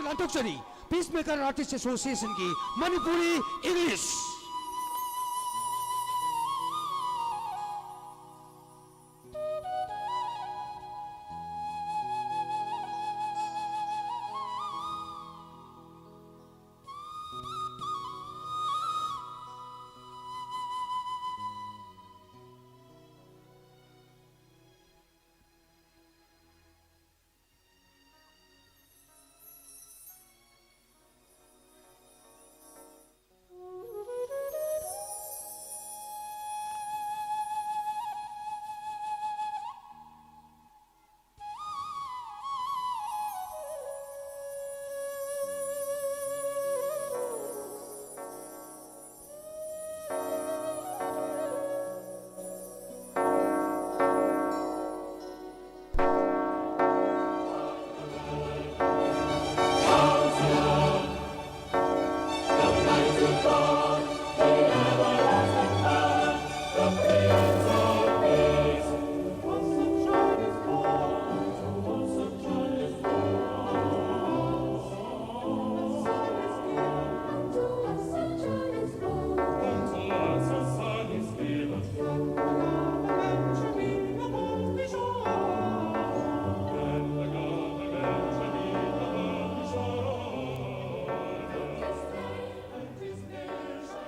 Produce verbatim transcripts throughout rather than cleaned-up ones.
ꯂꯥꯟꯊꯣꯛꯆꯔꯤ꯫ Peacemaker Artist Associationꯒꯤ Manipuri English꯫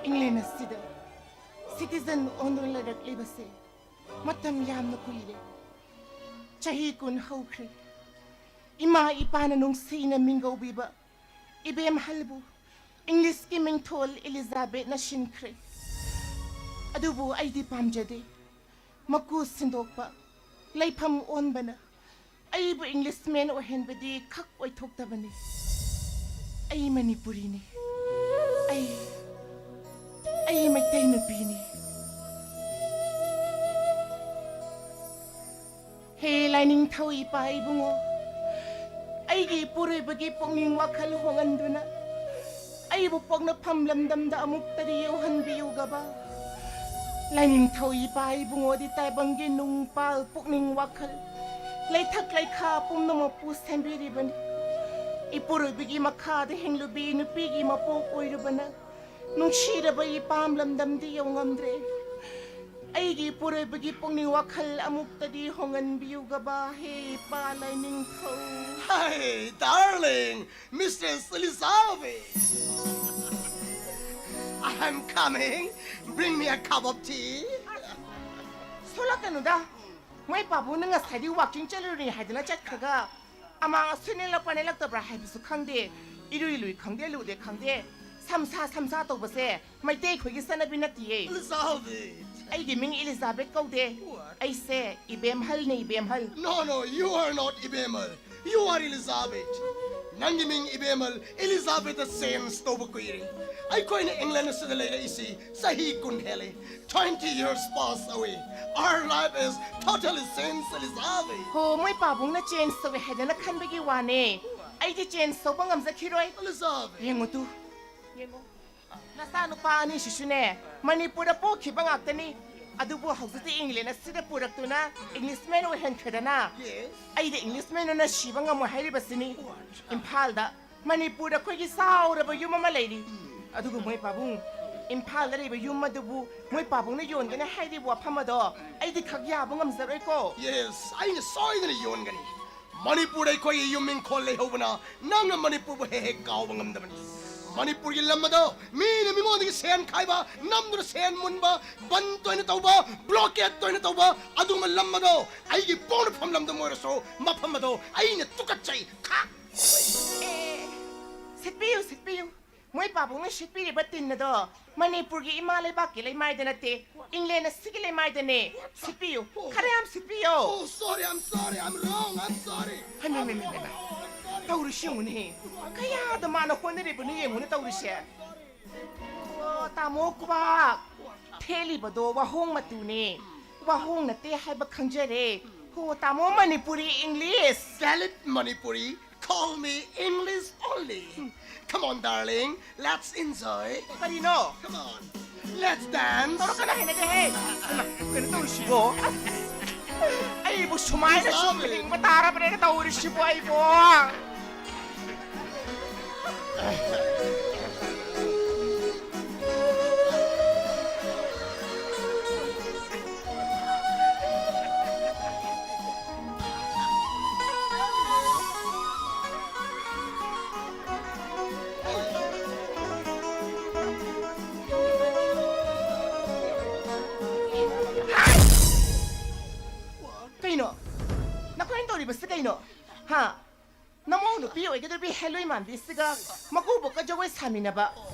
England ꯑꯁꯤꯗ citizen ꯑꯣꯟꯗꯨꯅ ꯂꯩꯔꯛꯂꯤꯕꯁꯦ ꯃꯇꯝ ꯌꯥꯝꯅ ꯀꯨꯏꯔꯦ꯫ ꯆꯍꯤ ꯀꯨꯟ ꯍꯧꯈ꯭ꯔꯦ꯫ ꯏꯃꯥ ꯏꯄꯥꯅ ꯅꯨꯡꯁꯤꯅ ꯃꯤꯡꯒꯧꯕꯤꯕ ꯏꯕꯦꯝꯍꯜꯕꯨ Englishꯀꯤ ꯃꯤꯡꯊꯣꯜ Elizabethꯅ ꯁꯤꯟꯈ꯭ꯔꯦ꯫ ꯑꯗꯨꯕꯨ ꯑꯩꯗꯤ ꯄꯥꯝꯖꯗꯦ꯫ ꯃꯀꯨ ꯁꯤꯟꯗꯣꯛꯄ, ꯂꯩꯐꯝ ꯑꯣꯟꯕꯅ ꯑꯩꯕꯨ Englishman ꯑꯣꯏꯍꯟꯕꯗꯤ ꯈꯛ ꯑꯣꯏꯊꯣꯛꯇꯕꯅꯤ꯫ ꯑꯩ ꯃꯅꯤꯄꯨꯔꯤꯅꯤ꯫ ꯑꯩ, ꯑꯩ ꯃꯩꯇꯩ ꯅꯨꯄꯤꯅꯤ꯫ ꯍꯦ ꯂꯥꯏꯅꯤꯡꯊꯧ ꯏꯄꯥ ꯏꯕꯨꯡꯉꯣ, ꯑꯩꯒꯤ ꯏꯄꯨꯔꯣꯏꯕꯒꯤ ꯄꯨꯛꯅꯤꯡ ꯋꯥꯈꯜ ꯍꯣꯡꯍꯟꯗꯨꯅ ꯑꯩꯕꯨ ꯄꯣꯛꯅꯐꯝ ꯂꯝꯗꯝꯗ ꯑꯃꯨꯛꯇꯗꯤ ꯌꯧꯍꯟꯕꯤꯌꯨꯒꯕ꯫ ꯂꯥꯏꯅꯤꯡꯊꯧ ꯏꯄꯥ ꯏꯕꯨꯡꯉꯣꯗꯤ ꯇꯥꯏꯕꯪꯒꯤ ꯅꯨꯡꯄꯥꯜ ꯄꯨꯛꯅꯤꯡ ꯋꯥꯈꯜ, ꯂꯩꯊꯛ ꯂꯩꯈꯥ ꯄꯨꯝꯅꯃꯛꯄꯨ ꯁꯦꯝꯕꯤꯔꯤꯕꯅꯤ꯫ ꯏꯄꯨꯔꯣꯏꯕꯒꯤ ꯃꯈꯥꯗ ꯍꯤꯡꯂꯨꯕꯤ ꯅꯨꯄꯤꯒꯤ ꯃꯄꯣꯛ ꯑꯣꯏꯔꯨꯕꯅ ꯅꯨꯡꯁꯤꯔꯕ ꯏꯄꯥꯝ ꯂꯝꯗꯝꯗꯤ ꯌꯧ ꯉꯝꯗ꯭ꯔꯦ꯫ ꯑꯩꯒꯤ ꯏꯄꯨꯔꯣꯏꯕꯒꯤ ꯄꯨꯛꯅꯤꯡ ꯋꯥꯈꯜ ꯑꯃꯨꯛꯇꯗꯤ ꯍꯣꯡꯍꯟꯕꯤꯌꯨꯒꯕ, ꯍꯦ ꯏꯄꯥ ꯂꯥꯏꯅꯤꯡꯊꯧ꯫ Hey, darling, Mistress Elizabeth. I am coming. Bring me a cup of tea. ꯁꯣꯂꯛꯀꯅꯨꯗ꯫ ꯃꯣꯏ ꯄꯥꯕꯨꯡꯅ ꯉꯁꯥꯏꯗꯤ walking ꯆꯠꯂꯨꯔꯤ ꯍꯥꯏꯗꯅ ꯆꯠꯈ꯭ꯔꯒ ꯑꯃꯥꯡ ꯑꯁꯣꯏ ꯅꯦꯜꯂꯛꯄ꯭ꯔꯥ ꯅꯦꯜꯂꯛꯇꯕ꯭ꯔꯥ ꯍꯥꯏꯕꯁꯨ ꯈꯪꯗꯦ꯫ ꯏꯔꯨꯏ ꯂꯨꯏ ꯈꯪꯗꯦ ꯂꯨꯗꯦ ꯈꯪꯗꯦ꯫ ꯁꯝꯁꯥ ꯁꯝꯁꯥ ꯇꯧꯕꯁꯦ ꯃꯩꯇꯩ ꯑꯩꯈꯣꯏꯒꯤ ꯆꯠꯅꯕꯤ ꯅꯠꯇꯤꯌꯦ꯫ Elizabeth. ꯑꯩꯒꯤ ꯃꯤꯡ ꯏꯂꯤꯖꯥꯕꯦꯠ ꯀꯧꯗꯦ꯫ What? ꯑꯩꯁꯦ ꯏꯕꯦꯝꯍꯜꯅꯦ, ꯏꯕꯦꯝꯍꯜ꯫ No, no, you are not ꯏꯕꯦꯝꯍꯜ. You are Elizabeth. ꯅꯪꯒꯤ ꯃꯤꯡ ꯏꯕꯦꯝꯍꯜ ꯏꯂꯤꯖꯥꯕꯦꯠꯇ change ꯇꯧꯕ ꯀꯨꯏꯔꯦ꯫ ꯑꯩꯈꯣꯏꯅ ꯏꯪꯂꯦꯟ ꯑꯁꯤꯗ ꯂꯩꯔꯛꯏꯁꯤ ꯆꯍꯤ ꯀꯨꯟ ꯍꯦꯜꯂꯦ꯫ Twenty years pass away. Our life is totally changed, Elizabeth. ꯍꯣ, ꯃꯣꯏ ꯄꯥꯕꯨꯡꯅ change ꯇꯧꯋꯦ ꯍꯥꯏꯗꯅ ꯈꯟꯕꯒꯤ ꯋꯥꯅꯦ꯫ ꯑꯩꯗꯤ change ꯇꯧꯕ ꯉꯝꯖꯈꯤꯔꯣꯏ꯫ Elizabeth. ꯌꯦꯡꯉꯨ ꯇꯨ, ꯌꯦꯡꯉꯨ꯫ ꯅꯆꯥꯅꯨꯄꯥ ꯑꯅꯤꯁꯤꯁꯨꯅꯦ, ꯃꯅꯤꯄꯨꯔꯗ ꯄꯣꯛꯈꯤꯕ ꯉꯥꯛꯇꯅꯤ꯫ ꯑꯗꯨꯕꯨ ꯍꯧꯖꯤꯛꯇꯤ ꯏꯪꯂꯦꯟ ꯑꯁꯤꯗ ꯄꯨꯔꯛꯇꯨꯅ Englishman ꯑꯣꯏꯍꯟꯈ꯭ꯔꯗꯅ, Yes. ꯑꯩꯗꯤ Englishman ꯑꯣꯏꯅ ꯁꯤꯕ ꯉꯝꯃꯣꯏ ꯍꯥꯏꯔꯤꯕꯁꯤꯅꯤ꯫ What? ꯏꯝꯐꯥꯜꯗ ꯃꯅꯤꯄꯨꯔꯗ ꯑꯩꯈꯣꯏꯒꯤ ꯆꯥꯎꯔꯕ ꯌꯨꯝ ꯑꯃ ꯂꯩꯔꯤ꯫ ꯑꯗꯨꯒ ꯃꯣꯏ ꯄꯥꯕꯨꯡ, ꯏꯝꯐꯥꯜꯗ ꯂꯩꯕ ꯌꯨꯝ ꯑꯗꯨꯕꯨ ꯃꯣꯏ ꯄꯥꯕꯨꯡꯅ ꯌꯣꯟꯒꯅꯤ ꯍꯥꯏꯔꯤꯕ ꯋꯥꯐꯝ ꯑꯗꯣ ꯑꯩꯗꯤ ꯈꯛ ꯌꯥꯕ ꯉꯝꯖꯔꯣꯏꯀꯣ꯫ Yes, ꯑꯩꯅ ꯁꯣꯏꯗꯅ ꯌꯣꯟꯒꯅꯤ꯫ ꯃꯅꯤꯄꯨꯔꯗ ꯑꯩꯈꯣꯏꯒꯤ ꯌꯨꯝ ꯏꯪꯈꯣꯜ ꯂꯩꯍꯧꯕꯅ ꯅꯪꯅ ꯃꯅꯤꯄꯨꯔꯕꯨ ꯍꯦꯛ ꯍꯦꯛ ꯀꯥꯎꯕ ꯉꯝꯗꯕꯅꯤ꯫ ꯃꯅꯤꯄꯨꯔꯒꯤ ꯂꯝ ꯑꯗꯣ ꯃꯤꯅ ꯃꯤꯉꯣꯟꯗꯒꯤ ꯁꯦꯟ ꯈꯥꯏꯕ, ꯅꯝꯗꯨꯅ ꯁꯦꯟ ꯃꯨꯟꯕ, ꯕꯟ ꯇꯣꯏꯅ ꯇꯧꯕ, blockade ꯇꯣꯏꯅ ꯇꯧꯕ, ꯑꯗꯨꯒꯨꯝꯕ ꯂꯝ ꯑꯗꯣ ꯑꯩꯒꯤ ꯄꯣꯛꯅꯐꯝ ꯂꯝꯗꯝ ꯑꯣꯏꯔꯁꯨ ꯃꯐꯝ ꯑꯗꯣ ꯑꯩꯅ ꯇꯨꯀꯠꯆꯩ꯫ ꯈꯥ! ꯑꯦ, ꯁꯤꯠꯄꯤꯌꯨ, ꯁꯤꯠꯄꯤꯌꯨ꯫ ꯃꯣꯏ ꯄꯥꯕꯨꯡꯅ ꯁꯤꯠꯄꯤꯔꯤꯕ ꯇꯤꯟ ꯑꯗꯣ ꯃꯅꯤꯄꯨꯔꯒꯤ ꯏꯃꯥ ꯂꯩꯕꯥꯛꯀꯤ ꯂꯩꯃꯥꯏꯗ ꯅꯠꯇꯦ, ꯏꯪꯂꯦꯟ ꯑꯁꯤꯒꯤ ꯂꯩꯃꯥꯏꯗꯅꯦ꯫ ꯁꯤꯠꯄꯤꯌꯨ, ꯈꯔ ꯌꯥꯝ ꯁꯤꯠꯄꯤꯌꯨ꯫ Oh, sorry, I'm sorry, I'm wrong, I'm sorry. ꯍꯩꯃ, ꯍꯩꯃ, ꯍꯩꯃ, ꯍꯩꯃ꯫ ꯇꯧꯔꯤꯁꯤ ꯌꯦꯡꯉꯨꯅꯦ꯫ ꯀꯌꯥꯗ ꯃꯥꯅ ꯍꯣꯠꯅꯔꯤꯕꯅꯣ ꯌꯦꯡꯉꯨꯅꯦ ꯇꯧꯔꯤꯁꯦ꯫ ꯑꯣ, ꯇꯥꯃꯣ ꯈꯨꯕꯥꯛ꯫ ꯊꯦꯠꯂꯤꯕꯗꯣ ꯋꯥꯍꯣꯡ ꯃꯇꯨꯅꯦ꯫ ꯋꯥꯍꯣꯡ ꯅꯠꯇꯦ ꯍꯥꯏꯕ ꯈꯪꯖꯔꯦ꯫ ꯍꯣ, ꯇꯥꯃꯣ Manipuri English꯫ Salute Manipuri, call me English only. Come on, darling, let's enjoy. ꯀꯔꯤꯅꯣ? Come on, let's dance. ꯇꯧꯔꯛꯀꯅꯨ, ꯍꯩꯅꯗꯦꯍꯦ꯫ ꯍꯩꯃꯥ, ꯀꯩꯅꯣ ꯇꯧꯔꯤꯁꯤꯕꯣ? ꯑꯁ, ꯑꯩꯕꯨ ꯁꯨꯃꯥꯏꯅ ꯁꯨꯝ ꯍꯤꯡꯕ ꯇꯥꯔꯕꯅꯦꯅ ꯇꯧꯔꯤꯁꯤꯕꯣ ꯑꯩꯕꯣ? ꯀꯩꯅꯣ? ꯅꯈꯣꯏꯅ ꯇꯧꯔꯤꯕꯁꯤ ꯀꯩꯅꯣ? ꯍꯥ? ꯅꯃꯧ ꯅꯨꯄꯤ ꯑꯣꯏꯒꯗꯧꯔꯤꯕꯤ ꯍꯦꯂꯣꯏ ꯃꯥꯟꯕꯤꯁꯤꯒ ꯃꯀꯨꯕꯣꯛꯀ ꯖꯒꯣꯏ ꯁꯥꯃꯤꯟꯅꯕ,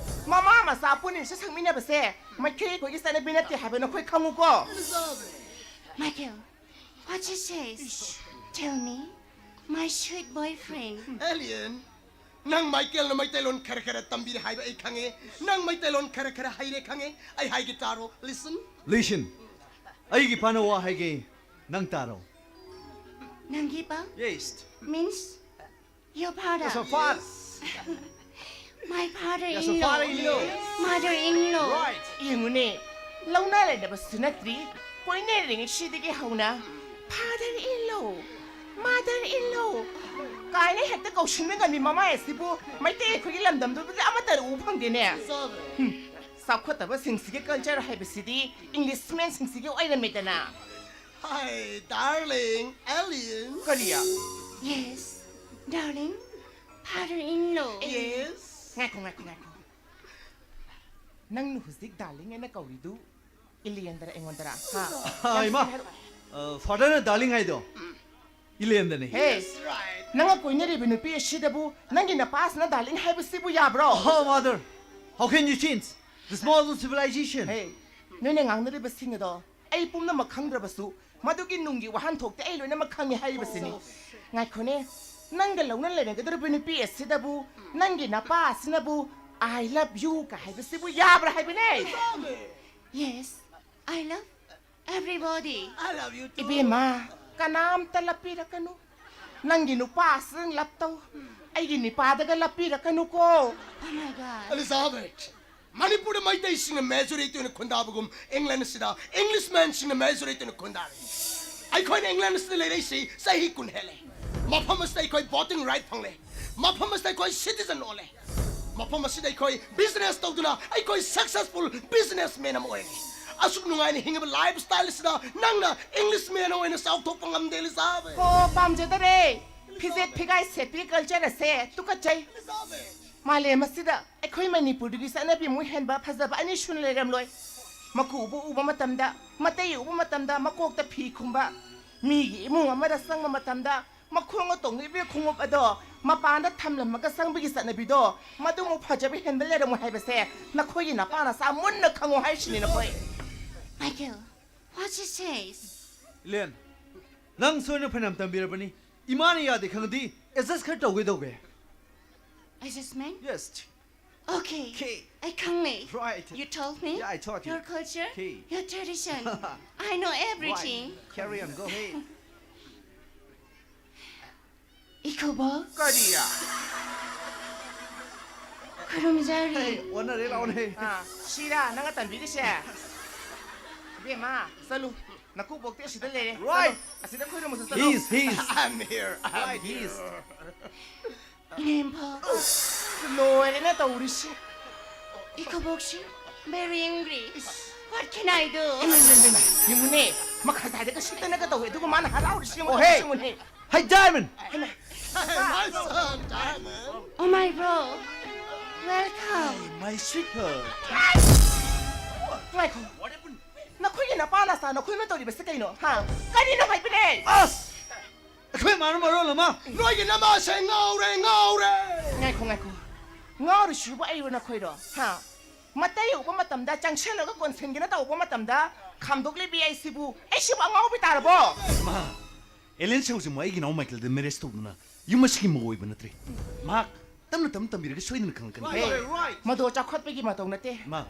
ꯃꯃꯥ ꯃꯆꯥ ꯄꯨꯟꯅ ꯏꯁꯩ ꯁꯛꯃꯤꯟꯅꯕꯁꯦ ꯃꯩꯇꯩ ꯑꯩꯈꯣꯏꯒꯤ ꯆꯠꯅꯕꯤ ꯅꯠꯇꯦ ꯍꯥꯏꯕ ꯅꯈꯣꯏ ꯈꯪꯉꯨꯀꯣ꯫ Michael, what you say? Tell me, my sweet boyfriend. Alien, ꯅꯪ ꯃꯥꯏꯀꯦꯜꯅ ꯃꯩꯇꯩꯂꯣꯟ ꯈꯔ ꯈꯔ ꯇꯝꯕꯤꯔꯦ ꯍꯥꯏꯕ ꯑꯩ ꯈꯪꯉꯦ꯫ ꯅꯪ ꯃꯩꯇꯩꯂꯣꯟ ꯈꯔ ꯈꯔ ꯍꯩꯔꯦ ꯈꯪꯉꯦ꯫ ꯑꯩ ꯍꯥꯏꯒꯦ ꯇꯥꯔꯣ, listen꯫ Listen. ꯑꯩꯒꯤ ꯏꯄꯥꯅ ꯋꯥ ꯍꯥꯏꯒꯦ, ꯅꯪ ꯇꯥꯔꯣ꯫ ꯅꯪꯒꯤ ꯏꯄꯥ? Yes. Means your father. Yes, of course. My father-in-law. Yes, father-in-law. Mother-in-law. Right. ꯌꯦꯡꯉꯨꯅꯦ, ꯂꯧꯅ ꯂꯩꯅꯕꯁꯨ ꯅꯠꯇ꯭ꯔꯤ, ꯀꯣꯏꯅꯔꯤꯉꯩꯁꯤꯗꯒꯤ ꯍꯧꯅ father in law, mother in law ꯀꯥꯏꯅ ꯍꯦꯛꯇ ꯀꯧꯁꯤꯟꯕ ꯉꯝꯃꯤ ꯃꯃꯥꯏ ꯑꯁꯤꯕꯨ ꯃꯩꯇꯩ ꯑꯩꯈꯣꯏꯒꯤ ꯂꯝꯗꯝꯗꯨꯗ ꯑꯃꯠꯇ ꯎꯕ ꯐꯪꯗꯦꯅꯦ꯫ ꯍꯨꯝ, ꯆꯥꯎꯈꯠꯇꯕꯁꯤꯡꯁꯤꯒꯤ culture ꯍꯥꯏꯕꯁꯤꯗꯤ Englishman-ꯁꯤꯡꯁꯤꯒꯤ ꯑꯣꯏꯔꯝꯃꯦꯗꯅ꯫ Hi, darling, alien. ꯀꯔꯤ? Yes, darling, father-in-law. Yes. ꯉꯥꯏꯈꯣ, ꯉꯥꯏꯈꯣ, ꯉꯥꯏꯈꯣ꯫ ꯅꯪꯅ ꯍꯧꯖꯤꯛ darling ꯍꯥꯏꯅ ꯀꯧꯔꯤꯗꯨ ꯏꯂꯤꯌꯟꯗꯔ ꯑꯩꯉꯣꯟꯗꯔ? ꯍꯥ? ꯑꯥ, ꯏꯃꯥ, ꯍꯥꯏꯔꯛꯑꯣ꯫ ꯑ, father-ꯅ darling ꯍꯥꯏꯗꯣ ꯏꯂꯤꯌꯟꯗꯅꯤ꯫ ꯍꯦ, That's right. ꯅꯪꯅ ꯀꯣꯏꯅꯔꯤꯕ ꯅꯨꯄꯤ ꯑꯁꯤꯗꯕꯨ ꯅꯪꯒꯤ ꯅꯄꯥꯁꯤꯅ darling ꯍꯥꯏꯕꯁꯤꯕꯨ ꯌꯥꯕ꯭ꯔꯣ? Oh, mother, how can you change this modern civilization? ꯍꯦ, ꯅꯣꯏꯅ ꯉꯥꯡꯅꯔꯤꯕꯁꯤꯡ ꯑꯗꯣ ꯑꯩ ꯄꯨꯝꯅꯃꯛ ꯈꯪꯗ꯭ꯔꯕꯁꯨ ꯃꯗꯨꯒꯤ ꯅꯨꯡꯒꯤ ꯋꯥꯍꯟꯊꯣꯛꯇꯤ ꯑꯩ ꯂꯣꯏꯅꯃꯛ ꯈꯪꯉꯤ ꯍꯥꯏꯔꯤꯕꯁꯤꯅꯤ꯫ ꯉꯥꯏꯈꯣꯅꯦ, ꯅꯪꯒ ꯂꯧꯅ ꯂꯩꯅꯒꯗꯧꯔꯤꯕ ꯅꯨꯄꯤ ꯑꯁꯤꯗꯕꯨ ꯅꯪꯒꯤ ꯅꯄꯥ ꯑꯁꯤꯅꯕꯨ "I love you" ꯀ ꯍꯥꯏꯕꯁꯤꯕꯨ ꯌꯥꯕ꯭ꯔꯥ ꯍꯥꯏꯕꯅꯦ? Yes, I love everybody. I love you too. ꯏꯕꯦꯝꯃ, ꯀꯅꯥꯝꯇ ꯂꯞꯄꯤꯔꯛꯀꯅꯨ꯫ ꯅꯪꯒꯤ ꯅꯨꯄꯥꯁꯤꯗꯪ ꯂꯞ ꯇꯧ꯫ ꯑꯩꯒꯤ ꯅꯤꯄꯥꯗꯒ ꯂꯞꯄꯤꯔꯛꯀꯅꯨꯀꯣ꯫ Oh my God. Elizabeth, ꯃꯅꯤꯄꯨꯔꯗ ꯃꯩꯇꯩꯁꯤꯡꯅ majority ꯑꯣꯏꯅ ꯈꯨꯟꯗꯥꯕꯒꯨꯝ England-ꯁꯤꯗ Englishman-ꯁꯤꯡꯅ majority ꯑꯣꯏꯅ ꯈꯨꯟꯗꯥꯔꯤ꯫ ꯑꯩꯈꯣꯏꯅ England-ꯁꯤꯗ ꯂꯩꯔꯛꯏꯁꯤ ꯆꯍꯤ ꯀꯨꯟ ꯍꯦꯜꯂꯦ꯫ ꯃꯐꯝ ꯑꯁꯤꯗ ꯑꯩꯈꯣꯏ voting right ꯐꯪꯂꯦ꯫ ꯃꯐꯝ ꯑꯁꯤꯗ ꯑꯩꯈꯣꯏ citizen ꯑꯣꯜꯂꯦ꯫ ꯃꯐꯝ ꯑꯁꯤꯗ ꯑꯩꯈꯣꯏ business ꯇꯧꯗꯨꯅ ꯑꯩꯈꯣꯏ successful businessman ꯑꯃ ꯑꯣꯏꯔꯦ꯫ ꯑꯁꯨꯛ ꯅꯨꯡꯉꯥꯏꯅ ꯍꯤꯡꯉꯤꯕ lifestyle ꯑꯁꯤꯗ ꯅꯪꯅ Englishman ꯑꯣꯏꯅ ꯆꯥꯎꯊꯣꯛꯄ ꯉꯝꯗꯦ, ꯑꯦꯂꯤꯖꯥꯕꯦꯊ꯫ ꯑꯣ, ꯄꯥꯝꯖꯗꯔꯦ꯫ ꯐꯤꯖꯦꯠ ꯐꯤꯒꯥꯏ ꯁꯦꯠꯄꯒꯤ culture ꯑꯁꯦ ꯇꯨꯀꯠꯆꯩ꯫ ꯑꯦꯂꯤꯖꯥꯕꯦꯊ꯫ ꯃꯥꯂꯦꯝ ꯑꯁꯤꯗ ꯑꯩꯈꯣꯏ ꯃꯅꯤꯄꯨꯔꯗꯒꯤ ꯆꯠꯅꯕꯤꯃꯨꯛ ꯍꯦꯟꯕ ꯐꯖꯕ ꯑꯅꯤ ꯁꯨꯅ ꯂꯩꯔꯝꯂꯣꯏ꯫ ꯃꯀꯨꯕꯨ ꯎꯕ ꯃꯇꯝꯗ, ꯃꯇꯩ ꯎꯕ ꯃꯇꯝꯗ ꯃꯀꯣꯛꯇ ꯐꯤ ꯈꯨꯝꯕ, ꯃꯤꯒꯤ ꯏꯃꯨꯡ ꯑꯃꯗ ꯆꯪꯕ ꯃꯇꯝꯗ ꯃꯈꯣꯡ ꯇꯣꯡꯂꯤꯕ ꯈꯣꯡꯎꯞ ꯑꯗꯣ ꯃꯄꯥꯟꯗ ꯊꯝꯂꯝꯃꯒ ꯆꯪꯕꯒꯤ ꯆꯠꯅꯕꯤꯗꯣ, ꯃꯗꯨꯃꯨꯛ ꯐꯖꯕ ꯍꯦꯟꯕ ꯂꯩꯔꯝꯃꯣꯏ ꯍꯥꯏꯕꯁꯦ ꯅꯈꯣꯏꯒꯤ ꯅꯄꯥ ꯅꯆꯥ ꯃꯨꯟꯅ ꯈꯪꯉꯣ ꯍꯥꯏꯁꯤꯅꯤ ꯅꯈꯣꯏ꯫ Michael, what she says? Ellen, ꯅꯪ ꯁꯣꯏꯅ ꯐꯅꯌꯥꯝ ꯇꯝꯕꯤꯔꯕꯅꯤ꯫ ꯏꯃꯥꯅ ꯌꯥꯗꯦ ꯈꯪꯉꯗꯤ adjust ꯈꯔ ꯇꯧꯒꯦ ꯇꯧꯒꯦ꯫ Adjustment? Yes. Okay. Okay. ꯑꯩ ꯈꯪꯂꯦ. Right. You told me. Yeah, I taught you. Your culture, Okay. your tradition. I know everything. Right. Carry on. Go ahead. ꯏꯀꯨꯕꯣꯛ, ꯀꯔꯤꯌꯥ? ꯈꯨꯔꯨꯝꯖꯔꯤ꯫ Hey, ꯑꯣꯟꯅꯔꯦ ꯂꯥꯎꯅꯦ꯫ ꯑꯥ, ꯁꯤꯔꯥ ꯅꯪ ꯑꯇꯝꯕꯤꯒꯤꯁꯦ? ꯏꯕꯦꯝꯃ, ꯆꯠꯂꯨ꯫ ꯅꯀꯨꯕꯣꯛꯇꯤ ꯑꯁꯤꯗ ꯂꯩꯔꯦ꯫ Right. ꯆꯠꯂꯨ꯫ ꯑꯁꯤꯗ ꯈꯣꯏꯔꯝꯃꯨꯁꯦ, ꯆꯠꯂꯨ꯫ He's, he's. I'm here, I'm Right, he's. ꯏꯅꯦꯝꯕꯣꯛ, ꯂꯣꯏꯔꯦꯅꯦ ꯇꯧꯔꯤꯁꯤ꯫ ꯏꯀꯨꯕꯣꯛꯁꯤ very angry. What can I do? ꯌꯦꯡꯉꯨꯅꯦ, ꯃꯈꯥ ꯁꯥꯏꯗꯒ ꯁꯤꯠꯇꯅꯒ ꯇꯧꯋꯦ, ꯑꯗꯨꯒ ꯃꯥꯅ ꯍꯔꯥꯎꯔꯤꯁꯤ ꯌꯦꯡꯉꯨ, Oh, hey. ꯌꯦꯡꯉꯨꯅꯦ꯫ Hey, Diamond! My son, Diamond. Oh my bro, welcome. My sweetheart. ꯉꯥꯏꯈꯣ, ꯅꯈꯣꯏꯒꯤ ꯅꯄꯥ ꯅꯆꯥ ꯅꯈꯣꯏ ꯑꯃ ꯇꯧꯔꯤꯕꯁꯤ ꯀꯩꯅꯣ? ꯍꯥ? ꯀꯔꯤꯅꯣ ꯍꯥꯏꯕꯅꯦ? ꯑꯁ! ꯑꯩꯈꯣꯏ ꯃꯥꯅ ꯃꯔꯣꯜ ꯑꯃ꯫ ꯅꯣꯏꯒꯤ ꯅꯃꯥꯁꯦ ꯉꯥꯎꯔꯦ, ꯉꯥꯎꯔꯦ꯫ ꯉꯥꯏꯈꯣ, ꯉꯥꯏꯈꯣ꯫ ꯉꯥꯎꯔꯤꯁꯤꯕꯨ ꯑꯩꯔꯣ ꯅꯈꯣꯏꯔꯣ? ꯍꯥ? ꯃꯇꯩ ꯎꯕ ꯃꯇꯝꯗ ꯆꯪꯁꯜꯂꯒ ꯀꯣꯟꯁꯤꯟꯒꯦꯅ ꯇꯧꯕ ꯃꯇꯝꯗ ꯈꯥꯝꯗꯣꯛꯂꯤꯕꯤ ꯑꯩꯁꯤꯕꯨ, ꯑꯩꯁꯤꯕꯨ ꯑꯉꯥꯎꯕꯤ ꯇꯥꯔꯕꯣ? ꯃꯥ, ꯑꯦꯂꯦꯟꯁꯦ ꯍꯧꯖꯤꯛꯃꯛ ꯑꯩꯒꯤ ꯏꯅꯥꯎ ꯃꯥꯏꯀꯦꯜꯗ marriage ꯇꯧꯗꯨꯅ ꯌꯨꯝ ꯑꯁꯤꯒꯤ ꯃꯧ ꯑꯣꯏꯕ ꯅꯠꯇ꯭ꯔꯦ꯫ ꯃꯍꯥꯛ ꯇꯞꯅ ꯇꯞꯅ ꯇꯝꯕꯤꯔꯒ ꯁꯣꯏꯗꯅ ꯈꯪꯂꯛꯀꯅꯤ꯫ ꯍꯦ, ꯃꯗꯨ ꯆꯥꯎꯈꯠꯄꯒꯤ ꯃꯇꯧ ꯅꯠꯇꯦ꯫ ꯃꯥ,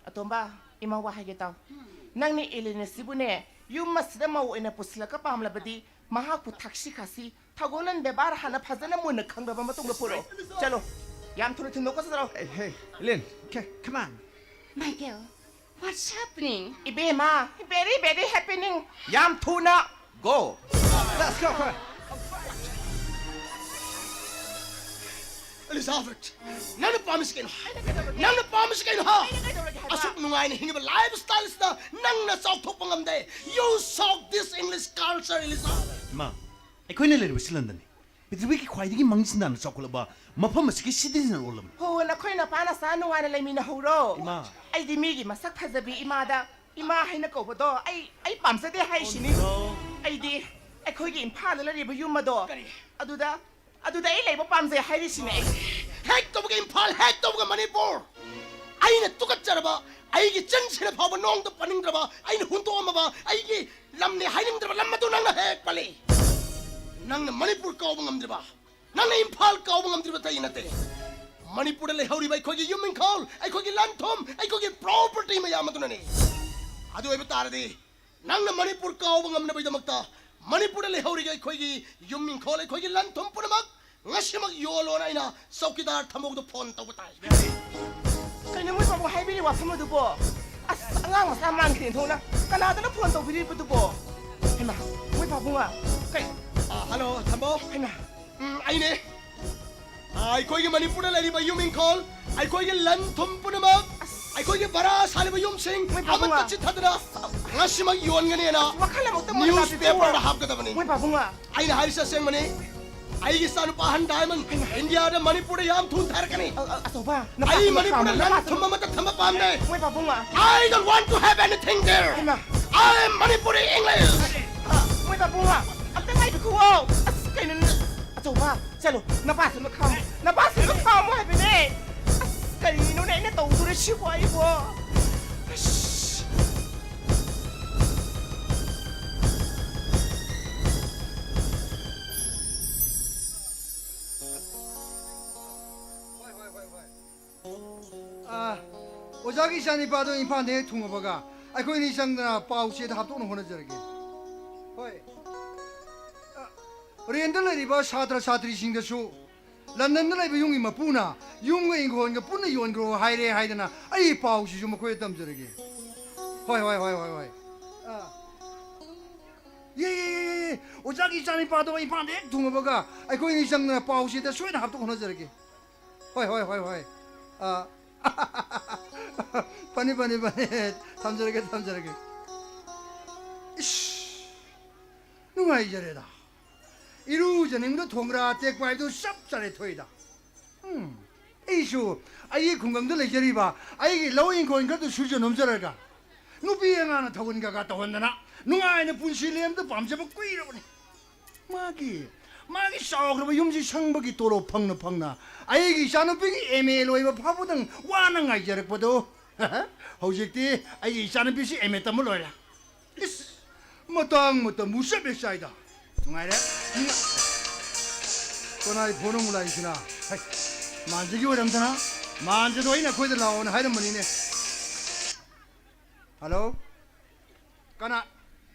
ꯑꯇꯣꯝꯕ, ꯏꯃꯥ ꯋꯥ ꯍꯥꯏꯒꯦ ꯇꯥꯎ꯫ ꯅꯪꯅ ꯑꯦꯂꯦꯟ ꯑꯁꯤꯕꯨꯅꯦ, ꯌꯨꯝ ꯑꯁꯤꯗ ꯃꯧ ꯑꯣꯏꯅ ꯄꯨꯁꯤꯜꯂꯒ ꯄꯥꯝꯂꯕꯗꯤ ꯃꯍꯥꯛꯄꯨ ꯊꯛꯁꯤ ꯈꯥꯁꯤ, ꯊꯧꯒꯜꯂꯣꯟ ꯕꯦꯕꯥꯔ ꯍꯥꯟꯅ ꯐꯖꯅ ꯃꯨꯟꯅ ꯈꯪꯂꯕ ꯃꯇꯨꯡꯗ ꯄꯨꯔꯛꯑꯣ꯫ ꯆꯠꯂꯣ, ꯌꯥꯝ ꯊꯨꯅ ꯊꯤꯟꯗꯣꯛꯀ ꯆꯠꯂꯣ꯫ hey, hey, Elen, okay, come on. Michael, what's happening? ꯏꯕꯦꯝꯃ, very, very happening. ꯌꯥꯝ ꯊꯨꯅ꯫ Go. Let's go, come on. Elizabeth, ꯅꯪꯅ ꯄꯥꯝꯃꯤꯁꯤ ꯀꯩꯅꯣ? ꯅꯪꯅ ꯄꯥꯝꯃꯤꯁꯤ ꯀꯩꯅꯣ, ꯍꯥ? ꯑꯩꯅ ꯀꯩꯗꯧꯔꯒꯦ ꯍꯥꯏꯕ? ꯑꯁꯨꯛ ꯅꯨꯡꯉꯥꯏꯅ ꯍꯤꯡꯉꯤꯕ ꯂꯥꯏꯐ ꯁ꯭ꯇꯥꯏꯜꯁꯤꯗ ꯅꯪꯅ ꯆꯥꯎꯊꯣꯛꯄ ꯉꯝꯗꯦ꯫ You shock this English culture, Elizabeth. ꯏꯃꯥ, ꯑꯩꯈꯣꯏꯅ ꯂꯩꯔꯤꯕꯁꯤ ꯂꯟꯗꯟꯅꯤ꯫ ꯄ꯭ꯔꯤꯊꯤꯕꯤꯒꯤ ꯈ꯭ꯋꯥꯏꯗꯒꯤ ꯃꯪꯁꯤꯟꯗꯥꯅ ꯆꯥꯎꯈꯠꯂꯕ ꯃꯐꯝ ꯑꯁꯤꯒꯤ ꯁꯤꯇꯤꯖꯟ ꯑꯣꯜꯂꯕꯅꯤ꯫ ꯍꯣ, ꯅꯈꯣꯏ ꯅꯄꯥ ꯅꯆꯥ ꯅꯨꯡꯉꯥꯏꯅ ꯂꯩꯃꯤꯟꯅꯍꯧꯔꯣ꯫ ꯏꯃꯥ꯫ ꯑꯩꯗꯤ ꯃꯤꯒꯤ ꯃꯁꯛ ꯐꯖꯕꯤ ꯏꯃꯥꯗ ꯏꯃꯥ ꯍꯥꯏꯅ ꯀꯧꯕꯗꯣ ꯑꯩ, ꯑꯩ ꯄꯥꯝꯖꯗꯦ ꯍꯥꯏꯁꯤꯅꯤ꯫ ꯑꯩꯗꯤ ꯑꯩꯈꯣꯏꯒꯤ ꯏꯝꯐꯥꯜꯗ ꯂꯩꯔꯤꯕ ꯌꯨꯝ ꯑꯗꯣ, ꯑꯗꯨꯗ, ꯑꯗꯨꯗ ꯑꯩ ꯂꯩꯕ ꯄꯥꯝꯖꯩ ꯍꯥꯏꯔꯤꯁꯤꯅꯦ ꯑꯩ꯫ ꯍꯦꯛ ꯇꯧꯕꯒ ꯏꯝꯐꯥꯜ, ꯍꯦꯛ ꯇꯧꯕꯒ ꯃꯅꯤꯄꯨꯔ꯫ ꯑꯩꯅ ꯇꯨꯀꯠꯆꯔꯕ, ꯑꯩꯒꯤ ꯆꯤꯟꯁꯤꯅ ꯐꯥꯎꯕ ꯅꯣꯡꯗ ꯄꯟꯅꯤꯡꯗ꯭ꯔꯕ, ꯑꯩꯅ ꯍꯨꯟꯗꯣꯛꯑꯝꯃꯕ ꯑꯩꯒꯤ ꯂꯝꯅꯦ ꯍꯥꯏꯅꯤꯡꯗ꯭ꯔꯕ ꯂꯝ ꯑꯗꯨ ꯅꯪꯅ ꯍꯦꯛ ꯄꯜꯂꯤ꯫ ꯅꯪꯅ ꯃꯅꯤꯄꯨꯔ ꯀꯥꯎꯕ ꯉꯝꯗ꯭ꯔꯤꯕ, ꯅꯪꯅ ꯏꯝꯐꯥꯜ ꯀꯥꯎꯕ ꯉꯝꯗ꯭ꯔꯤꯕ ꯑꯇꯩ ꯅꯠꯇꯦ꯫ ꯃꯅꯤꯄꯨꯔꯗ ꯂꯩꯍꯧꯔꯤꯕ ꯑꯩꯈꯣꯏꯒꯤ ꯌꯨꯝ ꯏꯪꯈꯣꯜ, ꯑꯩꯈꯣꯏꯒꯤ ꯂꯟ ꯊꯨꯝ, ꯑꯩꯈꯣꯏꯒꯤ ꯄ꯭ꯔꯣꯄꯔꯇꯤ ꯃꯌꯥꯝ ꯑꯗꯨꯅꯅꯤ꯫ ꯑꯗꯨ ꯑꯣꯏꯕ ꯇꯥꯔꯗꯤ ꯅꯪꯅ ꯃꯅꯤꯄꯨꯔ ꯀꯥꯎꯕ ꯉꯝꯅꯕꯒꯤꯗꯃꯛꯇ ꯃꯅꯤꯄꯨꯔꯗ ꯂꯩꯍꯧꯔꯤꯕ ꯑꯩꯈꯣꯏꯒꯤ ꯌꯨꯝ ꯏꯪꯈꯣꯜ, ꯑꯩꯈꯣꯏꯒꯤ ꯂꯟ ꯊꯨꯝ ꯄꯨꯝꯅꯃꯛ ꯉꯁꯤꯃꯛ ꯌꯣꯜꯂꯣꯅ ꯑꯩꯅ ꯆꯧꯀꯤꯗꯥꯔ ꯊꯝꯕꯧꯗ ꯐꯣꯟ ꯇꯧꯕ ꯇꯥꯏ꯫ ꯀꯩꯅꯣ ꯃꯣꯏ ꯄꯥꯕꯨꯡ ꯍꯥꯏꯕꯤꯔꯤ ꯋꯥꯐꯝ ꯑꯗꯨꯕꯣ? ꯑꯁ, ꯑꯉꯥꯡ ꯃꯆꯥ ꯃꯥꯟꯈ꯭ꯔꯦ ꯊꯣꯛꯅ꯫ ꯀꯅꯥꯗꯅ ꯐꯣꯟ ꯇꯧꯕꯤꯔꯤꯕꯗꯨꯕꯣ? ꯍꯩꯃꯥ, ꯃꯣꯏ ꯄꯥꯕꯨꯡ꯫ ꯀꯩ? ꯑ, ꯍꯜꯂꯣ, ꯊꯝꯕꯧ꯫ ꯍꯩꯃꯥ꯫ ꯎꯝ, ꯑꯩꯅꯦ꯫ ꯑ, ꯑꯩꯈꯣꯏꯒꯤ ꯃꯅꯤꯄꯨꯔꯗ ꯂꯩꯔꯤꯕ ꯌꯨꯝ ꯏꯪꯈꯣꯜ, ꯑꯩꯈꯣꯏꯒꯤ ꯂꯟ ꯊꯨꯝ ꯄꯨꯝꯅꯃꯛ, ꯑꯁ꯫ ꯑꯩꯈꯣꯏꯒꯤ ꯚꯔꯥ ꯁꯥꯜꯂꯤꯕ ꯌꯨꯝꯁꯤꯡ ꯃꯣꯏ ꯄꯥꯕꯨꯡ꯫ ꯑꯃꯠꯇ ꯆꯤꯠꯊꯗꯅ ꯉꯁꯤꯃꯛ ꯌꯣꯟꯒꯅꯦꯅ ꯋꯥꯈꯜ ꯑꯃꯨꯛꯇ ꯃꯨꯟꯅ ꯅ꯭ꯌꯨꯁ ꯇꯥꯕꯤꯕ ꯄꯦꯄꯔꯗ ꯍꯥꯞꯀꯗꯕꯅꯤ꯫ ꯃꯣꯏ ꯄꯥꯕꯨꯡ꯫ ꯑꯩꯅ ꯍꯥꯏꯔꯤꯁꯤ ꯑꯁꯦꯡꯕꯅꯤ꯫ ꯑꯩꯒꯤ ꯏꯆꯥꯅꯨꯄꯥ ꯑꯍꯟ ꯗꯥꯏꯃꯟ ꯍꯩꯃꯥ꯫ ꯏꯟꯗꯤꯌꯥꯗ, ꯃꯅꯤꯄꯨꯔꯗ ꯌꯥꯝ ꯊꯨꯅ ꯊꯥꯔꯛꯀꯅꯤ꯫ ꯑ, ꯑ, ꯑꯆꯧꯕ, ꯅꯄꯥ ꯑꯩ ꯊꯨꯝꯕ ꯃꯅꯤꯄꯨꯔꯗ ꯈꯥꯝꯃꯣ, ꯂꯟ ꯅꯄꯥ ꯊꯨꯝ ꯊꯨꯝꯕ꯫ ꯑꯃꯠꯇ ꯊꯝꯕ ꯄꯥꯝꯗꯦ꯫ ꯃꯣꯏ ꯄꯥꯕꯨꯡ꯫ I don't want to have anything there. ꯍꯩꯃꯥ꯫ I am Manipuri English. ꯑ, ꯃꯣꯏ ꯄꯥꯕꯨꯡ, ꯑꯝꯇ ꯉꯥꯏꯕꯤꯈꯨꯋꯣ꯫ ꯑꯁ, ꯀꯩꯅꯣ, ꯑꯆꯧꯕ, ꯆꯠꯂꯣ, ꯅꯄꯥꯁꯨ ꯑꯃ ꯈꯥꯝꯃꯣ, ꯅꯄꯥꯁꯨ ꯑꯃ ꯈꯥꯝꯃꯣ ꯍꯥꯏꯕꯅꯦ꯫ ꯑꯁ, ꯀꯔꯤꯅꯣꯅꯦ ꯑꯩꯅ ꯇꯧꯗꯣꯔꯤꯁꯤꯕꯣ ꯑꯩꯕꯣ? ꯑꯁ꯫ ꯑꯥ, ꯑꯣꯖꯥꯒꯤ ꯏꯆꯥꯅꯤꯄꯥꯗꯣ ꯏꯝꯐꯥꯜꯗ ꯍꯦꯛ ꯊꯨꯡꯉꯕꯒ ꯑꯩꯈꯣꯏꯅꯤ ꯆꯪꯗꯅ ꯄꯥꯎ ꯆꯦꯗ ꯍꯥꯞꯇꯣꯛꯅ ꯍꯣꯠꯅꯖꯔꯒꯦ꯫ ꯍꯣꯏ꯫ ꯑ, ꯔꯦꯟꯗ ꯂꯩꯔꯤꯕ ꯁꯥꯇ꯭ꯔ ꯁꯥꯇ꯭ꯔꯤꯁꯤꯡꯗꯁꯨ ꯂꯟꯗꯟꯗ ꯂꯩꯕ ꯌꯨꯝꯒꯤ ꯃꯄꯨꯅ ꯌꯨꯝꯒ ꯏꯪꯈꯣꯜꯒ ꯄꯨꯟꯅ ꯌꯣꯟꯈ꯭ꯔꯣ ꯍꯥꯏꯔꯦ ꯍꯥꯏꯗꯅ ꯑꯩ ꯄꯥꯎꯁꯤꯁꯨ ꯃꯈꯣꯏꯗ ꯇꯝꯖꯔꯒꯦ꯫ ꯍꯣꯏ, ꯍꯣꯏ, ꯍꯣꯏ, ꯍꯣꯏ, ꯍꯣꯏ꯫ ꯑꯥ꯫ ꯌꯦ, ꯌꯦ, ꯌꯦ, ꯌꯦ, ꯌꯦ꯫ ꯑꯣꯖꯥꯒꯤ ꯏꯆꯥꯅꯤꯄꯥꯗꯣ ꯏꯝꯐꯥꯜꯗ ꯍꯦꯛ ꯊꯨꯡꯉꯕꯒ ꯑꯩꯈꯣꯏꯅꯤ ꯆꯪꯗꯅ ꯄꯥꯎ ꯆꯦꯗ ꯁꯣꯏꯗꯅ ꯍꯥꯞꯇꯣꯛ ꯍꯣꯠꯅꯖꯔꯒꯦ꯫ ꯍꯣꯏ, ꯍꯣꯏ, ꯍꯣꯏ, ꯍꯣꯏ꯫ ꯑ, ꯐꯅꯤ, ꯐꯅꯤ, ꯐꯅꯤ꯫ ꯊꯝꯖꯔꯒꯦ, ꯊꯝꯖꯔꯒꯦ꯫ ꯏꯁ, ꯅꯨꯡꯉꯥꯏꯖꯔꯦꯗ꯫ ꯏꯔꯨꯖꯅꯤꯡꯕꯗ ꯊꯣꯡꯒ꯭ꯔꯥ ꯇꯦꯛꯄ ꯍꯥꯏꯕꯗꯨ ꯆꯞ ꯆꯥꯔꯦ ꯊꯣꯛꯏꯗ꯫ ꯎꯝ, ꯑꯩꯁꯨ ꯑꯩꯒꯤ ꯈꯨꯡꯒꯪꯗ ꯂꯩꯖꯔꯤꯕ ꯑꯩꯒꯤ ꯂꯧ ꯏꯪꯈꯣꯜ ꯈꯔꯗꯨ ꯁꯨꯖ ꯅꯣꯝꯖꯔꯒ ꯅꯨꯄꯤ ꯑꯉꯥꯡꯅ ꯊꯧꯒꯟ ꯀꯀꯥ ꯇꯧꯍꯟꯗꯅ ꯅꯨꯡꯉꯥꯏꯅ ꯄꯨꯟꯁꯤ ꯂꯦꯟꯕꯗ ꯄꯥꯝꯖꯕ ꯀꯨꯏꯔꯕꯅꯤ꯫ ꯃꯥꯒꯤ, ꯃꯥꯒꯤ ꯆꯥꯎꯈ꯭ꯔꯕ ꯌꯨꯝꯁꯤ ꯁꯪꯕꯒꯤ ꯇꯣꯂꯣꯞ ꯐꯪꯅ ꯐꯪꯅ ꯑꯩꯒꯤ ꯏꯆꯥꯅꯨꯄꯤꯒꯤ ꯑꯦꯝ ꯑꯦ ꯂꯣꯏꯕ ꯐꯥꯎꯕꯗꯪ ꯋꯥꯅ ꯉꯥꯏꯖꯔꯛꯄꯗꯣ꯫ ꯍꯧꯖꯤꯛꯇꯤ ꯑꯩꯒꯤ ꯏꯆꯥꯅꯨꯄꯤꯁꯤ ꯑꯦꯝ ꯑꯦ ꯇꯝꯕ ꯂꯣꯏꯔꯦ꯫ ꯏꯁ, ꯃꯇꯥꯡ ꯃꯇꯝꯕꯨ ꯆꯞ ꯍꯦꯛ ꯆꯥꯏꯗ꯫ ꯅꯨꯡꯉꯥꯏꯔꯦ꯫ ꯀꯅꯥꯏ ꯐꯣꯟ ꯑꯃꯨꯛ ꯂꯥꯛꯏꯁꯤꯅ? ꯍꯩ, ꯃꯥꯟꯖꯒꯤ ꯑꯣꯏꯔꯝꯗꯅ? ꯃꯥꯟꯖꯗꯣ ꯑꯩꯅ ꯑꯩꯈꯣꯏꯗ ꯂꯥꯛꯑꯣꯅ ꯍꯥꯏꯔꯝꯕꯅꯤꯅꯦ꯫ ꯍꯜꯂꯣ? ꯀꯅꯥ?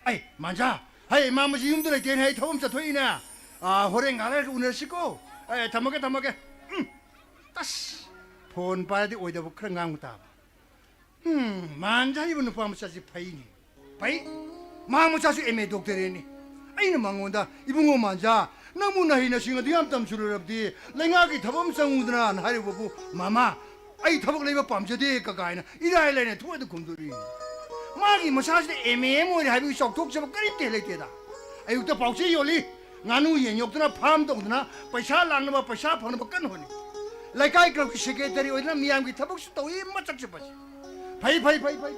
ꯑꯩ, ꯃꯥꯟꯖꯥ! ꯍꯩ, ꯃꯥ ꯃꯁꯤ ꯌꯨꯝꯗ ꯂꯩꯇꯦꯅꯦ, ꯑꯩ ꯊꯕꯛ ꯑꯃ ꯆꯠꯊꯣꯛꯏꯅꯦ꯫ ꯑꯥ, ꯍꯣꯔꯦꯟ ꯉꯥꯏꯍꯥꯛ ꯂꯩꯔꯒ ꯎꯅꯔꯁꯤꯀꯣ꯫ ꯑꯦ, ꯊꯝꯃꯒꯦ, ꯊꯝꯃꯒꯦ꯫ ꯎꯝ꯫ ꯑꯁ! ꯐꯣꯟ ꯄꯥꯏꯔꯗꯤ ꯑꯣꯏꯗꯕ ꯈꯔ ꯉꯥꯡꯕ ꯇꯥꯕ꯫ ꯎꯝ, ꯃꯥꯟꯖꯥ ꯍꯥꯏꯔꯤꯕ ꯅꯨꯄꯥ ꯃꯆꯥꯁꯤ ꯐꯩꯅꯦ꯫ ꯐꯩ꯫ ꯃꯍꯥꯛ ꯃꯆꯥꯁꯨ ꯑꯦꯝ ꯑꯦ ꯗꯣꯛꯇꯔꯦꯠꯅꯤ꯫ ꯑꯩꯅ ꯃꯉꯣꯟꯗ, "ꯏꯕꯨꯡꯉꯣ ꯃꯥꯟꯖꯥ, ꯅꯪꯕꯨ ꯅꯍꯩ ꯅꯁꯤꯡ ꯑꯗꯨ ꯌꯥꯝ ꯇꯝꯁꯤꯜꯂꯨꯔꯕꯗꯤ ꯂꯩꯉꯥꯛꯀꯤ ꯊꯕꯛ ꯑꯃ ꯆꯪꯉꯨꯗꯅ"ꯅ ꯍꯥꯏꯔꯨꯕꯕꯨ, "ꯃꯃꯥ, ꯑꯩ ꯊꯕꯛ ꯂꯩꯕ ꯄꯥꯝꯖꯗꯦ ꯀꯀꯥ" ꯍꯥꯏꯅ ꯏꯔꯥꯏ ꯂꯥꯏꯅ ꯊꯣꯛꯑꯦꯗ ꯈꯨꯝꯗꯣꯔꯤ꯫ ꯃꯥꯒꯤ ꯃꯁꯥꯁꯤꯗ ꯑꯦꯝ ꯑꯦ ꯑꯃ ꯑꯣꯏꯔꯦ ꯍꯥꯏꯕꯒꯤ ꯆꯥꯎꯊꯣꯛꯆꯕ ꯀꯔꯤꯝꯇ ꯍꯦꯛ ꯂꯩꯇꯦꯗ꯫ ꯑꯌꯨꯛꯇ ꯄꯥꯎꯆꯦ ꯌꯣꯜꯂꯤ, ꯉꯥꯅꯨ ꯌꯦꯟ ꯌꯣꯛꯇꯅ ꯐꯥꯔꯝ ꯇꯧꯗꯅ ꯄꯩꯁꯥ ꯂꯥꯛꯅꯕ, ꯄꯩꯁꯥ ꯐꯪꯅꯕ ꯀꯟꯅ ꯍꯣꯠꯅꯩ꯫ ꯂꯩꯀꯥꯏ ꯀ꯭ꯂꯕꯀꯤ ꯁꯦꯀ꯭ꯔꯦꯇꯔꯤ ꯑꯣꯏꯗꯅ ꯃꯤꯌꯥꯝꯒꯤ ꯊꯕꯛꯁꯨ ꯇꯧꯏ, ꯃꯆꯠꯁꯨ ꯐꯩ꯫ ꯐꯩ, ꯐꯩ, ꯐꯩ꯫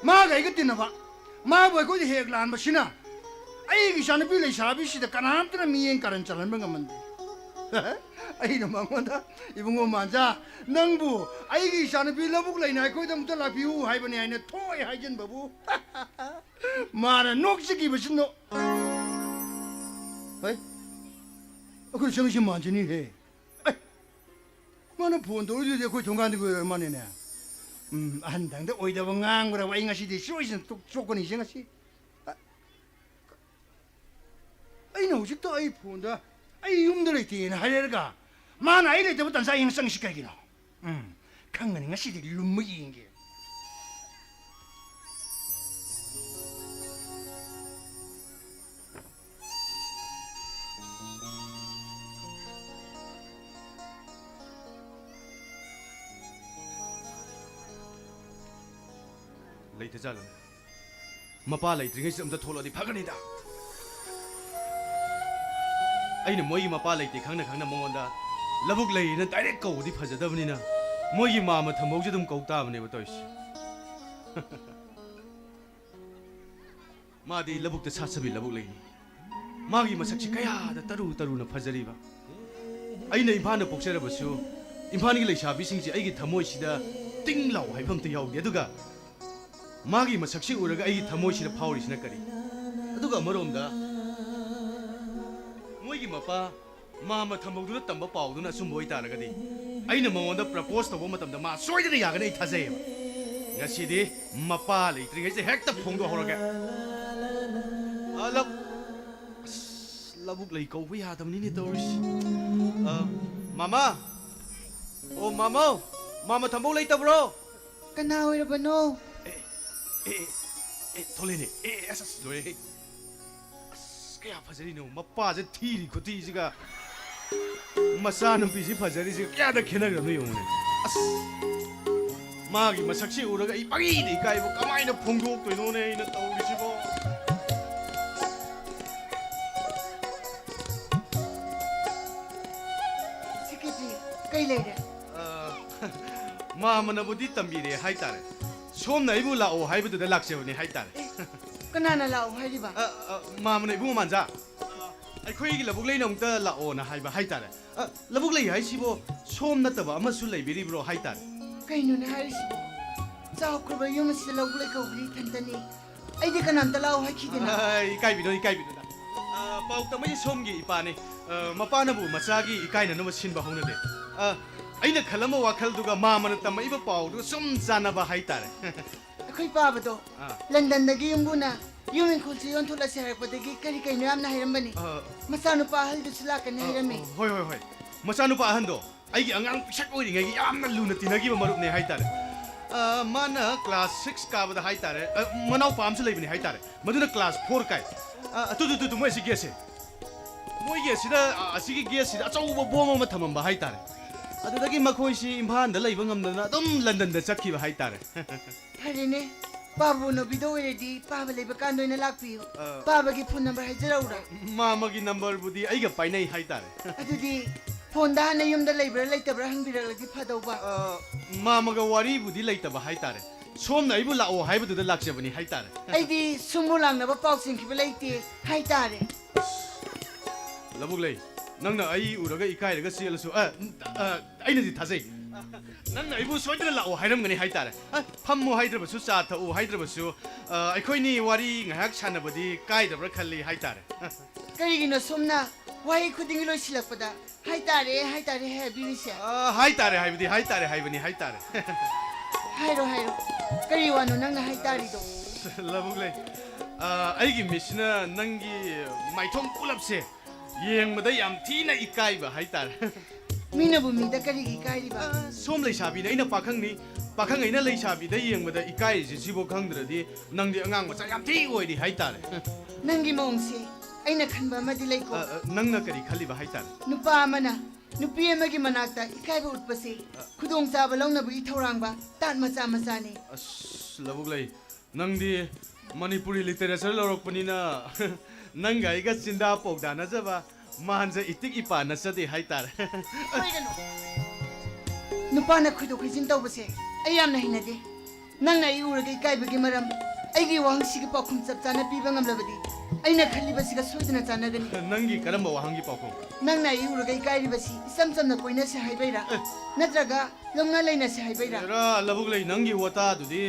ꯃꯥꯒ ꯑꯩꯒ ꯇꯤꯟꯅꯕ, ꯃꯥꯕꯨ ꯑꯩꯈꯣꯏꯗ ꯍꯦꯛ ꯂꯥꯟꯕꯁꯤꯅ ꯑꯩꯒꯤ ꯏꯆꯥꯅꯨꯄꯤ ꯂꯩꯁꯥꯕꯤꯁꯤꯗ ꯀꯅꯥꯝꯇꯅ ꯃꯤꯠꯌꯦꯡ ꯀꯥꯔꯟ ꯆꯜꯍꯟꯕ ꯉꯝꯍꯟꯗꯦ꯫ ꯑꯩꯅ ꯃꯉꯣꯟꯗ, "ꯏꯕꯨꯡꯉꯣ ꯃꯥꯟꯖꯥ, ꯅꯪꯕꯨ ꯑꯩꯒꯤ ꯏꯆꯥꯅꯨꯄꯤ ꯂꯧꯕꯨꯛ ꯂꯩꯅ ꯑꯩꯈꯣꯏꯗ ꯑꯃꯨꯛꯇ ꯂꯥꯛꯄꯤꯌꯨ ꯍꯥꯏꯕꯅꯤ" ꯍꯥꯏꯅ ꯊꯣꯏ ꯍꯥꯏꯖꯤꯟꯕꯕꯨ ꯃꯥꯅ ꯅꯣꯛꯆꯈꯤꯕꯁꯤ ꯅꯣꯛ-, ꯍꯩ, ꯑꯩꯈꯣꯏ ꯆꯪꯉꯤꯁꯤ ꯃꯥꯟꯖꯅꯤꯍꯦ꯫ ꯑꯩ, ꯃꯥꯅ ꯐꯣꯟ ꯇꯧꯔꯛꯏꯗꯨꯗꯤ ꯑꯩꯈꯣꯏ ꯊꯣꯡꯒꯥꯟꯗꯒꯤ ꯑꯣꯏꯔ ꯃꯥꯅꯦꯅꯦ꯫ ꯎꯝ, ꯑꯍꯟꯗꯪꯗ ꯑꯣꯏꯗꯕ ꯉꯥꯡꯕ꯭ꯔꯕ? ꯑꯩ ꯉꯁꯤꯗꯤ ꯁꯣꯏꯗꯅ ꯇꯣꯛ-, ꯆꯣꯛꯀꯅꯤꯁꯦ ꯉꯁꯤ꯫ ꯑ-, ꯑꯩꯅ ꯍꯧꯖꯤꯛꯇ ꯑꯩ ꯐꯣꯟꯗ "ꯑꯩ ꯌꯨꯝꯗ ꯂꯩꯇꯦꯅ" ꯍꯥꯏꯔꯛꯑꯒ ꯃꯥꯅ ꯑꯩ ꯂꯩꯇꯕ ꯇꯥꯟꯖꯥ ꯌꯦꯡ ꯆꯪꯉꯤꯁꯤ ꯀꯩꯒꯤꯅꯣ? ꯎꯝ, ꯈꯪꯒꯅꯤ, ꯉꯁꯤꯗꯤ ꯂꯨꯝꯃ ꯌꯦꯡꯒꯦ꯫ ꯂꯩꯇꯖꯥꯠꯂꯣꯅꯦ? ꯃꯄꯥ ꯂꯩꯇ꯭ꯔꯤꯉꯩꯁꯤꯗ ꯑꯝꯇ ꯊꯣꯛꯂꯛꯑꯗꯤ ꯐꯒꯅꯤꯗ꯫ ꯑꯩꯅ ꯃꯣꯏꯒꯤ ꯃꯄꯥ ꯂꯩꯇꯦ ꯈꯪꯅ ꯈꯪꯅ ꯃꯉꯣꯟꯗ ꯂꯧꯕꯨꯛ ꯂꯩꯌꯦꯅ ꯗꯥꯏꯔꯦꯛ ꯀꯧꯕꯗꯤ ꯐꯖꯗꯕꯅꯤꯅ, ꯃꯣꯏꯒꯤ ꯃꯥꯝꯃ ꯊꯝꯕꯧꯁꯦ ꯑꯗꯨꯝ ꯀꯧ ꯇꯥꯕꯅꯦꯕ ꯇꯧꯔꯤꯁꯦ꯫ ꯃꯥꯗꯤ ꯂꯧꯕꯨꯛꯇ ꯁꯥꯠꯆꯕꯤ ꯂꯧꯕꯨꯛ ꯂꯩꯅꯤ꯫ ꯃꯥꯒꯤ ꯃꯁꯛꯁꯤ ꯀꯌꯥꯗ ꯇꯔꯨ ꯇꯔꯨꯅ ꯐꯖꯔꯤꯕ꯫ ꯑꯩꯅ ꯏꯝꯐꯥꯜꯗ ꯄꯣꯛꯆꯔꯕꯁꯨ, ꯏꯝꯐꯥꯜꯒꯤ ꯂꯩꯁꯥꯕꯤꯁꯤꯡꯁꯤ ꯑꯩꯒꯤ ꯊꯃꯣꯏꯁꯤꯗ ꯇꯤꯡ ꯂꯥꯎ ꯍꯥꯏꯕ ꯑꯝꯇ ꯌꯥꯎꯗꯦ꯫ ꯑꯗꯨꯒ ꯃꯥꯒꯤ ꯃꯁꯛꯁꯤ ꯎꯔꯒ ꯑꯩꯒꯤ ꯊꯃꯣꯏꯁꯤꯗ ꯐꯥꯎꯔꯤꯁꯤꯅ ꯀꯔꯤ? ꯑꯗꯨꯒ ꯑꯃꯔꯣꯝꯗ, ꯃꯣꯏꯒꯤ ꯃꯄꯥ ꯃꯥꯝꯃ ꯊꯝꯕꯧꯗꯨꯅ ꯇꯝꯕ ꯄꯥꯎꯗꯨꯅ ꯑꯆꯨꯝꯕ ꯑꯣꯏꯇꯥꯔꯒꯗꯤ, ꯑꯩꯅ ꯃꯉꯣꯟꯗ ꯄ꯭ꯔꯄꯣꯁ ꯇꯧꯕ ꯃꯇꯝꯗ ꯃꯥ ꯁꯣꯏꯗꯅ ꯌꯥꯒꯅꯤ, ꯑꯩ ꯊꯥꯖꯩꯌꯦꯕ꯫ ꯉꯁꯤꯗꯤ ꯃꯄꯥ ꯂꯩꯇ꯭ꯔꯤꯉꯩꯁꯦ ꯍꯦꯛꯇ ꯐꯣꯡꯗꯣꯛꯍꯧꯔꯒꯦ꯫ ꯑ, ꯂꯧ-, ꯑꯁ, ꯂꯧꯕꯨꯛ ꯂꯩ ꯀꯧꯕ ꯌꯥꯗꯕꯅꯤꯅꯦ ꯇꯧꯔꯤꯁꯤ꯫ ꯑ, ꯃꯥꯃꯥ! ꯑꯣ, ꯃꯥꯃꯧ! ꯃꯥꯝꯃ ꯊꯝꯕꯧ ꯂꯩꯇꯕ꯭ꯔꯣ? ꯀꯅꯥ ꯑꯣꯏꯔꯕꯅꯣ? ꯑꯦ, ꯑꯦ, ꯑꯦ, ꯊꯣꯛꯂꯛꯑꯦꯅꯦ꯫ ꯑꯦ, ꯑꯁ, ꯑꯁ, ꯂꯣꯏꯔꯦꯍꯦ꯫ ꯑꯁ, ꯀꯌꯥ ꯐꯖꯔꯤꯅꯣ? ꯃꯄꯥꯁꯦ ꯊꯤꯔꯤ ꯈꯨꯊꯤꯁꯤꯒ ꯃꯆꯥꯅꯨꯄꯤꯁꯤ ꯐꯖꯔꯤꯁꯤꯒ ꯀꯌꯥꯗ ꯈꯦꯠꯅꯈ꯭ꯔꯕꯅꯣ ꯌꯦꯡꯉꯨꯅꯦ꯫ ꯑꯁ, ꯃꯥꯒꯤ ꯃꯁꯛꯁꯤ ꯎꯔꯒ ꯑꯩ ꯄꯪꯏꯗ ꯏꯀꯥꯏꯕ, ꯀꯃꯥꯏꯅ ꯐꯣꯡꯗꯣꯛꯇꯣꯏꯅꯣꯅꯦ ꯑꯩꯅ ꯇꯧꯔꯤꯁꯤꯕꯣ? ꯁꯤꯀꯤꯗꯤ ꯀꯩ ꯂꯩꯔꯦ? ꯑ, ꯃꯥꯝꯃꯅꯕꯨꯗꯤ ꯇꯝꯕꯤꯔꯦ ꯍꯥꯏꯇꯥꯔꯦ꯫ ꯁꯣꯝꯅ ꯑꯩꯕꯨ ꯂꯥꯛꯑꯣ ꯍꯥꯏꯕꯗꯨꯗ ꯂꯥꯛꯆꯕꯅꯦ ꯍꯥꯏꯇꯥꯔꯦ꯫ ꯑꯦ, ꯀꯅꯥꯅ ꯂꯥꯛꯑꯣ ꯍꯥꯏꯔꯤꯕ? ꯑ, ꯑ, ꯃꯥꯝꯃꯅ ꯏꯕꯨꯡꯉꯣ ꯃꯥꯟꯖꯥ, ꯑ, ꯑꯩꯈꯣꯏꯒꯤ ꯂꯧꯕꯨꯛ ꯂꯩꯅ ꯑꯃꯨꯛꯇ ꯂꯥꯛꯑꯣꯅ ꯍꯥꯏꯕ ꯍꯥꯏꯇꯥꯔꯦ꯫ ꯑ, ꯂꯧꯕꯨꯛ ꯂꯩ ꯍꯥꯏꯁꯤꯕꯨ ꯁꯣꯝ ꯅꯠꯇꯕ ꯑꯃꯁꯨ ꯂꯩꯕꯤꯔꯤꯕ꯭ꯔꯣ ꯍꯥꯏꯇꯥꯔꯦ꯫ ꯀꯩꯅꯣꯅꯦ ꯍꯥꯏꯔꯤꯁꯤꯕꯣ? ꯆꯥꯎꯈ꯭ꯔꯕ ꯌꯨꯝ ꯑꯁꯤꯗ ꯂꯧꯕꯨꯛ ꯂꯩ ꯀꯧꯕꯗꯤ ꯏꯊꯟꯇꯅꯤ꯫ ꯑꯩꯗꯤ ꯀꯅꯥꯝꯇ ꯂꯥꯛꯑꯣ ꯍꯥꯏꯈꯤꯗꯦꯅ꯫ ꯑ, ꯏꯀꯥꯏꯕꯤꯅꯣ, ꯏꯀꯥꯏꯕꯤꯅꯣꯗ꯫ ꯑ, ꯄꯥꯎ ꯇꯝꯃꯛꯏꯁꯦ ꯁꯣꯝꯒꯤ ꯏꯄꯥꯅꯤ꯫ ꯑ, ꯃꯄꯥꯅꯕꯨ ꯃꯆꯥꯒꯤ ꯏꯀꯥꯏꯅꯅꯕ ꯁꯤꯟꯕ ꯍꯧꯅꯗꯦ꯫ ꯑ, ꯑꯩꯅ ꯈꯜꯂꯝꯕ ꯋꯥꯈꯜꯗꯨꯒ ꯃꯥꯝꯃꯅ ꯇꯝꯃꯛꯏꯕ ꯄꯥꯎꯗꯨꯒ ꯁꯨꯝ ꯆꯥꯟꯅꯕ ꯍꯥꯏꯇꯥꯔꯦ꯫ ꯑꯩꯈꯣꯏ ꯄꯥꯕꯗꯣ ꯑꯥ꯫ ꯂꯟꯗꯟꯗꯒꯤ ꯌꯨꯝꯕꯨꯅ ꯌꯨꯝ ꯏꯪꯈꯣꯜꯁꯤ ꯌꯣꯟꯊꯣꯛꯂꯁꯤ ꯍꯥꯏꯔꯛꯄꯗꯒꯤ ꯀꯔꯤ ꯀꯩꯅꯣ ꯌꯥꯝꯅ ꯍꯥꯏꯔꯝꯕꯅꯤ꯫ ꯑ, ꯃꯆꯥꯅꯨꯄꯥ ꯑꯍꯜꯗꯨꯁꯨ ꯂꯥꯛꯀꯅꯤ ꯑ, ꯍꯥꯏꯔꯝꯃꯤ꯫ ꯑ, ꯍꯣꯏ, ꯍꯣꯏ, ꯍꯣꯏ꯫ ꯃꯆꯥꯅꯨꯄꯥ ꯑꯍꯟꯗꯣ ꯑꯩꯒꯤ ꯑꯉꯥꯡ ꯄꯤꯁꯛ ꯑꯣꯏꯔꯤꯉꯩꯒꯤ ꯌꯥꯝꯅ ꯂꯨꯅ ꯇꯤꯟꯅꯈꯤꯕ ꯃꯔꯨꯞꯅꯦ ꯍꯥꯏꯇꯥꯔꯦ꯫ ꯑ, ꯃꯥꯅ class six ꯀꯥꯕꯗ ꯍꯥꯏꯇꯥꯔꯦ, ꯑ, ꯃꯅꯥꯎꯄꯥ ꯑꯃꯁꯨ ꯂꯩꯕꯅꯦ ꯍꯥꯏꯇꯥꯔꯦ, ꯃꯗꯨꯅ class four ꯀꯥꯏ꯫ ꯑ, ꯑꯗꯨ, ꯑꯗꯨ, ꯑꯗꯨ, ꯑꯗꯨ, ꯃꯣꯏ ꯑꯁꯤ gateꯁꯦ꯫ ꯃꯣꯏꯒꯤ ꯑꯁꯤꯗ, ꯑ, ꯑꯁꯤꯒꯤ gateꯁꯤꯗ ꯑꯆꯧꯕ bomb ꯑꯃ ꯊꯝꯃꯝꯕ ꯍꯥꯏꯇꯥꯔꯦ꯫ ꯑꯗꯨꯗꯒꯤ ꯃꯈꯣꯏꯁꯤ ꯏꯝꯐꯥꯜꯗ ꯂꯩꯕ ꯉꯝꯗꯅ ꯑꯗꯨꯝ ꯂꯟꯗꯟꯗ ꯆꯠꯈꯤꯕ ꯍꯥꯏꯇꯥꯔꯦ꯫ ꯐꯔꯦꯅꯦ, ꯄꯥꯕꯨ ꯅꯣꯕꯤꯗ ꯑꯣꯏꯔꯗꯤ ꯄꯥꯕ ꯂꯩꯕ ꯀꯥꯟꯗ ꯑꯣꯏꯅ ꯂꯥꯛꯄꯤꯌꯨ꯫ ꯑ, ꯄꯥꯕꯒꯤ ꯐꯣꯟ ꯅꯝꯕꯔ ꯍꯥꯏꯖꯔꯛꯎꯔꯥ? ꯃꯥꯃꯒꯤ ꯅꯝꯕꯔꯕꯨꯗꯤ ꯑꯩꯒ ꯄꯥꯏꯅꯩ ꯍꯥꯏꯇꯥꯔꯦ꯫ ꯑꯗꯨꯗꯤ ꯐꯣꯟꯗ ꯍꯥꯟꯅ ꯌꯨꯝꯗ ꯂꯩꯕ꯭ꯔꯥ ꯂꯩꯇꯕ꯭ꯔꯥ ꯍꯪꯕꯤꯔꯛꯂꯗꯤ ꯐꯗꯧꯕ꯫ ꯑ, ꯃꯥꯃꯒ ꯋꯥꯔꯤꯕꯨꯗꯤ ꯂꯩꯇꯕ ꯍꯥꯏꯇꯥꯔꯦ꯫ ꯁꯣꯝꯅ ꯑꯩꯕꯨ ꯂꯥꯛꯑꯣ ꯍꯥꯏꯕꯗꯨꯗ ꯂꯥꯛꯆꯕꯅꯤ ꯍꯥꯏꯇꯥꯔꯦ꯫ ꯑꯩꯗꯤ ꯁꯨꯝꯕꯨ ꯂꯥꯡꯅꯕ ꯄꯥꯎ ꯆꯦꯟꯈꯤꯕ ꯂꯩꯇꯦ ꯍꯥꯏꯇꯥꯔꯦ꯫ ꯂꯧꯕꯨꯛꯂꯩ, ꯅꯪꯅ ꯑꯩ ꯎꯔꯒ ꯏꯀꯥꯏꯔꯒ ꯆꯦꯜꯂꯁꯨ, ꯑ, ꯑ, ꯑꯩꯅꯗꯤ ꯊꯥꯖꯩ꯫ ꯅꯪꯅ ꯑꯩꯕꯨ ꯁꯣꯏꯗꯅ ꯂꯥꯛꯑꯣ ꯍꯥꯏꯔꯝꯒꯅꯤ ꯍꯥꯏꯇꯥꯔꯦ꯫ ꯑ, ꯐꯝꯃꯣ ꯍꯥꯏꯗ꯭ꯔꯕꯁꯨ, ꯆꯥ ꯊꯛꯎ ꯍꯥꯏꯗ꯭ꯔꯕꯁꯨ, ꯑ, ꯑꯩꯈꯣꯏꯅꯤ ꯋꯥꯔꯤ ꯉꯥꯏꯍꯥꯛ ꯁꯥꯟꯅꯕꯗꯤ ꯀꯥꯏꯗꯕ꯭ꯔꯥ ꯈꯜꯂꯤ ꯍꯥꯏꯇꯥꯔꯦ꯫ ꯀꯔꯤꯒꯤꯅꯣ ꯁꯣꯝꯅ ꯋꯥꯍꯩ ꯈꯨꯗꯤꯡꯒꯤ ꯂꯣꯏꯁꯤꯜꯂꯛꯄꯗ "ꯍꯥꯏꯇꯥꯔꯦ, ꯍꯥꯏꯇꯥꯔꯦ" ꯍꯥꯏꯕꯤꯔꯤꯁꯦ? ꯑ, ꯍꯥꯏꯇꯥꯔꯦ ꯍꯥꯏꯕꯗꯤ ꯍꯥꯏꯇꯥꯔꯦ ꯍꯥꯏꯕꯅꯤ ꯍꯥꯏꯇꯥꯔꯦ꯫ ꯍꯥꯏꯔꯣ, ꯍꯥꯏꯔꯣ꯫ ꯀꯔꯤ ꯋꯥꯅꯣ ꯅꯪꯅ ꯍꯥꯏꯇꯥꯔꯤꯗꯣ? ꯂꯧꯕꯨꯛꯂꯩ, ꯑ, ꯑꯩꯒꯤ ꯃꯤꯠꯁꯤꯅ ꯅꯪꯒꯤ ꯃꯥꯏꯊꯣꯡ ꯄꯨꯂꯞꯁꯦ ꯌꯦꯡꯕꯗ ꯌꯥꯝ ꯊꯤꯅ ꯏꯀꯥꯏꯕ ꯍꯥꯏꯇꯥꯔꯦ꯫ ꯃꯤꯅꯕꯨ ꯃꯤꯗ ꯀꯔꯤꯒꯤ ꯏꯀꯥꯏꯔꯤꯕ? ꯑ, ꯁꯣꯝ ꯂꯩꯁꯥꯕꯤꯅ ꯑꯩꯅ ꯄꯥꯈꯪꯅꯤ, ꯄꯥꯈꯪ ꯑꯩꯅ ꯂꯩꯁꯥꯕꯤꯗ ꯌꯦꯡꯕꯗ ꯏꯀꯥꯏꯔꯤꯁꯦ ꯁꯤꯕꯨ ꯈꯪꯗ꯭ꯔꯗꯤ ꯅꯪꯗꯤ ꯑꯉꯥꯡ ꯃꯆꯥ ꯌꯥꯝ ꯊꯤ ꯑꯣꯏꯔꯤ ꯍꯥꯏꯇꯥꯔꯦ꯫ ꯅꯪꯒꯤ ꯃꯑꯣꯡꯁꯦ ꯑꯩꯅ ꯈꯟꯕ ꯑꯃꯗꯤ ꯂꯩꯀꯣ꯫ ꯑ, ꯑ, ꯅꯪꯅ ꯀꯔꯤ ꯈꯜꯂꯤꯕ ꯍꯥꯏꯇꯥꯔꯦ? ꯅꯨꯄꯥ ꯑꯃꯅ ꯅꯨꯄꯤ ꯑꯃꯒꯤ ꯃꯅꯥꯛꯇ ꯏꯀꯥꯏꯕ ꯎꯠꯄꯁꯤ ꯈꯨꯗꯣꯡꯆꯥꯕ ꯂꯧꯅꯕꯒꯤ ꯊꯧꯔꯥꯡꯕ ꯇꯥꯠ ꯃꯆꯥ ꯃꯆꯥꯅꯤ꯫ ꯑꯁ, ꯂꯧꯕꯨꯛꯂꯩ, ꯅꯪꯗꯤ ꯃꯅꯤꯄꯨꯔꯤ ꯂꯤꯇꯔꯦꯆꯔ ꯂꯧꯔꯛꯄꯅꯤꯅ ꯅꯪꯒ ꯑꯩꯒ ꯆꯤꯟꯗꯥ ꯄꯧꯗꯥꯅꯖꯕ ꯃꯥꯟꯖ ꯏꯇꯤꯛ ꯏꯄꯥ ꯅꯠꯆꯗꯦ ꯍꯥꯏꯇꯥꯔꯦ꯫ ꯀꯩꯒꯤꯅꯣ? ꯅꯨꯄꯥꯅ ꯈꯣꯏꯗꯣꯛ ꯈꯣꯏꯖꯤꯟ ꯇꯧꯕꯁꯦ ꯑꯩ ꯌꯥꯝꯅ ꯍꯩꯅꯗꯦ꯫ ꯅꯪꯅ ꯑꯩ ꯎꯔꯒ ꯏꯀꯥꯏꯕꯒꯤ ꯃꯔꯝ, ꯑꯩꯒꯤ ꯋꯥꯍꯪꯁꯤꯒꯤ ꯄꯥꯎꯈꯨꯝ ꯆꯞ ꯆꯥꯅ ꯄꯤꯕ ꯉꯝꯂꯕꯗꯤ ꯑꯩꯅ ꯈꯜꯂꯤꯕꯁꯤꯒ ꯁꯣꯏꯗꯅ ꯆꯥꯟꯅꯒꯅꯤ꯫ ꯅꯪꯒꯤ ꯀꯔꯝꯕ ꯋꯥꯍꯪꯒꯤ ꯄꯥꯎꯈꯨꯝ? ꯅꯪꯅ ꯑꯩ ꯎꯔꯒ ꯏꯀꯥꯏꯔꯤꯕꯁꯤ ꯏꯆꯝ ꯆꯝꯅ ꯀꯣꯏꯅꯁꯦ ꯍꯥꯏꯕꯩꯔꯥ? ꯑꯦ꯫ ꯅꯠꯇ꯭ꯔꯒ ꯂꯧꯅ ꯂꯩꯅꯁꯦ ꯍꯥꯏꯕꯩꯔꯥ? ꯑꯦꯔꯥ, ꯂꯧꯕꯨꯛꯂꯩ, ꯅꯪꯒꯤ ꯋꯥꯇꯥꯗꯨꯗꯤ,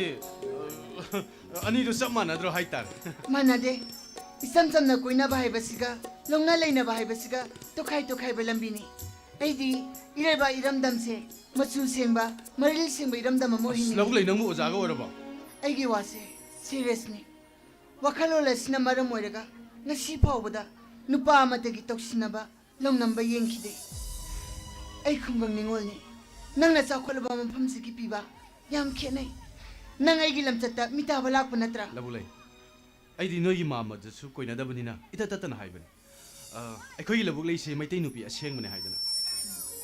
ꯑ, ꯑꯅꯤꯗꯨ ꯆꯞ ꯃꯥꯟꯅꯗ꯭ꯔꯣ ꯍꯥꯏꯇꯥꯔꯦ꯫ ꯃꯥꯟꯅꯗꯦ꯫ ꯏꯆꯝ ꯆꯝꯅ ꯀꯣꯏꯅꯕ ꯍꯥꯏꯕꯁꯤꯒ ꯂꯧꯅ ꯂꯩꯅꯕ ꯍꯥꯏꯕꯁꯤꯒ ꯇꯣꯈꯥꯏ ꯇꯣꯈꯥꯏꯕ ꯂꯝꯕꯤꯅꯤ꯫ ꯑꯩꯗꯤ ꯏꯔꯩꯕꯥꯛ ꯏꯔꯝꯗꯝꯁꯦ ꯃꯆꯨ ꯁꯦꯡꯕ, ꯃꯔꯤꯜ ꯁꯦꯡꯕ ꯏꯔꯝꯗꯝ ꯑꯃ ꯑꯁ, ꯑꯣꯏꯍꯟꯅꯤꯡꯉꯤ꯫ ꯂꯧꯕꯨꯛꯂꯩ, ꯅꯪꯕꯨ ꯑꯣꯖꯥꯒ ꯑꯣꯏꯔꯕꯣ? ꯑꯩꯒꯤ ꯋꯥꯁꯦ ꯁꯤꯔꯤꯌꯁꯅꯤ꯫ ꯋꯥꯈꯜꯂꯣꯟ ꯑꯁꯤꯅ ꯃꯔꯝ ꯑꯣꯏꯔꯒ ꯉꯁꯤ ꯐꯥꯎꯕꯗ ꯅꯨꯄꯥ ꯑꯃꯠꯇꯒꯤ ꯇꯧꯁꯤꯟꯅꯕ ꯂꯧꯅꯝꯕ ꯌꯦꯡꯈꯤꯗꯦ꯫ ꯑꯩ ꯈꯨꯡꯒꯪ ꯅꯤꯉꯣꯜꯅꯤ꯫ ꯅꯪꯅ ꯆꯥꯎꯈꯠꯂꯕ ꯃꯐꯝꯁꯤꯒꯤ ꯄꯤꯕ ꯌꯥꯝ ꯈꯦꯠꯅꯩ꯫ ꯅꯪ ꯑꯩꯒꯤ ꯂꯝꯆꯠꯇ ꯃꯤꯇꯥꯕ ꯂꯥꯛꯄ ꯅꯠꯇ꯭ꯔꯥ? ꯂꯧꯕꯨꯛꯂꯩ, ꯑꯩꯗꯤ ꯅꯣꯏꯒꯤ ꯃꯥꯝꯃꯗꯁꯨ ꯀꯣꯏꯅꯗꯕꯅꯤꯅ ꯏꯇꯠ ꯇꯠꯇꯅ ꯍꯥꯏꯕꯅꯤ꯫ ꯑ, ꯑꯩꯈꯣꯏꯒꯤ ꯂꯧꯕꯨꯛꯂꯩꯁꯦ ꯃꯩꯇꯩ ꯅꯨꯄꯤ ꯑꯁꯦꯡꯕꯅꯦ ꯍꯥꯏꯗꯅ꯫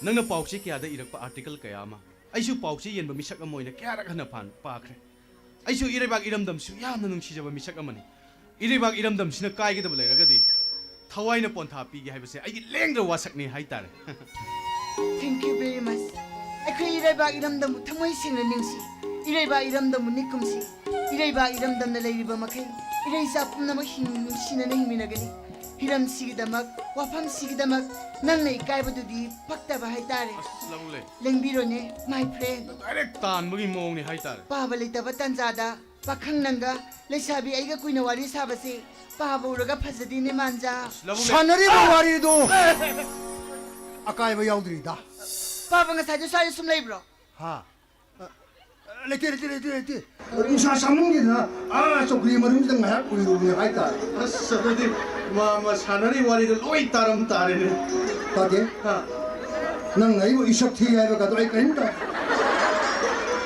ꯅꯪꯅ ꯄꯥꯎꯆꯦ ꯀꯌꯥꯗ ꯏꯔꯛꯄ ꯑꯥꯔꯇꯤꯀꯜ ꯀꯌꯥ ꯑꯃ, ꯑꯩꯁꯨ ꯄꯥꯎꯆꯦ ꯌꯦꯟꯕ ꯃꯤꯁꯛ ꯑꯃ ꯑꯣꯏꯅ ꯀꯌꯥꯔꯛ ꯍꯟꯅ ꯐꯥꯟ-, ꯄꯥꯈ꯭ꯔꯦ꯫ ꯑꯩꯁꯨ ꯏꯔꯩꯕꯥꯛ ꯏꯔꯝꯗꯝꯁꯨ ꯌꯥꯝꯅ ꯅꯨꯡꯁꯤꯖꯕ ꯃꯤꯁꯛ ꯑꯃꯅꯤ꯫ ꯏꯔꯩꯕꯥꯛ ꯏꯔꯝꯗꯝꯁꯤꯅ ꯀꯥꯏꯒꯗꯕ ꯂꯩꯔꯒꯗꯤ ꯊꯋꯥꯏꯅ ꯄꯣꯟꯊꯥ ꯄꯤꯒꯦ ꯍꯥꯏꯕꯁꯦ ꯑꯩꯒꯤ ꯂꯦꯡꯗ꯭ꯔ ꯋꯥꯁꯛꯅꯤ ꯍꯥꯏꯇꯥꯔꯦ꯫ Thank you very much. ꯑꯩꯈꯣꯏ ꯏꯔꯩꯕꯥꯛ ꯏꯔꯝꯗꯝꯕꯨ ꯊꯃꯣꯏ ꯁꯦꯡꯅ ꯅꯤꯡꯁꯤ꯫ ꯏꯔꯩꯕꯥꯛ ꯏꯔꯝꯗꯝꯕꯨ ꯅꯤꯛꯀꯨꯝꯁꯤ꯫ ꯏꯔꯩꯕꯥꯛ ꯏꯔꯝꯗꯝꯅ ꯂꯩꯔꯤꯕ ꯃꯈꯩ ꯏꯔꯩꯆꯥ ꯄꯨꯝꯅꯃꯛ ꯍꯤꯡ-, ꯅꯨꯡꯁꯤꯅꯅ ꯍꯤꯡꯃꯤꯟꯅꯒꯅꯤ꯫ ꯍꯤꯔꯝꯁꯤꯒꯤꯗꯃꯛ, ꯋꯥꯐꯝꯁꯤꯒꯤꯗꯃꯛ ꯅꯪꯅ ꯏꯀꯥꯏꯕꯗꯨꯗꯤ ꯄꯛꯇꯕ ꯍꯥꯏꯇꯥꯔꯦ꯫ ꯑꯁ, ꯂꯧꯂꯦ꯫ ꯂꯦꯡꯕꯤꯔꯣꯅꯦ, my friend꯫ Direct ꯇꯥꯟꯕꯒꯤ ꯃꯑꯣꯡꯅꯤ ꯍꯥꯏꯇꯥꯔꯦ꯫ ꯄꯥꯕ ꯂꯩꯇꯕ ꯇꯥꯟꯖꯥꯗ ꯄꯥꯈꯪ ꯅꯪꯒ ꯂꯩꯁꯥꯕꯤ ꯑꯩꯒ ꯀꯨꯏꯅ ꯋꯥꯔꯤ ꯁꯥꯕꯁꯦ ꯄꯥꯕ ꯎꯔꯒ ꯐꯖꯗꯦꯅꯦ, ꯃꯥꯟꯖꯥ꯫ ꯂꯧꯂꯦ꯫ ꯁꯥꯟꯅꯔꯤꯕ ꯋꯥꯔꯤꯗꯨ ꯑꯀꯥꯏꯕ ꯌꯥꯎꯗ꯭ꯔꯤꯗ꯫ ꯄꯥꯕ ꯉꯁꯥꯏꯗꯣ ꯁ꯭ꯋꯥꯏꯗ ꯁꯨꯝ ꯂꯩꯕ꯭ꯔꯣ? ꯍꯥ? ꯑ, ꯂꯩꯇꯦ, ꯂꯩꯇꯦ, ꯂꯩꯇꯦ, ꯂꯩꯇꯦ꯫ ꯅꯨꯡꯁꯥ ꯁꯥꯃꯟꯒꯤꯗꯅ, ꯑꯥ, ꯆꯧꯀ꯭ꯔꯤ ꯃꯅꯨꯡꯁꯤꯗ ꯉꯥꯏꯍꯥꯛ ꯎꯏꯔꯨꯕꯅꯦ ꯍꯥꯏꯇꯥꯔꯦ꯫ ꯑꯁ, ꯑꯗꯨꯗꯤ ꯃꯥ, ꯃꯥ ꯁꯥꯟꯅꯔꯤ ꯋꯥꯔꯤꯗꯣ ꯂꯣꯏ ꯇꯥꯔꯝ ꯇꯥꯔꯦꯅꯦ꯫ ꯇꯥꯗꯦ꯫ ꯍꯥ? ꯅꯪꯅ ꯑꯩꯕꯨ ꯏꯁꯛ ꯊꯤ ꯍꯥꯏꯕ ꯀꯥꯗꯣ ꯑꯩ ꯀꯔꯤꯝ ꯇꯥꯗꯦ꯫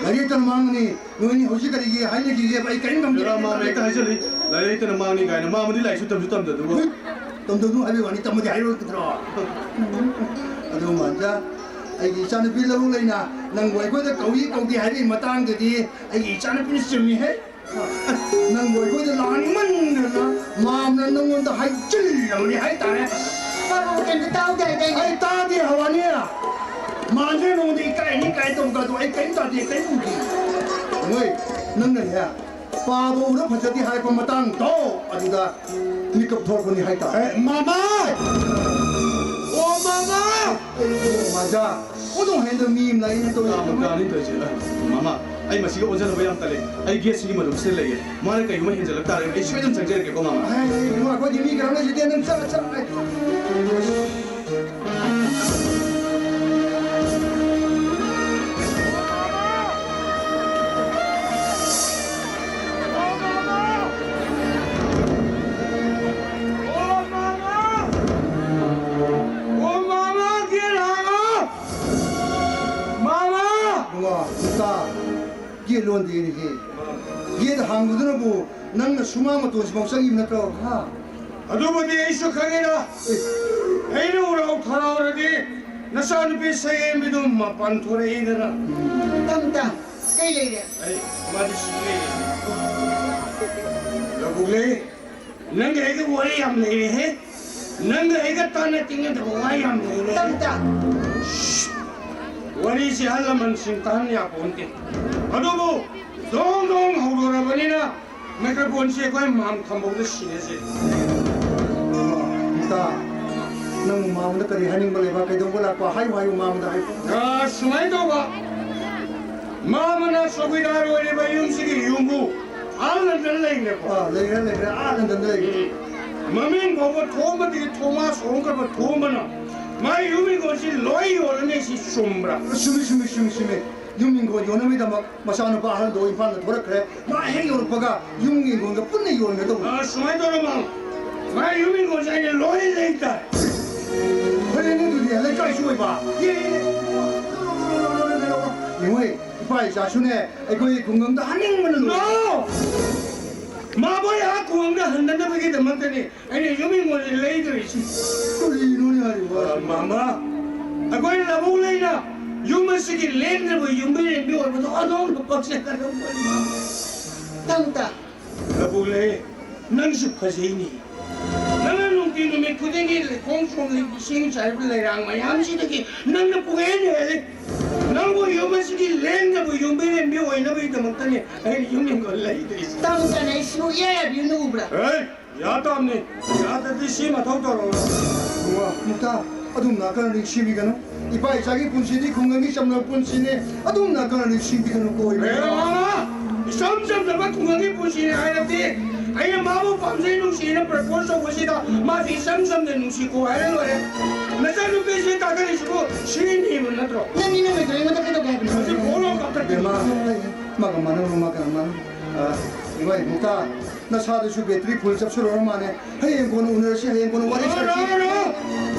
ꯂꯥꯏꯔꯤꯛꯇꯅ ꯃꯥꯡꯉꯅꯤ, ꯅꯣꯏꯅꯤ ꯍꯧꯖꯤꯛ ꯀꯔꯤꯒꯤ ꯍꯥꯏꯅꯈꯤꯒꯦꯕ ꯑꯩ ꯀꯔꯤꯝ ꯈꯪꯗꯦ꯫ ꯃꯥ, ꯃꯥ ꯍꯦꯛꯇ ꯍꯥꯏꯖꯜꯂꯤ, ꯂꯥꯏꯔꯤꯛꯇꯅ ꯃꯥꯡꯅꯤ ꯀꯥꯏꯅ, ꯃꯥ ꯑꯃꯗꯤ ꯂꯥꯏꯔꯤꯛꯁꯨ ꯇꯝꯁꯨ ꯇꯝꯗꯗꯨꯕꯨ꯫ ꯍꯨꯏꯠ, ꯇꯝꯗꯧꯅꯨ ꯍꯥꯏꯕꯒꯤ ꯋꯥꯅꯤ, ꯇꯝꯃꯗꯤ ꯍꯥꯏꯔꯣꯏꯗ꯭ꯔꯣ? ꯑꯗꯨ ꯃꯥꯟꯖ, ꯑꯩꯒꯤ ꯏꯆꯥꯅꯨꯄꯤ ꯂꯧꯔꯨꯛ ꯂꯩꯅ ꯅꯪꯕꯨ ꯑꯩꯈꯣꯏꯗ ꯀꯧꯏ ꯀꯧꯗꯦ ꯍꯥꯏꯕꯒꯤ ꯃꯇꯥꯡꯗꯗꯤ ꯑꯩꯒꯤ ꯏꯆꯥꯅꯨꯄꯤꯅ ꯆꯨꯝꯃꯤꯍꯦ꯫ ꯅꯪꯕꯨ ꯑꯩꯈꯣꯏꯗ ꯂꯥꯛꯅꯤꯡꯃꯟꯗꯅ ꯃꯥꯝꯅ ꯅꯪꯉꯣꯟꯗ ꯍꯥꯏꯖꯤꯜꯂꯕꯅꯤ ꯍꯥꯏꯇꯥꯔꯦ꯫ ꯄꯥꯕꯨ ꯀꯩꯝꯇ ꯇꯥꯍꯧꯗꯦ ꯍꯥꯏꯗꯥꯏꯅꯦ? ꯑꯩ ꯇꯥꯗꯦ ꯍꯋꯥꯅꯤ꯫ ꯃꯥꯟꯖ ꯅꯉꯣꯟꯗ ꯏꯀꯥꯏꯅꯤ ꯀꯥꯏ ꯇꯧꯕꯒꯗꯣ ꯑꯩ ꯀꯔꯤꯝ ꯇꯥꯗꯦ, ꯀꯔꯤꯝ ꯎꯗꯦ꯫ ꯍꯣꯏ, ꯅꯪꯅꯅꯦ ꯄꯥꯕ ꯎꯔ ꯐꯖꯗꯦ ꯍꯥꯏꯔꯛꯄ ꯃꯇꯥꯡꯗꯣ ꯑꯗꯨꯗ ꯃꯤꯀꯞ ꯊꯣꯛꯂꯛꯄꯅꯤ ꯍꯥꯏꯇꯥꯔꯦ꯫ ꯑꯦ, ꯃꯃꯥ! ꯑꯣ, ꯃꯃꯥ! ꯑꯣ, ꯃꯥꯟꯖ, ꯑꯣꯟꯊꯣꯛ ꯍꯦꯟꯗ ꯃꯤ ꯑꯃ ꯂꯥꯛꯏꯅꯦ ꯇꯧꯔꯤꯁꯦ꯫ ꯇꯥꯃꯣ, ꯀꯅꯥꯅꯤ ꯇꯧꯔꯤꯁꯦ? ꯑ, ꯃꯃꯥ, ꯑꯩ ꯃꯁꯤꯒ ꯑꯣꯟꯖꯅꯕ ꯌꯥꯝ ꯇꯜꯂꯦ꯫ ꯑꯩ ꯒꯦꯠꯁꯤꯒꯤ ꯃꯅꯨꯡꯁꯤꯗ ꯂꯩꯌꯦ꯫ ꯃꯥꯅ ꯀꯩꯒꯨꯝꯕ ꯍꯦꯟꯖꯜꯂꯛ ꯇꯥꯔꯒꯗꯤ ꯑꯩ ꯁꯣꯏꯗꯅ ꯆꯪꯖꯔꯛꯀꯦꯀꯣ, ꯃꯃꯥ꯫ ꯑꯦ, ꯏꯕꯨꯡꯉꯣ, ꯑꯩꯈꯣꯏꯗꯤ ꯃꯤ ꯀꯅꯥꯝ ꯂꯩꯖꯗꯦ, ꯅꯪ ꯆꯠꯂꯣ, ꯆꯠꯂꯣ꯫ ꯏꯕꯨꯡꯉꯣ, ꯏꯇꯥ, ꯒꯦꯠ ꯂꯣꯟꯗꯦꯅꯦꯍꯦ꯫ ꯒꯦꯠ ꯍꯥꯡꯕꯗꯨꯅꯕꯨ ꯅꯪꯅ ꯁꯨꯃꯥꯡ ꯃꯇꯣꯟꯁꯤꯐꯥꯎ ꯆꯪꯉꯤꯕ ꯅꯠꯇ꯭ꯔꯣ? ꯍꯥ? ꯑꯗꯨꯕꯨꯗꯤ ꯑꯩꯁꯨ ꯈꯪꯉꯤꯗ꯫ ꯑꯦ꯫ ꯑꯩꯅ ꯎꯔꯥꯎ ꯊꯔꯥꯎꯔꯗꯤ ꯅꯆꯥꯅꯨꯄꯤ ꯁꯌꯦꯟꯕꯤꯗꯨ ꯃꯄꯥꯟ ꯊꯣꯔꯛꯏꯗꯅ꯫ ꯇꯝ ꯇꯝ꯫ ꯀꯩ ꯂꯩꯔꯦ? ꯑꯩ, ꯃꯥꯗꯤ ꯁꯤ ꯂꯩꯔꯦ꯫ ꯂꯧꯕꯨꯛꯂꯩ, ꯅꯪꯒ ꯑꯩꯒ ꯋꯥꯔꯤ ꯌꯥꯝ ꯂꯩꯔꯦꯍꯦ꯫ ꯅꯪꯒ ꯑꯩꯒ ꯇꯥꯟꯅ ꯇꯤꯡꯅꯗꯕ ꯋꯥ ꯌꯥꯝ ꯂꯩꯔꯦ꯫ ꯇꯝꯇ꯫ ꯋꯥꯔꯤꯁꯦ ꯑꯍꯜ ꯂꯃꯟꯁꯤꯡ ꯇꯥꯍꯟ ꯌꯥꯄꯣꯟꯇꯦ꯫ ꯑꯗꯨꯕꯨ ꯗꯣꯡ ꯗꯣꯡ ꯍꯧꯗꯣꯔꯕꯅꯤꯅ ꯃꯥꯏꯀ꯭ꯔꯣꯐꯣꯟꯁꯦ ꯑꯩꯈꯣꯏ ꯃꯥꯝ ꯊꯝꯕꯧꯗ ꯁꯤꯟꯅꯁꯦ꯫ ꯏꯇꯥ, ꯅꯪ ꯃꯥꯝꯗ ꯀꯔꯤ ꯍꯥꯏꯅꯤꯡꯕ ꯂꯩꯕ? ꯀꯩꯗꯧꯕ ꯂꯥꯛꯄ? ꯍꯥꯏꯌꯨ, ꯍꯥꯏꯌꯨ, ꯃꯥꯝꯗ ꯍꯥꯏꯌꯨ꯫ ꯑꯥ, ꯁꯨꯃꯥꯏꯅ ꯇꯧꯕ, ꯃꯥꯝꯅ ꯆꯧꯀꯤꯗꯥꯔ ꯑꯣꯏꯔꯤꯕ ꯌꯨꯝꯁꯤꯒꯤ ꯌꯨꯝꯕꯨ ꯑꯥ ꯂꯟꯗꯟ ꯂꯩꯈ꯭ꯔꯦꯀꯣ꯫ ꯑꯥ, ꯂꯩꯈ꯭ꯔꯦ, ꯂꯩꯈ꯭ꯔꯦ, ꯑꯥ ꯂꯟꯗꯟꯗ ꯂꯩꯈ꯭ꯔꯦ꯫ ꯎꯝ꯫ ꯃꯃꯤꯡ ꯐꯥꯎꯕ ꯊꯣꯝꯕꯗꯒꯤ ꯊꯣꯃꯥꯁ ꯍꯣꯡꯈ꯭ꯔꯕ ꯊꯣꯝꯕꯅ ꯃꯥꯏ ꯌꯨꯝ ꯏꯪꯈꯣꯜꯁꯤ ꯂꯣꯏ ꯌꯣꯜꯂꯅꯤ, ꯁꯤ ꯆꯨꯝꯕ꯭ꯔꯥ? ꯆꯨꯝꯃꯤ, ꯆꯨꯝꯃꯤ, ꯆꯨꯝꯃꯤ, ꯆꯨꯝꯃꯤ꯫ ꯌꯨꯝ ꯏꯪꯈꯣꯜ ꯌꯣꯟꯅꯕꯒꯤꯗꯃꯛ ꯃꯆꯥꯅꯨꯄꯥ ꯑꯍꯜꯗꯣ ꯏꯝꯐꯥꯜꯗ ꯊꯣꯔꯛꯈ꯭ꯔꯦ꯫ ꯃꯥ ꯍꯦꯛ ꯌꯧꯔꯛꯄꯒ ꯌꯨꯝꯒꯤ ꯏꯪꯈꯣꯜꯒ ꯄꯨꯟꯅ ꯌꯣꯟꯒꯗꯧꯕꯅꯤ꯫ ꯑꯥ, ꯁꯨꯃꯥꯏꯅ ꯇꯧꯔꯣ, ꯃꯥ, ꯃꯥ ꯌꯨꯝ ꯏꯪꯈꯣꯜꯁꯦ ꯑꯩꯅ ꯂꯣꯏ ꯂꯩꯇꯥꯔꯦ꯫ ꯐꯔꯦꯅꯦ, ꯑꯗꯨꯗꯤ ꯂꯩꯀꯥꯏꯁꯨ ꯑꯣꯏꯕ꯫ ꯌꯦꯡꯉꯣꯍꯦ, ꯏꯄꯥ ꯏꯆꯥꯁꯨꯅꯦ ꯑꯩꯈꯣꯏ ꯈꯨꯡꯒꯪꯗ ꯍꯟꯅꯤꯡꯕꯅ ꯂꯣꯏꯔꯦ꯫ No! ꯃꯥꯕꯣꯏ ꯑꯥ ꯈꯨꯡꯒꯪꯗ ꯍꯟꯗꯅꯕꯒꯤꯗꯃꯛꯇꯅꯤ ꯑꯩꯅ ꯌꯨꯝ ꯏꯪꯈꯣꯜꯁꯦ ꯂꯩꯗꯣꯔꯤꯁꯤ꯫ ꯀꯔꯤꯅꯣꯅꯦ ꯍꯥꯏꯔꯤꯕ? ꯑ, ꯃꯥꯃ, ꯑꯩꯈꯣꯏ ꯂꯧꯕꯨꯛꯂꯩꯅ ꯌꯨꯝ ꯑꯁꯤꯒꯤ ꯂꯦꯡꯗ꯭ꯔꯕ ꯌꯨꯝꯕꯤ ꯔꯦꯝꯕꯤ ꯑꯣꯏꯕꯗꯣ ꯑꯗꯣꯝꯗ ꯄꯛꯆꯒꯗꯧꯕꯅꯤ, ꯃꯥꯃ꯫ ꯇꯝꯇ꯫ ꯂꯧꯕꯨꯛꯂꯩ, ꯅꯪꯁꯨ ꯐꯖꯩꯅꯦ꯫ ꯅꯪꯅ ꯅꯨꯡꯇꯤ ꯅꯨꯃꯤꯠ ꯈꯨꯗꯤꯡꯒꯤ ꯂꯩꯈꯣꯝ ꯁꯣꯝꯂꯤ ꯏꯁꯤꯡ ꯆꯥꯏꯕ ꯂꯩꯔꯥꯡ ꯃꯌꯥꯝꯁꯤꯗꯒꯤ ꯅꯪꯅ ꯄꯨꯡꯍꯦꯟ ꯍꯦꯜꯂꯤ꯫ ꯅꯪꯕꯨ ꯌꯨꯝ ꯑꯁꯤꯒꯤ ꯂꯦꯡꯗꯕ ꯌꯨꯝꯕꯤ ꯔꯦꯝꯕꯤ ꯑꯣꯏꯅꯕꯒꯤꯗꯃꯛꯇꯅꯤ ꯑꯩꯅ ꯌꯨꯝ ꯏꯪꯈꯣꯜ ꯂꯩꯗꯣꯏꯁꯤ꯫ ꯇꯝꯇꯅ ꯑꯩꯁꯤꯕꯨ ꯏꯌꯥ ꯌꯥꯕꯤꯌꯨ ꯎꯕ꯭ꯔꯥ? ꯍꯦ! ꯌꯥ ꯇꯥꯕꯅꯤ꯫ ꯌꯥꯗ꯭ꯔꯗꯤ ꯁꯤ ꯃꯊꯧ ꯇꯧꯔꯛꯑꯣ꯫ ꯏꯕꯨꯡꯉꯣ, ꯃꯨꯛꯇꯥ, ꯑꯗꯨꯝꯅ ꯀꯟꯅ ꯅꯤꯡꯁꯤꯡꯕꯤꯒꯅꯨ꯫ ꯏꯄꯥ ꯏꯆꯥꯒꯤ ꯄꯨꯟꯁꯤꯗꯤ ꯈꯨꯡꯒꯪꯒꯤ ꯆꯝꯅꯕ ꯄꯨꯟꯁꯤꯅꯤ꯫ ꯑꯗꯨꯝꯅ ꯀꯟꯅ ꯅꯤꯡꯁꯤꯡꯕꯤꯒꯅꯨꯀꯣ, ꯏꯕꯨꯡꯉꯣ꯫ ꯑꯦ, ꯃꯥꯃ, ꯏꯆꯝ ꯆꯝꯖꯕ ꯈꯨꯡꯒꯪꯒꯤ ꯄꯨꯟꯁꯤꯅꯤ ꯍꯥꯏꯔꯕꯗꯤ ꯑꯩꯅ ꯃꯥꯕꯨ ꯄꯥꯝꯖꯩ ꯅꯨꯡꯁꯤꯅ propose ꯇꯧꯕꯁꯤꯗ ꯃꯥꯁꯤ ꯏꯆꯝ ꯆꯝꯅ ꯅꯨꯡꯁꯤꯀꯣ ꯍꯥꯏꯔ ꯂꯣꯏꯔꯦ꯫ ꯅꯆꯥꯅꯨꯄꯤꯁꯤ ꯇꯥꯛꯀꯔꯤꯁꯤꯕꯨ ꯁꯤꯅꯤꯕ ꯅꯠꯇ꯭ꯔꯣ? ꯅꯪ ꯃꯤ ꯅꯪ ꯂꯩꯇ꯭ꯔꯦ, ꯑꯩꯉꯣꯟꯗ ꯀꯩꯗꯧꯒꯦ ꯍꯥꯏꯕꯅꯣ? ꯍꯧꯖꯤꯛ ꯐꯣꯟ ꯑꯃ ꯀꯛꯊꯠꯀꯦ꯫ ꯕꯦꯝꯃ, ꯃꯥꯒ ꯃꯥꯟꯅꯔꯨ, ꯃꯥꯒ ꯃꯥꯟꯅꯔꯨ꯫ ꯑ, ꯏꯃꯥ ꯏꯕꯨꯡꯇ, ꯅꯁꯥꯗꯨꯁꯨ battery full ꯆꯞꯁꯤꯜꯂꯨꯔ ꯃꯥꯜꯂꯦ꯫ ꯍꯌꯦꯡ ꯀꯣꯟꯅ ꯎꯅꯔꯁꯤ, ꯍꯌꯦꯡ ꯀꯣꯟꯅ ꯋꯥꯔꯤ ꯁꯥꯔꯁꯤ꯫ ꯅꯣ, ꯅꯣ, ꯅꯣ꯫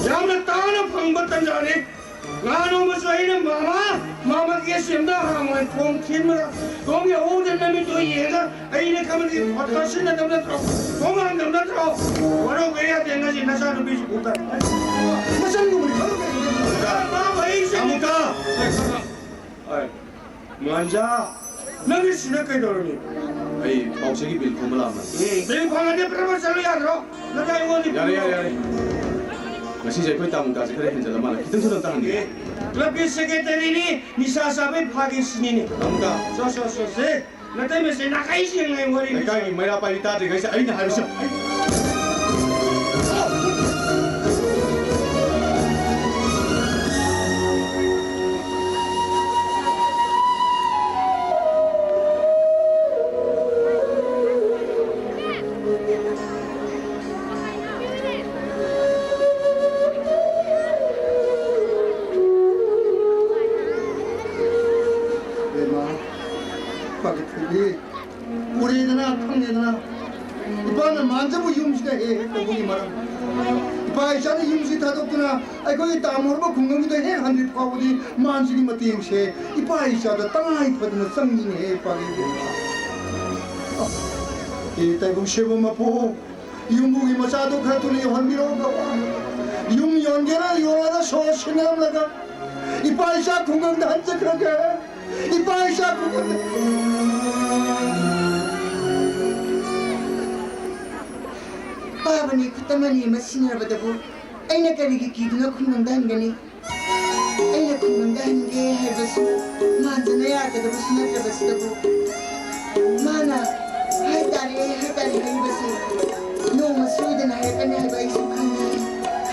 ꯌꯥꯝꯅ ꯇꯥꯡꯅ ꯐꯪꯕ ꯇꯟꯖꯥꯅꯤ꯫ ꯉꯍꯥꯟ ꯅꯣꯡꯃꯁꯨ ꯑꯩꯅ ꯃꯥꯃ, ꯃꯥꯃꯒꯤ ꯑꯁꯦꯝꯗ ꯍꯥꯡꯉꯣꯏ ꯈꯣꯡ ꯊꯤꯟꯕꯗ ꯊꯣꯡ ꯌꯥꯍꯧꯗ ꯅꯨꯃꯤꯠꯇꯨ ꯌꯦꯡꯉ ꯑꯩꯅ ꯈꯪꯕꯗꯤ ꯐꯣꯇꯣ ꯁꯤꯖꯤꯟꯅꯗꯕ ꯅꯠꯇ꯭ꯔꯣ? ꯊꯣꯡ ꯍꯥꯡꯗꯕ ꯅꯠꯇ꯭ꯔꯣ? ꯋꯥꯔꯧꯕ ꯌꯥꯗꯦ ꯉꯁꯤ ꯅꯆꯥꯅꯨꯄꯤꯁꯤ ꯎꯕꯗ꯫ ꯃꯆꯟꯒꯨꯝꯕꯗꯤ ꯈꯪꯗꯦ꯫ ꯃꯥꯃ ꯑꯩꯁꯦ ꯑꯃꯨꯛꯀ꯫ ꯍꯣꯏ꯫ ꯃꯥꯟꯖꯥ, ꯅꯪꯒꯤ ꯁꯤꯗ ꯀꯩꯗꯧꯔꯝꯃꯤ? ꯑꯩ ꯄꯥꯎꯆꯦꯒꯤ ꯕꯤꯜ ꯈꯣꯝꯕ ꯂꯥꯛꯑꯝꯕꯅꯤ꯫ ꯎꯝ, ꯕꯤꯜ ꯈꯣꯝꯃꯗꯤ ꯄ꯭ꯔꯃꯣꯠ ꯆꯠꯂꯨ ꯌꯥꯗ꯭ꯔꯣ? ꯅꯠꯇ꯭ꯔ ꯑꯩꯉꯣꯟꯗ ꯌꯥꯔꯦ, ꯌꯥꯔꯦ, ꯌꯥꯔꯦ꯫ ꯉꯁꯤꯁꯦ ꯑꯩꯈꯣꯏ ꯇꯥꯃꯨꯀꯥꯁꯦ ꯈꯔ ꯍꯦꯟꯖꯜꯂ ꯃꯥꯜꯂꯦ꯫ ꯈꯤꯇꯪ ꯊꯨꯅ ꯑꯝꯇ ꯍꯟꯒꯦ꯫ ꯑꯦ, ꯀ꯭ꯂꯕꯀꯤ ꯁꯦꯀ꯭ꯔꯦꯇꯔꯤꯅꯤ, ꯅꯤꯁꯥ ꯆꯥꯕꯩ ꯐꯥꯒꯦ ꯁꯤꯅꯤꯅꯦ꯫ ꯇꯥꯃꯨꯀꯥ꯫ ꯁꯣ, ꯁꯣ, ꯁꯣ, ꯁꯦ꯫ ꯅꯇꯩꯃꯁꯦ ꯅꯥꯈꯩ ꯁꯦꯡꯅ ꯑꯩ ꯋꯥꯔꯤ ꯂꯩꯀꯥꯏꯒꯤ ꯃꯩꯔꯥ ꯄꯥꯏꯕꯤ ꯇꯥꯗ꯭ꯔꯤꯉꯩꯁꯦ ꯑꯩꯅ ꯍꯥꯏꯕꯁꯦ꯫ ꯏꯕꯦꯝꯃ, ꯄꯥꯒꯠꯈꯤꯕꯤ꯫ ꯎꯔꯦꯗꯅ, ꯈꯪꯉꯦꯗꯅ, ꯏꯄꯥꯅ ꯃꯥꯟꯖꯕ ꯌꯨꯝꯁꯤꯗ ꯍꯦꯛ ꯍꯦꯛ ꯇꯧꯕꯒꯤ ꯃꯔꯝ꯫ ꯏꯄꯥ ꯏꯆꯥꯅ ꯌꯨꯝꯁꯤ ꯊꯥꯗꯣꯛꯇꯨꯅ ꯑꯩꯈꯣꯏꯒꯤ ꯇꯥꯃꯨꯔꯕ ꯈꯨꯡꯒꯪꯗꯨꯗ ꯍꯦꯛ ꯍꯟꯗ꯭ꯔꯤ ꯐꯥꯎꯕꯗꯤ ꯃꯥꯟꯁꯤꯒꯤ ꯃꯇꯦꯡꯁꯦ ꯏꯄꯥ ꯏꯆꯥꯗ ꯇꯉꯥꯏ ꯐꯗꯅ ꯆꯪꯉꯤꯅꯦꯍꯦ, ꯏꯄꯥꯒꯤ ꯏꯕꯦꯝꯃ꯫ ꯑꯦ, ꯇꯥꯏꯕꯪ ꯁꯦꯝꯕ ꯃꯄꯨ, ꯌꯨꯝꯕꯨꯒꯤ ꯃꯆꯥꯗꯣ ꯈꯔ ꯊꯨꯅ ꯌꯧꯍꯟꯕꯤꯔꯛꯑꯣ, ꯒꯋꯥ꯫ ꯌꯨꯝ ꯌꯣꯟꯒꯦꯔꯥ ꯌꯣꯜꯂꯒ ꯁꯣ ꯁꯤꯟꯅꯔꯝꯂꯒ ꯏꯄꯥ ꯏꯆꯥ ꯈꯨꯡꯒꯪꯗ ꯍꯟꯖꯈ꯭ꯔꯒꯦ꯫ ꯏꯄꯥ ꯏꯆꯥ ꯈꯨꯡꯒꯪꯗ꯫ ꯄꯥꯕꯅꯤ ꯈꯨꯠ ꯑꯃꯅꯤ ꯑꯃ ꯁꯤꯟꯅꯔꯕꯗꯕꯨ ꯑꯩꯅ ꯀꯔꯤꯒꯤ ꯀꯤꯗꯨꯅ ꯈꯨꯡꯒꯪꯗ ꯍꯟꯒꯅꯤ? ꯑꯩꯅ ꯈꯨꯡꯒꯪꯗ ꯍꯟꯒꯦ ꯍꯥꯏꯕꯁꯨ ꯃꯥꯟꯗꯅ ꯌꯥꯔꯛꯀꯗꯕꯁꯨ ꯅꯠꯇ꯭ꯔꯕꯁꯤꯗꯕꯨ꯫ ꯃꯥꯅ ꯍꯥꯏ ꯇꯥꯔꯦ, ꯍꯥꯏ ꯇꯥꯔꯦ ꯍꯥꯏꯔꯤꯕꯁꯦ ꯅꯣꯡꯃ ꯁꯣꯏꯗꯅ ꯍꯥꯏꯔꯛꯀꯅꯤ ꯍꯥꯏꯕ ꯑꯩꯁꯨ ꯈꯪꯉꯤ꯫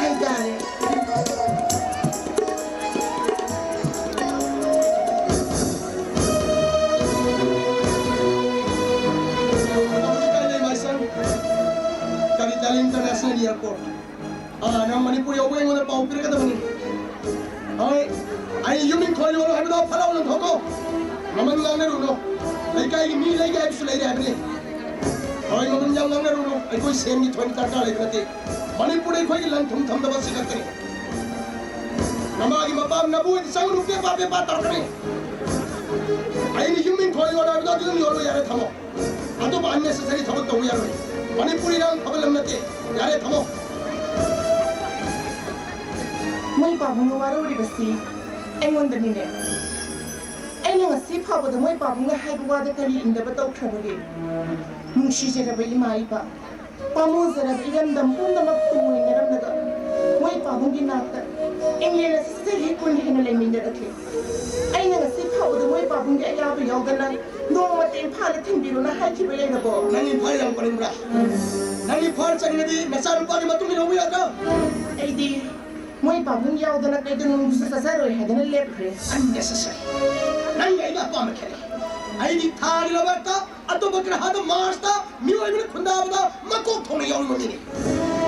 ꯍꯥꯏ ꯇꯥꯔꯦ꯫ ꯍꯧꯖꯤꯛ ꯀꯥꯏ ꯂꯩ, my son? ꯀꯔꯤ ꯗꯥꯔꯂꯤꯡ ꯏꯟꯇꯔꯅꯦꯁꯅꯦꯜ ꯑꯦꯌꯔꯄꯣꯔꯠ? ꯑꯥ, ꯅꯪ ꯃꯅꯤꯄꯨꯔ ꯌꯧꯕ ꯑꯩꯉꯣꯟꯗ ꯄꯥꯎ ꯄꯤꯔꯛꯀꯗꯕꯅꯤ꯫ ꯍꯣꯏ, ꯑꯩ ꯌꯨꯝ ꯏꯪꯈꯣꯜ ꯌꯣꯜꯂꯣ ꯍꯥꯏꯕꯗꯣ ꯐꯠ ꯂꯥꯎꯅ ꯊꯣꯛꯈꯣ꯫ ꯃꯃꯜ ꯉꯥꯡꯅꯔꯨꯅꯨ꯫ ꯂꯩꯀꯥꯏꯒꯤ ꯃꯤ ꯂꯩꯒꯦ ꯍꯥꯏꯕꯁꯨ ꯂꯩꯔꯦ ꯍꯥꯏꯕꯅꯤ꯫ ꯍꯣꯏ, ꯃꯃꯜ ꯌꯥꯝ ꯉꯥꯡꯅꯔꯨꯅꯨ꯫ ꯑꯩꯈꯣꯏ ꯁꯦꯟꯒꯤ ꯊꯣꯏꯅ ꯗꯔꯀꯥꯔ ꯂꯩꯕ ꯅꯠꯇꯦ꯫ ꯃꯅꯤꯄꯨꯔꯗ ꯑꯩꯈꯣꯏꯒꯤ ꯂꯟ ꯊꯨꯝ ꯊꯝꯗꯕ ꯑꯁꯤ ꯈꯛꯇꯅꯤ꯫ ꯅꯃꯥꯒꯤ ꯃꯄꯥꯝ ꯅꯕꯨ ꯑꯣꯏꯅ ꯆꯪꯒꯅꯨ, ꯄꯦꯄꯥ ꯄꯦꯄꯥ ꯇꯧꯔꯛꯀꯅꯤ꯫ ꯑꯩꯅ ꯌꯨꯝ ꯏꯪꯈꯣꯜ ꯌꯣꯜꯂꯣ ꯍꯥꯏꯕꯗꯣ ꯑꯗꯨ ꯑꯗꯨꯝ ꯌꯣꯜꯂꯣ, ꯌꯥꯔꯦ, ꯊꯝꯃꯣ꯫ ꯑꯇꯣꯞꯄ unnecessary ꯊꯕꯛ ꯇꯧꯕ ꯌꯥꯔꯣꯏ꯫ ꯃꯅꯤꯄꯨꯔ ꯏꯔꯥꯡ ꯐꯕ ꯂꯝ ꯅꯠꯇꯦ꯫ ꯌꯥꯔꯦ, ꯊꯝꯃꯣ꯫ ꯃꯣꯏ ꯄꯥꯕꯨꯡꯅ ꯋꯥꯔꯧꯔꯤꯕꯁꯤ ꯑꯩꯉꯣꯟꯗꯅꯤꯅꯦ꯫ ꯑꯩꯅ ꯉꯁꯤ ꯐꯥꯎꯕꯗ ꯃꯣꯏ ꯄꯥꯕꯨꯡꯅ ꯍꯥꯏꯕ ꯋꯥꯗ ꯀꯔꯤ ꯏꯟꯗꯕ ꯇꯧꯈ꯭ꯔꯕꯒꯦ? ꯅꯨꯡꯁꯤꯖꯔꯕ ꯏꯃꯥ ꯏꯄꯥ, ꯄꯥꯝꯃꯨꯖꯔꯕ ꯏꯔꯝꯗꯝ ꯄꯨꯝꯅꯃꯛ ꯇꯨꯡꯑꯣꯏꯅꯔꯝꯂꯒ ꯃꯣꯏ ꯄꯥꯕꯨꯡꯒꯤ ꯅꯥꯛꯇ ꯏꯪꯂꯦꯟ ꯑꯁꯤ ꯆꯍꯤ ꯀꯨꯟ ꯍꯦꯟꯅ ꯂꯩꯃꯤꯟꯅꯔꯛꯂꯤ꯫ ꯑꯩꯅ ꯉꯁꯤ ꯐꯥꯎꯕꯗ ꯃꯣꯏ ꯄꯥꯕꯨꯡꯒꯤ ꯑꯌꯥꯕ ꯌꯥꯎꯗꯅ ꯅꯣꯡꯃꯇ ꯏꯝꯐꯥꯜꯗ ꯊꯤꯟꯕꯤꯔꯨꯅ ꯍꯥꯏꯈꯤꯕ ꯂꯩꯔꯕꯣ? ꯅꯪ ꯏꯝꯐꯥꯜ ꯌꯥꯝ ꯄꯥꯅꯤꯡꯕ꯭ꯔꯥ? ꯅꯪ ꯏꯝꯐꯥꯜ ꯆꯠꯅꯤꯡꯉꯗꯤ ꯅꯆꯥꯅꯨꯄꯥꯒꯤ ꯃꯇꯨꯡ ꯏꯟꯅꯧꯕ ꯌꯥꯗ꯭ꯔꯥ? ꯑꯩꯗꯤ ꯃꯣꯏ ꯄꯥꯕꯨꯡ ꯌꯥꯎꯗꯅ ꯀꯩꯗꯧꯅꯨꯡꯗꯁꯨ ꯆꯠꯆꯔꯣꯏ ꯍꯥꯏꯗꯅ ꯂꯦꯞꯈ꯭ꯔꯦ꯫ Unnecessary. ꯅꯪꯒ ꯑꯩꯒ ꯑꯄꯥꯝꯕ ꯈꯦꯠꯅꯩ꯫ ꯑꯩꯗꯤ ꯊꯥꯒꯤ ꯂꯩꯕꯥꯛꯇ ꯑꯇꯣꯞꯄ ꯒ꯭ꯔꯍꯗ ꯃꯥꯔꯁꯇ ꯃꯤꯑꯣꯏꯕꯅ ꯈꯨꯟꯗꯥꯕꯗ ꯃꯀꯣꯛ ꯊꯣꯡꯅ ꯌꯥꯎꯔꯤꯕ ꯃꯤꯅꯤ꯫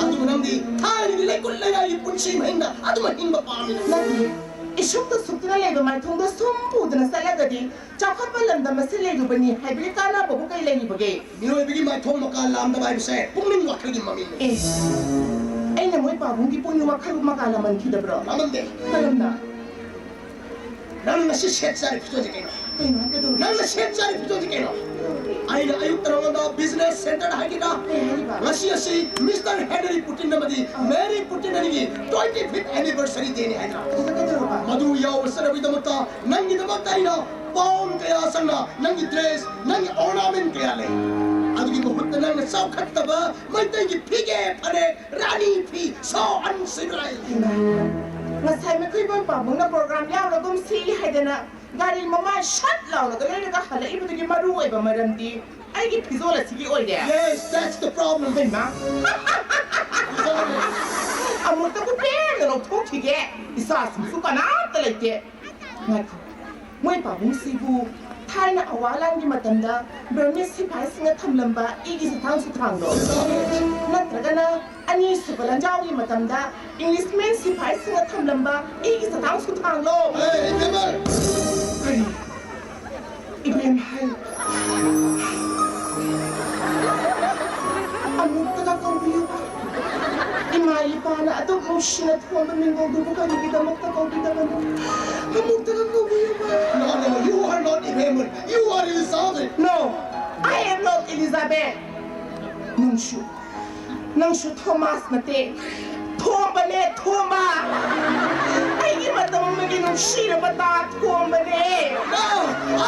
ꯑꯗꯨꯕꯨ ꯅꯪꯗꯤ ꯊꯥꯏꯅꯒꯤ ꯂꯩꯀꯨꯠ ꯂꯩꯔꯥꯏꯒꯤ ꯄꯨꯟꯁꯤ ꯃꯍꯤꯡꯗ ꯑꯗꯨꯃꯛ ꯍꯤꯡꯕ ꯄꯥꯝꯃꯤ꯫ ꯅꯠꯇꯦ, ꯏꯁꯨꯛꯇ ꯁꯨꯛꯇꯨꯅ ꯂꯩꯕ ꯃꯥꯏꯊꯣꯡꯗ ꯁꯨꯝ ꯄꯨꯗꯨꯅ ꯆꯠꯂꯒꯗꯤ ꯆꯥꯎꯈꯠꯄ ꯂꯝꯗꯝ ꯑꯁꯤ ꯂꯩꯔꯨꯕꯅꯤ ꯍꯥꯏꯕꯒꯤ ꯀꯥꯟꯅꯕꯕꯨ ꯀꯩ ꯂꯩꯔꯤꯕꯒꯦ? ꯃꯤꯑꯣꯏꯕꯒꯤ ꯃꯥꯏꯊꯣꯡ ꯃꯀꯥ ꯂꯥꯝꯗꯕ ꯍꯥꯏꯕꯁꯦ ꯄꯨꯛꯅꯤꯡ ꯋꯥꯈꯜꯒꯤ ꯃꯃꯤꯡꯅꯤ꯫ ꯑꯦ, ꯑꯩꯅ ꯃꯣꯏ ꯄꯥꯕꯨꯡꯒꯤ ꯄꯨꯛꯅꯤꯡ ꯋꯥꯈꯜ ꯃꯀꯥ ꯂꯥꯃꯟꯈꯤꯗꯕ꯭ꯔꯣ? ꯂꯥꯃꯟꯗꯦ꯫ ꯀꯔꯝꯅ? ꯅꯪ ꯉꯁꯤ ꯁꯦꯠ ꯆꯥꯔꯤ ꯐꯤꯖꯣꯜꯁꯦ ꯀꯩꯅꯣ? ꯀꯩꯅꯣ? ꯀꯩꯗꯧꯔꯦ? ꯅꯪꯅ ꯁꯦꯠ ꯆꯥꯔꯤ ꯐꯤꯖꯣꯜꯁꯦ ꯀꯩꯅꯣ? ꯑꯩꯅ ꯑꯌꯨꯛꯇ ꯅꯉꯣꯟꯗ ꯕꯤꯖꯤꯅꯦꯁ ꯁꯦꯟꯇꯔꯗ ꯍꯥꯏꯒꯦꯗ꯫ ꯀꯩ ꯍꯥꯏꯔꯤꯕ? ꯉꯁꯤ ꯑꯁꯤ ꯃꯤꯁꯇꯔ ꯍꯦꯅꯔꯤ ꯄꯨꯇꯤꯟ ꯑꯃꯗꯤ ꯑꯥ꯫ ꯃꯦꯔꯤ ꯄꯨꯇꯤꯟ ꯑꯅꯤꯒꯤ ꯇ꯭ꯋꯦꯟꯇꯤ ꯐꯤꯐ ꯑꯦꯅꯤꯚꯔꯁꯔꯤ ꯗꯦꯅꯤ ꯍꯥꯏꯗꯅ꯫ ꯑꯗꯨꯗ ꯀꯩꯗꯧꯔꯕ? ꯃꯗꯨ ꯌꯥꯎꯕ ꯆꯠꯅꯕꯒꯤꯗꯃꯛꯇ ꯅꯪꯒꯤꯗꯃꯛꯇ ꯑꯩꯅ ꯄꯥꯎꯟ ꯀꯌꯥ ꯆꯪꯅ ꯅꯪꯒꯤ ꯗ꯭ꯔꯦꯁ, ꯅꯪꯒꯤ ꯑꯣꯔꯅꯥꯃꯦꯟ ꯀꯌꯥ ꯂꯩ꯫ ꯑꯗꯨꯒꯤ ꯃꯍꯨꯠꯇ ꯅꯪꯅ ꯆꯥꯎꯈꯠꯇꯕ ꯃꯩꯇꯩꯒꯤ ꯐꯤꯒꯦ ꯐꯅꯦꯛ, ꯔꯥꯅꯤ ꯐꯤ, so uncivilized꯫ ꯏꯃꯥ, ꯉꯁꯥꯏ ꯃꯈꯣꯏ ꯃꯣꯏ ꯄꯥꯕꯨꯡꯅ ꯄ꯭ꯔꯣꯒ꯭ꯔꯥꯝ ꯌꯥꯎꯔꯒꯨꯝꯁꯤ ꯍꯥꯏꯗꯅ ꯒꯥꯔꯤ ꯃꯃꯥꯏ ꯁꯠ ꯂꯥꯎꯔꯒ ꯂꯩꯔꯒ ꯍꯜꯂꯛꯏꯕꯗꯨꯒꯤ ꯃꯔꯨ ꯑꯣꯏꯕ ꯃꯔꯝꯗꯤ ꯑꯩꯒꯤ ꯐꯤꯖꯣꯜ ꯑꯁꯤꯒꯤ ꯑꯣꯏꯔꯦ꯫ Yes, that's the problem. ꯍꯩꯃꯥ! ꯑꯃꯨꯛꯇꯕꯨ ꯄꯦꯟꯅ ꯂꯧꯊꯣꯛꯈꯤꯒꯦ꯫ ꯏꯆꯥꯁꯤꯡꯁꯨ ꯀꯅꯥꯝꯇ ꯂꯩꯇꯦ꯫ ꯉꯥꯏꯈꯣ, ꯃꯣꯏ ꯄꯥꯕꯨꯡꯁꯤꯕꯨ ꯊꯥꯏꯅ ꯑꯋꯥ ꯂꯥꯟꯒꯤ ꯃꯇꯝꯗ ꯕꯔꯃꯤꯁ ꯁꯤꯐꯥꯏꯁꯤꯡꯅ ꯊꯝꯂꯝꯕ ꯏꯒꯤ ꯁꯊꯥꯡ ꯁꯨꯊꯥꯡꯗꯣ? ꯅꯠꯇ꯭ꯔꯒꯅ ꯑꯅꯤꯁꯨꯕ ꯂꯥꯟꯖꯥꯎꯒꯤ ꯃꯇꯝꯗ ꯏꯪꯂꯤꯁꯃꯦꯟ ꯁꯤꯐꯥꯏꯁꯤꯡꯅ ꯊꯝꯂꯝꯕ ꯏꯒꯤ ꯁꯊꯥꯡ ꯁꯨꯊꯥꯡꯂꯣ? Hey, Ibrahim! ꯀꯔꯤ? ꯏꯕꯦꯝ ꯍꯥꯏ꯫ ꯑꯃꯨꯛꯇꯒ ꯀꯧꯕꯤꯌꯨ꯫ ꯏꯃꯥ ꯏꯄꯥꯅ ꯑꯗꯨꯛ ꯅꯨꯡꯁꯤꯅ ꯊꯣꯟꯕ ꯃꯤꯡꯒꯧꯗꯨꯕꯨ ꯀꯔꯤꯒꯤꯗꯃꯛꯇ ꯀꯧꯕꯤꯗꯕꯅꯣ? ꯑꯃꯨꯛꯇꯒ ꯀꯧꯕꯤꯌꯨ꯫ No, no, you are not Ibrahim. You are Elizabeth. No, I am not Elizabeth. ꯅꯪꯁꯨ, ꯅꯪꯁꯨ ꯊꯣꯃꯥꯁ ꯅꯠꯇꯦ꯫ ꯊꯣꯝꯕꯅꯦ, ꯊꯣꯝꯕ꯫ ꯑꯩꯒꯤ ꯃꯇꯝ ꯑꯃꯒꯤ ꯅꯨꯡꯁꯤꯔꯕ ꯇꯥ ꯊꯣꯝꯕꯅꯦ꯫ No,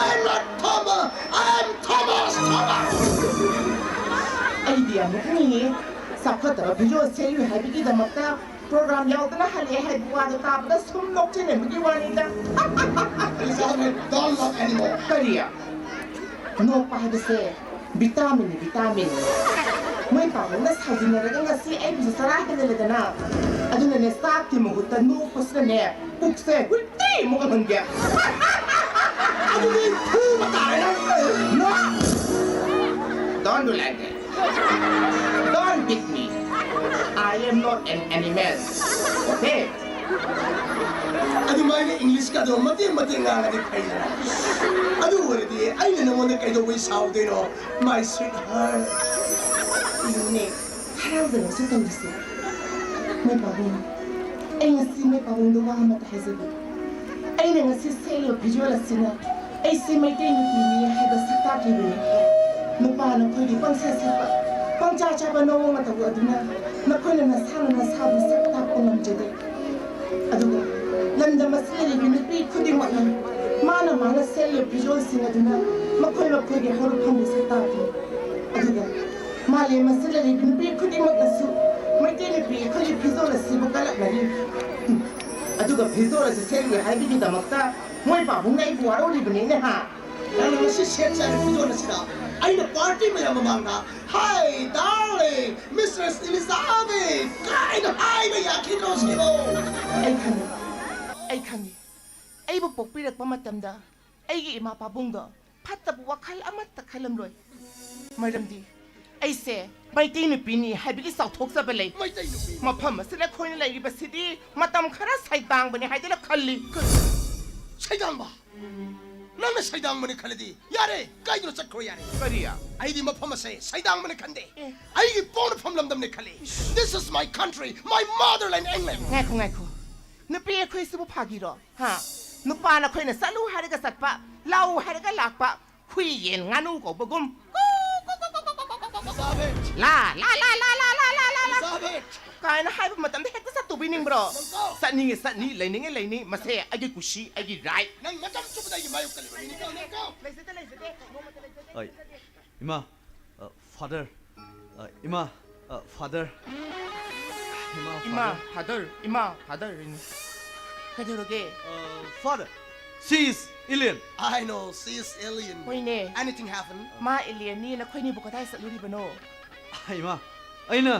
I am not Thomas. I am Thomas, Thomas. ꯑꯩꯗꯤ ꯌꯥꯝ ꯅꯣꯛꯅꯤꯡꯉꯤ꯫ ꯆꯥꯎꯈꯠꯇꯕ ꯐꯤꯖꯣꯜ ꯁꯦꯠꯂꯨꯏ ꯍꯥꯏꯕꯒꯤꯗꯃꯛꯇ ꯄ꯭ꯔꯣꯒ꯭ꯔꯥꯝ ꯌꯥꯎꯗꯅ ꯍꯜꯂꯛꯑꯦ ꯍꯥꯏꯕ ꯋꯥꯗꯣ ꯇꯥꯕꯗ ꯁꯨꯝ ꯅꯣꯛꯆꯅꯤꯡꯕꯒꯤ ꯋꯥꯅꯤꯗ꯫ Elizabeth, don't laugh anymore. ꯀꯔꯤ? ꯅꯣꯛꯄ ꯍꯥꯏꯕꯁꯦ ꯚꯤꯇꯥꯃꯤꯟꯅꯤ, ꯚꯤꯇꯥꯃꯤꯟ꯫ ꯃꯣꯏ ꯄꯥꯕꯨꯡꯅ ꯁꯥꯎꯖꯤꯟꯅꯔꯒ ꯉꯁꯤ ꯑꯩꯕꯨꯁꯨ ꯆꯔꯥ ꯍꯦꯜꯍꯜꯂꯦꯗꯅ꯫ ꯑꯗꯨꯅꯅꯦ, ꯆꯥꯛꯀꯤ ꯃꯍꯨꯠꯇ ꯅꯣꯛꯄꯁꯤꯅꯅꯦ, ꯄꯨꯛꯁꯦ ꯍꯨꯏꯇ꯭ꯔꯤ ꯑꯃꯨꯛ ꯀꯪꯍꯟꯒꯦ꯫ ꯑꯗꯨꯗꯤ ꯐꯨꯕ ꯇꯥꯔꯦ ꯅꯪ꯫ No! Don't do like that. Don't beat me. I am not an animal. Okay? ꯑꯗꯨꯃꯥꯏꯅ ꯏꯪꯂꯤꯁꯀꯗꯣ ꯃꯇꯦꯛ ꯃꯇꯦꯛ ꯉꯥꯡꯉꯗꯤ ꯐꯩꯗꯅ꯫ ꯑꯗꯨ ꯑꯣꯏꯔꯗꯤ ꯑꯩꯅ ꯅꯉꯣꯟꯗ ꯀꯩꯗꯧꯕꯩ ꯁꯥꯎꯗꯣꯏꯅꯣ, my sweetheart? ꯌꯦꯡꯉꯨꯅꯦ, ꯍꯔꯥꯎꯗꯅꯁꯨ ꯇꯧꯔꯤꯁꯦ꯫ ꯃꯣꯏ ꯄꯥꯕꯨꯡ, ꯑꯩ ꯉꯁꯤ ꯃꯣꯏ ꯄꯥꯕꯨꯡꯗ ꯋꯥ ꯑꯃꯇ ꯍꯥꯏꯖꯒꯦ꯫ ꯑꯩꯅ ꯉꯁꯤ ꯁꯦꯠꯂꯤꯕ ꯐꯤꯖꯣꯜ ꯑꯁꯤꯅ ꯑꯩꯁꯦ ꯃꯩꯇꯩ ꯅꯨꯄꯤꯅꯤ ꯍꯥꯏꯕ ꯁꯛ ꯇꯥꯛꯂꯤꯕꯅꯤ꯫ ꯅꯨꯄꯥ ꯅꯈꯣꯏꯒꯤ ꯄꯪꯁꯦꯠ ꯁꯦꯠꯄ, ꯄꯪꯆꯥ ꯆꯥꯕ ꯅꯑꯣꯡ ꯃꯇꯧ ꯑꯗꯨꯅ ꯅꯈꯣꯏꯅ ꯅꯁꯥꯅ ꯅꯁꯥꯕꯨ ꯁꯛ ꯇꯥꯛꯄ ꯉꯝꯖꯗꯦ꯫ ꯑꯗꯨꯒ ꯂꯝꯗꯝ ꯑꯁꯤꯗ ꯂꯩꯕ ꯅꯨꯄꯤ ꯈꯨꯗꯤꯡꯃꯛꯅ ꯃꯥꯅ ꯃꯥꯅ ꯁꯦꯠꯂꯤꯕ ꯐꯤꯖꯣꯜꯁꯤꯡ ꯑꯗꯨꯅ ꯃꯈꯣꯏ ꯃꯈꯣꯏꯒꯤ ꯍꯧꯔꯛꯐꯝꯕꯨ ꯁꯛ ꯇꯥꯛꯂꯤ꯫ ꯑꯗꯨꯒ ꯃꯥꯂꯦꯝ ꯑꯁꯤꯗ ꯂꯩꯕ ꯅꯨꯄꯤ ꯈꯨꯗꯤꯡꯃꯛꯅꯁꯨ ꯃꯩꯇꯩ ꯅꯨꯄꯤ ꯑꯩꯈꯣꯏꯒꯤ ꯐꯤꯖꯣꯜ ꯑꯁꯤꯕꯨ ꯀꯜꯂꯛꯅꯔꯤ꯫ ꯑꯗꯨꯒ ꯐꯤꯖꯣꯜ ꯑꯁꯤ ꯁꯦꯠꯂꯨꯏ ꯍꯥꯏꯕꯒꯤꯗꯃꯛꯇ ꯃꯣꯏ ꯄꯥꯕꯨꯡꯅ ꯑꯩꯕꯨ ꯋꯥꯔꯧꯔꯤꯕꯅꯤꯅꯦ ꯍꯥ? ꯅꯪꯅ ꯉꯁꯤ ꯁꯦꯠ ꯆꯥꯔꯤꯕ ꯐꯤꯖꯣꯜ ꯑꯁꯤꯗ ꯑꯩꯅ ꯄꯥꯔꯇꯤ ꯃꯌꯥꯝ ꯃꯃꯥꯡꯗ, "Hi, darling, Mistress Elizabeth" ꯀꯥꯏꯅ ꯍꯥꯏꯕ ꯌꯥꯈꯤꯗ꯭ꯔꯣ ꯁꯤꯕꯣ? ꯑꯩ ꯈꯪꯉꯤ, ꯑꯩ ꯈꯪꯉꯤ꯫ ꯑꯩꯕꯨ ꯄꯣꯛꯄꯤꯔꯛꯄ ꯃꯇꯝꯗ ꯑꯩꯒꯤ ꯏꯃꯥ ꯄꯥꯕꯨꯡꯗꯣ ꯐꯠꯇꯕ ꯋꯥꯈꯜ ꯑꯃꯠꯇ ꯈꯜꯂꯝꯂꯣꯏ꯫ ꯃꯔꯝꯗꯤ ꯑꯩꯁꯦ ꯃꯩꯇꯩ ꯅꯨꯄꯤꯅꯤ ꯍꯥꯏꯕꯒꯤ ꯆꯥꯎꯊꯣꯛꯆꯕ ꯂꯩ꯫ ꯃꯩꯇꯩ ꯅꯨꯄꯤ? ꯃꯐꯝ ꯑꯁꯤꯗ ꯑꯩꯈꯣꯏꯅ ꯂꯩꯔꯤꯕꯁꯤꯗꯤ ꯃꯇꯝ ꯈꯔ ꯁꯩꯗꯥꯡꯕꯅꯤ ꯍꯥꯏꯗꯅ ꯈꯜꯂꯤ꯫ ꯁꯩꯗꯥꯡꯕ? ꯅꯪꯅ ꯁꯩꯗꯥꯡꯕꯅꯤ ꯈꯜꯂꯗꯤ ꯌꯥꯔꯦ, ꯀꯥꯏꯗꯅꯣ ꯆꯠꯈ꯭ꯔꯣ ꯌꯥꯔꯦ꯫ ꯀꯔꯤ? ꯑꯩꯗꯤ ꯃꯐꯝ ꯑꯁꯦ ꯁꯩꯗꯥꯡꯕꯅꯤ ꯈꯟꯗꯦ꯫ ꯑꯦ꯫ ꯑꯩꯒꯤ ꯄꯣꯛꯅꯐꯝ ꯂꯝꯗꯝꯅꯤ ꯈꯜꯂꯤ꯫ This is my country, my motherland, England. ꯉꯥꯏꯈꯣ, ꯉꯥꯏꯈꯣ꯫ ꯅꯨꯄꯤ ꯑꯩꯈꯣꯏꯁꯤꯕꯨ ꯐꯥꯒꯤꯔꯣ? ꯍꯥ? ꯅꯨꯄꯥ ꯅꯈꯣꯏꯅ ꯆꯠꯂꯨ ꯍꯥꯏꯔꯒ ꯆꯠꯄ, ꯂꯥꯛꯎ ꯍꯥꯏꯔꯒ ꯂꯥꯛꯄ, ꯍꯨꯏ ꯌꯦꯟ ꯉꯥꯅꯨ ꯀꯧꯕꯒꯨꯝ꯫ Elizabeth! ꯂꯥ, ꯂꯥ, ꯂꯥ꯫ Elizabeth! ꯀꯥꯏꯅ ꯍꯥꯏꯕ ꯃꯇꯝꯗ ꯍꯦꯛꯇ ꯆꯠ ꯇꯧꯕꯤꯅꯤꯡꯕ꯭ꯔꯣ? ꯆꯠꯅꯤꯡꯉꯦ ꯆꯠꯅꯤ, ꯂꯩꯅꯤꯡꯉꯦ ꯂꯩꯅꯤ, ꯃꯁꯦ ꯑꯩꯒꯤ ꯀꯨꯁꯤ, ꯑꯩꯒꯤ right꯫ ꯅꯪ ꯅꯆꯝ ꯆꯨꯞꯄꯗ ꯑꯩꯒꯤ ꯃꯥꯌꯣꯛꯇ ꯂꯩꯕ ꯃꯤꯅꯤꯀꯣ, ꯅꯪꯀꯣ꯫ ꯂꯩꯖꯗꯦ, ꯂꯩꯖꯗꯦ, ꯅꯣꯡꯃꯇ ꯂꯩꯖꯗꯦ꯫ ꯍꯣꯏ꯫ ꯏꯃꯥ, ꯐꯥꯗꯔ꯫ ꯏꯃꯥ, ꯐꯥꯗꯔ꯫ ꯏꯃꯥ, ꯐꯥꯗꯔ, ꯏꯃꯥ, ꯐꯥꯗꯔ ꯍꯥꯏꯅꯤ꯫ ꯀꯩꯗꯧꯔꯒꯦ? Father, she is alien. I know, she's alien. ꯍꯣꯏꯅꯦ꯫ Anything happen? ꯃꯥ alienꯅꯤ, ꯅꯈꯣꯏꯅꯤꯕꯨ ꯀꯗꯥꯏ ꯆꯠꯂꯨꯔꯤꯕꯅꯣ? ꯏꯃꯥ, ꯑꯩꯅ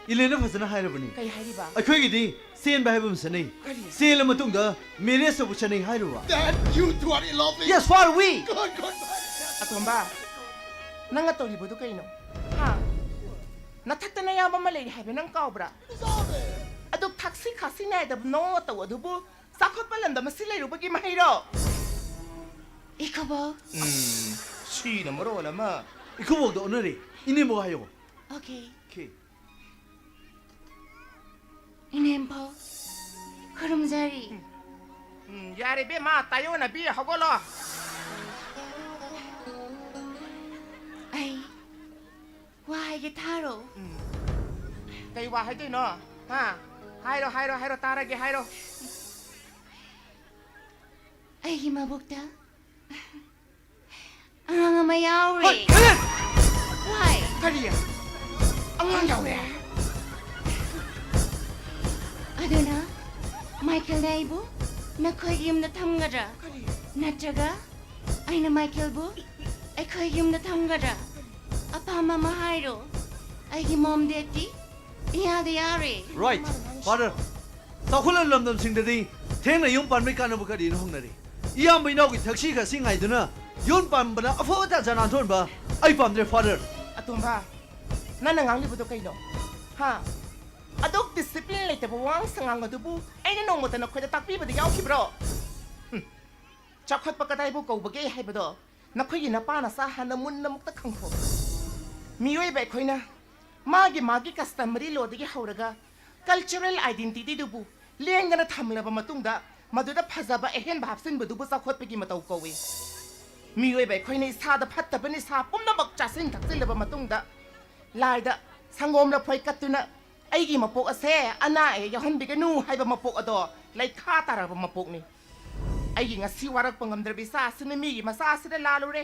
ꯏꯂꯦꯟꯗ ꯐꯖꯅ ꯍꯥꯏꯔꯕꯅꯤ꯫ ꯀꯩ ꯍꯥꯏꯔꯤꯕ? ꯑꯩꯈꯣꯏꯒꯤꯗꯤ ꯆꯦꯟꯕ ꯍꯥꯏꯕ ꯑꯃ ꯆꯠꯅꯩ꯫ ꯀꯔꯤ? ꯆꯦꯜꯂ ꯃꯇꯨꯡꯗ marriage ꯇꯧꯕ ꯆꯠꯅꯩ ꯍꯥꯏꯔꯨꯕ꯫ Dad, you two are in love. Yes, father, we. Good, good. ꯑꯇꯣꯝꯕ, ꯅꯪꯅ ꯇꯧꯔꯤꯕꯗꯨ ꯀꯩꯅꯣ? ꯍꯥ? ꯅꯊꯛꯇ ꯅꯌꯥꯝꯕ ꯑꯃ ꯂꯩꯔꯤ ꯍꯥꯏꯕ ꯅꯪ ꯀꯥꯎꯕ꯭ꯔꯥ? ꯑꯗꯨꯛ ꯊꯛꯁꯤ ꯈꯥꯁꯤ ꯅꯥꯏꯗꯕ ꯅꯑꯣꯡ ꯃꯇꯧ ꯑꯗꯨꯕꯨ ꯆꯥꯎꯈꯠꯄ ꯂꯝꯗꯝ ꯑꯁꯤ ꯂꯩꯔꯨꯕꯒꯤ ꯃꯍꯩꯔꯣ? ꯏꯀꯨꯕꯣꯛ꯫ ꯎꯝ, ꯁꯤꯅ ꯃꯔꯣꯜ ꯑꯃ꯫ ꯏꯀꯨꯕꯣꯛꯇ ꯑꯣꯟꯅꯔꯦ꯫ ꯏꯅꯦꯝꯕꯣꯛ ꯍꯥꯏꯌꯣ꯫ Okay꯫ Okay. ꯏꯅꯦꯝꯕꯣꯛ꯫ ꯈꯨꯔꯨꯝꯖꯔꯤ꯫ ꯎꯝ, ꯌꯥꯔꯦ ꯏꯕꯦꯝꯃ, ꯇꯥꯏꯌꯣꯟꯅꯕꯤ, ꯍꯧꯒꯠꯂꯣ꯫ ꯑꯩ ꯋꯥ ꯍꯥꯏꯒꯦ ꯊꯥꯔꯣ꯫ ꯎꯝ, ꯀꯩ ꯋꯥ ꯍꯥꯏꯗꯣꯏꯅꯣ? ꯍꯥ? ꯍꯥꯏꯔꯣ, ꯍꯥꯏꯔꯣ, ꯍꯥꯏꯔꯣ, ꯇꯥꯔꯒꯦ, ꯍꯥꯏꯔꯣ꯫ ꯑꯩꯒꯤ ꯃꯕꯨꯛꯇ ꯑꯉꯥꯡ ꯑꯃ ꯌꯥꯎꯔꯦ꯫ ꯍꯣꯏ, ꯍꯣꯏ꯫ Why? ꯀꯔꯤ? ꯑꯉꯥꯡ ꯌꯥꯎꯔꯦ? ꯑꯗꯨꯅ ꯃꯥꯏꯀꯦꯜꯅ ꯑꯩꯕꯨ ꯅꯈꯣꯏꯒꯤ ꯌꯨꯝꯗ ꯊꯝꯒꯗ꯭ꯔꯥ? ꯀꯔꯤ? ꯅꯠꯇ꯭ꯔꯒ ꯑꯩꯅ ꯃꯥꯏꯀꯦꯜꯕꯨ ꯑꯩꯈꯣꯏꯒꯤ ꯌꯨꯝꯗ ꯊꯝꯒꯗ꯭ꯔꯥ? ꯑꯄꯥꯝꯕ ꯑꯃ ꯍꯥꯏꯔꯣ꯫ ꯑꯩꯒꯤ mom dadꯗꯤ ꯏꯌꯥꯗ ꯌꯥꯔꯦ꯫ Right, father. ꯆꯥꯎꯈꯠꯂꯕ ꯂꯝꯗꯝꯁꯤꯡꯗꯗꯤ ꯊꯦꯡꯅ ꯌꯨꯝ ꯄꯥꯟꯕꯒꯤ ꯀꯥꯟꯅꯕ ꯀꯔꯤꯅꯣ ꯍꯪꯅꯔꯤ꯫ ꯏꯌꯥꯝꯕ ꯏꯅꯥꯎꯒꯤ ꯊꯛꯁꯤ ꯈꯥꯁꯤ ꯉꯥꯏꯗꯨꯅ ꯌꯨꯝ ꯄꯥꯟꯕꯗ ꯑꯐꯕ ꯇꯥꯟꯖꯥ ꯅꯥꯟꯊꯣꯛꯍꯟꯕ ꯑꯩ ꯄꯥꯝꯗ꯭ꯔꯦ, father. ꯑꯇꯣꯝꯕ, ꯅꯪꯅ ꯉꯥꯡꯂꯤꯕꯗꯣ ꯀꯩꯅꯣ? ꯍꯥ? ꯑꯗꯨꯛ discipline ꯂꯩꯇꯕ ꯋꯥꯉꯥꯡ ꯁꯉꯥꯡ ꯑꯗꯨꯕꯨ ꯑꯩꯅ ꯅꯣꯡꯃꯇ ꯅꯈꯣꯏꯗ ꯇꯥꯛꯄꯤꯕꯗ ꯌꯥꯎꯈꯤꯕ꯭ꯔꯣ? ꯍꯨꯝ꯫ ꯆꯥꯎꯈꯠꯄ ꯀꯗꯥꯏꯕꯨ ꯀꯧꯕꯒꯦ ꯍꯥꯏꯕꯗꯣ ꯅꯈꯣꯏꯒꯤ ꯅꯄꯥ ꯅꯆꯥ ꯍꯥꯟꯅ ꯃꯨꯟꯅ ꯑꯃꯨꯛꯇ ꯈꯪꯊꯣꯛꯎ꯫ ꯃꯤꯑꯣꯏꯕ ꯑꯩꯈꯣꯏꯅ ꯃꯥꯒꯤ ꯃꯥꯒꯤ customary lawꯗꯒꯤ ꯍꯧꯔꯒ cultural identityꯗꯨꯕꯨ ꯂꯦꯡꯗꯅ ꯊꯝꯂꯕ ꯃꯇꯨꯡꯗ ꯃꯗꯨꯗ ꯐꯖꯕ ꯑꯍꯦꯟꯕ ꯍꯥꯞꯆꯤꯟꯕꯗꯨꯕꯨ ꯆꯥꯎꯈꯠꯄꯒꯤ ꯃꯇꯧ ꯀꯧꯏ꯫ ꯃꯤꯑꯣꯏꯕ ꯑꯩꯈꯣꯏꯅ ꯏꯁꯥꯗ ꯐꯠꯇꯕ ꯅꯤꯁꯥ ꯄꯨꯝꯅꯃꯛ ꯆꯥꯁꯤꯟ ꯊꯛꯆꯤꯜꯂꯕ ꯃꯇꯨꯡꯗ ꯂꯥꯏꯗ ꯁꯪꯒꯣꯝ ꯂꯐꯣꯏ ꯀꯠꯇꯨꯅ ꯑꯩꯒꯤ ꯃꯄꯣꯛ ꯑꯁꯦ ꯑꯅꯥ ꯑꯌꯦꯛ ꯌꯥꯎꯍꯟꯕꯤꯒꯅꯨ ꯍꯥꯏꯕ ꯃꯄꯣꯛ ꯑꯗꯣ ꯂꯩꯈꯥ ꯇꯥꯔꯕ ꯃꯄꯣꯛꯅꯤ꯫ ꯑꯩꯒꯤ ꯉꯁꯤ ꯋꯥꯔꯛꯄ ꯉꯝꯗ꯭ꯔꯕ ꯏꯆꯥ ꯑꯁꯤꯅ ꯃꯤꯒꯤ ꯃꯆꯥ ꯑꯁꯤꯗ ꯂꯥꯜꯂꯨꯔꯦ꯫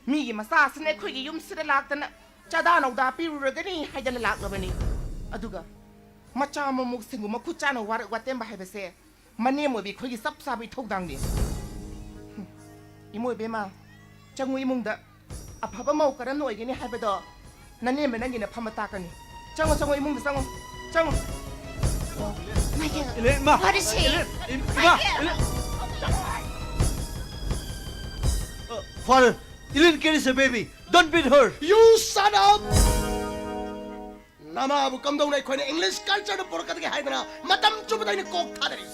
ꯃꯤꯒꯤ ꯃꯆꯥ ꯑꯁꯤꯅ ꯑꯩꯈꯣꯏꯒꯤ ꯌꯨꯝꯁꯤꯗ ꯂꯥꯛꯇꯅ ꯆꯥꯗꯥ ꯅꯧꯗꯥ ꯄꯤꯔꯨꯔꯒꯅꯤ ꯍꯥꯏꯗꯅ ꯂꯥꯛꯂꯕꯅꯤ꯫ ꯑꯗꯨꯒ ꯃꯆꯥ ꯃꯃꯧꯁꯤꯡꯕꯨ ꯃꯈꯨꯠ ꯆꯥꯅ ꯋꯥꯔꯛ ꯋꯥꯇꯦꯝꯕ ꯍꯥꯏꯕꯁꯦ ꯃꯅꯦꯝ ꯑꯣꯏꯕꯤ ꯑꯩꯈꯣꯏꯒꯤ ꯆꯞ ꯆꯥꯕ ꯏꯊꯧꯗꯥꯡꯅꯤ꯫ ꯍꯨꯝ꯫ ꯏꯃꯣꯏ ꯏꯕꯦꯝꯃ, ꯆꯪꯉꯨ ꯏꯃꯨꯡꯗ꯫ ꯑꯐꯕ ꯃꯧ ꯀꯔꯝꯅ ꯑꯣꯏꯒꯅꯤ ꯍꯥꯏꯕꯗꯣ ꯅꯅꯦꯝꯕ ꯅꯪꯒꯤ ꯅꯐꯝꯕ ꯇꯥꯛꯀꯅꯤ꯫ ꯆꯪꯉꯣ, ꯆꯪꯉꯣ, ꯏꯃꯨꯡꯗ ꯆꯪꯉꯣ꯫ ꯆꯪꯉꯣ꯫ ꯃꯥꯏꯀꯦꯜ, ꯏꯂꯦ, ꯏꯃꯥ! ꯋꯥꯔꯤꯁꯤ! ꯏꯂꯦ, ꯏꯃꯥ! Michael! ꯏꯂꯦ! Uh, Father, Elaine carries a baby. Don't beat her. You shut up! ꯅꯃꯥꯕꯨ ꯀꯝꯗꯧꯅ ꯑꯩꯈꯣꯏꯅ ꯏꯪꯂꯤꯁ ꯀꯜꯆꯔꯗ ꯄꯨꯔꯛꯀꯗꯒꯦ ꯍꯥꯏꯗꯅ ꯃꯇꯝ ꯆꯨꯞꯄꯗ ꯑꯩꯅ ꯀꯣꯛ ꯊꯥꯗꯔꯤ꯫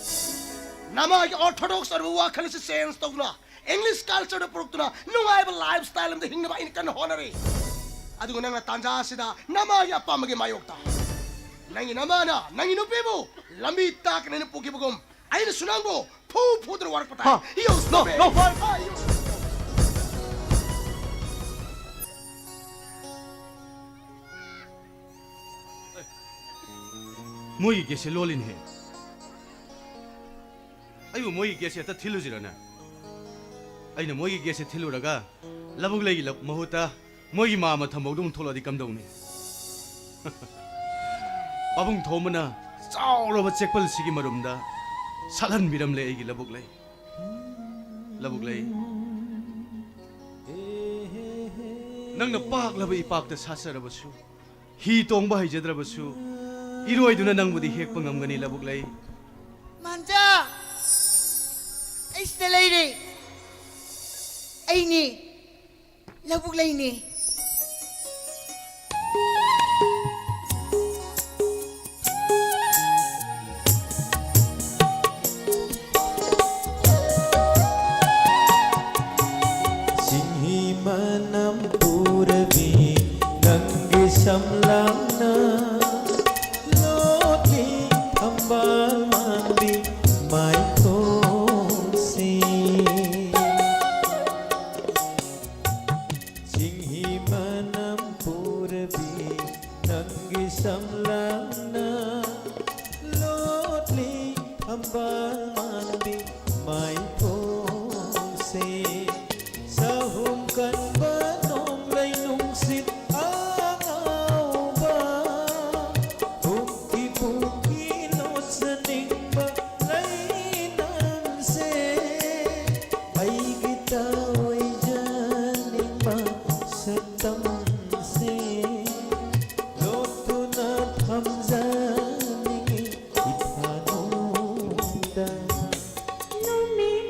ꯅꯃꯥꯒꯤ ꯑꯣꯔꯊꯣꯗꯣꯛꯁ ꯑꯣꯏꯔꯕ ꯋꯥꯈꯜ ꯑꯁꯤ ꯆꯦꯟꯖ ꯇꯧꯗꯨꯅ ꯏꯪꯂꯤꯁ ꯀꯜꯆꯔꯗ ꯄꯨꯔꯛꯇꯨꯅ ꯅꯨꯡꯉꯥꯏꯕ ꯂꯥꯏꯐ ꯁ꯭ꯇꯥꯏꯜ ꯑꯃꯗ ꯍꯤꯡꯅꯕ ꯑꯩꯅ ꯀꯟꯅ ꯍꯣꯠꯅꯔꯤ꯫ ꯑꯗꯨꯒ ꯅꯪꯅ ꯇꯥꯟꯖꯥ ꯑꯁꯤꯗ ꯅꯃꯥꯒꯤ ꯑꯄꯥꯝꯕꯒꯤ ꯃꯥꯌꯣꯛꯇ ꯅꯪꯒꯤ ꯅꯃꯥꯅ ꯅꯪꯒꯤ ꯅꯨꯄꯤꯕꯨ ꯂꯝꯕꯤ ꯇꯥꯛꯀꯅꯦꯅ ꯄꯨꯈꯤꯕꯒꯨꯝ ꯑꯩꯅꯁꯨ ꯅꯪꯕꯨ ꯐꯨ ꯐꯨꯗꯨꯅ ꯋꯥꯔꯛꯄ ꯇꯥꯏ꯫ ꯍꯥ? You No, stupid! No, Father! Ah, you stupid! ꯃꯣꯏꯒꯤ ꯒꯦꯠꯁꯦ ꯂꯣꯜꯂꯤꯅꯦꯍꯦ꯫ ꯑꯩꯕꯨ ꯃꯣꯏꯒꯤ ꯒꯦꯠꯁꯦ ꯍꯦꯛꯇ ꯊꯤꯜꯂꯨꯁꯤꯔꯅꯦ? ꯑꯩꯅ ꯃꯣꯏꯒꯤ ꯒꯦꯠꯁꯦ ꯊꯤꯜꯂꯨꯔꯒ ꯂꯧꯕꯨꯛ ꯂꯩꯒꯤ ꯂ-, ꯃꯍꯨꯠꯇ ꯃꯣꯏꯒꯤ ꯃꯥꯝꯃ ꯊꯝꯕꯧꯗ ꯑꯃꯨꯛ ꯊꯣꯛꯂꯛꯑꯗꯤ ꯀꯝꯗꯧꯅꯤ? ꯄꯥꯕꯨꯡ ꯊꯣꯝꯕꯅ ꯆꯥꯎꯔꯕ ꯆꯦꯛꯄꯜꯁꯤꯒꯤ ꯃꯔꯨꯝꯗ ꯁꯥꯠꯍꯟꯕꯤꯔꯝꯂꯦ ꯑꯩꯒꯤ ꯂꯧꯕꯨꯛ ꯂꯩ꯫ ꯂꯧꯕꯨꯛ ꯂꯩ꯫ ꯅꯪꯅ ꯄꯥꯛꯂꯕ ꯏꯄꯥꯛꯇ ꯁꯥꯠꯆꯔꯕꯁꯨ, ꯍꯤ ꯇꯣꯡꯕ ꯍꯩꯖꯗ꯭ꯔꯕꯁꯨ, ꯏꯔꯣꯏꯗꯨꯅ ꯅꯪꯕꯨꯗꯤ ꯍꯦꯛꯄ ꯉꯝꯒꯅꯤ, ꯂꯧꯕꯨꯛ ꯂꯩ꯫ ꯃꯥꯟꯖꯥ! ꯑꯩ ꯁꯤꯗ ꯂꯩꯔꯦ꯫ ꯑꯩꯅꯤ꯫ ꯂꯧꯕꯨꯛ ꯂꯩꯅꯤ꯫ ꯆꯤꯡꯍꯤ ꯃꯅꯝ ꯄꯨꯔꯕꯤ ꯅꯪꯒꯤ ꯁꯝꯂꯥꯡꯅ ꯂꯣꯠꯂꯤ ꯊꯝꯕꯥꯜ ꯃꯥꯟꯕꯤ ꯃꯥꯏꯊꯣꯡꯁꯤ꯫ ꯆꯤꯡꯍꯤ ꯃꯅꯝ ꯄꯨꯔꯕꯤ ꯅꯪꯒꯤ ꯁꯝꯂꯥꯡꯅ ꯂꯣꯠꯂꯤ ꯊꯝꯕꯥꯜ ꯃꯥꯟꯕꯤ ꯃꯥꯏꯊꯣꯡꯁꯦ꯫ ꯆꯍꯨꯝ ꯀꯟꯕ ꯅꯣꯡꯂꯩ ꯅꯨꯡꯁꯤꯠ ꯑꯉꯥꯎꯕ, ꯄꯨꯡꯀꯤ ꯄꯨꯡꯀꯤ ꯂꯣꯠꯆꯅꯤꯡꯕ ꯂꯩꯅꯝꯁꯦ꯫ ꯑꯩꯒꯤ ꯇꯥꯑꯣꯏꯖꯅꯤꯡꯕ ꯁꯛꯇꯝꯁꯦ ꯂꯣꯠꯇꯨꯅ ꯊꯝꯖꯅꯤꯡꯉꯤ ꯏꯊꯥꯅꯨꯡꯗ꯫ ꯅꯨꯃꯤꯠ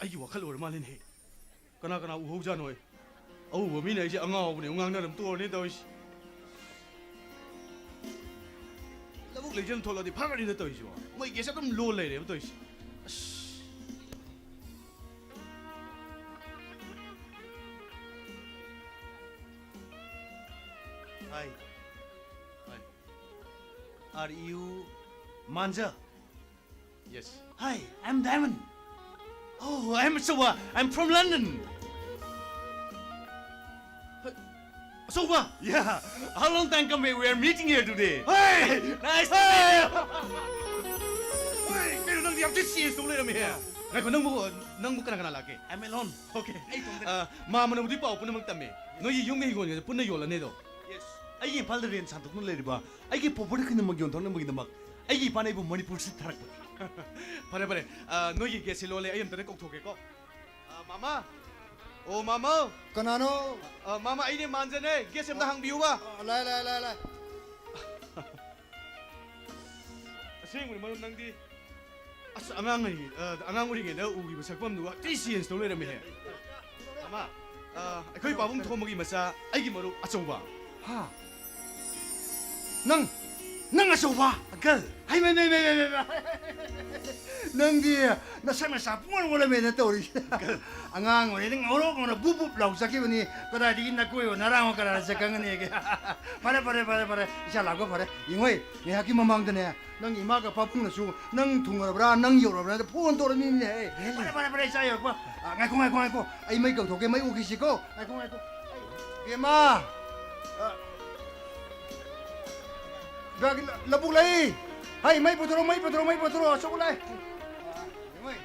ꯑꯩꯒꯤ ꯋꯥꯈꯜ ꯑꯣꯏꯔ ꯃꯥꯜꯂꯦꯅꯦ꯫ ꯀꯅꯥ ꯀꯅꯥ ꯎꯍꯧꯖꯥꯠꯅꯣ? ꯑꯎꯕ ꯃꯤꯅ ꯑꯩꯁꯦ ꯑꯉꯥꯎꯕꯅꯦ, ꯉꯥꯡꯅꯔꯝ ꯇꯣꯛꯑꯅꯤ ꯇꯧꯔꯤꯁꯦ꯫ ꯂꯧꯕꯨꯛ ꯂꯩꯁꯦꯝ ꯊꯣꯛꯂꯛꯑꯗꯤ ꯐꯒꯅꯤꯗ ꯇꯧꯔꯤꯁꯤꯕꯣ꯫ ꯃꯣꯏ ꯒꯦꯁ ꯑꯗꯨꯝ ꯂꯣ ꯂꯩꯔꯦꯕ ꯇꯧꯔꯤꯁꯦ꯫ ꯑꯁ꯫ Hi. Hi. Are you Manja? Yes. Hi, I'm Diamond. Oh, I'm Asoba. I'm from London. Asoba? Yeah. How long time come we are meeting here today? Hey! Nice to meet you. Hey! ꯀꯩꯅꯣ ꯅꯪꯗꯤ ꯌꯥꯝ ꯊꯤ change ꯇꯧ ꯂꯩꯔꯝꯃꯦꯍꯦ꯫ ꯉꯥꯏꯈꯣ, ꯅꯪꯕꯨ, ꯅꯪꯕꯨ ꯀꯅꯥ ꯀꯅꯥ ꯂꯥꯛꯀꯦ? I'm alone. Okay. ꯑꯩ ꯏꯇꯣꯝꯇꯅꯤ꯫ ꯑ, ꯃꯥꯝꯃꯅꯕꯨꯗꯤ ꯄꯥꯎ ꯄꯨꯝꯅꯃꯛ ꯇꯝꯃꯦ꯫ ꯅꯣꯏꯒꯤ ꯌꯨꯝꯒ ꯍꯤꯡꯒꯣꯜꯒꯁꯦ ꯄꯨꯟꯅ ꯌꯣꯜꯂꯅꯤꯗꯣ? Yes. ꯑꯩꯒꯤ ꯏꯝꯐꯥꯜꯗ ꯔꯦꯟ ꯁꯥꯟꯗꯣꯛꯇꯨꯅ ꯂꯩꯔꯤꯕ ꯑꯩꯒꯤ property ꯈꯨꯗꯤꯡꯃꯛ ꯌꯣꯟꯊꯣꯛꯅꯕꯒꯤꯗꯃꯛ ꯑꯩꯒꯤ ꯏꯄꯥꯅ ꯑꯩꯕꯨ ꯃꯅꯤꯄꯨꯔꯁꯤꯗ ꯊꯥꯔꯛꯄꯅꯤ꯫ ꯐꯔꯦ, ꯐꯔꯦ꯫ ꯑ, ꯅꯣꯏꯒꯤ ꯒꯦꯠꯁꯦ ꯂꯣꯜꯂꯦ, ꯑꯩ ꯑꯝꯇꯗ ꯀꯧꯊꯣꯛꯀꯦꯀꯣ꯫ ꯑ, ꯃꯥꯃꯥ! ꯑꯣ, ꯃꯥꯃꯥ! ꯀꯅꯥꯅꯣ? ꯑ, ꯃꯥꯃꯥ, ꯑꯩꯅꯦ, ꯃꯥꯟꯖꯅꯦ꯫ ꯒꯦꯠꯁꯦ ꯑꯝꯇ ꯍꯥꯡꯕꯤꯌꯨꯕ꯫ ꯑ, ꯂꯥꯏ, ꯂꯥꯏ, ꯂꯥꯏ, ꯂꯥꯏ꯫ ꯑꯁꯦꯡꯕꯅꯤ, ꯃꯔꯨꯞ, ꯅꯪꯗꯤ ꯑꯁ, ꯑꯉꯥꯡ ꯑꯣꯏꯔꯤꯉꯩ-, ꯑ, ꯑꯉꯥꯡ ꯑꯣꯏꯔꯤꯉꯩꯗ ꯎꯈꯤꯕ ꯁꯛꯐꯝꯗꯨꯒ ꯊꯤ change ꯇꯧ ꯂꯩꯔꯝꯃꯦꯍꯦ꯫ ꯑꯃ, ꯑ, ꯑꯩꯈꯣꯏ ꯄꯥꯕꯨꯡ ꯊꯣꯝꯕꯒꯤ ꯃꯆꯥ, ꯑꯩꯒꯤ ꯃꯔꯨꯞ ꯑꯆꯧꯕ꯫ ꯍꯥ? ꯅꯪ, ꯅꯪ ꯑꯆꯧꯕ? Uncle꯫ ꯍꯩ, ꯃꯩ, ꯃꯩ, ꯃꯩ, ꯃꯩ, ꯃꯩ, ꯃꯩ꯫ ꯅꯪꯗꯤ ꯅꯁꯛ ꯅꯁꯥ ꯄꯨꯡꯑꯣꯟ ꯑꯣꯜꯂꯝꯃꯦꯅ ꯇꯧꯔꯤꯁꯦ꯫ Uncle꯫ ꯑꯉꯥꯡ ꯑꯣꯏꯔꯤꯉꯩꯗ ꯉꯧꯔꯣꯛ ꯉꯧꯅ ꯕꯨꯞ ꯕꯨꯞ ꯂꯥꯎ ꯆꯠꯈꯤꯕꯅꯤ꯫ ꯀꯗꯥꯏꯗꯒꯤ ꯅꯀꯣꯏꯕ ꯅꯔꯥꯡꯕ ꯀꯅꯥꯅ ꯆꯠ ꯈꯪꯒꯅꯤꯒꯦ? ꯐꯔꯦ, ꯐꯔꯦ, ꯐꯔꯦ, ꯐꯔꯦ꯫ ꯏꯆꯥ ꯂꯥꯛꯄ ꯐꯔꯦ꯫ ꯌꯦꯡꯉꯣꯏ, ꯉꯥꯏꯍꯥꯛꯀꯤ ꯃꯃꯥꯡꯗꯅꯦ, ꯅꯪ ꯏꯃꯥꯒ ꯄꯥꯕꯨꯡꯅꯁꯨ ꯅꯪ ꯊꯨꯡꯉꯔꯕ꯭ꯔꯥ, ꯅꯪ ꯌꯧꯔꯕ꯭ꯔꯥ ꯍꯥꯏꯅ phone ꯇꯧꯔꯃꯤꯅꯦ꯫ Really? ꯐꯔꯦ, ꯐꯔꯦ, ꯐꯔꯦ, ꯏꯆꯥ ꯌꯧꯔꯛꯄ꯫ ꯑ, ꯉꯥꯏꯈꯣ, ꯉꯥꯏꯈꯣ, ꯉꯥꯏꯈꯣ꯫ ꯑꯩ ꯃꯩ ꯀꯧꯊꯣꯛꯀꯦ, ꯃꯩ ꯎꯈꯤꯁꯤꯀꯣ꯫ ꯉꯥꯏꯈꯣ, ꯉꯥꯏꯈꯣ꯫ ꯑꯩ, ꯕꯦꯝꯃ! ꯑ, ꯂ-, ꯂ-, ꯂꯧꯕꯨꯛ ꯂꯩ! ꯍꯩ, ꯃꯩ ꯄꯨꯊꯣꯔꯛꯑꯣ, ꯃꯩ ꯄꯨꯊꯣꯔꯛꯑꯣ, ꯃꯩ ꯄꯨꯊꯣꯔꯛꯑꯣ, ꯑꯆꯧꯕ ꯂꯩ! ꯏꯃꯩ!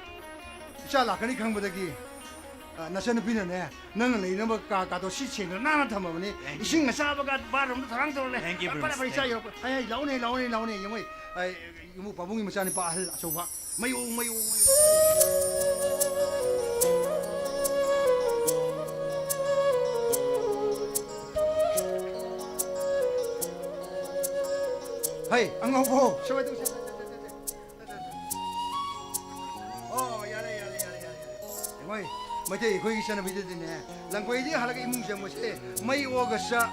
ꯏꯆꯥ ꯂꯥꯛꯀꯅꯤ ꯈꯪꯕꯗꯒꯤ, ꯑ, ꯅꯆꯟꯅꯨꯄꯤꯅꯅꯦ, ꯅꯪꯅ ꯂꯩꯅꯕ ꯀꯥ, ꯀꯥꯗꯣ ꯁꯤ ꯁꯦꯡꯅ ꯅꯥꯟꯅ ꯊꯝꯃꯕꯅꯤ꯫ Thank you. ꯏꯁꯤꯡ ꯑꯁꯥꯕꯒ bathroomꯗ ꯊꯧꯔꯥꯡ ꯇꯧꯔ ꯂꯩ꯫ Thank you, ꯐꯔꯦ, ꯐꯔꯦ, Prince. ꯏꯆꯥ ꯌꯧꯔꯛꯄ꯫ ꯍꯩ, ꯍꯩ, ꯂꯥꯛꯑꯣꯅꯦ, ꯂꯥꯛꯑꯣꯅꯦ, ꯂꯥꯛꯑꯣꯅꯦ, ꯌꯦꯡꯉꯣꯏ꯫ ꯑ, ꯌꯨꯝꯕꯨ ꯄꯥꯕꯨꯡꯒꯤ ꯃꯆꯥꯅꯨꯄꯥ ꯑꯍꯜ ꯑꯆꯧꯕ꯫ ꯃꯩ ꯑꯣꯡ, ꯃꯩ ꯑꯣꯡ, ꯃꯩ ꯑꯣꯡ꯫ ꯍꯩ, ꯑꯉꯧꯕ ꯍꯣ, ꯁꯦ, ꯁꯦ, ꯁꯦ, ꯁꯦ꯫ ꯑꯣ, ꯌꯥꯔꯦ, ꯌꯥꯔꯦ, ꯌꯥꯔꯦ, ꯌꯥꯔꯦ, ꯌꯥꯔꯦ꯫ ꯍꯣꯏ, ꯃꯩꯇꯩ ꯑꯩꯈꯣꯏꯒꯤ ꯆꯠꯅꯕꯤꯗꯗꯤꯅꯦ, ꯂꯪꯐꯩꯗꯒꯤ ꯍꯜꯂꯒ ꯏꯃꯨꯡ ꯆꯪꯕꯁꯦ ꯃꯩ ꯑꯣꯛꯑꯒ ꯆꯥ-,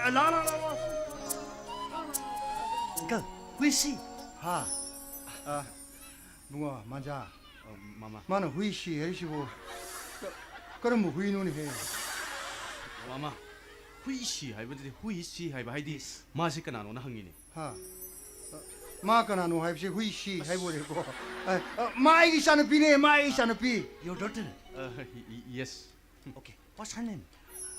ꯑ, ꯂꯥ, ꯂꯥ, ꯂꯥ, ꯂꯥ꯫ Uncle, who is she? ꯍꯥ? ꯑ, ꯕꯨꯡꯉꯣ, ꯃꯥꯟꯖꯥ꯫ ꯑ, ꯃꯥꯃ꯫ ꯃꯥꯅ "ꯍꯨꯏ ꯁꯤ" ꯍꯥꯏꯔꯤꯁꯤꯕꯨ ꯀ-, ꯀꯔꯝꯕ ꯍꯨꯏꯅꯣꯅꯦꯍꯦ? ꯃꯥꯃ, "ꯍꯨꯏ ꯁꯤ" ꯍꯥꯏꯕꯗꯨꯗꯤ "Who is she?" ꯍꯥꯏꯕ, ꯍꯥꯏꯗꯤ ꯃꯥꯁꯤ ꯀꯅꯥꯅꯣꯅ ꯍꯪꯉꯤꯅꯦ꯫ ꯍꯥ? ꯑ, ꯃꯥ ꯀꯅꯥꯅꯣ ꯍꯥꯏꯕꯁꯦ "ꯍꯨꯏ ꯁꯤ" ꯍꯥꯏꯕ ꯑꯣꯏꯔꯦꯀꯣ꯫ ꯑ, ꯑ, ꯃꯥ ꯑꯩꯒꯤ ꯏꯆꯥꯅꯨꯄꯤꯅꯦ, ꯃꯥ ꯑꯩꯒꯤ ꯏꯆꯥꯅꯨꯄꯤ꯫ Your daughter? ꯑ, y-, y-, yes. Okay. What's her name?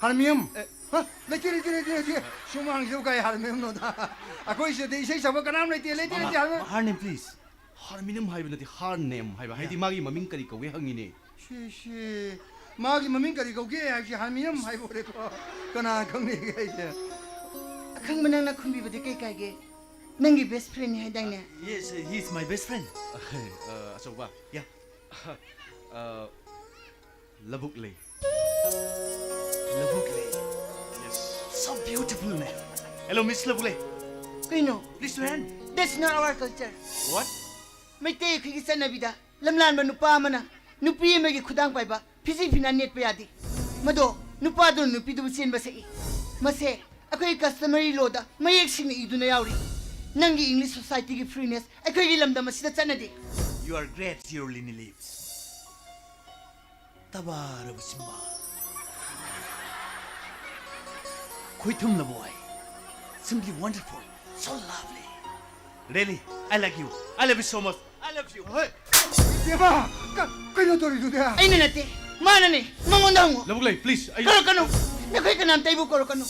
ꯍꯥꯔꯃꯤꯌꯝ꯫ ꯑꯦ꯫ ꯍ? ꯂꯩꯇꯦ, ꯂꯩꯇꯦ, ꯂꯩꯇꯦ, ꯂꯩꯇꯦ꯫ ꯁꯨꯃꯥꯡꯁꯤꯗꯕꯨ ꯀꯥꯏ ꯍꯥꯔꯃꯤꯌꯝꯅꯣꯗ? ꯑꯩꯈꯣꯏ ꯁꯤꯗꯗꯤ ꯏꯁꯩ ꯁꯛꯄ ꯀꯅꯥꯝ ꯂꯩꯇꯦ, ꯂꯩꯇꯦ, ꯂꯩꯇꯦ, ꯃꯥꯃ, ꯍꯥꯔꯃꯤꯌꯝ꯫ Her name, please. ꯍꯥꯔꯃꯤꯅꯝ ꯍꯥꯏꯕ ꯅꯠꯇꯦ, her name ꯍꯥꯏꯕ꯫ ꯍꯥꯏꯗꯤ ꯃꯥꯒꯤ ꯃꯃꯤꯡ ꯀꯔꯤ ꯀꯧꯒꯦ ꯍꯪꯉꯤꯅꯦ꯫ ꯁꯤ, ꯁꯤ, ꯃꯥꯒꯤ ꯃꯃꯤꯡ ꯀꯔꯤ ꯀꯧꯒꯦ ꯍꯥꯏꯕꯁꯤ ꯍꯥꯔꯃꯤꯅꯝ ꯍꯥꯏꯕ ꯑꯣꯏꯔꯦꯀꯣ꯫ ꯀꯅꯥ ꯈꯪꯅꯤꯒꯦ ꯑꯩꯁꯦ? ꯑꯈꯪꯕ ꯅꯪꯅ ꯈꯨꯝꯕꯤꯕꯗꯤ ꯀꯩ ꯀꯥꯏꯒꯦ? ꯅꯪꯒꯤ best friendꯅꯤ ꯍꯥꯏꯗꯥꯏꯅꯦ? Yes, he is my best friend. ꯑ, ꯑꯆꯧꯕ꯫ Yeah. ꯑ, ꯂꯧꯕꯨꯛ ꯂꯩ꯫ ꯂꯧꯕꯨꯛ ꯂꯩ꯫ Yes. So beautiful name. Hello, Miss ꯂꯧꯕꯨꯛ ꯂꯩ꯫ ꯀꯩꯅꯣ? Please to hand. That's not our culture. What? Meitei ꯑꯩꯈꯣꯏꯒꯤ ꯆꯠꯅꯕꯤꯗ ꯂꯝꯂꯥꯟꯕ ꯅꯨꯄꯥ ꯑꯃꯅ ꯅꯨꯄꯤ ꯑꯃꯒꯤ ꯈꯨꯗꯥꯡ ꯄꯥꯏꯕ ꯐꯤꯖꯤ ꯐꯤꯅꯥ ꯅꯦꯠꯄ ꯌꯥꯗꯦ꯫ ꯃꯗꯣ ꯅꯨꯄꯥꯗꯨꯅ ꯅꯨꯄꯤꯗꯨꯕꯨ ꯆꯦꯟꯕ ꯁꯛꯏ꯫ ꯃꯁꯦ ꯑꯩꯈꯣꯏꯒꯤ customary lawꯗ ꯃꯌꯦꯛ ꯁꯦꯡꯅ ꯏꯗꯨꯅ ꯌꯥꯎꯔꯤ꯫ ꯅꯪꯒꯤ English societyꯒꯤ freeness ꯑꯩꯈꯣꯏꯒꯤ ꯂꯝꯗꯝ ꯑꯁꯤꯗ ꯆꯠꯅꯗꯦ꯫ You are great, your lily leaves. ꯇꯕꯥꯔꯕ ꯆꯤꯝꯕꯥꯜ꯫ ꯈꯣꯏꯊꯨꯝꯂꯕ ꯋꯥꯍꯩ꯫ Simply wonderful. So lovely. Really, I like you. I love you so much. I love you. ꯍꯣꯏ꯫ ꯕꯦꯝꯃ, ꯀ-, ꯀꯩꯅꯣ ꯇꯧꯔꯤꯗꯨꯗꯤ? ꯑꯩꯅ ꯅꯠꯇꯦ, ꯃꯥꯅꯅꯦ꯫ ꯃꯉꯣꯟꯗ ꯍꯪꯉꯨ꯫ ꯂꯧꯕꯨꯛ ꯂꯩ, please, ꯑꯩ ꯀꯧꯔꯛꯀꯅꯨ꯫ ꯅꯈꯣꯏ ꯀꯅꯥꯝꯇ ꯑꯩꯕꯨ ꯀꯧꯔꯛꯀꯅꯨ꯫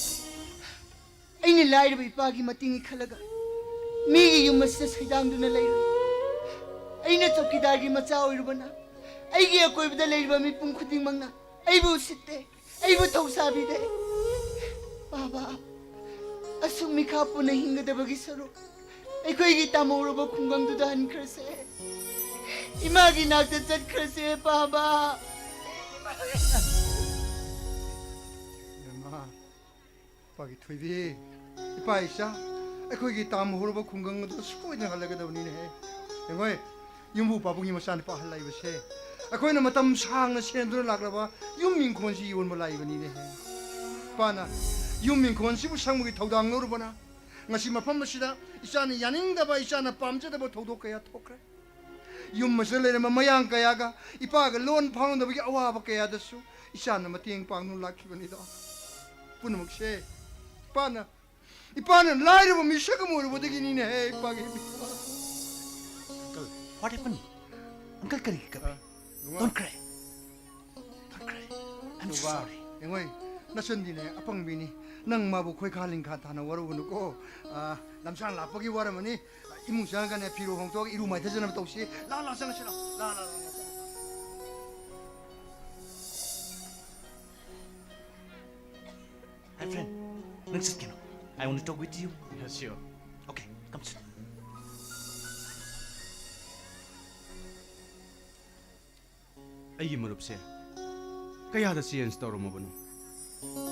ꯑꯩꯅ ꯂꯥꯏꯔꯕ ꯏꯄꯥꯒꯤ ꯃꯇꯦꯡꯒꯤ ꯈꯜꯂꯒ ꯃꯤꯒꯤ ꯌꯨꯝ ꯑꯁꯤꯗ ꯁꯩꯗꯥꯡꯗꯨꯅ ꯂꯩꯔꯨꯏ꯫ ꯑꯩꯅ ꯆꯧꯀꯤꯗꯥꯔꯒꯤ ꯃꯆꯥ ꯑꯣꯏꯔꯨꯕꯅ ꯑꯩꯒꯤ ꯑꯀꯣꯏꯕꯗ ꯂꯩꯔꯤꯕ ꯃꯤꯄꯨꯝ ꯈꯨꯗꯤꯡꯃꯛꯅ ꯑꯩꯕꯨ ꯎꯁꯤꯠꯇꯦ, ꯑꯩꯕꯨ ꯊꯧꯁꯥꯕꯤꯗꯦ꯫ ꯕꯥꯕꯥ, ꯑꯁꯨꯛ ꯃꯤꯈꯥ ꯄꯨꯟꯅ ꯍꯤꯡꯒꯗꯕꯒꯤ ꯁꯔꯨꯛ ꯑꯩꯈꯣꯏꯒꯤ ꯇꯥꯃꯧꯔꯕ ꯈꯨꯡꯒꯪꯗꯨꯗ ꯍꯟꯈ꯭ꯔꯁꯦ꯫ ꯏꯃꯥꯒꯤ ꯅꯥꯛꯇ ꯆꯠꯈ꯭ꯔꯁꯦ, ꯕꯥꯕꯥ꯫ ꯏꯃꯥ, ꯏꯄꯥꯒꯤ ꯊꯣꯏꯕꯤ, ꯏꯄꯥ ꯏꯆꯥ, ꯑꯩꯈꯣꯏꯒꯤ ꯇꯥꯃꯧꯔꯕ ꯈꯨꯡꯒꯪ ꯑꯗꯨ ꯁꯣꯏꯗꯅ ꯍꯜꯂꯒꯗꯕꯅꯤꯅꯦꯍꯦ꯫ ꯌꯦꯡꯉꯣꯏ, ꯌꯨꯝꯕꯨ ꯄꯥꯕꯨꯡꯒꯤ ꯃꯆꯥꯅꯨꯄꯥ ꯑꯍꯜ ꯂꯩꯕꯁꯦ ꯑꯩꯈꯣꯏꯅ ꯃꯇꯝ ꯁꯥꯡꯅ ꯁꯦꯝꯗꯨꯅ ꯂꯥꯛꯂꯕ ꯌꯨꯝ ꯏꯪꯈꯣꯜꯁꯤ ꯌꯣꯟꯕ ꯂꯥꯛꯏꯕꯅꯤꯅꯦ꯫ ꯏꯄꯥꯅ ꯌꯨꯝ ꯏꯪꯈꯣꯜꯁꯤꯕꯨ ꯁꯪꯕꯒꯤ ꯊꯧꯗꯥꯡ ꯂꯧꯔꯨꯕꯅ ꯉꯁꯤ ꯃꯐꯝ ꯑꯁꯤꯗ ꯏꯆꯥꯅ ꯌꯥꯅꯤꯡꯗꯕ, ꯏꯆꯥꯅ ꯄꯥꯝꯖꯗꯕ ꯊꯧꯗꯣꯛ ꯀꯌꯥ ꯊꯣꯛꯈ꯭ꯔꯦ꯫ ꯌꯨꯝ ꯑꯁꯤꯗ ꯂꯩꯔꯝꯕ ꯃꯌꯥꯡ ꯀꯌꯥꯒ ꯏꯄꯥꯒ ꯂꯣꯟ ꯐꯥꯎꯅꯗꯕꯒꯤ ꯑꯋꯥꯕ ꯀꯌꯥꯗꯁꯨ ꯏꯆꯥꯅ ꯃꯇꯦꯡ ꯄꯥꯡꯗꯨꯅ ꯂꯥꯛꯈꯤꯕꯅꯤꯗꯣ꯫ ꯄꯨꯝꯅꯃꯛꯁꯦ ꯏꯄꯥꯅ, ꯏꯄꯥꯅ ꯂꯥꯏꯔꯕ ꯃꯤꯁꯛ ꯑꯃ ꯑꯣꯏꯔꯨꯕꯗꯒꯤꯅꯤꯅꯦ, ꯍꯦ, ꯏꯄꯥꯒꯤ ꯃꯤꯄꯥ꯫ Uncle, what happened? Uncle ꯀꯔꯤꯒꯤ ꯀꯞꯄꯤ? ꯅꯨꯡꯉꯥꯏ꯫ Don't cry. Don't cry. I'm so ꯅꯨꯄꯥ, sorry. ꯌꯦꯡꯉꯣꯏ, ꯅꯆꯟꯗꯤꯅꯦ ꯑꯄꯪꯕꯤꯅꯤ꯫ ꯅꯪ ꯃꯥꯕꯨ ꯈꯣꯏꯈꯥ ꯂꯤꯡꯈꯥ ꯊꯥꯅ ꯋꯥꯔꯧꯒꯅꯨꯀꯣ꯫ ꯑꯥ, ꯂꯝꯁꯥꯡ ꯂꯥꯛꯄꯒꯤ ꯋꯥꯔꯝꯃꯅꯤ꯫ ꯏꯃꯨꯡ ꯆꯪꯉꯒꯅꯦ ꯐꯤꯔꯣꯜ ꯍꯣꯡꯗꯣꯛꯑꯒ ꯏꯔꯨ ꯃꯥꯏꯊꯖꯅꯕ ꯇꯧꯁꯤ꯫ ꯂꯥꯛ, ꯂꯥꯛ, ꯆꯪꯉꯁꯤ, ꯂꯥꯛ, ꯂꯥꯛ, ꯂꯥꯛ, ꯂꯥꯛ, ꯂꯥꯛ꯫ My friend, ꯅꯪ ꯆꯠꯀꯅꯣ. I want to talk with you. Yes, sure. Okay, come sit. ꯑꯩꯒꯤ ꯃꯔꯨꯞꯁꯦ ꯀꯌꯥꯗ change ꯇꯧꯔꯝꯃꯕꯅꯣ?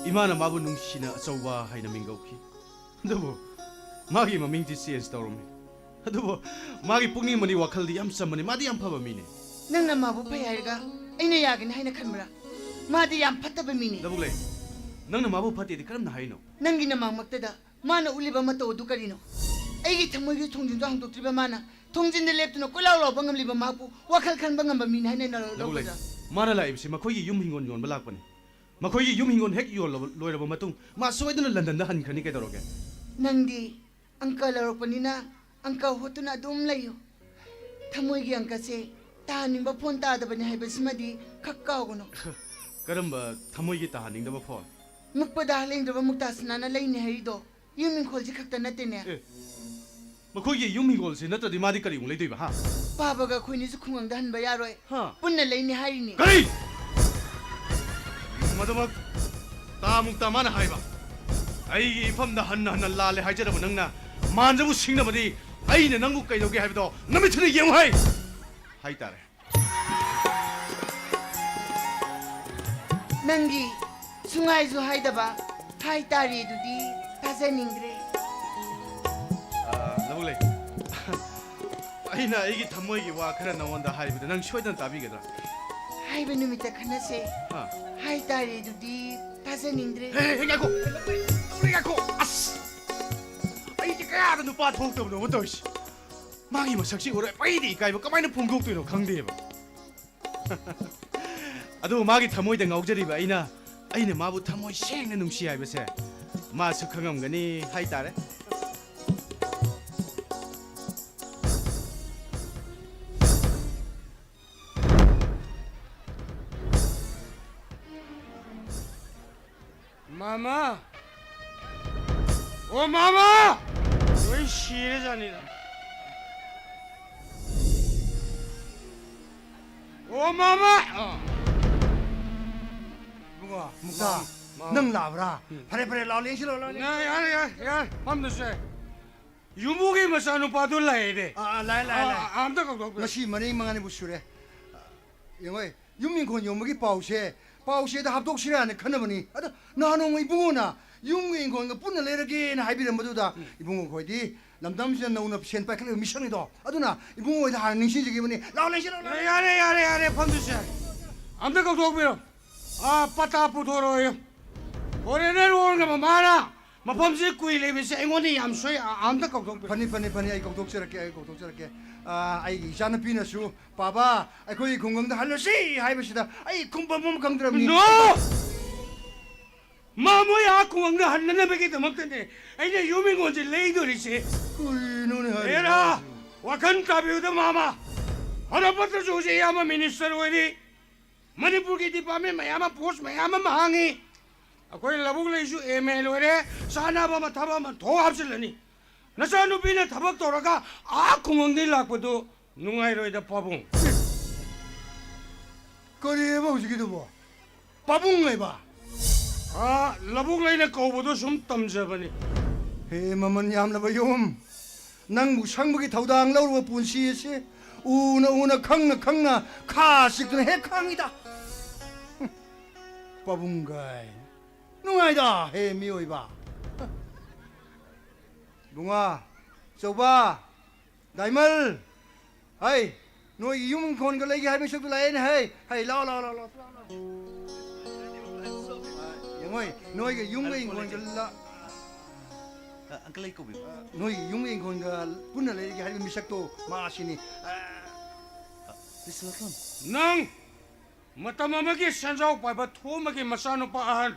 ꯏꯃꯥꯅ ꯃꯥꯕꯨ ꯅꯨꯡꯁꯤꯅ ꯑꯆꯧꯕ ꯍꯥꯏꯅ ꯃꯤꯡꯒꯧꯈꯤ꯫ ꯑꯗꯨꯕꯨ ꯃꯥꯒꯤ ꯃꯃꯤꯡꯗꯤ change ꯇꯧꯔꯝꯃꯤ꯫ ꯑꯗꯨꯕꯨ ꯃꯥꯒꯤ ꯄꯨꯛꯅꯤꯡ ꯑꯃꯗꯤ ꯋꯥꯈꯜꯗꯤ ꯌꯥꯝ ꯆꯝꯕꯅꯤ꯫ ꯃꯥꯗꯤ ꯌꯥꯝ ꯐꯕ ꯃꯤꯅꯤ꯫ ꯅꯪꯅ ꯃꯥꯕꯨ ꯐꯩ ꯍꯥꯏꯔꯒ ꯑꯩꯅ ꯌꯥꯒꯅꯤ ꯍꯥꯏꯅ ꯈꯟꯕ꯭ꯔꯥ? ꯃꯥꯗꯤ ꯌꯥꯝ ꯐꯠꯇꯕ ꯃꯤꯅꯤ꯫ ꯂꯧꯕꯨꯛꯂꯩ, ꯅꯪꯅ ꯃꯥꯕꯨ ꯐꯠꯇꯦꯗꯤ ꯀꯔꯝꯅ ꯍꯥꯏꯅꯣ? ꯅꯪꯒꯤ ꯅꯃꯥꯡꯃꯛꯇꯗ ꯃꯥꯅ ꯎꯠꯂꯤꯕ ꯃꯇꯧ ꯑꯗꯨ ꯀꯔꯤꯅꯣ? ꯑꯩꯒꯤ ꯊꯃꯣꯏꯒꯤ ꯊꯣꯡꯖꯤꯟꯗꯨ ꯍꯥꯡꯗꯣꯛꯇ꯭ꯔꯤꯕ ꯃꯥꯅ ꯊꯣꯡꯖꯤꯟꯗ ꯂꯦꯞꯇꯨꯅ ꯀꯣꯏꯂꯥꯎ ꯂꯥꯎꯕ ꯉꯝꯂꯤꯕ ꯃꯍꯥꯛꯄꯨ ꯋꯥꯈꯜ ꯈꯟꯕ ꯉꯝꯕ ꯃꯤꯅꯤ ꯍꯥꯏꯅ ꯅ- ꯂꯧꯕꯨꯛꯂꯩ, ꯂꯧꯒꯗ꯭ꯔꯥ? ꯃꯥꯅ ꯂꯥꯛꯏꯕꯁꯤ ꯃꯈꯣꯏꯒꯤ ꯌꯨꯝ ꯍꯤꯡꯒꯣꯜ ꯌꯣꯟꯕ ꯂꯥꯛꯄꯅꯤ꯫ ꯃꯈꯣꯏꯒꯤ ꯌꯨꯝ ꯍꯤꯡꯒꯣꯜ ꯍꯦꯛ ꯌꯣꯜꯂꯕ ꯂꯣꯏꯔꯕ ꯃꯇꯨꯡ ꯃꯥ ꯁꯣꯏꯗꯅ ꯂꯟꯗꯟꯗ ꯍꯟꯈ꯭ꯔꯅꯤ꯫ ꯀꯩꯗꯧꯔꯒꯦ? ꯅꯪꯗꯤ ꯑꯪꯀ ꯂꯧꯔꯛꯄꯅꯤꯅ ꯑꯪꯀ ꯍꯣꯠꯇꯨꯅ ꯑꯗꯨꯝ ꯂꯩꯌꯨ꯫ ꯊꯃꯣꯏꯒꯤ ꯑꯪꯀꯁꯦ ꯇꯥꯍꯟꯅꯤꯡꯕ ꯐꯣꯟ ꯇꯥꯗꯕꯅꯤ ꯍꯥꯏꯕꯁꯤꯃꯗꯤ ꯈꯛ ꯀꯥꯎꯒꯅꯨ꯫ ꯀꯔꯝꯕ ꯊꯃꯣꯏꯒꯤ ꯇꯥꯍꯟꯅꯤꯡꯗꯕ ꯐꯣꯟ? ꯃꯨꯛꯄꯗ ꯍꯥꯂꯦꯡꯗ꯭ꯔꯕ ꯃꯨꯛꯇꯥ ꯁꯅꯥꯅ ꯂꯩꯅꯤ ꯍꯥꯏꯔꯤꯗꯣ ꯌꯨꯝ ꯏꯪꯈꯣꯜꯁꯤ ꯈꯛꯇ ꯅꯠꯇꯦꯅꯦ꯫ ꯑꯦ, ꯃꯈꯣꯏꯒꯤ ꯌꯨꯝ ꯍꯤꯡꯒꯣꯜꯁꯤ ꯅꯠꯇ꯭ꯔꯗꯤ ꯃꯥꯗꯤ ꯀꯔꯤ ꯑꯃꯨꯛ ꯂꯩꯗꯣꯏꯕ, ꯍꯥ? ꯄꯥꯕꯒ ꯑꯩꯈꯣꯏꯅꯤꯁꯨ ꯈꯨꯡꯒꯪꯗ ꯍꯟꯕ ꯌꯥꯔꯣꯏ꯫ ꯍꯥ? ꯄꯨꯟꯅ ꯂꯩꯅꯤ ꯍꯥꯏꯔꯤꯅꯤ꯫ ꯀꯔꯤ? ꯃꯗꯨꯃꯛ ꯇꯥ ꯃꯨꯛꯇꯥ ꯃꯥꯅ ꯍꯥꯏꯕ꯫ ꯑꯩꯒꯤ ꯏꯐꯝꯗ ꯍꯟꯅ ꯍꯟꯅ ꯂꯥꯜꯂꯦ ꯍꯥꯏꯖꯔꯕ ꯅꯪꯅ ꯃꯥꯟꯖꯕꯨ ꯁꯤꯡꯅꯕꯗꯤ ꯑꯩꯅ ꯅꯪꯕꯨ ꯀꯩꯗꯧꯒꯦ ꯍꯥꯏꯕꯗꯣ ꯅꯃꯤꯠꯁꯤꯅ ꯌꯦꯡꯉꯨ ꯍꯥꯏ ꯍꯥꯏꯇꯥꯔꯦ꯫ ꯅꯪꯒꯤ ꯁꯨꯡꯍꯥꯏꯁꯨ ꯍꯥꯏꯗꯕ ꯍꯥꯏ ꯇꯥꯔꯦ ꯑꯗꯨꯗꯤ ꯇꯥꯖꯅꯤꯡꯗ꯭ꯔꯦ꯫ ꯂꯧꯕꯨꯛꯂꯩ, ꯑꯩꯅ ꯑꯩꯒꯤ ꯊꯃꯣꯏꯒꯤ ꯋꯥ ꯈꯔ ꯅꯉꯣꯟꯗ ꯍꯥꯏꯕꯗ ꯅꯪ ꯁꯣꯏꯗꯅ ꯇꯥꯕꯤꯒꯗ꯭ꯔꯥ? ꯍꯥꯏꯕ ꯅꯨꯃꯤꯠꯇ ꯈꯟꯅꯁꯦ꯫ ꯑꯥ꯫ ꯍꯥꯏ ꯇꯥꯔꯦ ꯑꯗꯨꯗꯤ ꯇꯥꯖꯅꯤꯡꯗ꯭ꯔꯦ꯫ ꯍꯦ, ꯍꯦ, ꯉꯥꯏꯈꯣ꯫ ꯉꯥꯏꯈꯣ꯫ ꯑꯁ! ꯑꯩꯁꯦ ꯀꯌꯥꯗ ꯅꯨꯄꯥ ꯊꯣꯛꯇꯕꯅꯣꯕ ꯇꯧꯔꯤꯁꯦ꯫ ꯃꯥꯒꯤ ꯃꯁꯛꯁꯤ ꯎꯔ ꯑꯩꯗꯤ ꯏꯀꯥꯏꯕ ꯀꯃꯥꯏꯅ ꯐꯣꯡꯗꯣꯛꯇꯣꯏꯅꯣ ꯈꯪꯗꯦꯕ꯫ ꯑꯗꯨꯕꯨ ꯃꯥꯒꯤ ꯊꯃꯣꯏꯗ ꯉꯥꯎꯖꯔꯤꯕ ꯑꯩꯅ, ꯑꯩꯅ ꯃꯥꯕꯨ ꯊꯃꯣꯏ ꯁꯦꯡꯅ ꯅꯨꯡꯁꯤ ꯍꯥꯏꯕꯁꯦ ꯃꯥꯁꯨ ꯈꯪꯉꯝꯒꯅꯤ ꯍꯥꯏꯇꯥꯔꯦ꯫ ꯃꯥꯃꯥ! ꯑꯣ ꯃꯥꯃꯥ! ꯂꯣꯏ ꯁꯤꯔꯖꯥꯠꯅꯤꯗ꯫ ꯑꯣ ꯃꯥꯃꯥ! ꯑ꯫ ꯏꯕꯨꯡꯉꯣ, ꯃꯨꯛꯇ, ꯃꯥ- ꯅꯪ ꯂꯥꯛꯑꯕ꯭ꯔꯥ? ꯐꯔꯦ, ꯐꯔꯦ, ꯂꯥꯎ, ꯂꯦꯡꯁꯤꯜꯂꯣ, ꯂꯥꯎ, ꯂꯦꯡꯁꯤꯜꯂꯣ꯫ ꯌꯥꯔꯦ, ꯌꯥꯔꯦ, ꯌꯥꯔꯦ, ꯌꯥꯔꯦ, ꯐꯝꯗꯁꯨ ꯌꯥꯏ꯫ ꯌꯨꯝꯕꯨꯒꯤ ꯃꯆꯥꯅꯨꯄꯥꯗꯨ ꯂꯥꯛꯑꯦꯅꯦ꯫ ꯑꯥ, ꯑꯥ, ꯂꯥꯛꯑꯦ, ꯂꯥꯛꯑꯦ, ꯑꯥ, ꯂꯥꯛꯑꯦ꯫ ꯑꯥ, ꯑꯝꯇ ꯀꯧꯊꯣꯛꯄꯤꯔꯣ꯫ ꯉꯁꯤ ꯃꯔꯤ ꯃꯉꯥꯅꯤꯕꯨ ꯁꯨꯔꯦ꯫ ꯌꯦꯡꯉꯣ, ꯌꯨꯝ ꯏꯪꯈꯣꯜ ꯌꯣꯟꯕꯒꯤ ꯄꯥꯎꯁꯦ, ꯄꯥꯎꯁꯦꯗ ꯍꯥꯞꯇꯣꯛꯁꯤꯔꯥꯅ ꯈꯟꯅꯕꯅꯤ꯫ ꯑꯗꯣ ꯅꯍꯥꯟ ꯅꯣꯡꯃ ꯏꯕꯨꯡꯉꯣꯅ ꯌꯨꯝꯒ ꯏꯪꯈꯣꯜꯒ ꯄꯨꯟꯅ ꯂꯩꯔꯒꯦꯅ ꯍꯥꯏꯕꯤꯔꯝꯕꯗꯨꯗ, ꯏꯕꯨꯡꯉꯣ ꯈꯣꯏꯗꯤ ꯂꯝꯗꯝꯁꯤꯗ ꯅꯧꯅ ꯁꯦꯟ ꯄꯥꯏꯈꯠꯂꯤꯕ ꯃꯤꯁꯛꯅꯤꯗꯣ꯫ ꯑꯗꯨꯅ ꯏꯕꯨꯡꯉꯣ ꯍꯣꯏꯗ ꯍꯥꯟꯅ ꯅꯤꯡꯁꯤꯡꯖꯒꯤꯕꯅꯤ꯫ ꯂꯥꯎ, ꯂꯦꯡꯁꯤꯜꯂꯣ, ꯂꯥꯎ꯫ ꯌꯥꯔꯦ, ꯌꯥꯔꯦ, ꯌꯥꯔꯦ, ꯐꯝꯗꯁꯨ ꯌꯥꯏ꯫ ꯑꯝꯇ ꯀꯧꯊꯣꯛꯄꯤꯔꯣ꯫ ꯑꯥ, ꯄꯇꯥ ꯄꯨꯊꯣꯔꯛꯑꯣꯌꯨ꯫ ꯐꯣꯔꯦꯅꯔ ꯑꯣꯟꯈ꯭ꯔꯕ ꯃꯥꯅ ꯃꯐꯝꯁꯤ ꯀꯨꯏ ꯂꯩꯕꯁꯦ ꯑꯩꯉꯣꯟꯗ ꯌꯥꯝ ꯁꯣꯏ꯫ ꯑ-, ꯑꯝꯇ ꯀꯧꯊꯣꯛꯄꯤꯔꯣ꯫ ꯐꯅꯤ, ꯐꯅꯤ, ꯐꯅꯤ, ꯑꯩ ꯀꯧꯊꯣꯛꯆꯔꯛꯀꯦ, ꯑꯩ ꯀꯧꯊꯣꯛꯆꯔꯛꯀꯦ꯫ ꯑꯥ, ꯑꯩꯒꯤ ꯏꯆꯥꯅꯨꯄꯤꯅꯁꯨ, "ꯄꯥꯕꯥ, ꯑꯩꯈꯣꯏꯒꯤ ꯈꯨꯡꯒꯪꯗ ꯍꯜꯂꯁꯤ" ꯍꯥꯏꯕꯁꯤꯗ ꯑꯩ ꯈꯨꯝꯕꯝ ꯑꯃ ꯈꯪꯗ꯭ꯔꯕꯅꯤ꯫ ꯅꯣ! ꯃꯥ ꯃꯣꯏ ꯑꯥ ꯈꯨꯡꯒꯪꯗ ꯍꯟꯅꯅꯕꯒꯤꯗꯃꯛꯇꯅꯦ ꯑꯩꯅ ꯌꯨꯝ ꯏꯪꯈꯣꯜꯁꯦ ꯂꯩꯗꯣꯔꯤꯁꯦ꯫ ꯀꯔꯤꯅꯣꯅꯦ ꯍꯥꯏꯔꯤꯁꯤꯕꯣ? ꯑꯦꯔꯥ! ꯋꯥꯈꯜ ꯇꯥꯕꯤꯌꯨꯗ ꯃꯥꯃ꯫ ꯍꯔꯥꯄꯠꯇꯁꯨ ꯍꯧꯖꯤꯛ ꯏꯌꯥꯝꯕ ꯃꯤꯅꯤꯁꯇꯔ ꯑꯣꯏꯔꯤ꯫ ꯃꯅꯤꯄꯨꯔꯒꯤ ꯗꯤꯄꯥꯔꯠꯃꯦꯟ ꯃꯌꯥꯝ ꯑꯃ ꯄꯣꯁ ꯃꯌꯥꯝ ꯑꯃ ꯍꯥꯡꯉꯤ꯫ ꯑꯩꯈꯣꯏ ꯂꯧꯕꯨꯛ ꯂꯩꯁꯨ ꯑꯦꯝ ꯑꯦ ꯂꯣꯏꯔꯦ, ꯆꯥꯅꯕ ꯑꯃ ꯊꯕꯛ ꯑꯃ ꯊꯣꯛ ꯍꯥꯞꯆꯤꯜꯂꯅꯤ꯫ ꯅꯆꯥꯅꯨꯄꯤꯅ ꯊꯕꯛ ꯇꯧꯔꯒ ꯑꯥ ꯈꯨꯡꯒꯪꯗꯒꯤ ꯂꯥꯛꯄꯗꯨ ꯅꯨꯡꯉꯥꯏꯔꯣꯏꯗ ꯄꯥꯕꯨꯡ꯫ ꯀꯔꯤꯑꯕ ꯍꯧꯖꯤꯛꯀꯤꯗꯨꯕꯣ? ꯄꯥꯕꯨꯡ ꯍꯥꯏꯕ? ꯑꯥ, ꯂꯧꯕꯨꯛ ꯂꯩꯅ ꯀꯧꯕꯗꯣ ꯁꯨꯝ ꯇꯝꯖꯕꯅꯤ꯫ ꯍꯦ ꯃꯃꯜ ꯌꯥꯝꯂꯕ ꯌꯨꯝ, ꯅꯪꯕꯨ ꯁꯪꯕꯒꯤ ꯊꯧꯗꯥꯡ ꯂꯧꯔꯨꯕ ꯄꯨꯟꯁꯤ ꯑꯁꯤ ꯎꯅ ꯎꯅ ꯈꯪꯅ ꯈꯪꯅ ꯈꯥ ꯆꯤꯛꯇꯨꯅ ꯍꯦꯛ ꯈꯥꯡꯉꯤꯗ꯫ ꯄꯥꯕꯨꯡꯒꯥꯏ ꯅꯨꯡꯉꯥꯏꯗ ꯍꯦ ꯃꯤꯑꯣꯏꯕ꯫ ꯕꯨꯡꯉꯣ, ꯆꯧꯕ, ꯗꯥꯏꯃꯜ, ꯍꯩ, ꯅꯣꯏꯒꯤ ꯌꯨꯝ ꯏꯪꯈꯣꯜꯒ ꯂꯩꯒꯦ ꯍꯥꯏꯕ ꯃꯤꯁꯛꯇꯨ ꯂꯥꯛꯑꯦꯅꯦ꯫ ꯍꯩ, ꯍꯩ, ꯂꯥꯛꯑꯣ, ꯂꯥꯛꯑꯣ, ꯂꯥꯛꯑꯣ, ꯂꯥꯛꯑꯣ, ꯂꯥꯛꯑꯣ꯫ ꯌꯦꯡꯉꯣꯏ, ꯅꯣꯏꯒ ꯌꯨꯝꯒ ꯏꯪꯈꯣꯜꯒ ꯂ-, ꯑ, ꯑꯪꯀꯜ, ꯑꯩ ꯀꯧꯕꯤꯕ? ꯅꯣꯏꯒꯤ ꯌꯨꯝꯒ ꯏꯪꯈꯣꯜꯒ ꯄꯨꯟꯅ ꯂꯩꯔꯒꯦ ꯍꯥꯏꯕ ꯃꯤꯁꯛꯇꯣ ꯃꯥꯁꯤꯅꯤ꯫ ꯑ, ꯑ, ꯃꯤꯁꯇꯔ ꯂꯛꯁꯃꯟ꯫ ꯅꯪ ꯃꯇꯝ ꯑꯃꯒꯤ ꯁꯦꯟꯖꯥꯎ ꯄꯥꯏꯕ ꯊꯣꯃꯒꯤ ꯃꯆꯥꯅꯨꯄꯥ ꯑꯍꯟ꯫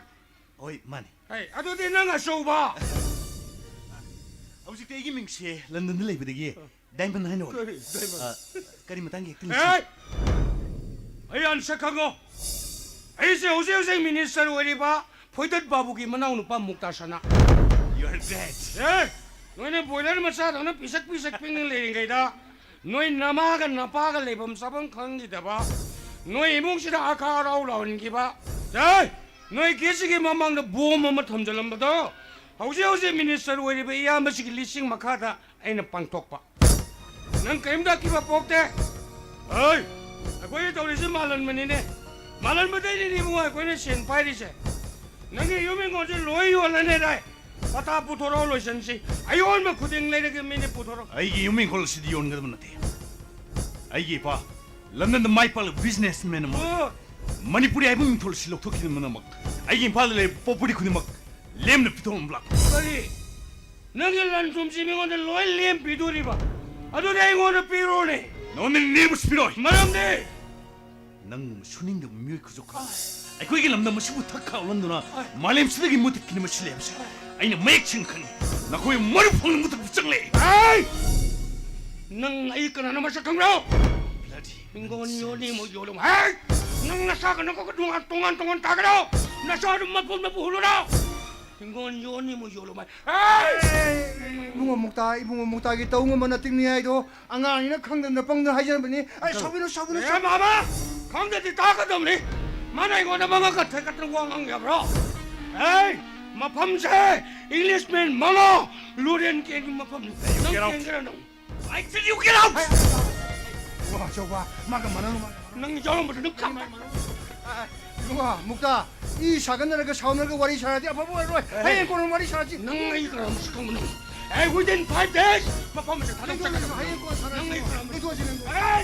ꯍꯣꯏ, ꯃꯥꯅꯤ꯫ ꯍꯩ, ꯑꯗꯨꯗꯤ ꯅꯪ ꯑꯆꯧꯕ꯫ ꯍꯧꯖꯤꯛꯇꯤ ꯑꯩꯒꯤ ꯃꯤꯡꯁꯦ ꯂꯟꯗꯟꯗ ꯂꯩꯕꯗꯒꯤ ꯗꯥꯏꯃꯟ ꯍꯥꯏꯅ ꯍꯣꯠꯅꯩ꯫ ꯀꯔꯤ ꯗꯥꯏꯃꯟ? ꯑ, ꯀꯔꯤ ꯃꯇꯥꯡꯒꯤ ꯑꯦꯛꯇꯤꯡ? ꯑꯦ! ꯑꯩ ꯑꯟꯁꯛ ꯈꯪꯉꯣ꯫ ꯑꯩꯁꯦ ꯍꯧꯖꯤꯛ ꯍꯧꯖꯤꯛ ꯃꯤꯅꯤꯁꯇꯔ ꯑꯣꯏꯔꯤꯕ ꯐꯣꯏꯗꯠ ꯕꯥꯕꯨꯒꯤ ꯃꯅꯥꯎꯅꯨꯄꯥ ꯃꯨꯛꯇꯥ ꯁꯅꯥ꯫ You are great. ꯑꯦ! ꯅꯣꯏꯅ ꯕꯣꯏꯂꯔ ꯃꯆꯥꯗꯧꯅ ꯄꯤꯁꯛ ꯄꯤꯁꯛ ꯄꯤꯛꯅ ꯂꯩꯔꯤꯉꯩꯗ ꯅꯣꯏ ꯅꯃꯥꯒ ꯅꯄꯥꯒ ꯂꯩꯐꯝ ꯆꯥꯐꯝ ꯈꯪꯈꯤꯗꯕ, ꯅꯣꯏ ꯏꯃꯨꯡꯁꯤꯗ ꯑꯈꯥ ꯑꯔꯥꯎ ꯂꯥꯎꯍꯟꯈꯤꯕ, ꯑꯦ! ꯅꯣꯏ ꯒꯦꯠꯁꯤꯒꯤ ꯃꯃꯥꯡꯗ ꯕꯣꯝ ꯑꯃ ꯊꯝꯖꯤꯜꯂꯝꯕꯗꯣ ꯍꯧꯖꯤꯛ ꯍꯧꯖꯤꯛ ꯃꯤꯅꯤꯁꯇꯔ ꯑꯣꯏꯔꯤꯕ ꯏꯌꯥꯝꯕꯁꯤꯒꯤ ꯂꯤꯁꯤꯡ ꯃꯈꯥꯗ ꯑꯩꯅ ꯄꯥꯡꯊꯣꯛꯄ꯫ ꯅꯪ ꯀꯔꯤꯝꯇ ꯑꯀꯤꯕ ꯄꯣꯛꯇꯦ꯫ ꯍꯩ! ꯑꯩꯈꯣꯏꯅ ꯇꯧꯔꯤꯁꯦ ꯃꯥꯜꯍꯟꯕꯅꯤꯅꯦ꯫ ꯃꯥꯜꯍꯟꯕꯗꯩꯅꯤꯅꯦ ꯏꯕꯨꯡꯉꯣ ꯑꯩꯈꯣꯏꯅ ꯁꯦꯟ ꯄꯥꯏꯔꯤꯁꯦ꯫ ꯅꯪꯒꯤ ꯌꯨꯝ ꯏꯪꯈꯣꯜꯁꯦ ꯂꯣꯏ ꯌꯣꯜꯂꯅꯤ ꯗꯥꯏ? ꯄꯇꯥ ꯄꯨꯊꯣꯔꯛꯑꯣ, ꯂꯣꯏꯁꯟꯁꯤ꯫ ꯑꯌꯣꯟꯕ ꯈꯨꯗꯤꯡ ꯂꯩꯔꯒꯦ, ꯃꯤꯅꯦ, ꯄꯨꯊꯣꯔꯛꯑꯣ꯫ ꯑꯩꯒꯤ ꯌꯨꯝ ꯏꯪꯈꯣꯜ ꯑꯁꯤꯗꯤ ꯌꯣꯟꯒꯗꯕ ꯅꯠꯇꯦ꯫ ꯑꯩꯒꯤ ꯏꯄꯥ ꯂꯟꯗꯟꯗ ꯃꯥꯏ ꯄꯥꯛꯂꯕ ꯕꯤꯖꯤꯅꯦꯁꯃꯦꯟ ꯑꯃ ꯑꯣꯏ꯫ ꯑꯣ꯫ ꯃꯅꯤꯄꯨꯔꯤ ꯍꯥꯏꯕ ꯃꯤꯡꯊꯣꯜ ꯑꯁꯤ ꯂꯧꯊꯣꯛꯈꯤꯕ ꯃꯅꯝꯃꯛ ꯑꯩꯒꯤ ꯏꯝꯐꯥꯜꯗ ꯂꯩꯕ ꯄ꯭ꯔꯣꯄꯔꯇꯤ ꯈꯨꯗꯤꯡꯃꯛ ꯂꯦꯝꯅ ꯄꯤꯊꯣꯛꯂꯝꯕ ꯂꯥꯛꯄ꯫ ꯀꯔꯤ? ꯅꯪꯒꯤ ꯂꯟ ꯊꯨꯝꯁꯤ ꯃꯤꯉꯣꯟꯗ ꯂꯣꯏ ꯂꯦꯝ ꯄꯤꯗꯣꯔꯤꯕ? ꯑꯗꯨꯗꯤ ꯑꯩꯉꯣꯟꯗ ꯄꯤꯔꯣꯅꯦ꯫ ꯅꯉꯣꯟꯗ ꯂꯦꯝꯕꯁꯨ ꯄꯤꯔꯣꯏ꯫ ꯃꯔꯝꯗꯤ? ꯅꯪꯒꯨꯝꯕ ꯁꯨꯅꯤꯡꯗꯕ ꯃꯤꯑꯣꯏ ꯈꯨꯖꯣꯛ ꯈꯔ ꯑꯩꯈꯣꯏꯒꯤ ꯂꯝꯗꯝ ꯑꯁꯤꯕꯨ ꯊꯛ ꯈꯥꯎꯍꯜꯗꯨꯅ ꯃꯥꯂꯦꯝꯁꯤꯗꯒꯤ ꯃꯨꯊꯠꯈꯤꯅꯕ ꯁꯤꯜꯂꯦ ꯍꯥꯏꯕꯁꯦ ꯑꯩꯅ ꯃꯌꯦꯛ ꯁꯦꯡꯅ ꯈꯪꯉꯤ꯫ ꯅꯈꯣꯏ ꯃꯔꯨ ꯐꯪꯅ ꯃꯨꯊꯠꯄ ꯆꯪꯂꯦ꯫ ꯍꯩ! ꯅꯪ ꯑꯩ ꯀꯅꯥꯅꯣ ꯃꯁꯛ ꯈꯪꯕ꯭ꯔꯣ? Bloody ꯍꯤꯡꯒꯣꯜ ꯌꯣꯟꯅꯤ ꯑꯃꯨꯛ ꯌꯣꯜꯂꯨ꯫ ꯍꯩ! ꯅꯪ ꯅꯁꯥꯒ ꯅꯈꯣꯏꯒ ꯇꯣꯉꯥꯟ ꯇꯣꯉꯥꯟ ꯇꯣꯉꯥꯟ ꯇꯥꯒꯅꯣ꯫ ꯅꯁꯥꯗꯨ ꯃꯄꯨꯝꯗ ꯄꯨꯍꯜꯂꯨꯔꯣ꯫ ꯍꯤꯡꯒꯣꯜ ꯌꯣꯟꯅꯤ ꯑꯃꯨꯛ ꯌꯣꯜꯂꯨ꯫ ꯍꯩ! ꯏꯕꯨꯡꯉꯣ ꯃꯨꯛꯇꯥ, ꯏꯕꯨꯡꯉꯣ ꯃꯨꯛꯇꯥꯒꯤ ꯇꯧ ꯉꯝꯕ ꯅꯠꯇꯤꯡꯅꯤ ꯍꯥꯏꯗꯣ꯫ ꯑꯉꯥꯡꯅꯤꯅ ꯈꯪꯗꯅ ꯄꯪꯗꯅ ꯍꯥꯏꯖꯔꯝꯕꯅꯤ꯫ ꯑꯩ ꯁꯥꯎꯕꯤꯅꯨ, ꯁꯥꯎꯕꯤꯅꯨ, ꯑꯦ, ꯁꯥꯎꯕꯤꯅꯨ꯫ ꯃꯥꯃ! ꯈꯪꯗꯗꯤ ꯇꯥꯒꯗꯕꯅꯤ꯫ ꯃꯥꯅ ꯑꯩꯉꯣꯟꯗ ꯃꯉꯛ ꯀꯊꯛ ꯀꯊꯛ ꯋꯥ ꯉꯥꯡ ꯌꯥꯕ꯭ꯔꯣ? ꯑꯦ, ꯃꯐꯝꯁꯦ ꯏꯪꯂꯤꯁꯃꯦꯟ ꯃꯉꯣ ꯂꯨꯔꯦꯟ ꯀꯦꯟꯒꯤ ꯃꯐꯝꯅꯤ꯫ ꯅꯪ get out. ꯀꯦꯟꯒꯦꯔꯥ ꯅꯪ? I tell you, get out! ꯍꯦ! ꯋꯥ, ꯑꯆꯧꯕ, ꯃꯥꯒ ꯃꯥꯟꯅꯅꯨ, ꯃꯥꯒ ꯃꯥꯟꯅꯅꯨ꯫ ꯅꯪ ꯌꯥꯎꯔꯝꯕꯗ ꯅꯪ ꯈꯪ- ꯏꯕꯨꯡꯉꯣ, ꯃꯨꯛꯇꯥ, ꯏ ꯁꯥꯒꯟꯅꯔꯒ ꯁꯥꯎꯅꯔꯒ ꯋꯥꯔꯤ ꯁꯥꯔꯗꯤ ꯑꯐꯕ ꯑꯣꯏꯔꯣꯏ꯫ ꯍꯦ! ꯍꯌꯦꯡ ꯀꯣꯟꯅ ꯋꯥꯔꯤ ꯁꯥꯔꯁꯤ꯫ ꯅꯪ ꯑꯩ ꯀꯅꯥꯃꯁꯨ ꯈꯪꯕ ꯅꯪ꯫ Hey, within five days, ꯃꯐꯝ ꯑꯁꯤ ꯊꯥꯗꯣꯛꯆꯒꯗꯕ꯫ ꯍꯌꯦꯡ ꯀꯣꯟꯅ ꯁꯥꯟꯅꯔꯁꯤ꯫ ꯅꯪ ꯂꯩꯕ꯭ꯔꯥ? ꯂꯩꯊꯣꯛꯑꯁꯤ, ꯂꯩꯊꯣꯛꯑꯁꯤ꯫ Hey!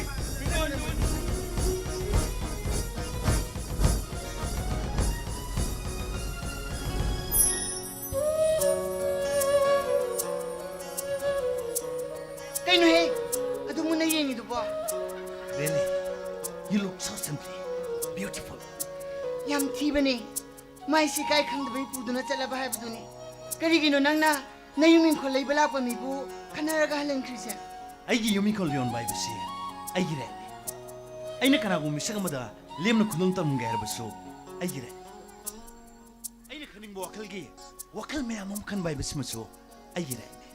ꯀꯩꯅꯣꯍꯦ? ꯑꯗꯨ ꯃꯨꯟꯅ ꯌꯦꯡꯉꯤꯗꯨꯕꯣ? Really? You look so simply beautiful. ꯌꯥꯝ ꯊꯤꯕꯅꯦ꯫ ꯃꯥꯏꯁꯤ ꯏꯀꯥꯏ ꯈꯪꯗꯕꯩ ꯄꯨꯗꯨꯅ ꯆꯠꯂꯕ ꯍꯥꯏꯕꯗꯨꯅꯤ꯫ ꯀꯔꯤꯒꯤꯅꯣ ꯅꯪꯅ ꯅꯌꯨꯝ ꯏꯪꯈꯣꯜ ꯂꯩꯕ ꯂꯥꯛꯄ ꯃꯤꯕꯨ ꯈꯟꯅꯔꯒ ꯍꯜꯍꯟꯈ꯭ꯔꯤꯁꯦ? ꯑꯩꯒꯤ ꯌꯨꯝ ꯏꯪꯈꯣꯜ ꯌꯣꯟꯕ ꯍꯥꯏꯕꯁꯤ ꯑꯩꯒꯤ right ꯅꯤ꯫ ꯑꯩꯅ ꯀꯅꯥꯒꯨꯝꯕ ꯃꯤꯁꯛ ꯑꯃꯗ ꯂꯦꯝꯅ ꯈꯨꯗꯣꯜ ꯇꯝꯒꯦ ꯍꯥꯏꯔꯕꯁꯨ ꯑꯩꯒꯤ right ꯅꯤ꯫ ꯑꯩꯅ ꯈꯟꯅꯤꯡꯕ ꯋꯥꯈꯜꯒꯤ ꯋꯥꯈꯜ ꯃꯌꯥꯝ ꯑꯃ ꯈꯟꯕ ꯍꯥꯏꯕꯁꯤꯃꯁꯨ ꯑꯩꯒꯤ right ꯅꯤ꯫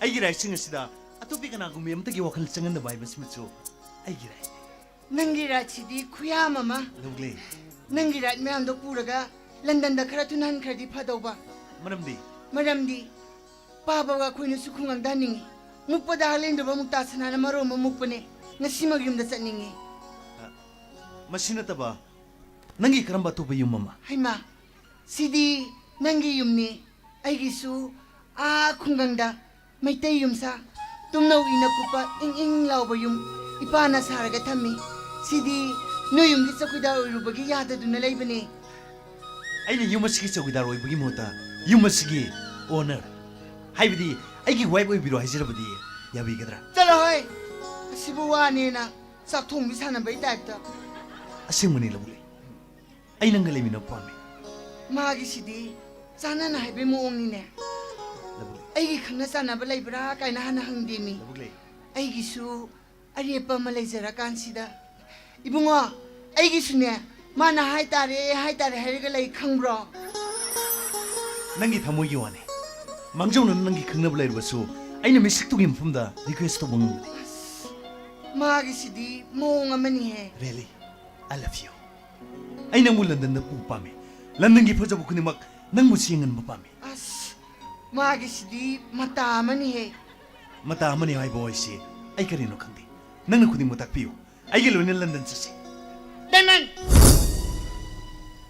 ꯑꯩꯒꯤ right ꯁꯤꯡ ꯑꯁꯤꯗ ꯑꯇꯣꯞꯄ ꯀꯅꯥꯒꯨꯝꯕ ꯑꯃꯠꯇꯒꯤ ꯋꯥꯈꯜ ꯆꯪꯍꯟꯗꯕ ꯍꯥꯏꯕꯁꯤꯃꯁꯨ ꯑꯩꯒꯤ right ꯅꯤ꯫ ꯅꯪꯒꯤ right ꯁꯤꯗꯤ ꯈꯨꯌꯥꯝ ꯑꯃ꯫ ꯂꯧꯂꯦ꯫ ꯅꯪꯒꯤ right ꯃꯌꯥꯝꯗꯣ ꯄꯨꯔꯒ ꯂꯟꯗꯟꯗ ꯈꯔ ꯊꯨꯅ ꯍꯟꯈ꯭ꯔꯗꯤ ꯐꯗꯧꯕ꯫ ꯃꯔꯝꯗꯤ? ꯃꯔꯝꯗꯤ ꯄꯥꯕꯒ ꯑꯩꯈꯣꯏꯅꯁꯨ ꯈꯨꯡꯒꯪꯗ ꯍꯟꯅꯤꯡꯉꯤ꯫ ꯃꯨꯛꯄꯗ ꯍꯥꯂꯦꯟꯗ꯭ꯔꯕ ꯃꯨꯛꯇꯥ ꯁꯅꯥꯅ ꯃꯔꯣꯟ ꯑꯃ ꯃꯨꯛꯄꯅꯦ꯫ ꯉꯁꯤꯃꯛ ꯌꯨꯝꯗ ꯆꯠꯅꯤꯡꯉꯤ꯫ ꯑ, ꯃꯁꯤ ꯅꯠꯇꯕ ꯅꯪꯒꯤ ꯀꯔꯝꯕ ꯑꯇꯣꯞꯄ ꯌꯨꯝ ꯑꯃ? ꯍꯩꯃꯥ, ꯁꯤꯗꯤ ꯅꯪꯒꯤ ꯌꯨꯝꯅꯤ꯫ ꯑꯩꯒꯤꯁꯨ ꯑꯥ ꯈꯨꯡꯒꯪꯗ ꯃꯩꯇꯩ ꯌꯨꯝꯁꯥ, ꯇꯨꯝꯅꯧ ꯏꯅ ꯀꯨꯞꯄ ꯏꯪ ꯏꯪ ꯂꯥꯎꯕ ꯌꯨꯝ ꯏꯄꯥꯅ ꯁꯥꯔꯒ ꯊꯝꯃꯤ꯫ ꯁꯤꯗꯤ ꯅꯣꯏ ꯌꯨꯝꯒꯤ ꯆꯧꯀꯤꯗꯥꯔ ꯑꯣꯏꯔꯨꯕꯒꯤ ꯌꯥꯗꯗꯨꯅ ꯂꯩꯕꯅꯤ꯫ ꯑꯩꯅ ꯌꯨꯝ ꯑꯁꯤꯒꯤ ꯆꯧꯀꯤꯗꯥꯔ ꯑꯣꯏꯕꯒꯤ ꯃꯍꯨꯠꯇ ꯌꯨꯝ ꯑꯁꯤꯒꯤ owner, ꯍꯥꯏꯕꯗꯤ ꯑꯩꯒꯤ wife ꯑꯣꯏꯕꯤꯔꯣ ꯍꯥꯏꯖꯔꯕꯗꯤ ꯌꯥꯕꯤꯒꯗ꯭ꯔꯥ? ꯆꯠꯂꯣꯍꯦ! ꯑꯁꯤꯕꯨ ꯋꯥꯅꯦꯅ ꯆꯥꯛ ꯊꯣꯡꯕꯤ ꯁꯥꯟꯅꯕꯩ type ꯇ꯫ ꯑꯁꯦꯡꯕꯅꯤ ꯂꯧꯂꯦ, ꯑꯩ ꯅꯪꯒ ꯂꯩꯃꯤꯟꯅꯕ ꯄꯥꯝꯃꯤ꯫ ꯃꯥꯒꯤꯁꯤꯗꯤ ꯆꯥꯟꯅꯅ ꯍꯥꯏꯕꯩ ꯃꯑꯣꯡꯅꯤꯅꯦ꯫ ꯂꯧꯂꯦ꯫ ꯑꯩꯒꯤ ꯈꯪꯅ ꯆꯥꯟꯅꯕ ꯂꯩꯕ꯭ꯔꯥ ꯀꯥꯏꯅ ꯍꯥꯟꯅ ꯍꯪꯗꯦꯃꯤ꯫ ꯂꯧꯂꯦ꯫ ꯑꯩꯒꯤꯁꯨ ꯑꯔꯦꯞꯄ ꯑꯃ ꯂꯩꯖꯔꯀꯥꯟꯁꯤꯗ꯫ ꯏꯕꯨꯡꯉꯣ, ꯑꯩꯒꯤꯁꯨꯅꯦ, ꯃꯥꯅ ꯍꯥꯏꯇꯥꯔꯦ, ꯍꯥꯏꯇꯥꯔꯦ ꯍꯥꯏꯔꯒ ꯂꯩ, ꯈꯪꯕ꯭ꯔꯣ? ꯅꯪꯒꯤ ꯊꯃꯣꯏꯒꯤ ꯋꯥꯅꯤ꯫ ꯃꯥꯡꯖꯧꯅꯅ ꯅꯪꯒꯤ ꯈꯪꯅꯕ ꯂꯩꯔꯕꯁꯨ, ꯑꯩꯅ ꯃꯤꯁꯛꯇꯨꯒꯤ ꯃꯐꯝꯗ request ꯇꯧꯕ ꯉꯝꯒꯅꯤ꯫ ꯑꯁ, ꯃꯥꯒꯤꯁꯤꯗꯤ ꯃꯑꯣꯡ ꯑꯃꯅꯤꯍꯦ꯫ Really, I love you. ꯑꯩ ꯅꯪꯕꯨ ꯂꯟꯗꯟꯗ ꯄꯨꯕ ꯄꯥꯝꯃꯤ꯫ ꯂꯟꯗꯟꯒꯤ ꯐꯖꯕ ꯈꯨꯗꯤꯡꯃꯛ ꯅꯪꯕꯨ ꯆꯦꯡꯍꯟꯕ ꯄꯥꯝꯃꯤ꯫ ꯑꯁ, ꯃꯥꯒꯤꯁꯤꯗꯤ ꯃꯇꯥ ꯑꯃꯅꯤꯍꯦ꯫ ꯃꯇꯥ ꯑꯃꯅꯤ ꯍꯥꯏꯕ ꯋꯥꯍꯩꯁꯤ ꯑꯩ ꯀꯔꯤꯅꯣ ꯈꯪꯗꯦ꯫ ꯅꯪꯅ ꯈꯨꯗꯤꯡꯃꯛ ꯇꯥꯛꯄꯤꯌꯨ꯫ ꯑꯩꯒ ꯂꯣꯏꯅ ꯂꯟꯗꯟ ꯆꯠꯁꯤ꯫ ꯗꯥꯏꯃꯟ!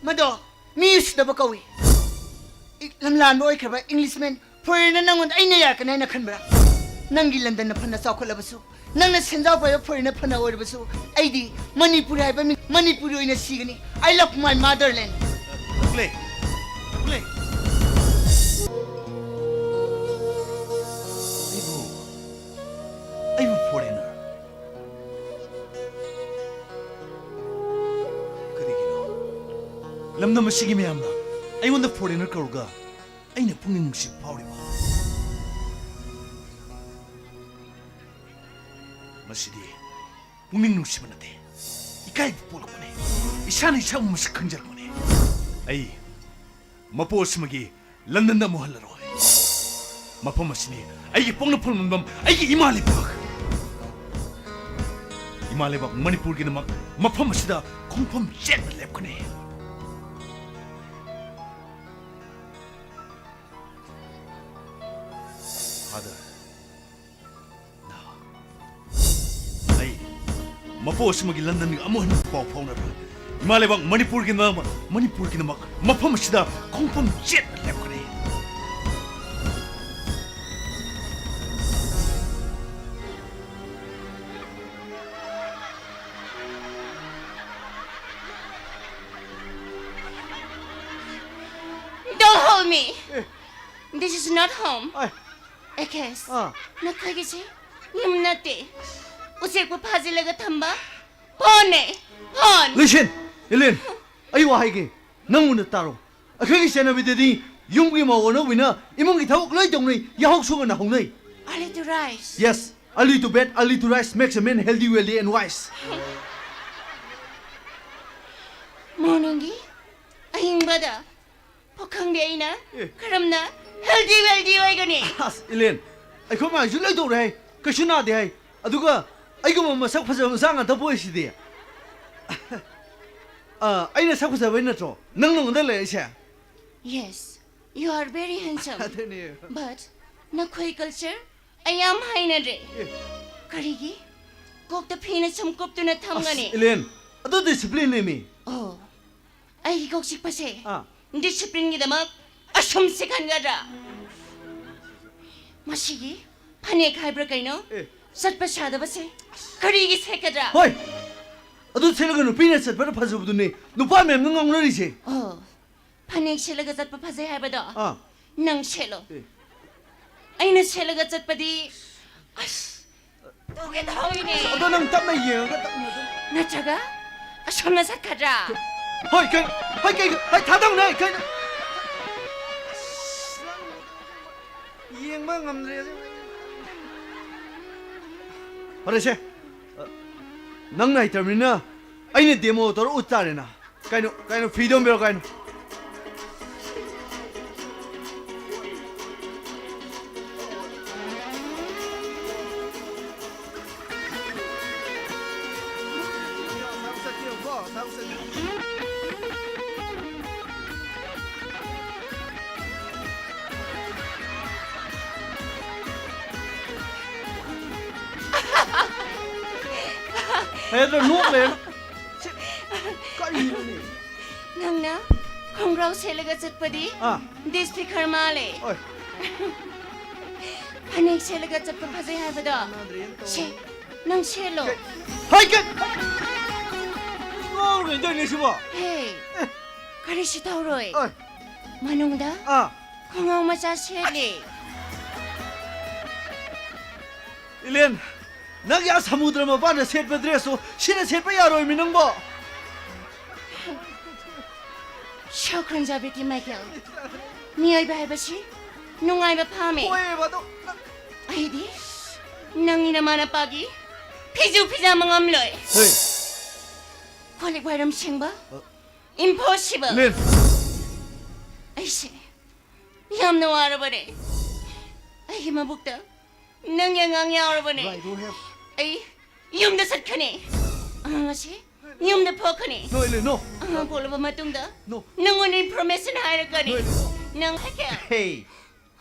ꯃꯗꯣ ꯃꯤ ꯎꯁꯤꯠꯇꯕ ꯀꯧꯏ꯫ ꯏ-, ꯂꯝꯂꯥꯟꯕ ꯑꯣꯏꯈ꯭ꯔꯕ Englishman Foreigner ꯅꯪꯉꯣꯟꯗ ꯑꯩꯅ ꯌꯥꯔꯛꯀꯅꯤ ꯍꯥꯏꯅ ꯈꯟꯕ꯭ꯔꯥ? ꯅꯪꯒꯤ ꯂꯟꯗꯟꯅ ꯐꯅ ꯆꯥꯎꯈꯠꯂꯕꯁꯨ, ꯅꯪꯅ ꯁꯦꯟꯖꯥꯎ ꯄꯥꯏꯕ foreigner ꯐꯅ ꯑꯣꯏꯔꯕꯁꯨ, ꯑꯩꯗꯤ ꯃꯅꯤꯄꯨꯔꯤ ꯍꯥꯏꯕ ꯃꯤ, ꯃꯅꯤꯄꯨꯔꯤ ꯑꯣꯏꯅ ꯁꯤꯒꯅꯤ꯫ I love my motherland. ꯊꯣꯛꯂꯦ, ꯊꯣꯛꯂꯦ꯫ ꯑꯩꯕꯨ, ꯑꯩꯕꯨ foreigner꯫ ꯀꯔꯤꯒꯤꯅꯣ? ꯂꯝꯗꯝ ꯑꯁꯤꯒꯤ ꯃꯤꯌꯥꯝꯅ ꯑꯩꯉꯣꯟꯗ foreigner ꯀꯧꯔꯒ ꯑꯩꯅ ꯄꯨꯛꯅꯤꯡ ꯅꯨꯡꯁꯤꯕ ꯐꯥꯎꯔꯤꯕ? ꯃꯁꯤꯗꯤ ꯄꯨꯛꯅꯤꯡ ꯅꯨꯡꯁꯤꯕ ꯅꯠꯇꯦ, ꯏꯀꯥꯏꯕ ꯄꯣꯛꯂꯛꯄꯅꯤ꯫ ꯏꯁꯥꯅ ꯏꯁꯥꯕꯨ ꯃꯁꯛ ꯈꯪꯖꯔꯛꯄꯅꯤ꯫ ꯑꯩ ꯃꯄꯣ ꯑꯁꯤꯃꯒꯤ ꯂꯟꯗꯟꯗ ꯑꯃꯨꯛ ꯍꯜꯂꯔꯣꯏ꯫ ꯃꯐꯝ ꯑꯁꯤꯅꯤ ꯑꯩꯒꯤ ꯄꯣꯛꯅꯐꯝ ꯂꯝꯗꯝ, ꯑꯩꯒꯤ ꯏꯃꯥ ꯂꯩꯕꯥꯛ꯫ ꯏꯃꯥ ꯂꯩꯕꯥꯛ ꯃꯅꯤꯄꯨꯔꯒꯤꯗꯃꯛ ꯃꯐꯝ ꯑꯁꯤꯗ ꯈꯣꯡꯐꯝ ꯆꯦꯠꯅ ꯂꯦꯞꯀꯅꯤ꯫ Father, ꯑꯩ ꯃꯄꯣ ꯑꯁꯤꯃꯒꯤ ꯂꯟꯗꯟꯒ ꯑꯃꯨꯛ ꯍꯟꯅ ꯄꯥꯎ ꯐꯥꯎꯅꯔꯣꯏ꯫ ꯏꯃꯥ ꯂꯩꯕꯥꯛ ꯃꯅꯤꯄꯨꯔꯒꯤꯗꯃꯛ, ꯃꯅꯤꯄꯨꯔꯒꯤꯗꯃꯛ ꯃꯐꯝ ꯑꯁꯤꯗ ꯈꯣꯡꯐꯝ ꯆꯦꯠꯅ ꯂꯦꯞꯀꯅꯤ꯫ Don't hold me. This is not home. ꯑꯥꯏ, ꯑꯦꯀꯦꯁ, ꯑꯥ꯫ ꯅꯈꯣꯏꯒꯤꯁꯦ ꯌꯨꯝ ꯅꯠꯇꯦ꯫ ꯎꯆꯦꯛꯄꯨ ꯐꯥꯖꯤꯜꯂꯒ ꯊꯝꯕ ꯐꯣꯟꯅꯦ, ꯐꯣꯟ꯫ Listen, ꯏꯂꯦꯟ, ꯑꯩ ꯋꯥ ꯍꯥꯏꯒꯦ, ꯅꯪ ꯃꯨꯟꯅ ꯇꯥꯔꯣ꯫ ꯑꯩꯈꯣꯏꯒꯤ ꯆꯠꯅꯕꯤꯗꯗꯤ ꯌꯨꯝꯒꯤ ꯃꯧ ꯑꯅꯧꯕꯤꯅ ꯏꯃꯨꯡꯒꯤ ꯊꯕꯛ ꯂꯣꯏ ꯇꯧꯅꯩ, ꯌꯥꯍꯧꯁꯨ ꯉꯟꯅ ꯍꯧꯅꯩ꯫ Early to rise. Yes, early to bed, early to rise makes a man healthy, wealthy and wise. Morningꯒꯤ ꯑꯍꯤꯡꯕꯗ ꯄꯨꯈꯪꯗꯤ ꯑꯩꯅ ꯑꯦ꯫ ꯀꯔꯝꯅ healthy wealthy ꯑꯣꯏꯒꯅꯤ? ꯑꯁ, ꯏꯂꯦꯟ, ꯑꯩꯈꯣꯏ ꯃꯥꯏꯁꯨ ꯂꯣꯏ ꯇꯧꯔꯦ ꯍꯥꯏ, ꯀꯩꯁꯨ ꯅꯥꯗꯦ ꯍꯥꯏ꯫ ꯑꯗꯨꯒ ꯑꯩꯒꯨꯝꯕ ꯃꯁꯛ ꯐꯖꯕ ꯃꯆꯥ ꯉꯥꯛꯇ ꯄꯣꯛꯏꯁꯤꯗꯤ꯫ ꯑ, ꯑꯩꯅ ꯁꯛ ꯐꯖꯕꯩ ꯅꯠꯇ꯭ꯔꯣ ꯅꯪ ꯅꯉꯣꯟꯗ ꯂꯩꯔꯛꯏꯁꯦ? Yes, you are very handsome. ꯑꯗꯨꯅꯦ꯫ But ꯅꯈꯣꯏ culture ꯑꯩ ꯌꯥꯝ ꯍꯩꯅꯗ꯭ꯔꯦ꯫ ꯑꯦ꯫ ꯀꯔꯤꯒꯤ? ꯀꯣꯛꯇ ꯐꯤꯅ ꯁꯨꯝ ꯀꯨꯞꯇꯨꯅ ꯑꯁ, ꯊꯝꯒꯅꯤ꯫ ꯏꯂꯦꯟ, ꯑꯗꯨ discipline ꯅꯦꯃꯤ꯫ ꯑꯣ, ꯑꯩꯒꯤ ꯀꯣꯛ ꯆꯤꯛꯄꯁꯦ ꯑꯥ꯫ Disciplineꯒꯤꯗꯃꯛ ꯑꯁꯨꯝ ꯆꯤꯛꯍꯟꯒꯗ꯭ꯔꯥ? ꯃꯁꯤꯒꯤ ꯐꯅꯦꯛ ꯍꯥꯏꯕ꯭ꯔꯥ ꯀꯩꯅꯣ? ꯑꯦ꯫ ꯆꯠꯄ ꯁꯥꯗꯕꯁꯦ ꯀꯔꯤꯒꯤ ꯁꯦꯠꯀꯗ꯭ꯔꯥ? ꯍꯣꯏ! ꯑꯗꯨ ꯁꯦꯠꯂꯒ ꯅꯨꯄꯤꯅ ꯆꯠꯄꯗ ꯐꯖꯕꯗꯨꯅꯦ ꯅꯨꯄꯥ ꯃꯌꯥꯝꯅ ꯉꯥꯎꯅꯔꯤꯁꯦ꯫ ꯑꯣ, ꯐꯅꯦꯛ ꯁꯦꯠꯂꯒ ꯆꯠꯄ ꯐꯖꯩ ꯍꯥꯏꯕꯗꯣ? ꯑꯥ꯫ ꯅꯪ ꯁꯦꯠꯂꯣ꯫ ꯑꯦ꯫ ꯑꯩꯅ ꯁꯦꯠꯂꯒ ꯆꯠꯄꯗꯤ, ꯑꯁ, ꯇꯨꯒꯦ ꯇꯧꯏꯅꯦ꯫ ꯑꯗꯣ ꯅꯪ ꯇꯞꯅ ꯌꯦꯡꯉꯒ ꯇꯞꯅ ꯑꯗꯨꯝ꯫ ꯅꯠꯇ꯭ꯔꯒ ꯑꯁꯣꯝꯅ ꯆꯠꯀꯗ꯭ꯔꯥ? ꯍꯣꯏ, ꯀꯩ-, ꯍꯣꯏ, ꯀꯩ-, ꯍꯣꯏ, ꯊꯥꯗꯧꯅꯦ, ꯀꯩꯅꯣ? ꯑꯁ, ꯅꯪ ꯌꯦꯡꯕ ꯉꯝꯗ꯭ꯔꯦ꯫ ꯐꯔꯦꯁꯦ, ꯑ, ꯅꯪꯅ ꯍꯩꯇ꯭ꯔꯕꯅꯤꯅ ꯑꯩꯅ demo ꯇꯧꯔ ꯎꯠ ꯇꯥꯔꯦꯅ꯫ ꯀꯩꯅꯣ, ꯀꯩꯅꯣ, ꯐꯤꯗꯣ ꯑꯝ ꯄꯤꯔꯣ, ꯀꯩꯅꯣ꯫ ꯍꯦ, ꯑꯗꯣ ꯅꯣꯛ ꯂꯩꯔꯦ꯫ ꯁꯤ, ꯀꯔꯤꯅꯣꯅꯦ? ꯅꯪꯅ ꯈꯣꯡꯒ꯭ꯔꯥꯎ ꯁꯦꯠꯂꯒ ꯆꯠꯄꯗꯤ ꯑꯥ꯫ Disfigure ꯃꯥꯜꯂꯦ꯫ ꯍꯣꯏ꯫ ꯐꯅꯦꯛ ꯁꯦꯠꯂꯒ ꯆꯠꯄ ꯐꯖꯩ ꯍꯥꯏꯕꯗꯣ꯫ ꯁꯦ, ꯅꯪ ꯁꯦꯠꯂꯣ꯫ ꯀꯩ-, ꯍꯩ, ꯀꯩ-, ꯉꯥꯎꯔꯒ ꯂꯩꯗꯣꯏꯅꯦ ꯁꯤꯕꯣ? ꯍꯦ, ꯑꯦ꯫ ꯀꯔꯤꯁꯨ ꯇꯧꯔꯣꯏ꯫ ꯑꯣꯏ꯫ ꯃꯅꯨꯡꯗ ꯑꯥ꯫ ꯈꯣꯡꯒ꯭ꯔꯥꯎ ꯃꯆꯥ ꯁꯦꯠꯂꯦ꯫ ꯏꯂꯦꯟ, ꯅꯪꯒꯤ ꯑꯥ ꯁꯃꯨꯗ꯭ꯔ ꯃꯄꯥꯟꯗ ꯁꯦꯠꯄ dress ꯇꯣ ꯁꯤꯗ ꯁꯦꯠꯄ ꯌꯥꯔꯣꯏꯃꯤ ꯅꯪꯕꯣ꯫ ꯁꯣ ꯈꯨꯔꯨꯝꯖꯕꯤꯒꯦ ꯃꯥꯏꯀꯦꯜ꯫ ꯃꯤꯑꯣꯏꯕ ꯍꯥꯏꯕꯁꯤ ꯅꯨꯡꯉꯥꯏꯕ ꯄꯥꯝꯃꯦ꯫ ꯍꯣꯏꯑꯦꯕ, ꯑꯗꯣ ꯅꯪ ꯑꯩꯗꯤ ꯅꯪꯒꯤ ꯅꯃꯥ ꯅꯄꯥꯒꯤ ꯐꯤꯖꯨ ꯐꯤꯖꯥꯝꯕ ꯉꯝꯂꯣꯏ꯫ ꯍꯦ꯫ ꯀꯣꯜ ꯂꯤꯛ ꯋꯥꯏꯔꯝ ꯁꯦꯡꯕ? ꯑ꯫ Impossible! ꯂꯤꯟ! ꯑꯩꯁꯦ ꯌꯥꯝꯅ ꯋꯥꯔꯕꯅꯦ꯫ ꯑꯩꯒꯤ ꯃꯕꯨꯛꯇ ꯅꯪꯒꯤ ꯑꯉꯥꯡ ꯌꯥꯎꯔꯕꯅꯦ꯫ Right, go ahead. ꯑꯩ ꯌꯨꯝꯗ ꯆꯠꯈ꯭ꯔꯅꯤ꯫ ꯑꯉꯥꯡ ꯑꯁꯤ ꯌꯨꯝꯗ ꯄꯣꯛꯈ꯭ꯔꯅꯤ꯫ No, Ellen, no. ꯑꯉꯥꯡ ꯄꯣꯛꯂꯕ ꯃꯇꯨꯡꯗ No. ꯅꯪꯉꯣꯟꯗ information ꯍꯥꯏꯔꯛꯀꯅꯤ꯫ No, Ellen, no. ꯅꯪ ꯍꯥꯏꯀꯦ꯫ Hey,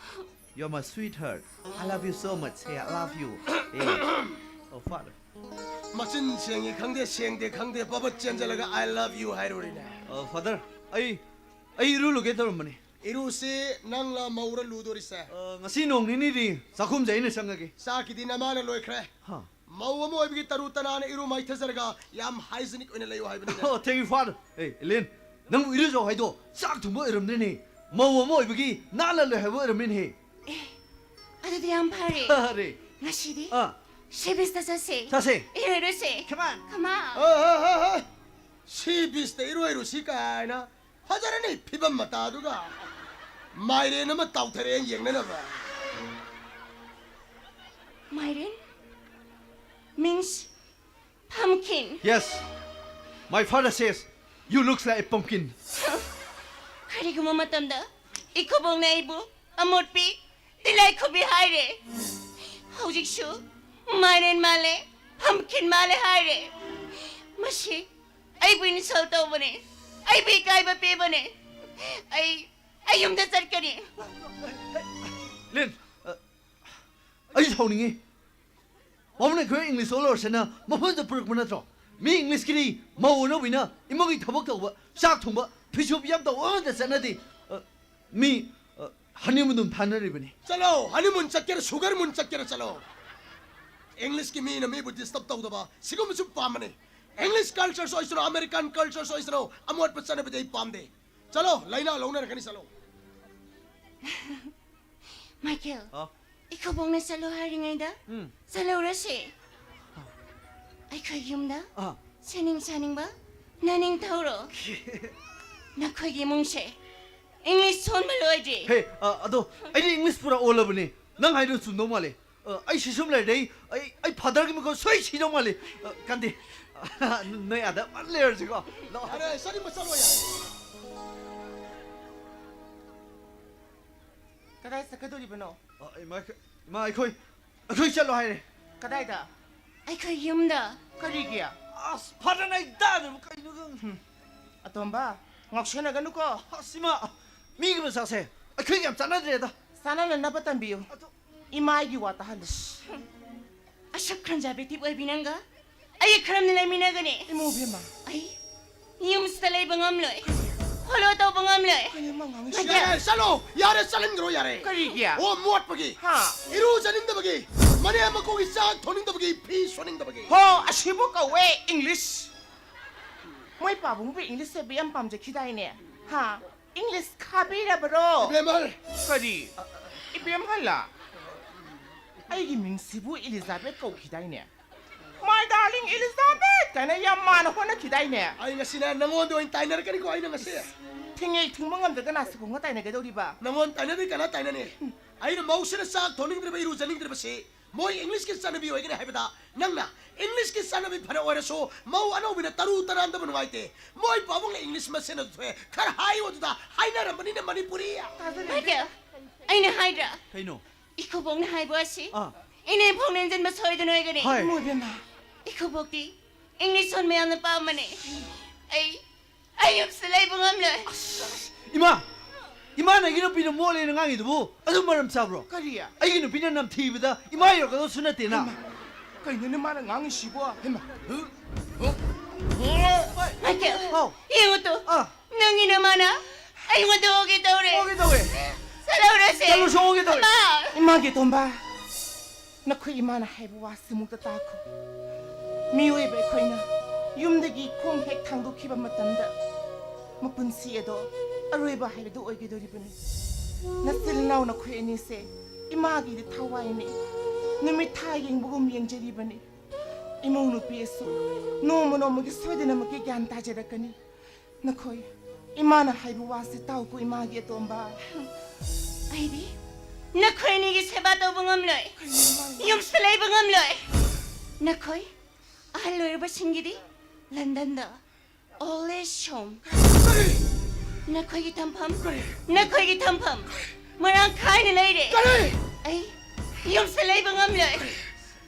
you're my sweetheart. I love you so much. Hey, I love you. Hey. Oh, father. ꯃꯆꯤꯟ ꯁꯦꯡꯉꯤ ꯈꯪꯗꯦ, ꯁꯦꯡꯗꯦ ꯈꯪꯗꯦ, ꯄꯕꯠ ꯆꯦꯟꯖꯜꯂꯒ "I love you" ꯍꯥꯏꯔꯨꯔꯤꯅꯦ꯫ ꯑ, father, ꯑꯩ, ꯑꯩ ꯏꯔꯨꯂꯨꯒꯦ ꯇꯧꯔꯝꯕꯅꯤ꯫ ꯏꯔꯨꯁꯤ ꯅꯪꯂ ꯃꯧꯔ ꯂꯨꯗꯣꯔꯤꯁꯦ? ꯑ, ꯉꯁꯤ ꯅꯣꯡ ꯅꯤꯅꯤꯗꯤ ꯆꯥꯛꯈꯨꯝꯁꯦ ꯑꯩꯅ ꯆꯪꯉꯒꯦ꯫ ꯆꯥꯛꯀꯤꯗꯤ ꯅꯃꯥꯅ ꯂꯣꯏꯈ꯭ꯔꯦ꯫ ꯍꯥ꯫ ꯃꯧ ꯑꯃ ꯑꯣꯏꯕꯒꯤ ꯇꯔꯨ ꯇꯅꯥꯟꯅ ꯏꯔꯨ ꯃꯥꯏꯊꯖꯔꯒ ꯌꯥꯝ hygienic ꯑꯣꯏꯅ ꯂꯩꯌꯨ ꯍꯥꯏꯕꯅꯤꯗ꯫ Oh, thank you, Father. Hey, Elaine, ꯅꯪꯕꯨ ꯏꯔꯨꯖꯧ ꯍꯥꯏꯗꯣ ꯆꯥꯛ ꯊꯣꯡꯕ ꯑꯣꯏꯔꯝꯗ꯭ꯔꯦꯅꯦ꯫ ꯃꯧ ꯑꯃ ꯑꯣꯏꯕꯒꯤ ꯅꯥꯟꯅ ꯂꯩ ꯍꯥꯏꯕ ꯑꯣꯏꯔꯝꯃꯦꯅꯦ꯫ ꯑꯗꯨꯗꯤ ꯌꯥꯝ ꯐꯔꯦ꯫ ꯐꯔꯦ꯫ ꯉꯁꯤꯗꯤ ꯑꯥ, ꯁꯤ ꯕꯤꯁꯇ ꯆꯠꯁꯦ꯫ ꯆꯠꯁꯦ꯫ ꯏꯔꯣꯏꯔꯨꯁꯦ꯫ Come on. Come on. ꯑ, ꯑ, ꯑ, ꯑ. ꯁꯤ ꯕꯤꯁꯇ ꯏꯔꯣꯏꯔꯨꯁꯤ ꯀꯥꯏꯅ꯫ ꯐꯖꯔꯅꯤ ꯐꯤꯕꯝ ꯃꯇꯥꯗꯨꯒ꯫ ꯃꯥꯏꯔꯦꯟ ꯑꯃ ꯇꯥꯎꯊꯔꯛꯑꯦ ꯌꯦꯡꯅꯅꯕ꯫ ꯃꯥꯏꯔꯦꯟ? Means pumpkin. Yes. My father says you looks like a pumpkin. ꯀꯔꯤꯒꯨꯝꯕ ꯃꯇꯝꯗ ꯏꯀꯨꯕꯣꯛꯅ ꯑꯩꯕꯨ ꯑꯃꯣꯠꯄꯤ, ꯇꯤꯜꯂꯥꯏꯈꯨꯝꯕꯤ ꯍꯥꯏꯔꯦ꯫ ꯍꯧꯖꯤꯛꯁꯨ ꯃꯥꯏꯔꯦꯟ ꯃꯥꯜꯂꯦ, pumpkin ꯃꯥꯜꯂꯦ ꯍꯥꯏꯔꯦ꯫ ꯃꯁꯤ ꯑꯩꯕꯨ insult ꯇꯧꯕꯅꯦ, ꯑꯩꯕꯨ ꯏꯀꯥꯏꯕ ꯄꯤꯕꯅꯦ꯫ ꯑꯩ, ꯑꯩ ꯌꯨꯝꯗ ꯆꯠꯀꯅꯤ꯫ ꯂꯤꯟ, ꯑ, ꯑꯩ ꯁꯥꯎꯅꯤꯡꯉꯤ꯫ ꯃꯃꯨꯡ ꯑꯩꯈꯣꯏ English scholars ꯅ ꯃꯐꯝꯗ ꯄꯨꯔꯛꯄ ꯅꯠꯇ꯭ꯔꯣ? ꯃꯤ Englishꯀꯤꯗꯤ ꯃꯧ ꯑꯅꯧꯕꯤꯅ ꯏꯃꯨꯡꯒꯤ ꯊꯕꯛ ꯇꯧꯕ, ꯆꯥꯛ ꯊꯣꯡꯕ, ꯐꯤꯁꯨ ꯐꯤꯌꯥꯝ ꯇꯧꯕ ꯑꯃꯠꯇ ꯆꯠꯅꯗꯦ꯫ ꯑ, ꯃꯤ, ꯑ, honeymoon ꯑꯗꯨꯝ ꯊꯥꯅꯔꯤꯕꯅꯤ꯫ ꯆꯠꯂꯣ, honeymoon ꯆꯠꯀꯦꯔꯥ, sugar moon ꯆꯠꯀꯦꯔꯥ ꯆꯠꯂꯣ꯫ Englishꯀꯤ ꯃꯤꯅ ꯃꯤꯕꯨ disturb ꯇꯧꯗꯕ, ꯁꯤꯒꯨꯝꯕꯁꯨ ꯄꯥꯝꯕꯅꯤ꯫ English cultures ꯑꯣꯏꯁꯅꯨ, American cultures ꯑꯣꯏꯁꯅꯨ, ꯑꯃꯣꯠꯄ ꯆꯠꯅꯕꯗꯤ ꯑꯩ ꯄꯥꯝꯗꯦ꯫ ꯆꯠꯂꯣ, ꯂꯥꯏꯅꯥ ꯂꯧꯅꯔꯛꯀꯅꯤ, ꯆꯠꯂꯣ꯫ ꯃꯥꯏꯀꯦꯜ, ꯑ? ꯏꯀꯨꯕꯣꯛꯅ ꯆꯠꯂꯣ ꯍꯥꯏꯔꯤꯉꯩꯗ ꯎꯝ꯫ ꯆꯠꯍꯧꯔꯁꯦ꯫ ꯑꯩꯈꯣꯏ ꯌꯨꯝꯗ ꯑ꯫ ꯁꯦꯅꯤꯡ ꯁꯥꯅꯤꯡꯕ ꯅꯅꯤꯡ ꯊꯧꯔꯣ꯫ ꯅꯈꯣꯏꯒꯤ ꯏꯃꯨꯡꯁꯦ English ꯁꯣꯟꯕ ꯂꯣꯏꯗ꯭ꯔꯤ꯫ ꯍꯦ, ꯑ, ꯑꯗꯣ ꯑꯩꯗꯤ English ꯄꯨꯔꯥ ꯑꯣꯜꯂꯕꯅꯦ꯫ ꯅꯪ ꯍꯥꯏꯗꯣ ꯆꯨꯝꯗꯧ ꯃꯥꯜꯂꯦ꯫ ꯑ, ꯑꯩ ꯁꯤ ꯁꯨꯝ ꯂꯩꯔꯗꯤ ꯑꯩ, ꯑꯩ, ꯑꯩ fatherꯒꯤ ꯃꯈꯣꯟ ꯁꯣꯏ ꯁꯤꯗꯧ ꯃꯥꯜꯂꯦ꯫ ꯑ, ꯀꯥꯟꯗꯦ꯫ ꯅꯣꯏ ꯑꯥꯗ ꯐꯖꯅ ꯂꯩꯔꯁꯤꯀꯣ꯫ ꯂꯥꯛꯑꯣ꯫ ꯌꯥꯔꯦ, ꯆꯠꯅꯤꯡꯕ ꯆꯠꯂꯣ, ꯌꯥꯔꯦ꯫ ꯀꯗꯥꯏ ꯆꯠꯀꯗꯧꯔꯤꯕꯅꯣ? ꯑ, ꯏꯃꯥ, ꯏꯃꯥ, ꯑꯩꯈꯣꯏ, ꯑꯩꯈꯣꯏ ꯆꯠꯂꯣ ꯍꯥꯏꯔꯦ꯫ ꯀꯗꯥꯏꯗ? ꯑꯩꯈꯣꯏ ꯌꯨꯝꯗ꯫ ꯀꯔꯤꯒꯤ? ꯑꯁ, fatherꯅ ꯑꯩ ꯇꯥꯗꯕ ꯀꯩꯅꯣ ꯈꯪ-, ꯑꯇꯣꯝꯕ, ꯉꯥꯎꯁꯟꯅꯒꯅꯨꯀꯣ꯫ ꯑꯁ, ꯏꯃꯥ, ꯃꯤꯒꯤ ꯃꯆꯥꯁꯦ ꯑꯩꯈꯣꯏꯒ ꯌꯥꯝ ꯆꯥꯟꯅꯗ꯭ꯔꯦꯗ꯫ ꯆꯥꯟꯅꯅꯅꯕ ꯇꯝꯕꯤꯌꯨ꯫ ꯏꯃꯥꯒꯤ ꯋꯥ ꯇꯥꯍꯜꯂꯨ꯫ ꯑꯁꯨꯛ ꯈꯟꯖꯕꯤ ꯇꯤꯞ ꯑꯣꯏꯕꯤ ꯅꯪꯒ ꯑꯩ ꯈꯔꯝꯅ ꯂꯩꯃꯤꯟꯅꯒꯅꯤ꯫ ꯏꯃꯧ ꯏꯕꯦꯝꯃ꯫ ꯑꯩ ꯌꯨꯝꯁꯤꯗ ꯂꯩꯕ ꯉꯝꯂꯣꯏ꯫ ꯐꯣꯂꯣ ꯇꯧꯕ ꯉꯝꯂꯣꯏ꯫ ꯀꯩꯅꯣ ꯃꯥ ꯉꯥꯡꯉꯤꯁꯤ? ꯌꯥꯔꯦ, ꯆꯠꯂꯣ! ꯌꯥꯔꯦ, ꯆꯠꯍꯟꯈ꯭ꯔꯣ, ꯌꯥꯔꯦ! ꯀꯔꯤꯒꯤ? ꯑꯣ, ꯃꯣꯠꯄꯒꯤ! ꯍꯥ? ꯏꯔꯨꯖꯅꯤꯡꯗꯕꯒꯤ! ꯃꯅꯦꯝ ꯃꯀꯨꯒꯤ ꯆꯥꯛ ꯊꯣꯡꯅꯤꯡꯗꯕꯒꯤ! ꯐꯤ ꯁꯨꯅꯤꯡꯗꯕꯒꯤ! ꯍꯣ, ꯑꯁꯤꯕꯨ ꯀꯧꯋꯦ ꯏꯪꯂꯤꯁ! ꯃꯣꯏ ꯄꯥꯕꯨꯡꯕꯨ ꯏꯪꯂꯤꯁ ꯍꯩꯕ ꯌꯥꯝ ꯄꯥꯝꯖꯈꯤꯗꯥꯏꯅꯦ? ꯍꯥ? ꯏꯪꯂꯤꯁ ꯈꯥꯕꯤꯔꯕꯔꯣ? ꯏꯕꯦꯝꯍꯜ! ꯀꯔꯤ? ꯏꯕꯦꯝꯍꯜꯂ? ꯑꯩꯒꯤ ꯃꯤꯡꯁꯤꯕꯨ ꯏꯂꯤꯖꯥꯕꯦꯠ ꯀꯧꯈꯤꯗꯥꯏꯅꯦ? My darling Elizabeth ꯀꯥꯏꯅ ꯌꯥꯝ ꯃꯥꯅ ꯍꯣꯠꯅꯈꯤꯗꯥꯏꯅꯦ? ꯑꯩ ꯉꯁꯤꯅꯦ ꯅꯪꯉꯣꯟꯗ ꯑꯣꯏꯅ ꯇꯥꯏꯅꯔꯛꯀꯅꯤꯀꯣ, ꯑꯩꯅ ꯉꯁꯤ꯫ ꯊꯤꯡꯉꯦ ꯊꯤꯡꯕ ꯉꯝꯗ꯭ꯔꯒ ꯅꯥꯁꯤꯕꯨꯡꯒ ꯇꯥꯏꯅꯒꯗꯧꯔꯤꯕ? ꯅꯪꯉꯣꯟ ꯇꯥꯏꯅꯗꯤ ꯀꯅꯥ ꯇꯥꯏꯅꯅꯤ? ꯑꯩꯅ ꯃꯧꯁꯤꯅ ꯆꯥꯛ ꯊꯣꯡꯅꯤꯡꯗ꯭ꯔꯤꯕ, ꯏꯔꯨꯖꯅꯤꯡꯗ꯭ꯔꯤꯕꯁꯤ ꯃꯣꯏ ꯏꯪꯂꯤꯁꯀꯤ ꯆꯠꯅꯕꯤ ꯑꯣꯏꯒꯅꯤ ꯍꯥꯏꯕꯗ ꯅꯪꯅ ꯏꯪꯂꯤꯁꯀꯤ ꯆꯠꯅꯕꯤ ꯐꯅ ꯑꯣꯏꯔꯁꯨ ꯃꯧ ꯑꯅꯧꯕꯤꯅ ꯇꯔꯨ ꯇꯅꯥꯟꯗꯕ ꯅꯨꯡꯉꯥꯏꯇꯦ꯫ ꯃꯣꯏ ꯄꯥꯕꯨꯡꯅ ꯏꯪꯂꯤꯁ ꯃꯁꯦꯟ ꯑꯗꯨ ꯊꯣꯛꯑꯦ꯫ ꯈꯔ ꯍꯥꯏꯌꯨ ꯑꯗꯨꯗ ꯍꯥꯏꯅꯔꯝꯕꯅꯤꯅ ꯃꯅꯤꯄꯨꯔꯤ꯫ ꯃꯥꯏꯀꯦꯜ, ꯑꯩꯅ ꯍꯥꯏꯗ꯭ꯔꯥ? ꯀꯩꯅꯣ? ꯏꯀꯨꯕꯣꯛꯅ ꯍꯥꯏꯕ ꯑꯁꯤ ꯑꯥ꯫ ꯏꯅꯦꯝꯐꯧꯅ ꯏꯟꯖꯟꯕ ꯁꯣꯏꯗꯅ ꯑꯣꯏꯒꯅꯤ꯫ ꯍꯣꯏ꯫ ꯏꯃꯣꯏꯕꯦꯝꯃ꯫ ꯏꯀꯨꯕꯣꯛꯇꯤ ꯏꯪꯂꯤꯁ ꯂꯣꯟ ꯃꯌꯥꯝꯅ ꯄꯥꯝꯕꯅꯦ꯫ ꯑꯩ, ꯑꯩ ꯌꯨꯝꯁꯤꯗ ꯂꯩꯕ ꯉꯝꯂꯣꯏ꯫ ꯏꯃꯥ! ꯏꯃꯥꯅ ꯑꯩꯒꯤ ꯅꯨꯄꯤꯗ ꯃꯣꯠꯂꯦꯅ ꯉꯥꯡꯉꯤꯗꯨꯕꯨ ꯑꯗꯨ ꯃꯔꯝ ꯆꯥꯕ꯭ꯔꯣ? ꯀꯔꯤ? ꯑꯩꯒꯤ ꯅꯨꯄꯤꯅ ꯅꯝꯊꯤꯕꯗ ꯏꯃꯥ ꯌꯧꯔꯛꯀꯗꯧꯁꯨ ꯅꯠꯇꯦꯅ꯫ ꯍꯩꯃꯥ! ꯀꯩꯅꯣꯅꯦ ꯃꯥꯅ ꯉꯥꯡꯉꯤꯁꯤꯕꯣ? ꯍꯩꯃꯥ! ꯃꯥꯏꯀꯦꯜ, ꯍꯥꯎ꯫ ꯌꯦꯡꯉꯨ ꯇꯨ꯫ ꯑꯥ꯫ ꯅꯪꯒꯤ ꯅꯃꯥꯅ ꯑꯩꯉꯣꯟꯗ ꯑꯣꯒꯦ ꯇꯧꯔꯦ꯫ ꯑꯣꯒꯦ ꯇꯧꯋꯦ꯫ ꯆꯠꯍꯧꯔꯁꯦ꯫ ꯆꯠꯂꯨꯁꯤ, ꯑꯣꯒꯦ ꯇꯧꯋꯦ꯫ ꯃꯥ! ꯏꯃꯥꯒꯤ ꯇꯣꯝꯕ, ꯅꯈꯣꯏ ꯏꯃꯥꯅ ꯍꯥꯏꯕ ꯋꯥꯁꯤꯃꯨꯛꯇ ꯇꯥꯈꯣ꯫ ꯃꯤꯑꯣꯏꯕ ꯑꯩꯈꯣꯏꯅ ꯌꯨꯝꯗꯒꯤ ꯈꯣꯡ ꯍꯦꯛ ꯊꯥꯡꯗꯣꯛꯈꯤꯕ ꯃꯇꯝꯗ ꯃꯄꯨꯟꯁꯤ ꯑꯗꯣ ꯑꯔꯣꯏꯕ ꯍꯥꯏꯕꯗꯨ ꯑꯣꯏꯒꯗꯧꯔꯤꯕꯅꯤ꯫ ꯅꯆꯤꯜ ꯅꯅꯥꯎ ꯅꯈꯣꯏ ꯑꯅꯤꯁꯦ ꯏꯃꯥꯒꯤꯗꯤ ꯊꯋꯥꯏꯅꯤ, ꯅꯨꯃꯤꯠ ꯊꯥ ꯌꯦꯡꯕꯒꯨꯝ ꯌꯦꯡꯖꯔꯤꯕꯅꯤ꯫ ꯏꯃꯧ ꯅꯨꯄꯤ ꯑꯁꯨ ꯅꯣꯡꯃ ꯅꯣꯡꯃꯒꯤ ꯁꯣꯏꯗꯅꯃꯛꯀꯤ ꯒ꯭ꯌꯥꯟ ꯇꯥꯖꯔꯛꯀꯅꯤ꯫ ꯅꯈꯣꯏ, ꯏꯃꯥꯅ ꯍꯥꯏꯕ ꯋꯥꯁꯤ ꯇꯥꯎꯀꯣ, ꯏꯃꯥꯒꯤ ꯑꯇꯣꯝꯕ꯫ ꯑꯩꯗꯤ ꯅꯈꯣꯏ ꯑꯅꯤꯒꯤ ꯁꯦꯕꯥ ꯇꯧꯕ ꯉꯝꯂꯣꯏ꯫ ꯀꯩꯅꯣ ꯏꯃꯥꯅ? ꯌꯨꯝꯁꯤꯗ ꯂꯩꯕ ꯉꯝꯂꯣꯏ꯫ ꯅꯈꯣꯏ ꯑꯍꯜ ꯑꯣꯏꯔꯕꯁꯤꯡꯒꯤꯗꯤ ꯂꯟꯗꯟꯗ old age home꯫ ꯀꯔꯤ? ꯅꯈꯣꯏꯒꯤ ꯊꯝꯐꯝ, ꯀꯔꯤ? ꯅꯈꯣꯏꯒꯤ ꯊꯝꯐꯝ ꯃꯔꯥꯡ ꯀꯥꯏꯅ ꯂꯩꯔꯦ꯫ ꯀꯔꯤ? ꯑꯩ ꯌꯨꯝꯁꯤꯗ ꯂꯩꯕ ꯉꯝꯂꯣꯏ꯫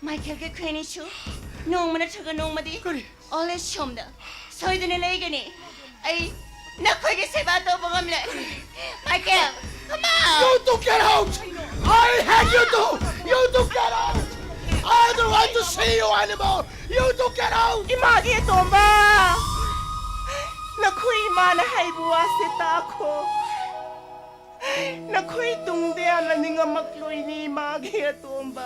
ꯃꯥꯏꯀꯦꯜꯒ ꯑꯩꯈꯣꯏ ꯑꯅꯤꯁꯨ ꯅꯣꯡꯃ ꯅꯠꯇ꯭ꯔꯒ ꯅꯣꯡꯃꯗꯤ ꯀꯔꯤ? Old age homeꯗ ꯁꯣꯏꯗꯅ ꯂꯩꯒꯅꯤ꯫ ꯑꯩ ꯅꯈꯣꯏꯒꯤ ꯁꯦꯕꯥ ꯇꯧꯕ ꯉꯝꯂꯣꯏ꯫ Michael, come on! You to get out! I hate you to! You to get out! I don't want to see you anymore! You to get out! ꯏꯃꯥꯒꯤ ꯑꯇꯣꯝꯕ! ꯅꯈꯣꯏ ꯃꯥꯅ ꯍꯥꯏꯕ ꯋꯥꯁꯦ ꯇꯥꯈꯣ꯫ ꯅꯈꯣꯏ ꯇꯨꯡꯗ ꯌꯥꯝꯅ ꯅꯤꯡꯉꯝꯃꯛꯂꯣꯏꯅꯤ ꯃꯥꯒꯤ ꯑꯇꯣꯝꯕ꯫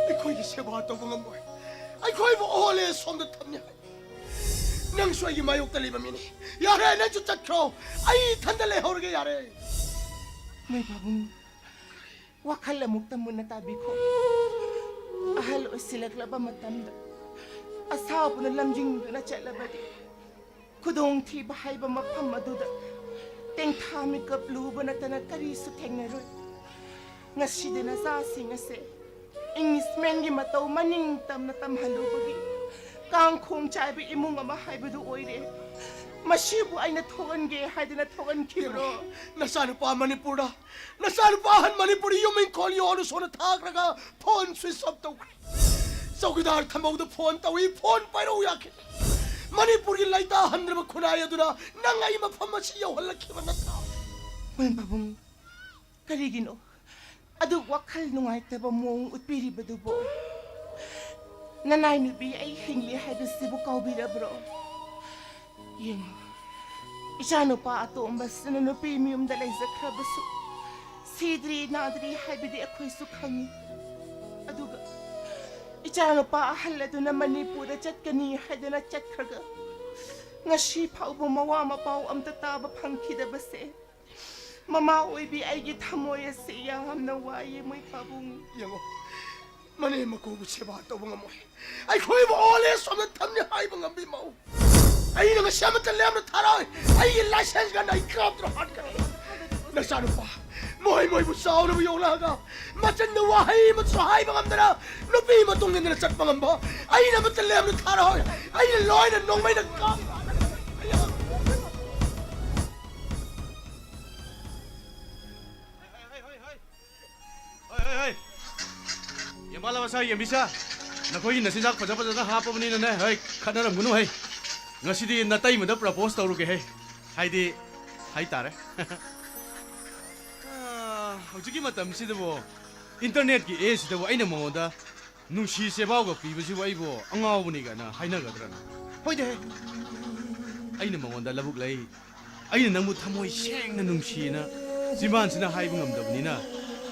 ꯑꯩꯈꯣꯏꯒꯤ ꯁꯦꯕꯥ ꯇꯧꯕ ꯉꯝꯃꯣꯏ꯫ ꯑꯩꯈꯣꯏꯕꯨ ꯑꯣꯍꯣꯂꯦ ꯁꯣꯝꯗ ꯊꯝꯃꯤ ꯍꯥꯏ꯫ ꯅꯪꯁꯨ ꯑꯩꯒꯤ ꯃꯥꯌꯣꯛꯇ ꯂꯩꯕ ꯃꯤꯅꯤ꯫ ꯌꯥꯔꯦ, ꯅꯪꯁꯨ ꯆꯠꯈ꯭ꯔꯣ꯫ ꯑꯩ ꯏꯊꯟꯗ ꯂꯩꯍꯧꯔꯒꯦ, ꯌꯥꯔꯦ꯫ ꯃꯣꯏ ꯄꯥꯕꯨꯡ, ꯋꯥꯈꯜ ꯑꯃꯨꯛꯇ ꯃꯨꯟꯅ ꯇꯥꯕꯤꯈꯣ꯫ ꯑꯍꯜ ꯑꯣꯏꯁꯤꯜꯂꯛꯂꯕ ꯃꯇꯝꯗ ꯑꯁꯥꯎꯕꯅ ꯂꯝꯖꯤꯡꯗꯨꯅ ꯆꯠꯂꯕꯗꯤ, ꯈꯨꯗꯣꯡꯊꯤꯕ ꯍꯥꯏꯕ ꯃꯐꯝ ꯑꯗꯨꯗ ꯇꯦꯡꯊꯥ ꯃꯤꯀꯞ ꯂꯨꯕ ꯅꯠꯇꯅ ꯀꯔꯤꯁꯨ ꯊꯦꯡꯅꯔꯣꯏ꯫ ꯉꯁꯤꯗꯤ ꯅꯆꯥꯁꯤꯡ ꯑꯁꯦ ꯏꯪꯂꯤꯁꯃꯦꯟꯒꯤ ꯃꯇꯧ ꯃꯅꯤꯡ ꯇꯝꯅ ꯇꯝꯍꯜꯂꯨꯕꯒꯤ ꯀꯥꯡꯈꯣꯡ ꯆꯥꯏꯕ ꯏꯃꯨꯡ ꯑꯃ ꯍꯥꯏꯕꯗꯨ ꯑꯣꯏꯔꯦ꯫ ꯃꯁꯤꯕꯨ ꯑꯩꯅ ꯊꯣꯛꯍꯟꯒꯦ ꯍꯥꯏꯗꯅ ꯊꯣꯛꯍꯟꯈꯤꯕ꯭ꯔꯣ? ꯅꯆꯥꯅꯨꯄꯥ ꯃꯅꯤꯄꯨꯔꯗ, ꯅꯆꯥꯅꯨꯄꯥ ꯑꯍꯟ ꯃꯅꯤꯄꯨꯔꯗ ꯌꯨꯝ ꯏꯪꯈꯣꯜ ꯌꯣꯟꯅ ꯁꯣꯟꯅ ꯊꯥꯈ꯭ꯔꯒ ꯐꯣꯟ ꯁ꯭ꯋꯤꯆ ꯑꯣꯐ ꯇꯧꯈ꯭ꯔꯦ꯫ ꯆꯧꯀꯤꯗꯥꯔ ꯊꯝꯕꯧꯗ ꯐꯣꯟ ꯇꯧꯏ, ꯐꯣꯟ ꯄꯥꯏꯔꯛꯎ ꯌꯥꯈꯤꯗꯦ꯫ ꯃꯅꯤꯄꯨꯔꯒꯤ ꯂꯩꯇꯥ ꯍꯟꯗ꯭ꯔꯕ ꯈꯨꯟꯅꯥꯏ ꯑꯗꯨꯅ ꯅꯪ ꯑꯩ ꯃꯐꯝ ꯑꯁꯤ ꯌꯧꯍꯜꯂꯛꯈꯤꯕ ꯅꯠꯇ꯭ꯔꯥ? ꯃꯣꯏ ꯄꯥꯕꯨꯡ, ꯀꯔꯤꯒꯤꯅꯣ ꯑꯗꯨ ꯋꯥꯈꯜ ꯅꯨꯡꯉꯥꯏꯇꯕ ꯃꯑꯣꯡ ꯎꯠꯄꯤꯔꯤꯕꯗꯨꯕꯣ? ꯅꯅꯥꯏ ꯅꯨꯄꯤ ꯑꯩ ꯍꯤꯡꯂꯤ ꯍꯥꯏꯕꯁꯤꯕꯨ ꯀꯥꯎꯕꯤꯔꯕ꯭ꯔꯣ? ꯌꯦꯡꯉꯨ, ꯏꯆꯥꯅꯨꯄꯥ ꯑꯇꯣꯝꯕꯁꯤꯅ ꯅꯨꯄꯤ ꯃꯌꯨꯝꯗ ꯂꯩꯖꯈ꯭ꯔꯕꯁꯨ, ꯁꯤꯗ꯭ꯔꯤ ꯅꯥꯗ꯭ꯔꯤ ꯍꯥꯏꯕꯗꯤ ꯑꯩꯈꯣꯏꯁꯨ ꯈꯪꯉꯤ꯫ ꯑꯗꯨꯒ ꯏꯆꯥꯅꯨꯄꯥ ꯑꯍꯜ ꯑꯗꯨꯅ ꯃꯅꯤꯄꯨꯔꯗ ꯆꯠꯀꯅꯤ ꯍꯥꯏꯗꯅ ꯆꯠꯈ꯭ꯔꯒ, ꯉꯁꯤ ꯐꯥꯎꯕ ꯃꯋꯥ ꯃꯄꯥꯎ ꯑꯝꯇ ꯇꯥꯕ ꯐꯪꯈꯤꯗꯕꯁꯦ, ꯃꯃꯥ ꯑꯣꯏꯕꯤ ꯑꯩꯒꯤ ꯊꯃꯣꯏ ꯑꯁꯤ ꯌꯥꯝꯅ ꯋꯥꯏꯌꯦ, ꯃꯣꯏ ꯄꯥꯕꯨꯡ꯫ ꯌꯦꯡꯉꯣ, ꯃꯅꯦꯝ ꯃꯀꯨꯕꯨ ꯁꯦꯕꯥ ꯇꯧꯕ ꯉꯝꯃꯣꯏ꯫ ꯑꯩꯈꯣꯏꯕꯨ ꯑꯣꯜ ꯑꯦꯖ ꯍꯣꯝꯗ ꯊꯝꯅꯤ ꯍꯥꯏꯕ ꯉꯝꯕꯤ ꯃꯧ꯫ ꯑꯩꯅ ꯉꯁꯤ ꯑꯃꯠꯇ ꯂꯦꯝꯅ ꯊꯥꯔꯣꯏ꯫ ꯑꯩꯒꯤ ꯂꯥꯏꯁꯦꯟꯁ ꯒꯟ ꯑꯩ ꯀꯥꯞꯇꯨꯅ ꯍꯥꯠꯀꯅꯤ꯫ ꯅꯆꯥꯅꯨꯄꯥ ꯃꯣꯏ ꯃꯣꯏꯕꯨ ꯆꯥꯎꯅꯕ ꯌꯣꯛꯂꯛꯑꯒ, ꯃꯆꯤꯟꯗ ꯋꯥꯍꯩ ꯑꯃꯁꯨ ꯍꯥꯏꯕ ꯉꯝꯗꯅ, ꯅꯨꯄꯤ ꯃꯇꯨꯡ ꯏꯟꯗꯨꯅ ꯆꯠꯄ ꯉꯝꯕ ꯑꯩꯅ ꯑꯃꯠꯇ ꯂꯦꯝꯅ ꯊꯥꯔꯣꯏ꯫ ꯑꯩꯅ ꯂꯣꯏꯅ ꯅꯣꯡꯃꯩꯅ ꯀꯥꯞ ꯍꯣꯏ, ꯍꯣꯏ, ꯍꯣꯏ꯫ ꯌꯦꯝꯕꯥꯂꯥ ꯃꯆꯥ, ꯌꯦꯝꯕꯤꯆꯥ, ꯅꯈꯣꯏꯒꯤ ꯅꯆꯤꯟꯖꯥꯛ ꯐꯖ ꯐꯖꯅ ꯍꯥꯞꯄꯕꯅꯤꯅꯅꯦ, ꯍꯣꯏ, ꯈꯠꯅꯔꯝꯒꯅꯨ, ꯍꯩ꯫ ꯉꯁꯤꯗꯤ ꯅꯇꯩꯃꯗ ꯄ꯭ꯔꯄꯣꯁ ꯇꯧꯔꯨꯒꯦ, ꯍꯩ꯫ ꯍꯥꯏꯗꯤ, ꯍꯥꯏꯇꯥꯔꯦ꯫ ꯑꯥ, ꯍꯧꯖꯤꯛꯀꯤ ꯃꯇꯝꯁꯤꯗꯕꯨ, ꯏꯟꯇꯔꯅꯦꯠꯀꯤ ꯑꯦꯖꯁꯤꯗꯕꯨ ꯑꯩꯅ ꯃꯉꯣꯟꯗ ꯅꯨꯡꯁꯤ ꯆꯦꯕꯥꯎꯒ ꯄꯤꯕꯁꯤꯕꯨ ꯑꯩꯕꯨ ꯑꯉꯥꯎꯕꯅꯤ ꯀꯥꯏꯅ ꯍꯥꯏꯅꯒꯗ꯭ꯔꯅ? ꯍꯣꯏꯗꯦ, ꯑꯩꯅ ꯃꯉꯣꯟꯗ ꯂꯧꯕꯨꯛ ꯂꯩ, ꯑꯩꯅ ꯅꯪꯕꯨ ꯊꯃꯣꯏ ꯁꯦꯡꯅ ꯅꯨꯡꯁꯤꯅ ꯆꯤꯝꯕꯥꯟꯁꯤꯅ ꯍꯥꯏꯕ ꯉꯝꯗꯕꯅꯤꯅ,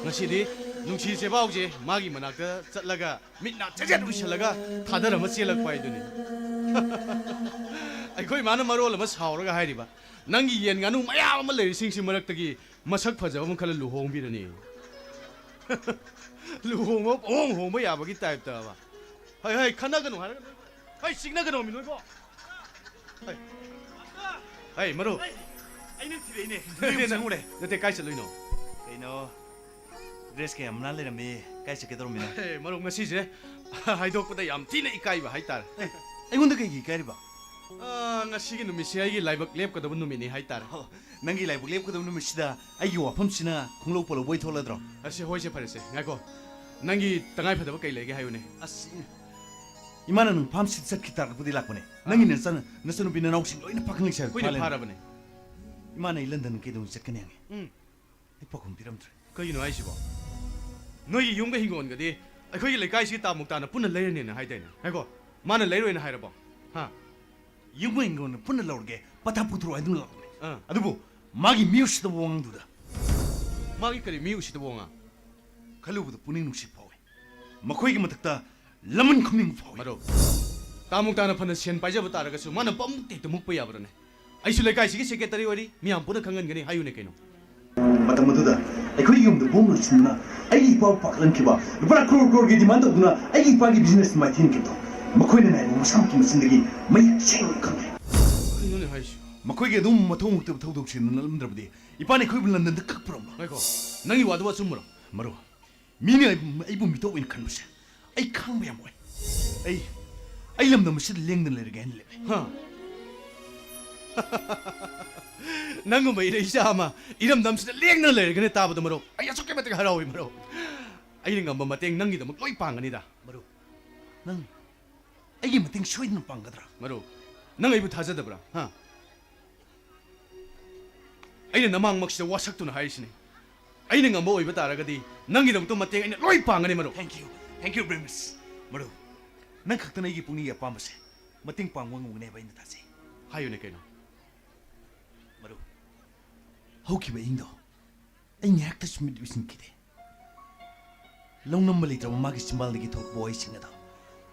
ꯉꯁꯤꯗꯤ ꯅꯨꯡꯁꯤ ꯆꯦꯕꯥꯎꯁꯦ ꯃꯥꯒꯤ ꯃꯅꯥꯛꯇ ꯆꯠꯂꯒ ꯃꯤꯠ ꯅꯥ ꯆꯦꯖꯦꯠ ꯎꯏꯁꯜꯂꯒ ꯊꯥꯗꯔꯝꯃ ꯆꯦꯜꯂꯛꯄ ꯍꯥꯏꯗꯨꯅꯤ꯫ ꯑꯩꯈꯣꯏ ꯃꯥꯅ ꯃꯔꯣꯜ ꯑꯃ ꯁꯥꯎꯔꯒ ꯍꯥꯏꯔꯤꯕ, "ꯅꯪꯒꯤ ꯌꯦꯟ ꯉꯥꯅꯨ ꯃꯌꯥꯝ ꯑꯃ ꯂꯩꯔꯤꯁꯤꯡꯁꯤ ꯃꯔꯛꯇꯒꯤ ꯃꯁꯛ ꯐꯖꯕ ꯑꯃ ꯈꯜꯂ ꯂꯨꯍꯣꯡꯕꯤꯔꯅꯤ"꯫ ꯂꯨꯍꯣꯡꯕ, ꯄꯍꯣꯡ ꯍꯣꯡꯕ ꯌꯥꯕꯒꯤ ꯇꯥꯏꯞꯇꯕ꯫ ꯍꯩ, ꯍꯩ, ꯈꯠꯅꯒꯅꯨ ꯍꯥꯏꯔꯒ ꯅꯣꯏ-, ꯍꯩ, ꯆꯤꯛꯅꯒꯅꯣꯃꯤ ꯅꯣꯏꯕꯣ꯫ ꯍꯩ꯫ ꯍꯩ, ꯃꯔꯨꯞ꯫ ꯑꯩ ꯅꯪ ꯊꯤꯔꯛꯏꯅꯦ꯫ ꯅꯠꯇꯦ, ꯅꯪ-, ꯆꯪꯉꯨꯔꯦ꯫ ꯅꯠꯇꯦ, ꯀꯥꯏ ꯆꯠꯂꯨꯏꯅꯣ? ꯀꯩꯅꯣ, ꯗ꯭ꯔꯦꯁ ꯀꯌꯥꯝ ꯅꯥꯟ ꯂꯩꯔꯝꯃꯤ꯫ ꯀꯥꯏ ꯆꯠꯀꯦ ꯇꯧꯔꯝꯃꯤꯅꯣ? ꯍꯦ, ꯃꯔꯨꯞ, ꯉꯁꯤꯁꯦ ꯍꯥꯏꯗꯣꯛꯄꯗ ꯌꯥꯝ ꯊꯤꯅ ꯏꯀꯥꯏꯕ ꯍꯥꯏꯇꯥꯔꯦ꯫ ꯑꯦ, ꯑꯩꯉꯣꯟꯗ ꯀꯩꯒꯤ ꯏꯀꯥꯏꯔꯤꯕ? ꯑꯥ, ꯉꯁꯤꯒꯤ ꯅꯨꯃꯤꯠꯁꯦ ꯑꯩꯒꯤ ꯂꯥꯏꯕꯛ ꯂꯦꯞꯀꯗꯕ ꯅꯨꯃꯤꯠꯅꯤ ꯍꯥꯏꯇꯥꯔꯦ꯫ ꯑꯣ, ꯅꯪꯒꯤ ꯂꯥꯏꯕꯛ ꯂꯦꯞꯀꯗꯕ ꯅꯨꯃꯤꯠꯁꯤꯗ ꯑꯩꯒꯤ ꯋꯥꯐꯝꯁꯤꯅ ꯈꯣꯡꯂꯧ ꯄꯣꯠꯂꯧꯕ ꯑꯣꯏꯊꯣꯛꯂꯗ꯭ꯔꯣ? ꯑꯁꯤ ꯍꯣꯏꯁꯦ, ꯐꯔꯦꯁꯦ꯫ ꯉꯥꯏꯈꯣ, ꯅꯪꯒꯤ ꯇꯉꯥꯏ ꯐꯗꯕ ꯀꯩ ꯂꯩꯒꯦ ꯍꯥꯏꯌꯨꯅꯦ꯫ ꯑꯁ, ꯏꯃꯥꯅ ꯅꯪ ꯐꯥꯔꯝꯁꯤꯗ ꯆꯠꯈꯤ ꯇꯥꯔꯛꯄꯗꯤ ꯂꯥꯛꯄꯅꯦ꯫ ꯅꯪꯒꯤ ꯅꯆꯟ-, ꯅꯆꯟꯅꯨꯄꯤ ꯅꯅꯥꯎꯁꯤꯡ ꯂꯣꯏꯅ ꯄꯥꯈꯪ ꯂꯩꯁꯥꯕꯤ ꯍꯣꯏꯅꯦ, ꯐꯥꯔꯦꯅꯦ꯫ ꯐꯥꯔꯕꯅꯦ꯫ ꯏꯃꯥꯅ ꯑꯩ ꯂꯟꯗꯟ ꯀꯩꯗꯧꯉꯩ ꯆꯠꯀꯅꯤ ꯍꯪꯉꯤ꯫ ꯎꯝ꯫ ꯑꯩ ꯄꯥꯎꯈꯨꯝ ꯄꯤꯔꯝꯗ꯭ꯔꯦ꯫ ꯀꯩꯒꯤꯅꯣ ꯍꯥꯏꯁꯤꯕꯣ? ꯅꯣꯏꯒꯤ ꯌꯨꯝꯒ ꯍꯤꯡꯒꯣꯜꯒꯗꯤ ꯑꯩꯈꯣꯏꯒꯤ ꯂꯩꯀꯥꯏꯁꯤꯒꯤ ꯇꯥ ꯃꯨꯛꯇꯥꯅ ꯄꯨꯟꯅ ꯂꯩꯔꯅꯦꯅ ꯍꯥꯏꯗꯥꯏꯅꯦ? ꯉꯥꯏꯈꯣ, ꯃꯥꯅ ꯂꯩꯔꯣꯏꯅ ꯍꯥꯏꯔꯕꯣ? ꯍꯥ? ꯌꯨꯝꯒ ꯍꯤꯡꯒꯣꯜꯅ ꯄꯨꯟꯅ ꯂꯧꯔꯒꯦ, ꯄꯇꯥ ꯄꯨꯊꯣꯔꯛꯑꯣ ꯍꯥꯏꯗꯨꯅ ꯂꯥꯛꯄꯅꯦ꯫ ꯑꯥ꯫ ꯑꯗꯨꯕꯨ ꯃꯥꯒꯤ ꯃꯤ ꯎꯁꯤꯠꯇꯕ ꯋꯥꯉꯥꯡꯗꯨꯗ꯫ ꯃꯥꯒꯤ ꯀꯔꯤ ꯃꯤ ꯎꯁꯤꯠꯇꯕ ꯋꯥꯉꯥꯡ? ꯈꯜꯂꯨꯕꯗ ꯄꯨꯛꯅꯤꯡ ꯅꯨꯡꯁꯤ ꯐꯥꯎꯏ꯫ ꯃꯈꯣꯏꯒꯤ ꯃꯊꯛꯇ ꯂꯃꯟ ꯈꯨꯝꯅꯤꯡꯕ ꯐꯥꯎꯏ꯫ ꯃꯔꯨꯞ, ꯇꯥ ꯃꯨꯛꯇꯥꯅ ꯐꯅ ꯁꯦꯟ ꯄꯥꯏꯖꯕ ꯇꯥꯔꯒꯁꯨ ꯃꯥꯅ ꯄꯥꯃꯨꯛꯇ ꯍꯦꯛꯇ ꯃꯨꯛꯄ ꯌꯥꯕ꯭ꯔꯅꯦ? ꯑꯩꯁꯨ ꯂꯩꯀꯥꯏꯁꯤꯒꯤ ꯁꯦꯀ꯭ꯔꯦꯇꯔꯤ ꯑꯣꯏꯔꯤ, ꯃꯤꯌꯥꯝ ꯄꯨꯟꯅ ꯈꯪꯍꯟꯒꯅꯤ, ꯍꯥꯏꯌꯨꯅꯦ ꯀꯩꯅꯣ꯫ ꯃꯇꯝ ꯑꯗꯨꯗ ꯑꯩꯈꯣꯏꯒꯤ ꯌꯨꯝꯗ ꯕꯣꯝ ꯂꯣꯏꯁꯤꯟꯗꯨꯅ ꯑꯩꯒꯤ ꯏꯄꯥꯕꯨ ꯄꯥꯈꯠꯍꯟꯈꯤꯕ ꯂꯨꯄꯥ ꯀ꯭ꯔꯣꯔ ꯀ꯭ꯔꯣꯔꯒꯤ ꯗꯤꯃꯥꯟ ꯇꯧꯗꯨꯅ ꯑꯩꯒꯤ ꯏꯄꯥꯒꯤ ꯕꯤꯖꯤꯅꯦꯁ ꯃꯥꯏꯊꯤꯍꯟꯈꯤꯕꯗꯣ ꯃꯈꯣꯏꯅ ꯅꯥꯏꯕ ꯃꯁꯥꯃꯛꯀꯤ ꯃꯆꯤꯟꯗꯒꯤ ꯃꯌꯦꯛ ꯁꯦꯡꯅ ꯈꯪꯂꯦ꯫ ꯀꯩꯅꯣꯅꯦ ꯍꯥꯏꯁꯤꯕꯣ? ꯃꯈꯣꯏꯒꯤ ꯑꯗꯨꯝ ꯃꯊꯧ ꯃꯨꯛꯇꯕ ꯊꯧꯗꯣꯛꯁꯤꯡꯗꯨ ꯅꯠꯂꯝꯗ꯭ꯔꯕꯗꯤ ꯏꯄꯥꯅ ꯑꯩꯈꯣꯏꯕꯨ ꯂꯟꯗꯟꯗ ꯀꯛꯄ꯭ꯔꯣ? ꯉꯥꯏꯈꯣ, ꯅꯪꯒꯤ ꯋꯥꯗꯨꯕꯨ ꯑꯆꯨꯝꯕꯔꯣ? ꯃꯔꯨꯞ, ꯃꯤꯅ ꯑꯩꯕꯨ, ꯑꯩꯕꯨ ꯃꯤꯇꯣꯞ ꯑꯣꯏꯅ ꯈꯟꯕꯁꯦ ꯑꯩ ꯈꯥꯡꯕ ꯌꯥꯝ ꯋꯥꯏ꯫ ꯑꯩ, ꯑꯩ ꯂꯝꯗꯝ ꯑꯁꯤꯗ ꯂꯦꯡꯗꯅ ꯂꯩꯔꯒꯦ ꯍꯥꯏꯅ ꯂꯦꯞꯂꯦ꯫ ꯍꯥ? ꯅꯪꯒꯨꯝꯕ ꯏꯔꯩꯆꯥ ꯑꯃ ꯏꯔꯝꯗꯝꯁꯤꯗ ꯂꯦꯡꯗꯅ ꯂꯩꯔꯒꯅꯦ ꯇꯥꯕꯗ, ꯃꯔꯨꯞ, ꯑꯩ ꯑꯁꯨꯛꯀꯤ ꯃꯇꯤꯛ ꯍꯔꯥꯎꯏ, ꯃꯔꯨꯞ꯫ ꯑꯩꯅ ꯉꯝꯕ ꯃꯇꯦꯡ ꯅꯪꯒꯤꯗꯃꯛ ꯂꯣꯏ ꯄꯥꯡꯒꯅꯤꯗ꯫ ꯃꯔꯨꯞ, ꯅꯪ ꯑꯩꯒꯤ ꯃꯇꯦꯡ ꯁꯣꯏꯗꯅ ꯄꯥꯡꯒꯗ꯭ꯔꯥ? ꯃꯔꯨꯞ, ꯅꯪ ꯑꯩꯕꯨ ꯊꯥꯖꯗꯕ꯭ꯔꯥ? ꯍꯥ? ꯑꯩꯅ ꯅꯃꯥꯡꯃꯛꯁꯤꯗ ꯋꯥꯁꯛꯇꯨꯅ ꯍꯥꯏꯔꯤꯁꯤꯅꯤ꯫ ꯑꯩꯅ ꯉꯝꯕ ꯑꯣꯏꯕ ꯇꯥꯔꯒꯗꯤ ꯅꯪꯒꯤꯗꯃꯛꯇ ꯃꯇꯦꯡ ꯑꯩꯅ ꯂꯣꯏ ꯄꯥꯡꯒꯅꯤ, ꯃꯔꯨꯞ꯫ Thank you. Thank you very much, ꯃꯔꯨꯞ꯫ ꯅꯪ ꯈꯛꯇꯅ ꯑꯩꯒꯤ ꯄꯨꯛꯅꯤꯡꯒꯤ ꯑꯄꯥꯝꯕꯁꯦ꯫ ꯃꯇꯦꯡ ꯄꯥꯡꯕ ꯉꯝꯒꯅꯤ ꯍꯥꯏꯕ ꯑꯩꯅ ꯊꯥꯖꯩ꯫ ꯍꯥꯏꯌꯨꯅꯦ ꯀꯩꯅꯣ? ꯃꯔꯨꯞ, ꯍꯧꯈꯤꯕ ꯑꯍꯤꯡꯗꯣ ꯑꯩ ꯉꯥꯏꯍꯥꯛꯇꯁꯨ ꯃꯤꯠ ꯎꯏꯁꯤꯟꯈꯤꯗꯦ꯫ ꯂꯧꯅꯝꯕ ꯂꯩꯇ꯭ꯔꯕ ꯃꯥꯒꯤ ꯆꯤꯝꯕꯥꯜꯗꯒꯤ ꯊꯣꯛꯂꯛꯄ ꯋꯥꯍꯩꯁꯤꯡ ꯑꯗꯣ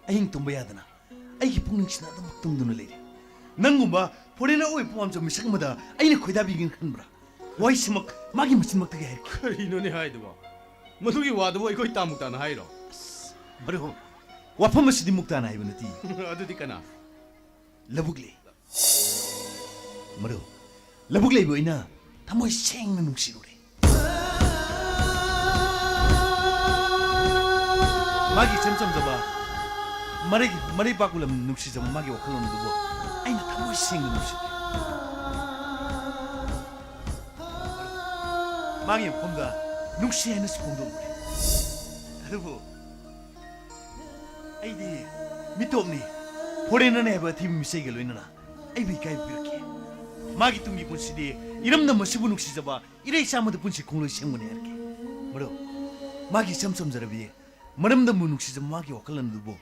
ꯑꯍꯤꯡ ꯇꯨꯝꯕ ꯌꯥꯗꯅ ꯑꯩꯒꯤ ꯄꯨꯛꯅꯤꯡꯁꯤꯅ ꯑꯗꯨꯃꯛ ꯇꯨꯝꯗꯨꯅ ꯂꯩꯔꯦ꯫ ꯅꯪꯒꯨꯝꯕ ꯐꯣꯔꯦꯅꯔ ꯑꯣꯏꯕ ꯄꯥꯝꯖꯕ ꯃꯤꯁꯛ ꯑꯃꯗ ꯑꯩꯅ ꯈꯣꯏꯗꯥꯕꯤꯒꯦꯅ ꯈꯟꯕ꯭ꯔꯥ? ꯋꯥꯍꯩꯁꯤꯃꯛ ꯃꯥꯒꯤ ꯃꯆꯤꯟꯃꯛꯇꯒꯤ ꯍꯥꯏꯔꯛꯈꯤ꯫ ꯀꯔꯤꯅꯣꯅꯦ ꯍꯥꯏꯗꯨꯕꯣ? ꯃꯗꯨꯒꯤ ꯋꯥꯗꯨꯕꯨ ꯑꯩꯈꯣꯏ ꯇꯥ ꯃꯨꯛꯇꯥꯅ ꯍꯥꯏꯔꯣ? ꯑꯁ, ꯃꯔꯨꯞ, ꯋꯥꯐꯝ ꯑꯁꯤꯗꯤ ꯃꯨꯛꯇꯥꯅ ꯍꯥꯏꯕ ꯅꯠꯇꯦ꯫ ꯑꯗꯨꯗꯤ ꯀꯅꯥ? ꯂꯧꯕꯨꯛ ꯂꯩ꯫ ꯃꯔꯨꯞ, ꯂꯧꯕꯨꯛ ꯂꯩꯕ ꯑꯣꯏꯅ ꯊꯃꯣꯏ ꯁꯦꯡꯅ ꯅꯨꯡꯁꯤꯔꯨꯔꯦ꯫ ꯃꯥꯒꯤ ꯏꯆꯝ ꯆꯝꯖꯕ ꯃꯔꯩ, ꯃꯔꯩ ꯄꯥꯛꯄ ꯂꯝ ꯅꯨꯡꯁꯤꯖꯕ ꯃꯥꯒꯤ ꯋꯥꯈꯜꯂꯣꯟ ꯑꯗꯨꯕꯨ ꯑꯩꯅ ꯊꯃꯣꯏ ꯁꯦꯡꯅ ꯅꯨꯡꯁꯤꯔꯨꯔꯦ꯫ ꯃꯥꯒꯤ ꯃꯐꯝꯗ ꯅꯨꯡꯁꯤ ꯍꯥꯏꯅꯁꯨ ꯐꯣꯡꯗꯣꯛꯂꯨꯔꯦ꯫ ꯑꯗꯨꯕꯨ ꯑꯩꯗꯤ ꯃꯤꯇꯣꯞꯅꯤ, ꯐꯣꯔꯦꯅꯔꯅꯤ ꯍꯥꯏꯕ ꯑꯊꯤꯕ ꯃꯤꯁꯛꯒ ꯂꯣꯏꯅꯅ ꯑꯩꯕꯨ ꯏꯀꯥꯏꯕ ꯄꯤꯔꯛꯈꯤ꯫ ꯃꯥꯒꯤ ꯇꯨꯡꯒꯤ ꯄꯨꯟꯁꯤꯗꯤ ꯏꯔꯝꯗꯝ ꯑꯁꯤꯕꯨ ꯅꯨꯡꯁꯤꯖꯕ ꯏꯔꯩꯆꯥ ꯑꯃꯗ ꯄꯨꯟꯁꯤ ꯈꯣꯡꯂꯣꯏ ꯁꯦꯝꯒꯅꯤ ꯍꯥꯏꯔꯛꯈꯤ꯫ ꯃꯔꯨꯞ, ꯃꯥꯒꯤ ꯏꯆꯝ ꯆꯝꯖꯔꯕꯤ ꯃꯔꯝꯗꯝꯕꯨ ꯅꯨꯡꯁꯤꯖꯕ ꯃꯥꯒꯤ ꯋꯥꯈꯜꯂꯣꯟ ꯑꯗꯨꯕꯨ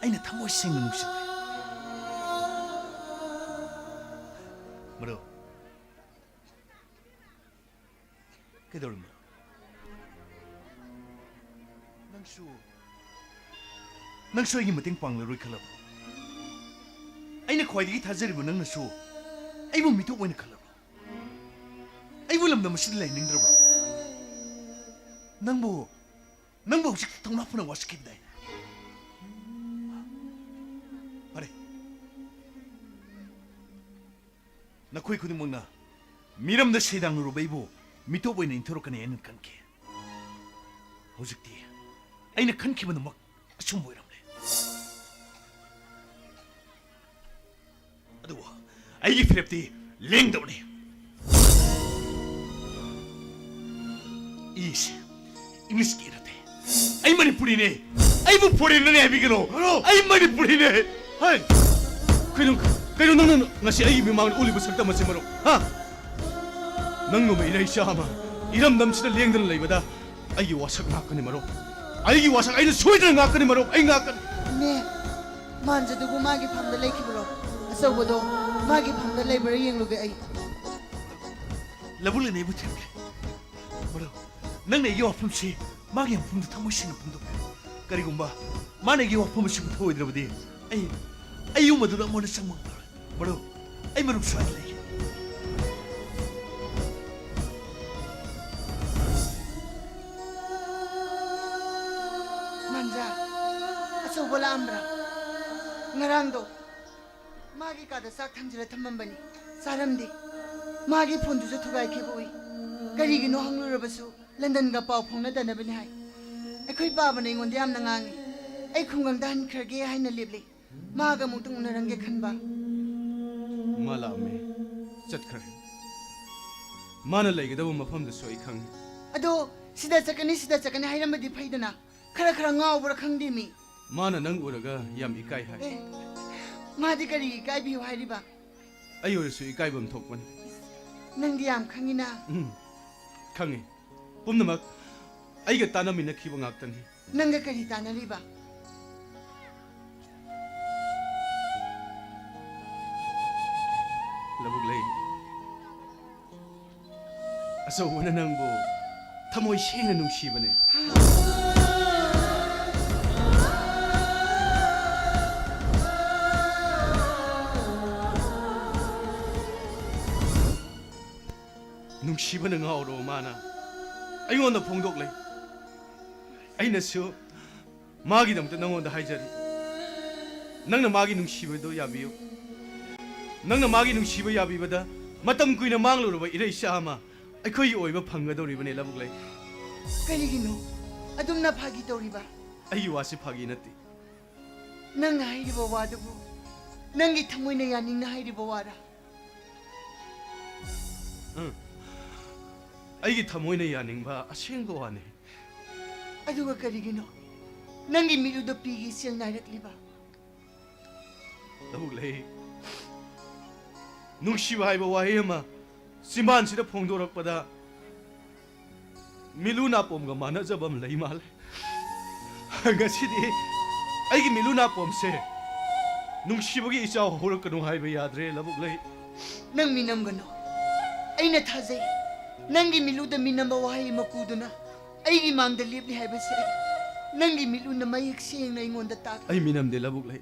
ꯑꯩꯅ ꯊꯃꯣꯏ ꯁꯦꯡꯅ ꯅꯨꯡꯁꯤꯔꯨꯔꯦ꯫ ꯃꯔꯨꯞ, ꯀꯩꯗꯧꯔꯤꯅꯣ? ꯅꯪꯁꯨ, ꯅꯪꯁꯨ ꯑꯩꯒꯤ ꯃꯇꯦꯡ ꯄꯥꯡꯂꯔꯣꯏ ꯈꯜꯂꯕꯣ? ꯑꯩꯅ ꯈ꯭ꯋꯥꯏꯗꯒꯤ ꯊꯥꯖꯔꯤꯕ ꯅꯪꯅꯁꯨ ꯑꯩꯕꯨ ꯃꯤꯇꯣꯞ ꯑꯣꯏꯅ ꯈꯜꯂꯕ꯭ꯔꯣ? ꯑꯩꯕꯨ ꯂꯝꯗꯝ ꯑꯁꯤꯗ ꯂꯩꯍꯟꯅꯤꯡꯗ꯭ꯔꯕ꯭ꯔꯣ? ꯅꯪꯕꯨ, ꯅꯪꯕꯨ ꯍꯧꯖꯤꯛ ꯊꯧꯅꯥ ꯐꯅ ꯋꯥꯁꯛꯈꯤꯕꯗꯥꯏꯅꯦ? ꯐꯔꯦ, ꯅꯈꯣꯏ ꯈꯨꯗꯤꯡꯃꯛꯅ ꯃꯤꯔꯝꯗ ꯁꯩꯗꯥꯡꯂꯨꯔꯕ ꯑꯩꯕꯨ ꯃꯤꯇꯣꯞ ꯑꯣꯏꯅ ꯏꯟꯊꯣꯔꯛꯀꯅꯤ ꯍꯥꯏꯅ ꯈꯟꯈꯤ꯫ ꯍꯧꯖꯤꯛꯇꯤ ꯑꯩꯅ ꯈꯟꯈꯤꯕꯗꯨꯃꯛ ꯑꯆꯨꯝꯕ ꯑꯣꯏꯔꯝꯂꯦ꯫ ꯑꯗꯨꯕꯨ ꯑꯩꯒꯤ ꯐꯤꯔꯦꯞꯇꯤ ꯂꯦꯡꯗꯕꯅꯤ꯫ ꯏꯁꯦ ꯏꯪꯂꯤꯁꯀꯤ ꯅꯠꯇꯦ꯫ ꯑꯩ ꯃꯅꯤꯄꯨꯔꯤꯅꯦ꯫ ꯑꯩꯕꯨ ꯐꯣꯔꯦꯟꯅꯔꯅꯦ ꯍꯥꯏꯕꯤꯒꯅꯣ꯫ ꯍꯜꯂꯣ! ꯑꯩ ꯃꯅꯤꯄꯨꯔꯤꯅꯦ꯫ ꯍꯩ! ꯀꯩꯅꯣ, ꯀꯩꯅꯣ ꯅꯪꯅ ꯉꯁꯤ ꯑꯩꯒꯤ ꯃꯤꯃꯥꯡꯗ ꯎꯠꯂꯤꯕ ꯁꯛꯇꯝ ꯑꯁꯤ, ꯃꯔꯨꯞ? ꯍꯥ? ꯅꯪꯒꯨꯝꯕ ꯏꯔꯩꯆꯥ ꯑꯃ ꯏꯔꯝꯗꯝꯁꯤꯗ ꯂꯦꯡꯗꯅ ꯂꯩꯕꯗ ꯑꯩꯒꯤ ꯋꯥꯁꯛ ꯉꯥꯛꯀꯅꯤ, ꯃꯔꯨꯞ꯫ ꯑꯩꯒꯤ ꯋꯥꯁꯛ ꯑꯩꯅ ꯁꯣꯏꯗꯅ ꯉꯥꯛꯀꯅꯤ, ꯃꯔꯨꯞ꯫ ꯑꯩ ꯉꯥꯛꯀꯅꯤ꯫ ꯏꯅꯦ, ꯃꯥꯟꯖꯗꯨꯕꯨ ꯃꯥꯒꯤ ꯐꯝꯗ ꯂꯩꯈꯤꯕ꯭ꯔꯣ? ꯑꯆꯧꯕꯗꯣ ꯃꯥꯒꯤ ꯐꯝꯗ ꯂꯩꯕ꯭ꯔꯥ ꯌꯦꯡꯂꯨꯒꯦ ꯑꯩ꯫ ꯂꯧꯕꯨꯛ ꯂꯩꯅꯩꯕꯨ ꯊꯦꯝꯂꯦ꯫ ꯃꯔꯨꯞ, ꯅꯪꯅ ꯑꯩꯒꯤ ꯋꯥꯐꯝꯁꯤ ꯃꯥꯒꯤ ꯃꯐꯝꯗ ꯊꯃꯣꯏ ꯁꯦꯡꯅ ꯐꯣꯡꯗꯣꯛꯄꯤꯌꯨ꯫ ꯀꯔꯤꯒꯨꯝꯕ ꯃꯥꯅ ꯑꯩꯒꯤ ꯋꯥꯐꯝ ꯑꯁꯤꯕꯨ ꯊꯧꯑꯣꯏꯗ꯭ꯔꯕꯗꯤ ꯑꯩ, ꯑꯩ ꯌꯨꯝ ꯑꯗꯨꯗ ꯑꯃꯨꯛ ꯍꯟꯅ ꯆꯪꯕ ꯉꯝꯂꯔꯣꯏ꯫ ꯃꯔꯨꯞ, ꯑꯩ ꯃꯔꯨꯞ ꯁ꯭ꯋꯥꯏꯗ ꯂꯩꯒꯦ꯫ ꯃꯟꯖꯥ, ꯑꯆꯧꯕ ꯂꯥꯛꯑꯝꯕ꯭ꯔꯥ? ꯉꯔꯥꯡꯗꯣ ꯃꯥꯒꯤ ꯀꯥꯗ ꯆꯥꯛ ꯊꯥꯡꯖꯤꯜꯂ ꯊꯝꯃꯝꯕꯅꯤ, ꯆꯥꯔꯝꯗꯦ꯫ ꯃꯥꯒꯤ ꯐꯣꯟꯗꯨꯁꯨ ꯊꯨꯒꯥꯏꯈꯤꯕ ꯎꯏ꯫ ꯀꯔꯤꯒꯤꯅꯣ ꯍꯪꯂꯨꯔꯕꯁꯨ ꯂꯟꯗꯟꯒ ꯄꯥꯎ ꯐꯥꯎꯅꯗꯅꯕꯅꯤ ꯍꯥꯏ꯫ ꯑꯩꯈꯣꯏ ꯄꯥꯕꯅ ꯑꯩꯉꯣꯟꯗ ꯌꯥꯝꯅ ꯉꯥꯡꯉꯤ꯫ ꯑꯩ ꯈꯨꯡꯒꯪꯗ ꯍꯟꯈ꯭ꯔꯒꯦ ꯍꯥꯏꯅ ꯂꯦꯞꯂꯤ꯫ ꯃꯥꯒ ꯑꯃꯨꯛꯇꯪ ꯎꯅꯔꯝꯒꯦ ꯈꯟꯕ꯫ ꯃꯥ ꯂꯥꯛꯑꯝꯃꯦ, ꯆꯠꯈ꯭ꯔꯦ꯫ ꯃꯥꯅ ꯂꯩꯒꯗꯕ ꯃꯐꯝꯗꯨꯁꯨ ꯑꯩ ꯈꯪꯉꯤ꯫ ꯑꯗꯣ ꯁꯤꯗ ꯆꯠꯀꯅꯤ, ꯁꯤꯗ ꯆꯠꯀꯅꯤ ꯍꯥꯏꯔꯝꯕꯗꯤ ꯐꯩꯗꯅ꯫ ꯈꯔ ꯈꯔ ꯉꯥꯎꯕ꯭ꯔꯥ ꯈꯪꯗꯦ ꯃꯤ꯫ ꯃꯥꯅ ꯅꯪ ꯎꯔꯒ ꯌꯥꯝ ꯏꯀꯥꯏ ꯍꯥꯏ꯫ ꯑꯦ, ꯃꯥꯗꯤ ꯀꯔꯤ ꯏꯀꯥꯏꯕꯤꯌꯨ ꯍꯥꯏꯔꯤꯕ? ꯑꯩ ꯑꯣꯏꯔꯁꯨ ꯏꯀꯥꯏꯐꯝ ꯊꯣꯛꯄꯅꯤ꯫ ꯅꯪꯗꯤ ꯌꯥꯝ ꯈꯪꯉꯤꯅ꯫ ꯎꯝ, ꯈꯪꯉꯤ꯫ ꯄꯨꯝꯅꯃꯛ ꯑꯩꯒ ꯇꯥꯟꯅꯃꯤꯟꯅꯈꯤꯕ ꯉꯥꯛꯇꯅꯤ꯫ ꯅꯪꯒ ꯀꯔꯤ ꯇꯥꯟꯅꯔꯤꯕ? ꯂꯧꯕꯨꯛ ꯂꯩ꯫ ꯑꯆꯧꯕꯅ ꯅꯪꯕꯨ ꯊꯃꯣꯏ ꯁꯦꯡꯅ ꯅꯨꯡꯁꯤꯕꯅꯦ꯫ ꯅꯨꯡꯁꯤꯕꯅ ꯉꯥꯎꯔꯕ ꯃꯥꯅ ꯑꯩꯉꯣꯟꯗ ꯐꯣꯡꯗꯣꯛꯂꯦ꯫ ꯑꯩꯅꯁꯨ ꯃꯥꯒꯤꯗꯃꯛꯇ ꯅꯉꯣꯟꯗ ꯍꯥꯏꯖꯔꯤ꯫ ꯅꯪꯅ ꯃꯥꯒꯤ ꯅꯨꯡꯁꯤꯕꯗꯣ ꯌꯥꯕꯤꯌꯨ꯫ ꯅꯪꯅ ꯃꯥꯒꯤ ꯅꯨꯡꯁꯤꯕ ꯌꯥꯕꯤꯕꯗ ꯃꯇꯝ ꯀꯨꯏꯅ ꯃꯥꯡꯂꯨꯔꯕ ꯏꯔꯩꯆꯥ ꯑꯃ ꯑꯩꯈꯣꯏꯒꯤ ꯑꯣꯏꯕ ꯐꯪꯒꯗꯧꯔꯤꯕꯅꯦ, ꯂꯧꯕꯨꯛ ꯂꯩ꯫ ꯀꯔꯤꯒꯤꯅꯣ ꯑꯗꯨꯝꯅ ꯐꯥꯒꯤ ꯇꯧꯔꯤꯕ? ꯑꯩꯒꯤ ꯋꯥꯁꯤ ꯐꯥꯒꯤ ꯅꯠꯇꯦ꯫ ꯅꯪꯅ ꯍꯥꯏꯔꯤꯕ ꯋꯥꯗꯨꯕꯨ ꯅꯪꯒꯤ ꯊꯃꯣꯏꯅ ꯌꯥꯅꯤꯡꯅ ꯍꯥꯏꯔꯤꯕ ꯋꯥꯔꯥ? ꯎꯝ꯫ ꯑꯩꯒꯤ ꯊꯃꯣꯏꯅ ꯌꯥꯅꯤꯡꯕ ꯑꯁꯦꯡꯕ ꯋꯥꯅꯤ꯫ ꯑꯗꯨꯒ ꯀꯔꯤꯒꯤꯅꯣ ꯅꯪꯒꯤ ꯃꯤꯠꯂꯨꯗ ꯄꯤꯒꯤ ꯏꯆꯦꯜ ꯅꯥꯏꯔꯛꯂꯤꯕ? ꯂꯧꯕꯨꯛ ꯂꯩ꯫ ꯅꯨꯡꯁꯤꯕ ꯍꯥꯏꯕ ꯋꯥꯍꯩ ꯑꯃ ꯆꯤꯝꯕꯥꯟꯁꯤꯗ ꯐꯣꯡꯗꯣꯔꯛꯄꯗ ꯃꯤꯠꯂꯨ ꯅꯥꯄꯣꯝꯒ ꯃꯥꯟꯅꯖꯕ ꯑꯃ ꯂꯩ ꯃꯥꯜꯂꯦ꯫ ꯉꯁꯤꯗꯤ ꯑꯩꯒꯤ ꯃꯤꯠꯂꯨ ꯅꯥꯄꯣꯝꯁꯦ ꯅꯨꯡꯁꯤꯕꯒꯤ ꯏꯆꯥꯎ ꯍꯧꯔꯛꯀꯅꯨ ꯍꯥꯏꯕ ꯌꯥꯗ꯭ꯔꯦ, ꯂꯧꯕꯨꯛꯂꯩ꯫ ꯅꯪ ꯃꯤꯅꯝꯒꯅꯨ꯫ ꯑꯩꯅ ꯊꯥꯖꯩ, ꯅꯪꯒꯤ ꯃꯤꯠꯂꯨꯗ ꯃꯤꯅꯝꯕ ꯋꯥꯍꯩ ꯑꯃ ꯀꯨꯗꯨꯅ ꯑꯩꯒꯤ ꯃꯥꯡꯗ ꯂꯦꯞꯂꯤ ꯍꯥꯏꯕꯁꯦ ꯅꯪꯒꯤ ꯃꯤꯠꯂꯨꯅ ꯃꯌꯦꯛ ꯁꯦꯡꯅ ꯑꯩꯉꯣꯟꯗ ꯇꯥꯛꯂꯤ꯫ ꯑꯩ ꯃꯤꯅꯝꯗꯦ, ꯂꯧꯕꯨꯛꯂꯩ꯫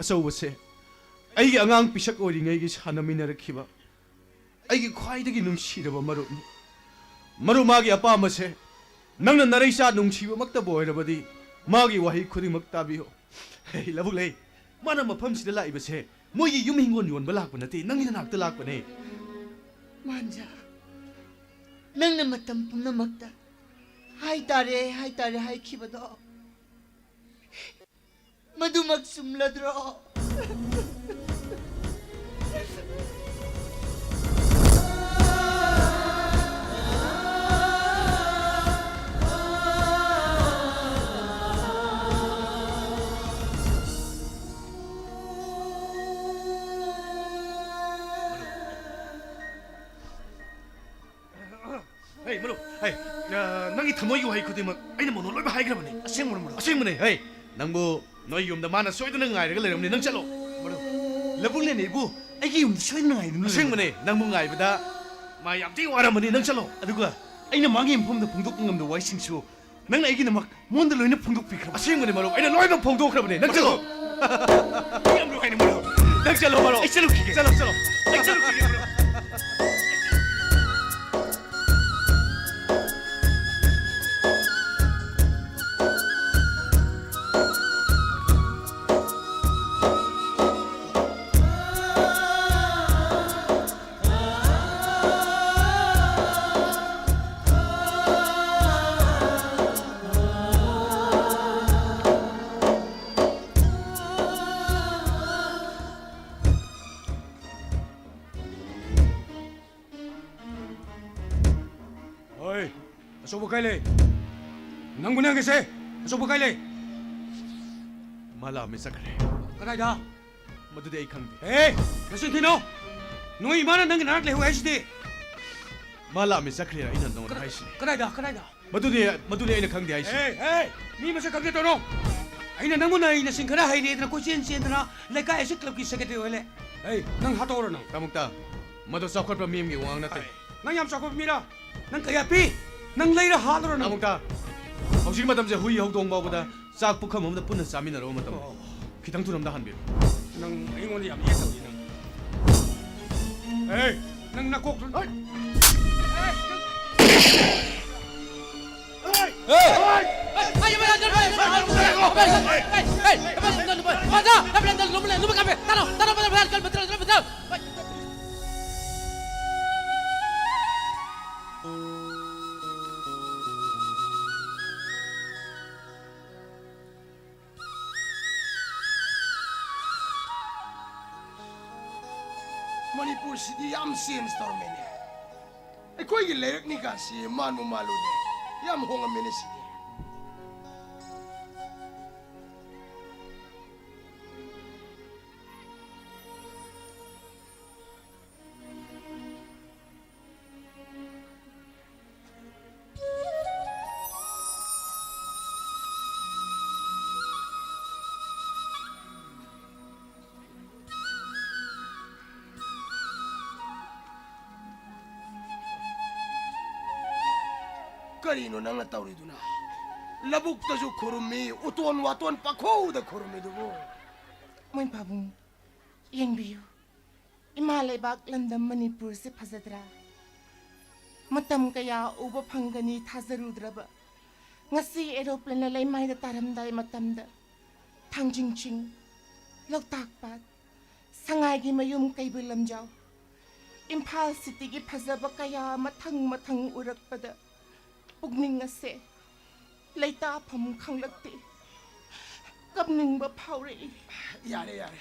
ꯑꯆꯧꯕꯁꯦ ꯑꯩꯒꯤ ꯑꯉꯥꯡ ꯄꯤꯁꯛ ꯑꯣꯏꯔꯤꯉꯩꯒꯤ ꯁꯥꯟꯅꯃꯤꯟꯅꯔꯛꯈꯤꯕ ꯑꯩꯒꯤ ꯈ꯭ꯋꯥꯏꯗꯒꯤ ꯅꯨꯡꯁꯤꯔꯕ ꯃꯔꯨꯞꯅꯤ꯫ ꯃꯔꯨꯞ, ꯃꯥꯒꯤ ꯑꯄꯥꯝꯕꯁꯦ ꯅꯪꯅ ꯅꯔꯩꯆꯥ ꯅꯨꯡꯁꯤꯕꯃꯛꯇꯕꯨ ꯑꯣꯏꯔꯕꯗꯤ ꯃꯥꯒꯤ ꯋꯥꯍꯩ ꯈꯨꯗꯤꯡꯃꯛ ꯇꯥꯕꯤꯌꯨ꯫ ꯍꯦ, ꯂꯧꯕꯨꯛꯂꯩ, ꯃꯥꯅ ꯃꯐꯝꯁꯤꯗ ꯂꯥꯛꯏꯕꯁꯦ ꯃꯣꯏꯒꯤ ꯌꯨꯝ ꯍꯤꯡꯒꯣꯜ ꯌꯣꯟꯕ ꯂꯥꯛꯄ ꯅꯠꯇꯦ, ꯅꯪꯒꯤ ꯅꯅꯥꯛꯇ ꯂꯥꯛꯄꯅꯦ꯫ ꯃꯥꯟꯖꯥ, ꯅꯪꯅ ꯃꯇꯝ ꯄꯨꯝꯅꯃꯛꯇ "ꯍꯥꯏꯇꯥꯔꯦ, ꯍꯥꯏꯇꯥꯔꯦ" ꯍꯥꯏꯈꯤꯕꯗꯣ ꯃꯗꯨꯃꯛ ꯆꯨꯝꯂꯗ꯭ꯔꯣ? ꯍꯩ, ꯃꯔꯨꯞ, ꯍꯩ, ꯑ, ꯅꯪꯒꯤ ꯊꯃꯣꯏꯒꯤ ꯋꯥꯍꯩ ꯈꯨꯗꯤꯡꯃꯛ ꯑꯩꯅ ꯃꯣꯅꯣ ꯂꯣꯏꯅ ꯍꯥꯏꯈ꯭ꯔꯕꯅꯤ꯫ ꯑꯁꯦꯡꯕ꯭ꯔꯣ, ꯃꯔꯨꯞ? ꯑꯁꯦꯡꯕꯅꯦ꯫ ꯍꯩ, ꯅꯪꯕꯨ ꯅꯣꯏ ꯌꯨꯝꯗ ꯃꯥꯅ ꯁꯣꯏꯗꯅ ꯉꯥꯏꯔꯒ ꯂꯩꯔꯝꯅꯤ꯫ ꯅꯪ ꯆꯠꯂꯣ꯫ ꯃꯔꯨꯞ, ꯂꯧꯕꯨꯛꯂꯩꯅ ꯏꯕꯨ ꯑꯩꯒꯤ ꯌꯨꯝꯗ ꯁꯣꯏꯗꯅ ꯉꯥꯏꯗꯨꯅ ꯂꯩꯔꯝꯅꯤ꯫ ꯑꯁꯦꯡꯕꯅꯦ, ꯅꯪꯕꯨ ꯉꯥꯏꯕꯗ ꯃꯥ ꯌꯥꯝ ꯊꯤ ꯋꯥꯔꯝꯃꯅꯤ꯫ ꯅꯪ ꯆꯠꯂꯣ꯫ ꯑꯗꯨꯒ ꯑꯩꯅ ꯃꯥꯒꯤ ꯃꯐꯝꯗ ꯐꯣꯡꯗꯣꯛꯄ ꯉꯝꯗꯕ ꯋꯥꯍꯩꯁꯤꯡꯁꯨ ꯅꯪꯅ ꯑꯩꯒꯤꯗꯃꯛ ꯃꯉꯣꯟꯗ ꯂꯣꯏꯅ ꯐꯣꯡꯗꯣꯛꯄꯤꯈ꯭ꯔꯕ꯫ ꯑꯁꯦꯡꯕꯅꯦ, ꯃꯔꯨꯞ, ꯑꯩꯅ ꯂꯣꯏꯅ ꯐꯣꯡꯗꯣꯛꯈ꯭ꯔꯕꯅꯦ꯫ ꯅꯪ ꯆꯠꯂꯣ꯫ ꯑꯩ ꯌꯥꯝ ꯅꯨꯡꯉꯥꯏꯅꯦ, ꯃꯔꯨꯞ꯫ ꯅꯪ ꯆꯠꯂꯣ, ꯃꯔꯨꯞ꯫ ꯑꯩ ꯆꯠꯂꯨꯈꯤꯒꯦ꯫ ꯆꯠꯂꯣ, ꯆꯠꯂꯣ꯫ ꯑꯩ ꯆꯠꯂꯨꯈꯤꯒꯦ, ꯃꯔꯨꯞ꯫ ꯍꯣꯏ, ꯑꯆꯧꯕ ꯀꯥꯏ ꯂꯩ? ꯅꯪꯕꯨ ꯅꯪꯒꯤꯁꯦ, ꯑꯆꯧꯕ ꯀꯥꯏ ꯂꯩ? ꯃꯥ ꯂꯥꯛꯑꯝꯃꯦ, ꯆꯠꯈ꯭ꯔꯦ꯫ ꯀꯗꯥꯏꯗ? ꯃꯗꯨꯗꯤ ꯑꯩ ꯈꯪꯗꯦ꯫ ꯑꯦ, ꯅꯆꯤꯟ ꯊꯤꯅꯣ! ꯅꯣꯏ ꯏꯃꯥꯅ ꯅꯪꯒꯤ ꯅꯅꯥꯛ ꯂꯩꯍꯧ ꯍꯥꯏꯁꯤꯗꯤ꯫ ꯃꯥ ꯂꯥꯛꯑꯝꯃꯦ, ꯆꯠꯈ꯭ꯔꯦ, ꯑꯩꯅ ꯅꯉꯣꯟꯗ ꯀꯗꯥ-, ꯍꯥꯏꯁꯤꯅꯤ꯫ ꯀꯗꯥꯏꯗ, ꯀꯗꯥꯏꯗ? ꯃꯗꯨꯗꯤ, ꯃꯗꯨꯗꯤ ꯑꯩꯅ ꯈꯪꯗꯦ ꯍꯥꯏꯁꯤꯅꯤ꯫ ꯑꯦ, ꯑꯦ, ꯃꯤ ꯃꯁꯛ ꯈꯪꯗꯦ ꯇꯧꯅꯣ꯫ ꯑꯩꯅ ꯅꯪꯕꯨ ꯅꯍꯩ ꯅꯁꯤꯡ ꯈꯔ ꯍꯩꯔꯦꯗꯅ ꯀꯣꯏꯆꯦꯟ ꯆꯦꯟꯗꯅ ꯂꯩꯀꯥꯏ ꯑꯁꯤ clubꯀꯤ secretary ꯑꯣꯏꯍꯜꯂꯦ꯫ ꯍꯩ, ꯅꯪ ꯍꯥꯠꯇꯣꯛꯎꯔꯣ ꯅꯪ꯫ ꯇꯥꯃꯨꯛꯇ, ꯃꯗꯨ ꯆꯥꯎꯈꯠꯄ ꯃꯤ ꯑꯃꯒꯤ ꯋꯥꯉꯥꯡ ꯅꯠꯇꯦ꯫ ꯍꯩ, ꯅꯪ ꯌꯥꯝ ꯆꯥꯎꯈꯠꯄ ꯃꯤꯔꯥ? ꯅꯪ ꯀꯌꯥ ꯄꯤ? ꯅꯪ ꯂꯩꯔ ꯍꯥꯠꯂꯨꯔꯣ ꯅꯪ꯫ ꯇꯥꯃꯨꯛꯇ, ꯍꯧꯖꯤꯛ ꯃꯇꯝꯁꯦ ꯍꯨꯏ ꯍꯧꯗꯣꯡ ꯐꯥꯎꯕꯗ ꯆꯥꯛ ꯄꯨꯈꯝ ꯑꯃꯗ ꯄꯨꯟꯅ ꯆꯥꯃꯤꯟꯅꯔꯕ ꯃꯇꯝꯅꯤ꯫ ꯑꯣ꯫ ꯈꯤꯇꯪ ꯊꯨꯅ ꯑꯝꯇ ꯍꯟꯕꯤꯔꯣ꯫ ꯅꯪ ꯑꯩꯉꯣꯟꯗ ꯌꯥꯝ ꯌꯦꯠ ꯇꯧꯏ ꯅꯪ꯫ ꯑꯦ, ꯅꯪ ꯅꯀꯣꯛꯇꯨ-, ꯑꯦ! ꯃꯅꯤꯄꯨꯔꯁꯤꯗꯤ ꯌꯥꯝ change ꯇꯧꯔꯝꯃꯦꯅꯦ꯫ ꯑꯩꯈꯣꯏꯒꯤ ꯂꯩꯔꯛꯅꯤ ꯀꯥꯁꯤ ꯃꯥꯟꯕꯨ ꯃꯥꯜꯂꯨꯗꯦ꯫ ꯌꯥꯝ ꯍꯣꯡꯉꯝꯃꯦꯅꯦ ꯁꯤꯗꯤ꯫ ꯀꯔꯤꯅꯣ ꯅꯪꯅ ꯇꯧꯔꯤꯗꯨꯅ? ꯂꯧꯕꯨꯛꯇꯁꯨ ꯈꯨꯔꯨꯝꯃꯤ, ꯎꯇꯣꯟ ꯋꯥꯇꯣꯟ ꯄꯥꯈꯧꯗ ꯈꯨꯔꯨꯝꯃꯤꯗꯨꯕꯨ꯫ ꯃꯣꯏ ꯄꯥꯕꯨꯡ, ꯌꯦꯡꯕꯤꯌꯨ꯫ ꯏꯃꯥ ꯂꯩꯕꯥꯛ ꯂꯝꯗꯝ ꯃꯅꯤꯄꯨꯔꯁꯦ ꯐꯖꯗ꯭ꯔꯥ? ꯃꯇꯝ ꯀꯌꯥ ꯎꯕ ꯐꯪꯒꯅꯤ ꯊꯥꯖꯔꯨꯗ꯭ꯔꯕ, ꯉꯁꯤ aeroplaneꯅ ꯂꯩꯃꯥꯏꯗ ꯇꯥꯔꯝꯗꯥꯏ ꯃꯇꯝꯗ, ꯊꯥꯡꯖꯤꯡ ꯆꯤꯡ, ꯂꯣꯛꯇꯥꯛ ꯄꯥꯠ, ꯁꯉꯥꯏꯒꯤ ꯃꯌꯨꯝ ꯀꯩꯕꯨꯜ ꯂꯝꯖꯥꯎ, ꯏꯝꯐꯥꯜ cityꯒꯤ ꯐꯖꯕ ꯀꯌꯥ ꯃꯊꯪ ꯃꯊꯪ ꯎꯔꯛꯄꯗ, ꯄꯨꯛꯅꯤꯡ ꯑꯁꯦ ꯂꯩꯇꯥꯐꯝ ꯈꯪꯂꯛꯇꯦ, ꯀꯞꯅꯤꯡꯕ ꯐꯥꯎꯔꯛꯏ꯫ ꯌꯥꯔꯦ, ꯌꯥꯔꯦ꯫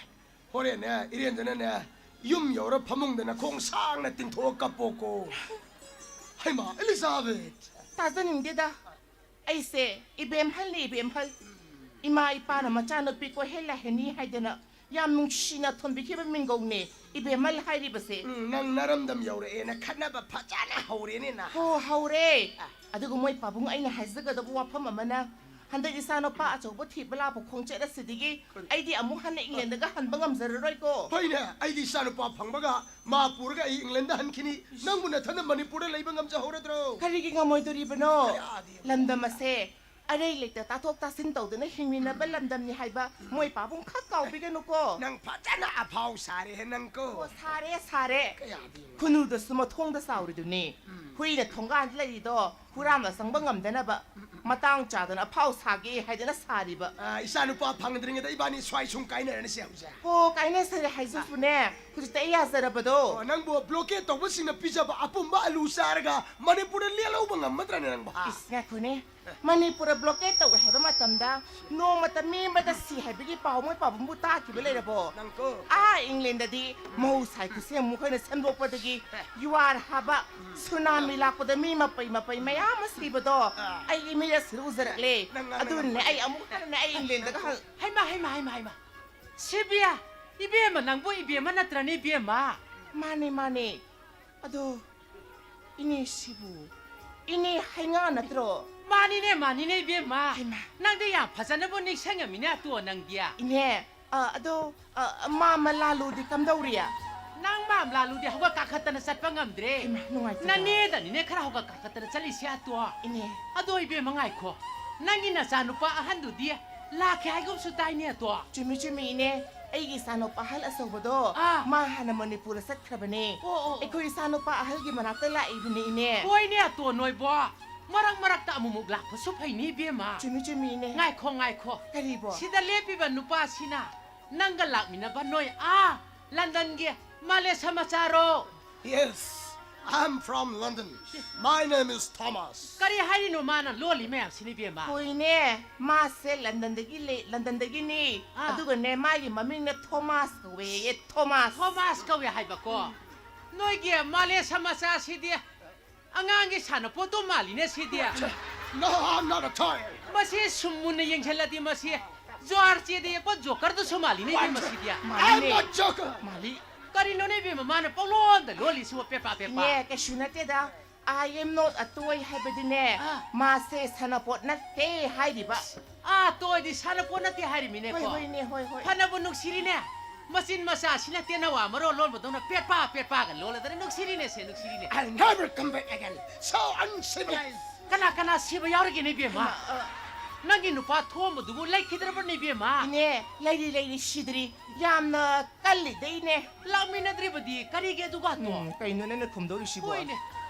ꯍꯣꯔꯦꯟꯅꯦ, ꯏꯔꯦꯟꯖꯅꯅꯦ, ꯌꯨꯝ ꯌꯧꯔ ꯐꯃꯨꯡꯗ ꯅꯈꯣꯡ ꯁꯥꯡꯅ ꯇꯤꯡꯊꯣꯛꯑ ꯀꯞꯄꯣꯀꯣ꯫ ꯍꯩꯃꯥ, ꯑꯦꯂꯤꯖꯥꯕꯦꯊ! ꯇꯥꯖꯅꯤꯡꯗꯦꯗ꯫ ꯑꯩꯁꯦ ꯏꯕꯦꯝꯍꯜꯅꯤ, ꯏꯕꯦꯝꯍꯜ꯫ ꯏꯃꯥ ꯏꯄꯥꯅ ꯃꯆꯥꯅꯨꯄꯤ ꯀꯣꯏꯍꯜꯂꯥꯛꯍꯟꯅꯤ ꯍꯥꯏꯗꯅ ꯌꯥꯝ ꯅꯨꯡꯁꯤꯅ ꯊꯣꯟꯕꯤꯈꯤꯕ ꯃꯤꯡꯒꯧꯅꯦ, ꯏꯕꯦꯝꯍꯜ ꯍꯥꯏꯔꯤꯕꯁꯦ꯫ ꯎꯝ, ꯅꯪ ꯅꯔꯝꯗꯝ ꯌꯧꯔꯛꯑꯦꯅ ꯈꯠꯅꯕ ꯐꯖꯅ ꯍꯧꯔꯦꯅꯦ ꯅꯍꯥ꯫ ꯍꯣ, ꯍꯧꯔꯦ꯫ ꯑꯗꯨꯒ ꯃꯣꯏ ꯄꯥꯕꯨꯡ, ꯑꯩꯅ ꯍꯥꯏꯖꯒꯗꯕ ꯋꯥꯐꯝ ꯑꯃꯅ, ꯍꯟꯗꯛ ꯏꯆꯥꯅꯨꯄꯥ ꯑꯆꯧꯕ ꯊꯤꯕ ꯂꯥꯛꯄ ꯈꯣꯡꯆꯠ ꯑꯁꯤꯗꯒꯤ ꯑꯩꯗꯤ ꯑꯃꯨꯛ ꯍꯟꯅ ꯏꯪꯂꯦꯟꯗꯒ ꯍꯟꯕ ꯉꯝꯖꯔꯔꯣꯏꯀꯣ꯫ ꯍꯣꯏꯅꯦ, ꯑꯩꯗꯤ ꯏꯆꯥꯅꯨꯄꯥ ꯐꯪꯕꯒ ꯃꯥ ꯄꯨꯔꯒ ꯑꯩ ꯏꯪꯂꯦꯟꯗ ꯍꯟꯈꯤꯅꯤ꯫ ꯅꯪꯕꯨ ꯅꯊꯟꯗ ꯃꯅꯤꯄꯨꯔꯗ ꯂꯩꯕ ꯉꯝꯖꯍꯧꯔꯗ꯭ꯔꯣ? ꯀꯔꯤꯒꯤ ꯉꯝꯃꯣꯏꯗꯣꯔꯤꯕꯅꯣ? ꯀꯌꯥꯗꯤ ꯂꯝꯗꯝ ꯑꯁꯦ ꯑꯔꯩ ꯂꯩꯇ ꯇꯥꯊꯣꯛ ꯇꯥꯁꯤꯟ ꯇꯧꯗꯨꯅ ꯍꯤꯡꯃꯤꯟꯅꯕ ꯂꯝꯗꯝꯅꯤ ꯍꯥꯏꯕ ꯃꯣꯏ ꯄꯥꯕꯨꯡ ꯈꯛ ꯀꯥꯎꯕꯤꯒꯅꯨꯀꯣ꯫ ꯅꯪ ꯐꯖꯅ ꯑꯐꯥꯎ ꯁꯥꯔꯦꯍꯦ ꯅꯪꯀꯣ꯫ ꯑꯣ, ꯁꯥꯔꯦ, ꯁꯥꯔꯦ꯫ ꯀꯌꯥꯗꯤ ꯈꯨꯅꯨꯗꯁꯨ ꯃꯊꯣꯡꯗ ꯆꯥꯎꯔꯤꯗꯨꯅꯤ꯫ ꯍꯨꯏꯅ ꯊꯣꯡꯒꯥꯟꯗ ꯂꯩꯔꯤꯗꯣ ꯍꯨꯔꯥꯟꯕ ꯆꯪꯕ ꯉꯝꯗꯅꯕ ꯃꯇꯥꯡ ꯆꯥꯗꯅ ꯑꯐꯥꯎ ꯁꯥꯒꯦ ꯍꯥꯏꯗꯅ ꯁꯥꯔꯤꯕ꯫ ꯑ, ꯏꯆꯥ ꯅꯨꯄꯥ ꯐꯪꯗ꯭ꯔꯤꯉꯩꯗ ꯏꯕꯥꯅꯤ ꯁ꯭ꯋꯥꯏ ꯁꯨꯝ ꯀꯥꯏꯅꯔꯅꯤꯁꯦ ꯍꯧꯖꯤꯛ꯫ ꯍꯣ, ꯀꯥꯏꯅꯁꯦ ꯍꯥꯏꯖꯁꯨꯅꯦ, ꯍꯧꯖꯤꯛꯇ ꯑꯩ ꯌꯥꯖꯔꯕꯗꯣ꯫ ꯑꯣ, ꯅꯪꯕꯨ ꯕ꯭ꯂꯣꯀꯦꯠ ꯇꯧꯕꯁꯤꯡꯅ ꯄꯤꯖꯕ ꯑꯄꯨꯝꯕ ꯑꯂꯨ ꯆꯥꯔꯒ ꯃꯅꯤꯄꯨꯔꯗ ꯂꯦꯜꯍꯧꯕ ꯉꯝꯃꯗ꯭ꯔꯅꯦ ꯅꯪꯕꯨ, ꯍꯥ? ꯏꯁ, ꯉꯥꯏꯈꯣꯅꯦ, ꯃꯅꯤꯄꯨꯔꯗ ꯕ꯭ꯂꯣꯀꯦꯠ ꯇꯧꯋꯦ ꯍꯥꯏꯕ ꯃꯇꯝꯗ ꯅꯣꯡꯃꯇ ꯃꯤ ꯑꯃꯗ ꯁꯤ ꯍꯥꯏꯕꯒꯤ ꯄꯥꯎ ꯃꯣꯏ ꯄꯥꯕꯨꯡꯕꯨ ꯇꯥꯈꯤꯕ ꯂꯩꯔꯕꯣ? ꯅꯪꯀꯣ꯫ ꯑꯥ ꯏꯪꯂꯦꯟꯗꯗꯤ ꯃꯍꯧꯁꯥꯒꯤ ꯈꯨꯠꯁꯦꯝ ꯃꯈꯣꯏꯅ ꯁꯦꯝꯗꯣꯛꯄꯗꯒꯤ ꯌꯨꯍꯥꯔ ꯍꯥꯕ, ꯁꯨꯅꯥꯃꯤ ꯂꯥꯛꯄꯗ ꯃꯤ ꯃꯄꯩ ꯃꯄꯩ ꯃꯌꯥꯝ ꯑꯃ ꯁꯤꯕꯗꯣ ꯑꯥ꯫ ꯑꯩꯒꯤ ꯃꯤꯠꯅ ꯁꯤꯗ ꯎꯖꯔꯛꯂꯦ꯫ ꯅꯪ, ꯅꯪ, ꯑꯗꯨꯅꯅꯦ ꯅꯪ, ꯑꯩ ꯑꯃꯨꯛ ꯍꯟꯅ ꯑꯩ ꯏꯪꯂꯦꯟꯗꯒ ꯍꯜ- ꯍꯩꯃ ꯍꯩꯃ ꯍꯩꯃ ꯍꯩꯃ, ꯁꯤꯕꯤꯌꯥ, ꯏꯕꯦꯝꯃ, ꯅꯪꯕꯨ ꯏꯕꯦꯝꯃ ꯅꯠꯇ꯭ꯔꯅꯦ ꯏꯕꯦꯝꯃ? ꯃꯥꯅꯦ, ꯃꯥꯅꯦ꯫ ꯑꯗꯣ ꯏꯅꯦ ꯁꯤꯕꯨ ꯏꯅꯦ ꯍꯩꯉꯥ ꯅꯠꯇ꯭ꯔꯣ? ꯃꯥꯅꯤꯅꯦ ꯃꯥꯅꯤꯅꯦ ꯏꯕꯦꯝꯃ, ꯍꯩꯃꯥ꯫ ꯅꯪꯗꯤ ꯌꯥꯝ ꯐꯖꯅꯕꯨ ꯅꯤꯡꯁꯤꯡꯉꯝꯃꯤꯅꯦ ꯑꯇꯣ ꯅꯪꯗꯤ꯫ ꯏꯅꯦ, ꯑ, ꯑꯗꯣ, ꯑ, ꯃꯥꯝꯃ ꯂꯥꯂꯨꯗꯤ ꯀꯝꯗꯧꯔꯤ? ꯅꯪ ꯃꯥꯝ ꯂꯥꯂꯨꯗꯤ ꯍꯧꯒꯠ ꯀꯥꯈꯠꯇꯅ ꯆꯠꯄ ꯉꯝꯗ꯭ꯔꯦ꯫ ꯍꯩꯃꯥ, ꯅꯨꯡꯉꯥꯏꯇꯦꯗ꯫ ꯅꯅꯦꯗꯅꯤꯅꯦ ꯈꯔ ꯍꯧꯒꯠ ꯀꯥꯈꯠꯇꯅ ꯆꯠꯂꯤꯁꯦ ꯑꯇꯣ꯫ ꯏꯅꯦ꯫ ꯑꯗꯣ ꯏꯕꯦꯝꯃ ꯉꯥꯏꯈꯣ, ꯅꯪꯒꯤ ꯅꯆꯥꯅꯨꯄꯥ ꯑꯍꯟꯗꯨꯗꯤ ꯂꯥꯛꯀꯦ ꯍꯥꯏꯒꯨꯝꯁꯨ ꯇꯥꯏꯅꯦ ꯑꯇꯣ꯫ ꯆꯨꯝꯃꯤ, ꯆꯨꯝꯃꯤ, ꯏꯅꯦ꯫ ꯑꯩꯒꯤ ꯏꯆꯥꯅꯨꯄꯥ ꯑꯍꯜ ꯑꯆꯧꯕꯗꯣ ꯑꯥ꯫ ꯃꯥ ꯍꯥꯟꯅ ꯃꯅꯤꯄꯨꯔꯗ ꯆꯠꯈ꯭ꯔꯕꯅꯦ꯫ ꯑꯣ, ꯑꯣ, ꯑꯣ꯫ ꯑꯩꯈꯣꯏ ꯏꯆꯥꯅꯨꯄꯥ ꯑꯍꯜꯒꯤ ꯃꯅꯥꯛꯇ ꯂꯥꯛꯏꯕꯅꯦ, ꯏꯅꯦ꯫ ꯍꯣꯏꯅꯦ ꯑꯇꯣ ꯅꯣꯏꯕꯣ, ꯃꯔꯛ ꯃꯔꯛꯇ ꯑꯃꯨꯛꯃꯨꯛ ꯂꯥꯛꯄꯁꯨ ꯐꯩꯅꯦ ꯏꯕꯦꯝꯃ꯫ ꯆꯨꯝꯃꯤ, ꯆꯨꯝꯃꯤ, ꯏꯅꯦ꯫ ꯉꯥꯏꯈꯣ ꯉꯥꯏꯈꯣ, ꯀꯔꯤꯕꯣ? ꯁꯤꯗ ꯂꯦꯞꯄꯤꯕ ꯅꯨꯄꯥꯁꯤꯅ ꯅꯪꯒ ꯂꯥꯛꯃꯤꯟꯅꯕ ꯅꯣꯏ ꯑꯥ ꯂꯟꯗꯟꯒꯤ ꯃꯥꯂꯦꯁ ꯃꯆꯥꯔꯣ? Yes, I'm from London. My name is Thomas. ꯀꯔꯤ ꯍꯥꯏꯔꯤꯅꯣ ꯃꯥꯅ ꯂꯣꯜꯂꯤ ꯃꯌꯥꯝꯁꯤꯅ ꯏꯕꯦꯝꯃ? ꯍꯣꯏꯅꯦ, ꯃꯥꯁꯦ ꯂꯟꯗꯟꯗꯒꯤ ꯂꯩ-, ꯂꯟꯗꯟꯗꯒꯤꯅꯤ꯫ ꯑꯥ꯫ ꯑꯗꯨꯒꯅꯦ, ꯃꯥꯒꯤ ꯃꯃꯤꯡꯅ ꯊꯣꯃꯥꯁ ꯀꯧꯋꯦꯌꯦ, ꯊꯣꯃꯥꯁ꯫ ꯊꯣꯃꯥꯁ ꯀꯧꯋꯦ ꯍꯥꯏꯕꯀꯣ? ꯅꯣꯏꯒꯤ ꯃꯥꯂꯦꯁ ꯃꯆꯥꯁꯤꯗꯤ ꯑꯉꯥꯡꯒꯤ ꯁꯥꯟꯅꯄꯣꯠꯇꯣ ꯃꯥꯜꯂꯤꯅꯦ ꯁꯤꯗꯤ꯫ No, I'm not a toy. ꯃꯁꯤ ꯁꯨꯝ ꯃꯨꯟꯅ ꯌꯦꯡꯁꯤꯜꯂꯗꯤ ꯃꯁꯤ ꯖ꯭ꯋꯥꯔ ꯆꯦꯗ ꯌꯦꯛꯄ ꯖꯣꯀꯔꯗꯨꯁꯨ ꯃꯥꯜꯂꯤꯅꯦ ꯏꯕꯦꯝꯃ ꯁꯤꯗꯤ꯫ I'm ꯃꯥꯜꯂꯤꯅꯦ꯫ not joker. ꯃꯥꯜꯂꯤ꯫ ꯀꯔꯤꯅꯣꯅꯦ ꯏꯕꯦꯝꯃ ꯃꯥꯅ ꯄꯪꯂꯣꯟꯗ ꯂꯣꯜꯂꯤꯁꯤꯕꯣ ꯄꯦꯄꯥ ꯄꯦꯄꯥ? ꯏꯅꯦ, ꯀꯩꯁꯨ ꯅꯠꯇꯦꯗ꯫ I am not a toy ꯍꯥꯏꯕꯗꯤꯅꯦ, ꯑꯥ꯫ ꯃꯥꯁꯦ ꯁꯥꯟꯅꯄꯣꯠ ꯅꯠꯇꯦ ꯍꯥꯏꯔꯤꯕ꯫ ꯑꯥ, ꯇꯣꯏꯗꯤ ꯁꯥꯟꯅꯄꯣꯠ ꯅꯠꯇꯦ ꯍꯥꯏꯔꯤꯃꯤꯅꯦꯀꯣ꯫ ꯍꯣꯏ, ꯍꯣꯏꯅꯦ, ꯍꯣꯏ, ꯍꯣꯏ꯫ ꯐꯅꯕꯨ ꯅꯨꯡꯁꯤꯔꯤꯅꯦ꯫ ꯃꯆꯤꯟ ꯃꯆꯥꯁꯤꯅ ꯇꯦꯅꯋꯥ ꯃꯔꯣꯜ ꯂꯣꯟꯕꯗꯧꯅ ꯄꯦꯠꯄꯥ ꯄꯦꯠꯄꯥꯒ ꯂꯣꯜꯂꯗꯅ ꯅꯨꯡꯁꯤꯔꯤꯅꯦ ꯁꯦ, ꯅꯨꯡꯁꯤꯔꯤꯅꯦ꯫ I'll never come back again. So uncivilized. ꯀꯅꯥ ꯀꯅꯥ ꯁꯤꯕ ꯌꯥꯎꯔꯤꯒꯦꯅꯦ, ꯏꯕꯦꯝꯃ? ꯑ, ꯑ꯫ ꯅꯪꯒꯤ ꯅꯨꯄꯥ ꯊꯣꯝꯕꯗꯨꯕꯨ ꯂꯩꯈꯤꯗ꯭ꯔꯕꯅꯦ, ꯏꯕꯦꯝꯃ? ꯏꯅꯦ, ꯂꯩꯔꯤ, ꯂꯩꯔꯤ, ꯁꯤꯗ꯭ꯔꯤ꯫ ꯌꯥꯝꯅ ꯀꯜꯂꯤꯗ, ꯏꯅꯦ꯫ ꯂꯥꯛꯃꯤꯟꯅꯗ꯭ꯔꯤꯕꯗꯤ ꯀꯔꯤꯒꯤ ꯑꯗꯨꯒ ꯇꯣ? ꯎꯝ, ꯀꯩꯅꯣ ꯅꯪꯅ ꯈꯨꯝꯗꯧꯔꯤꯁꯤꯕꯣ? ꯍꯣꯏꯅꯦ꯫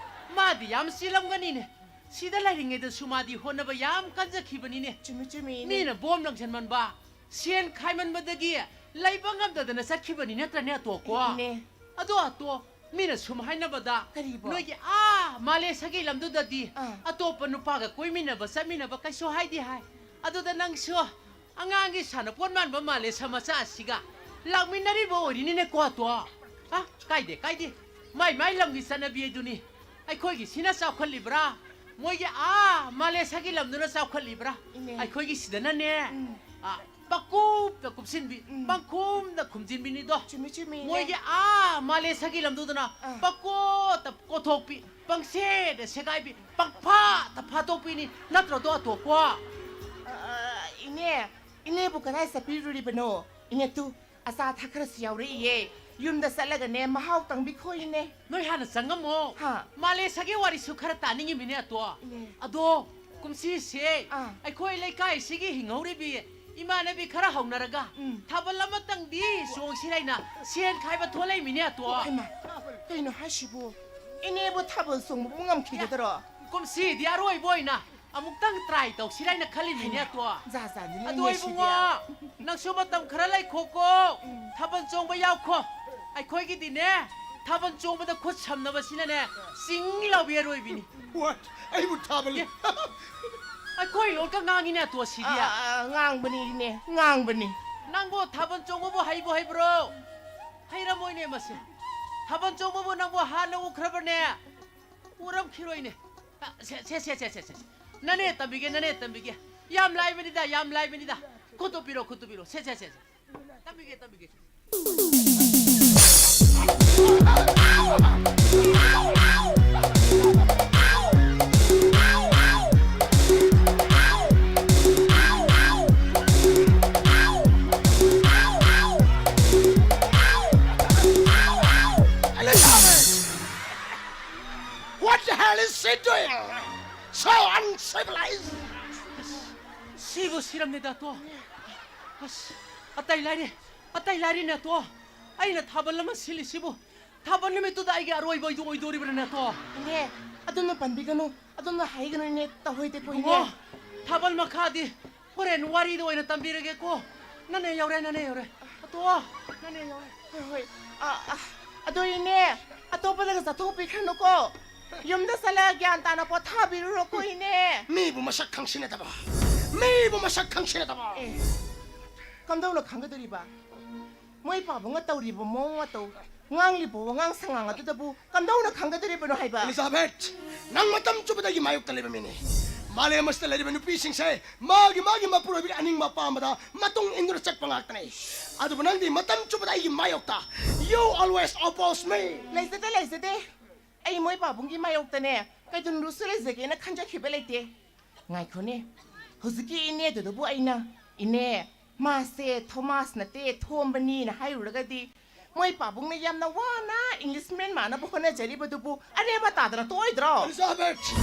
ꯃꯥꯗꯤ ꯌꯥꯝ ꯆꯦꯜꯂꯝꯒꯅꯤꯅꯦ꯫ ꯁꯤꯗ ꯂꯩꯔꯤꯉꯩꯗꯁꯨ ꯃꯥꯗꯤ ꯍꯣꯠꯅꯕ ꯌꯥꯝ ꯀꯟꯖꯈꯤꯕꯅꯤꯅꯦ꯫ ꯆꯨꯝꯃꯤ, ꯆꯨꯝꯃꯤ, ꯏꯅꯦ꯫ ꯃꯤꯅ ꯕꯣꯝ ꯂꯪꯁꯟꯃꯟꯕ, ꯁꯦꯟ ꯈꯥꯏꯃꯟꯕꯗꯒꯤ ꯂꯩꯕ ꯉꯝꯗꯗꯅ ꯆꯠꯈꯤꯕꯅꯤ ꯅꯠꯇ꯭ꯔꯅꯦ, ꯑꯇꯣ ꯀꯣ? ꯏꯅꯦ꯫ ꯑꯗꯣ ꯑꯇꯣ, ꯃꯤꯅ ꯁꯨꯝ ꯍꯥꯏꯅꯕꯗ, ꯀꯔꯤꯕꯣ? ꯅꯣꯏꯒꯤ ꯑꯥ ꯃꯥꯂꯦ ꯁꯥꯒꯩ ꯂꯝꯗꯨꯗꯗꯤ ꯑꯥ꯫ ꯑꯇꯣꯞꯄ ꯅꯨꯄꯥꯒ ꯀꯣꯏꯃꯤꯟꯅꯕ ꯆꯠꯃꯤꯟꯅꯕ ꯀꯩꯁꯨ ꯍꯥꯏꯗꯦ ꯍꯥꯏ꯫ ꯑꯗꯨꯗ ꯅꯪꯁꯨ ꯑꯉꯥꯡꯒꯤ ꯁꯥꯟꯅꯄꯣꯠ ꯃꯥꯟꯕ ꯃꯥꯂꯦꯁ ꯃꯆꯥ ꯑꯁꯤꯒ ꯂꯥꯛꯃꯤꯟꯅꯔꯤꯕ ꯑꯣꯏꯔꯤꯅꯤꯅꯦꯀꯣ, ꯑꯇꯣ꯫ ꯑ, ꯀꯥꯏꯗꯦ, ꯀꯥꯏꯗꯦ꯫ ꯃꯥꯏ ꯃꯥꯏ ꯂꯝꯒꯤ ꯆꯠꯅꯕꯤ ꯑꯗꯨꯅꯤ꯫ ꯑꯩꯈꯣꯏꯒꯤ ꯁꯤꯅ ꯆꯥꯎꯈꯠꯂꯤꯕ꯭ꯔꯥ? ꯃꯣꯏꯒꯤ ꯑꯥ ꯃꯥꯂꯦꯁꯤꯌꯥꯒꯤ ꯂꯝꯗꯨꯅ ꯆꯥꯎꯈꯠꯂꯤꯕ꯭ꯔꯥ? ꯏꯅꯦ꯫ ꯑꯩꯈꯣꯏꯒꯤ ꯁꯤꯗꯅꯅꯦ, ꯎꯝ꯫ ꯑ, ꯄꯪꯀꯨꯞꯇ ꯀꯨꯞꯁꯤꯟꯕꯤ, ꯎꯝ꯫ ꯄꯪꯈꯨꯝꯗ ꯈꯨꯝꯖꯤꯟꯕꯤꯅꯤꯗꯣ꯫ ꯆꯨꯝꯃꯤ, ꯆꯨꯝꯃꯤ, ꯏꯅꯦ꯫ ꯃꯣꯏꯒꯤ ꯑꯥ ꯃꯥꯂꯦꯁꯤꯌꯥꯒꯤ ꯂꯝꯗꯨꯗꯅ ꯑꯥ꯫ ꯄꯪꯀꯣꯠꯇ ꯀꯣꯠꯊꯣꯛꯄꯤ, ꯄꯪꯁꯦꯗ ꯁꯦꯒꯥꯏꯕꯤ, ꯄꯪꯐꯥꯠꯇ ꯐꯥꯠꯇꯣꯛꯄꯤꯅꯤ꯫ ꯅꯠꯇ꯭ꯔꯣꯗꯣ, ꯑꯇꯣ ꯀꯣ? ꯑ, ꯏꯅꯦ, ꯏꯅꯦꯕꯨ ꯀꯗꯥꯏ ꯆꯠꯄꯤꯔꯨꯔꯤꯕꯅꯣ? ꯏꯅꯦ, ꯇꯨ, ꯑꯆꯥ ꯑꯊꯛ ꯈꯔꯁꯨ ꯌꯥꯎꯔꯛꯏꯌꯦ꯫ ꯌꯨꯝꯗ ꯆꯠꯂꯒꯅꯦ, ꯃꯍꯥꯎ ꯇꯪꯕꯤꯈꯣꯌꯦꯅꯦ꯫ ꯅꯣꯏ ꯍꯥꯟꯅ ꯆꯪꯉꯝꯃꯣ꯫ ꯍꯥ? ꯃꯥꯂꯦꯁꯤꯌꯥꯒꯤ ꯋꯥꯔꯤꯁꯨ ꯈꯔ ꯇꯥꯅꯤꯡꯉꯤꯃꯤꯅꯦ, ꯑꯇꯣ꯫ ꯏꯅꯦ꯫ ꯑꯗꯣ, ꯀꯨꯝꯁꯤꯁꯦ ꯑꯥ꯫ ꯑꯩꯈꯣꯏ ꯂꯩꯀꯥꯏꯁꯤꯒꯤ ꯍꯤꯡꯍꯧꯔꯤꯕꯤ ꯏꯃꯥꯟꯅꯕꯤ ꯈꯔ ꯍꯧꯅꯔꯒ ꯎꯝ꯫ ꯊꯥꯕꯜ ꯑꯃꯇꯪꯗꯤ ꯆꯣꯡꯁꯤꯔ ꯍꯥꯏꯅ ꯁꯦꯟ ꯈꯥꯏꯕ ꯊꯣꯛꯂꯛꯏꯃꯤꯅꯦ, ꯑꯇꯣ꯫ ꯑꯣ, ꯍꯩꯃꯥ, ꯀꯩꯅꯣ ꯍꯥꯏꯁꯤꯕꯨ? ꯏꯅꯦꯕꯨ ꯊꯥꯕꯜ ꯆꯣꯡꯕꯕꯨ ꯉꯝꯈꯤꯒꯗꯔꯣ? ꯀꯨꯝꯁꯤꯗꯤ ꯑꯔꯣꯏꯕ ꯑꯣꯏꯅ ꯑꯃꯨꯛꯇꯪ try ꯇꯧꯁꯤꯔ ꯍꯥꯏꯅ ꯈꯜꯂꯤꯃꯤꯅꯦ, ꯍꯩꯃꯥ, ꯑꯇꯣ꯫ ꯖꯥ ꯖꯥꯅꯤꯅꯦ ꯑꯗꯣ ꯏꯅꯦꯁꯤꯗꯤ꯫ ꯏꯕꯨꯡꯉꯣ, ꯅꯪꯁꯨ ꯃꯇꯝ ꯈꯔ ꯂꯩꯈꯣꯀꯣ꯫ ꯎꯝ꯫ ꯊꯥꯕꯜ ꯆꯣꯡꯕ ꯌꯥꯎꯈꯣ꯫ ꯑꯩꯈꯣꯏꯒꯤꯗꯤꯅꯦ, ꯊꯥꯕꯜ ꯆꯣꯡꯕꯗ ꯈꯨꯠ ꯁꯝꯅꯕꯁꯤꯅꯅꯦ, ꯆꯤꯡ ꯂꯥꯎꯕꯤ ꯑꯔꯣꯏꯕꯤꯅꯤ꯫ What? ꯑꯩꯕꯨ ꯊꯥꯕꯜ? ꯑꯦ, ꯑꯩꯈꯣꯏ ꯂꯣꯟꯒ ꯉꯥꯡꯉꯤꯅꯦ, ꯑꯇꯣ, ꯁꯤꯗꯤ꯫ ꯑꯥ, ꯑꯥ, ꯑꯥ, ꯉꯥꯡꯕꯅꯤ ꯏꯅꯦ, ꯉꯥꯡꯕꯅꯤ꯫ ꯅꯪꯕꯨ ꯊꯥꯕꯜ ꯆꯣꯡꯕꯕꯨ ꯍꯩꯕꯨ ꯍꯩꯕ꯭ꯔꯣ? ꯍꯩꯔꯝꯃꯣꯏꯅꯦ ꯃꯁꯦ꯫ ꯊꯥꯕꯜ ꯆꯣꯡꯕꯕꯨ ꯅꯪꯕꯨ ꯍꯥꯟꯅ ꯎꯈ꯭ꯔꯕꯅꯦ? ꯎꯔꯝꯈꯤꯔꯣꯏꯅꯦ꯫ ꯑ, ꯁꯦ, ꯁꯦ, ꯁꯦ꯫ ꯅꯅꯦ ꯇꯝꯕꯤꯒꯦ, ꯅꯅꯦ ꯇꯝꯕꯤꯒꯦ꯫ ꯌꯥꯝ ꯂꯥꯏꯕꯅꯤꯗ, ꯌꯥꯝ ꯂꯥꯏꯕꯅꯤꯗ꯫ ꯈꯨꯠꯇꯨ ꯄꯤꯔꯣ, ꯈꯨꯠꯇꯨ ꯄꯤꯔꯣ꯫ ꯁꯦ, ꯁꯦ, ꯁꯦ, ꯁꯦ꯫ ꯇꯝꯕꯤꯒꯦ, ꯇꯝꯕꯤꯒꯦ꯫ Civilized. ꯁꯤꯕꯨ ꯁꯤꯔꯝꯅꯤꯗ, ꯇꯣ꯫ ꯑꯁ, ꯑꯇꯩ ꯂꯥꯏꯔꯤ, ꯑꯇꯩ ꯂꯥꯏꯔꯤꯅꯦ, ꯇꯣ꯫ ꯑꯩꯅ ꯊꯥꯕꯜ ꯑꯃ ꯁꯤꯜꯂꯤꯁꯤꯕꯨ, ꯊꯥꯕꯜ ꯅꯨꯃꯤꯠꯇꯨꯗ ꯑꯩꯒꯤ ꯑꯔꯣꯏꯕ ꯑꯣꯏꯗꯣ-, ꯑꯣꯏꯗꯣꯔꯤꯕ꯭ꯔꯥꯅꯦ, ꯇꯣ? ꯏꯅꯦ, ꯑꯗꯨꯝꯅ ꯄꯟꯕꯤꯒꯅꯨ, ꯑꯗꯨꯝꯅ ꯍꯥꯏꯒꯅꯨ, ꯏꯅꯦ, ꯇꯧꯍꯩꯗꯦꯀꯣ, ꯏꯅꯦ꯫ ꯏꯕꯨꯡꯉꯣ, ꯊꯥꯕꯜ ꯃꯈꯥꯗꯤ ꯍꯣꯔꯦꯟ ꯋꯥꯔꯤꯗ ꯑꯣꯏꯅ ꯇꯝꯕꯤꯔꯒꯦꯀꯣ꯫ ꯅꯅꯦ ꯌꯧꯔꯦ, ꯅꯅꯦ ꯌꯧꯔꯦ꯫ ꯑꯇꯣ, ꯅꯅꯦ ꯌꯧꯔꯦ꯫ ꯍꯣꯏ, ꯍꯣꯏ꯫ ꯑ, ꯑ, ꯑꯗꯣ ꯏꯅꯦ, ꯑꯇꯣꯞꯄꯗꯒ ꯆꯠꯊꯣꯛꯄꯤꯈ꯭ꯔꯅꯨꯀꯣ꯫ ꯌꯨꯝꯗ ꯆꯠꯂꯒ ꯒ꯭ꯌꯥꯟ ꯇꯥꯅ ꯄꯣꯊꯥꯕꯤꯔꯨꯔꯣꯀꯣ, ꯏꯅꯦ꯫ ꯃꯤꯕꯨ ꯃꯁꯛ ꯈꯪꯁꯤꯟꯅꯗꯕ, ꯃꯤꯕꯨ ꯃꯁꯛ ꯈꯪꯁꯤꯟꯅꯗꯕ꯫ ꯑꯦ, ꯀꯝꯗꯧꯅ ꯈꯪꯒꯗꯣꯔꯤꯕ? ꯃꯣꯏ ꯄꯥꯕꯨꯡꯅ ꯇꯧꯔꯤꯕ ꯃꯑꯣꯡ ꯃꯇꯧ, ꯉꯥꯡꯂꯤꯕ ꯋꯥꯉꯥꯡ ꯁꯉꯥꯡ ꯑꯗꯨꯗꯕꯨ ꯀꯝꯗꯧꯅ ꯈꯪꯒꯗꯣꯔꯤꯕꯅꯣ ꯍꯥꯏꯕ? ꯑꯦꯂꯤꯖꯥꯕꯦꯊ, ꯅꯪ ꯃꯇꯝ ꯆꯨꯞꯄꯗ ꯑꯩꯒꯤ ꯃꯥꯌꯣꯛꯇ ꯂꯩꯕ ꯃꯤꯅꯤ꯫ ꯃꯥꯂꯦꯝ ꯑꯁꯤꯗ ꯂꯩꯔꯤꯕ ꯅꯨꯄꯤꯁꯤꯡꯁꯦ ꯃꯥꯒꯤ ꯃꯥꯒꯤ ꯃꯄꯨꯔꯣꯏꯕꯒꯤ ꯑꯅꯤꯡꯕ ꯑꯄꯥꯝꯕꯗ ꯃꯇꯨꯡ ꯏꯟꯗꯨꯅ ꯆꯠꯄ ꯉꯥꯛꯇꯅꯤ꯫ ꯑꯗꯨꯕꯨ ꯅꯪꯗꯤ ꯃꯇꯝ ꯆꯨꯞꯄꯗ ꯑꯩꯒꯤ ꯃꯥꯌꯣꯛꯇ, you always oppose me꯫ ꯂꯩꯖꯗꯦ, ꯂꯩꯖꯗꯦ꯫ ꯑꯩ ꯃꯣꯏ ꯄꯥꯕꯨꯡꯒꯤ ꯃꯥꯌꯣꯛꯇꯅꯦ ꯀꯩꯗꯧꯅꯨꯡꯗꯁꯨ ꯂꯩꯖꯒꯦꯅ ꯈꯟꯖꯈꯤꯕ ꯂꯩꯇꯦ꯫ ꯉꯥꯏꯈꯣꯅꯦ, ꯍꯧꯖꯤꯛꯀꯤ ꯏꯅꯦꯗꯨꯗꯕꯨ ꯑꯩꯅ, "ꯏꯅꯦ, ꯃꯥꯁꯦ ꯊꯣꯃꯥꯁ ꯅꯠꯇꯦ, ꯊꯣꯝꯕꯅꯤꯅ" ꯍꯥꯏꯔꯨꯔꯒꯗꯤ, ꯃꯣꯏ ꯄꯥꯕꯨꯡꯅ ꯌꯥꯝꯅ ꯋꯥꯅ ꯏꯪꯂꯤꯁꯃꯦꯟ ꯃꯥꯟꯅꯕ ꯍꯣꯠꯅꯖꯔꯤꯕꯗꯨꯕꯨ ꯑꯔꯦꯝꯕ ꯇꯥꯗꯅ ꯇꯣꯛꯑꯣꯏꯗ꯭ꯔꯣ? ꯑꯦꯂꯤꯖꯥꯕꯦꯊ,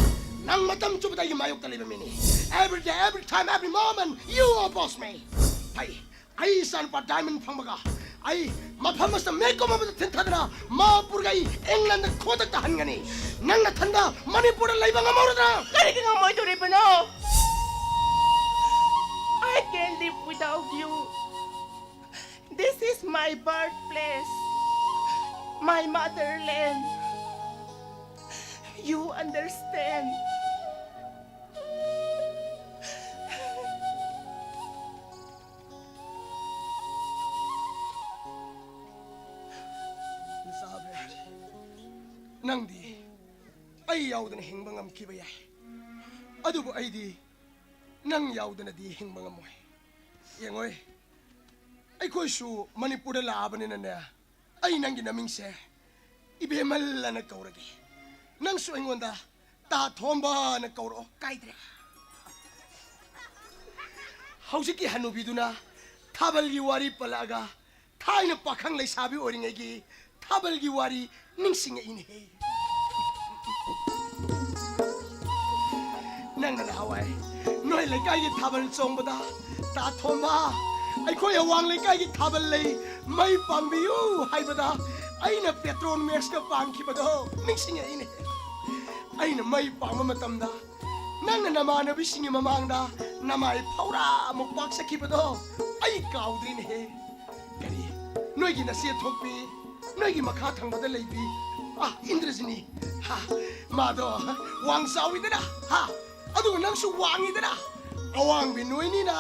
ꯅꯪ ꯃꯇꯝ ꯆꯨꯞꯄꯗ ꯑꯩꯒꯤ ꯃꯥꯌꯣꯛꯇ ꯂꯩꯕ ꯃꯤꯅꯤ꯫ Every day, every time, every moment, you oppose me. ꯐꯩ, ꯑꯩ ꯏꯆꯥꯅꯨꯄꯥ ꯗꯥꯏꯃꯟ ꯐꯪꯕꯒ ꯑꯩ ꯃꯐꯝ ꯑꯁꯤꯗ ꯃꯤꯀꯨꯞ ꯑꯃꯗ ꯊꯤꯟꯊꯗꯅ ꯃꯥ ꯄꯨꯔꯒ ꯑꯩ ꯏꯪꯂꯦꯟꯗ ꯈꯣꯡꯗꯛꯇ ꯍꯟꯒꯅꯤ꯫ ꯅꯪ ꯅꯊꯟꯗ ꯃꯅꯤꯄꯨꯔꯗ ꯂꯩꯕ ꯉꯝꯍꯧꯔꯗ꯭ꯔꯥ? ꯀꯔꯤꯒꯤ ꯉꯝꯃꯣꯏꯗꯣꯔꯤꯕꯅꯣ? I can't live without you. This is my birthplace, my motherland. You understand? ꯅꯪꯗꯤ ꯑꯩ ꯌꯥꯎꯗꯅ ꯍꯤꯡꯕ ꯉꯝꯈꯤꯕ ꯌꯥꯏ, ꯑꯗꯨꯕꯨ ꯑꯩꯗꯤ ꯅꯪ ꯌꯥꯎꯗꯅꯗꯤ ꯍꯤꯡꯕ ꯉꯝꯃꯣꯏ꯫ ꯌꯦꯡꯉꯣꯏ, ꯑꯩꯈꯣꯏꯁꯨ ꯃꯅꯤꯄꯨꯔꯗ ꯂꯥꯛꯑꯕꯅꯤꯅꯅꯦ, ꯑꯩ ꯅꯪꯒꯤ ꯅꯃꯤꯡꯁꯦ ꯏꯕꯦꯝꯃꯜ ꯑꯅ ꯀꯧꯔꯒꯦ꯫ ꯅꯪꯁꯨ ꯑꯩꯉꯣꯟꯗ ꯇꯥ ꯊꯣꯝꯕꯅ ꯀꯧꯔꯛꯑꯣ, ꯀꯥꯏꯗ꯭ꯔꯦ꯫ ꯍꯧꯖꯤꯛꯀꯤ ꯍꯅꯨꯕꯤꯗꯨꯅ ꯊꯥꯕꯜꯒꯤ ꯋꯥꯔꯤ ꯄꯜꯂꯛꯑꯒ ꯊꯥꯏꯅ ꯄꯥꯈꯪ ꯂꯩꯁꯥꯕꯤ ꯑꯣꯏꯔꯤꯉꯩꯒꯤ ꯊꯥꯕꯜꯒꯤ ꯋꯥꯔꯤ ꯅꯤꯡꯁꯤꯡꯉꯛꯏꯅꯦꯍꯦ꯫ ꯅꯪꯅ ꯅꯍꯥꯟꯋꯥꯏ ꯅꯣꯏ ꯂꯩꯀꯥꯏꯒꯤ ꯊꯥꯕꯜ ꯆꯣꯡꯕꯗ, "ꯇꯥ ꯊꯣꯝꯕ, ꯑꯩꯈꯣꯏ ꯑꯋꯥꯡ ꯂꯩꯀꯥꯏꯒꯤ ꯊꯥꯕꯜ ꯂꯩ, ꯃꯩ ꯄꯥꯡꯕꯤꯌꯨ" ꯍꯥꯏꯕꯗ, ꯑꯩꯅ ꯄꯦꯇ꯭ꯔꯣꯜ ꯃꯦꯛꯁꯀ ꯄꯥꯡꯈꯤꯕꯗꯣ ꯅꯤꯡꯁꯤꯡꯉꯛꯏꯅꯦ꯫ ꯑꯩꯅ ꯃꯩ ꯄꯥꯡꯕ ꯃꯇꯝꯗ ꯅꯪꯅ ꯅꯃꯥꯟꯅꯕꯤꯁꯤꯡꯒꯤ ꯃꯃꯥꯡꯗ ꯅꯃꯥꯏ ꯐꯧꯔꯥ ꯑꯃꯨꯛ ꯄꯥꯛꯆꯈꯤꯕꯗꯣ ꯑꯩ ꯀꯥꯎꯗ꯭ꯔꯤꯅꯦꯍꯦ꯫ ꯀꯔꯤ, ꯅꯣꯏꯒꯤ ꯅꯆꯦ ꯊꯣꯛꯄꯤ, ꯅꯣꯏꯒꯤ ꯃꯈꯥ ꯊꯪꯕꯗ ꯂꯩꯕꯤ, ꯑꯥ, ꯏꯟꯗ꯭ꯔꯖꯤꯅꯤ, ꯍꯥ, ꯃꯥꯗꯣ ꯋꯥꯡ ꯆꯥꯎꯋꯤꯗꯅ, ꯍꯥ, ꯑꯗꯨꯒ ꯅꯪꯁꯨ ꯋꯥꯡꯉꯤꯗꯅ, ꯑꯋꯥꯡꯕꯤ ꯅꯣꯏꯅꯤꯅ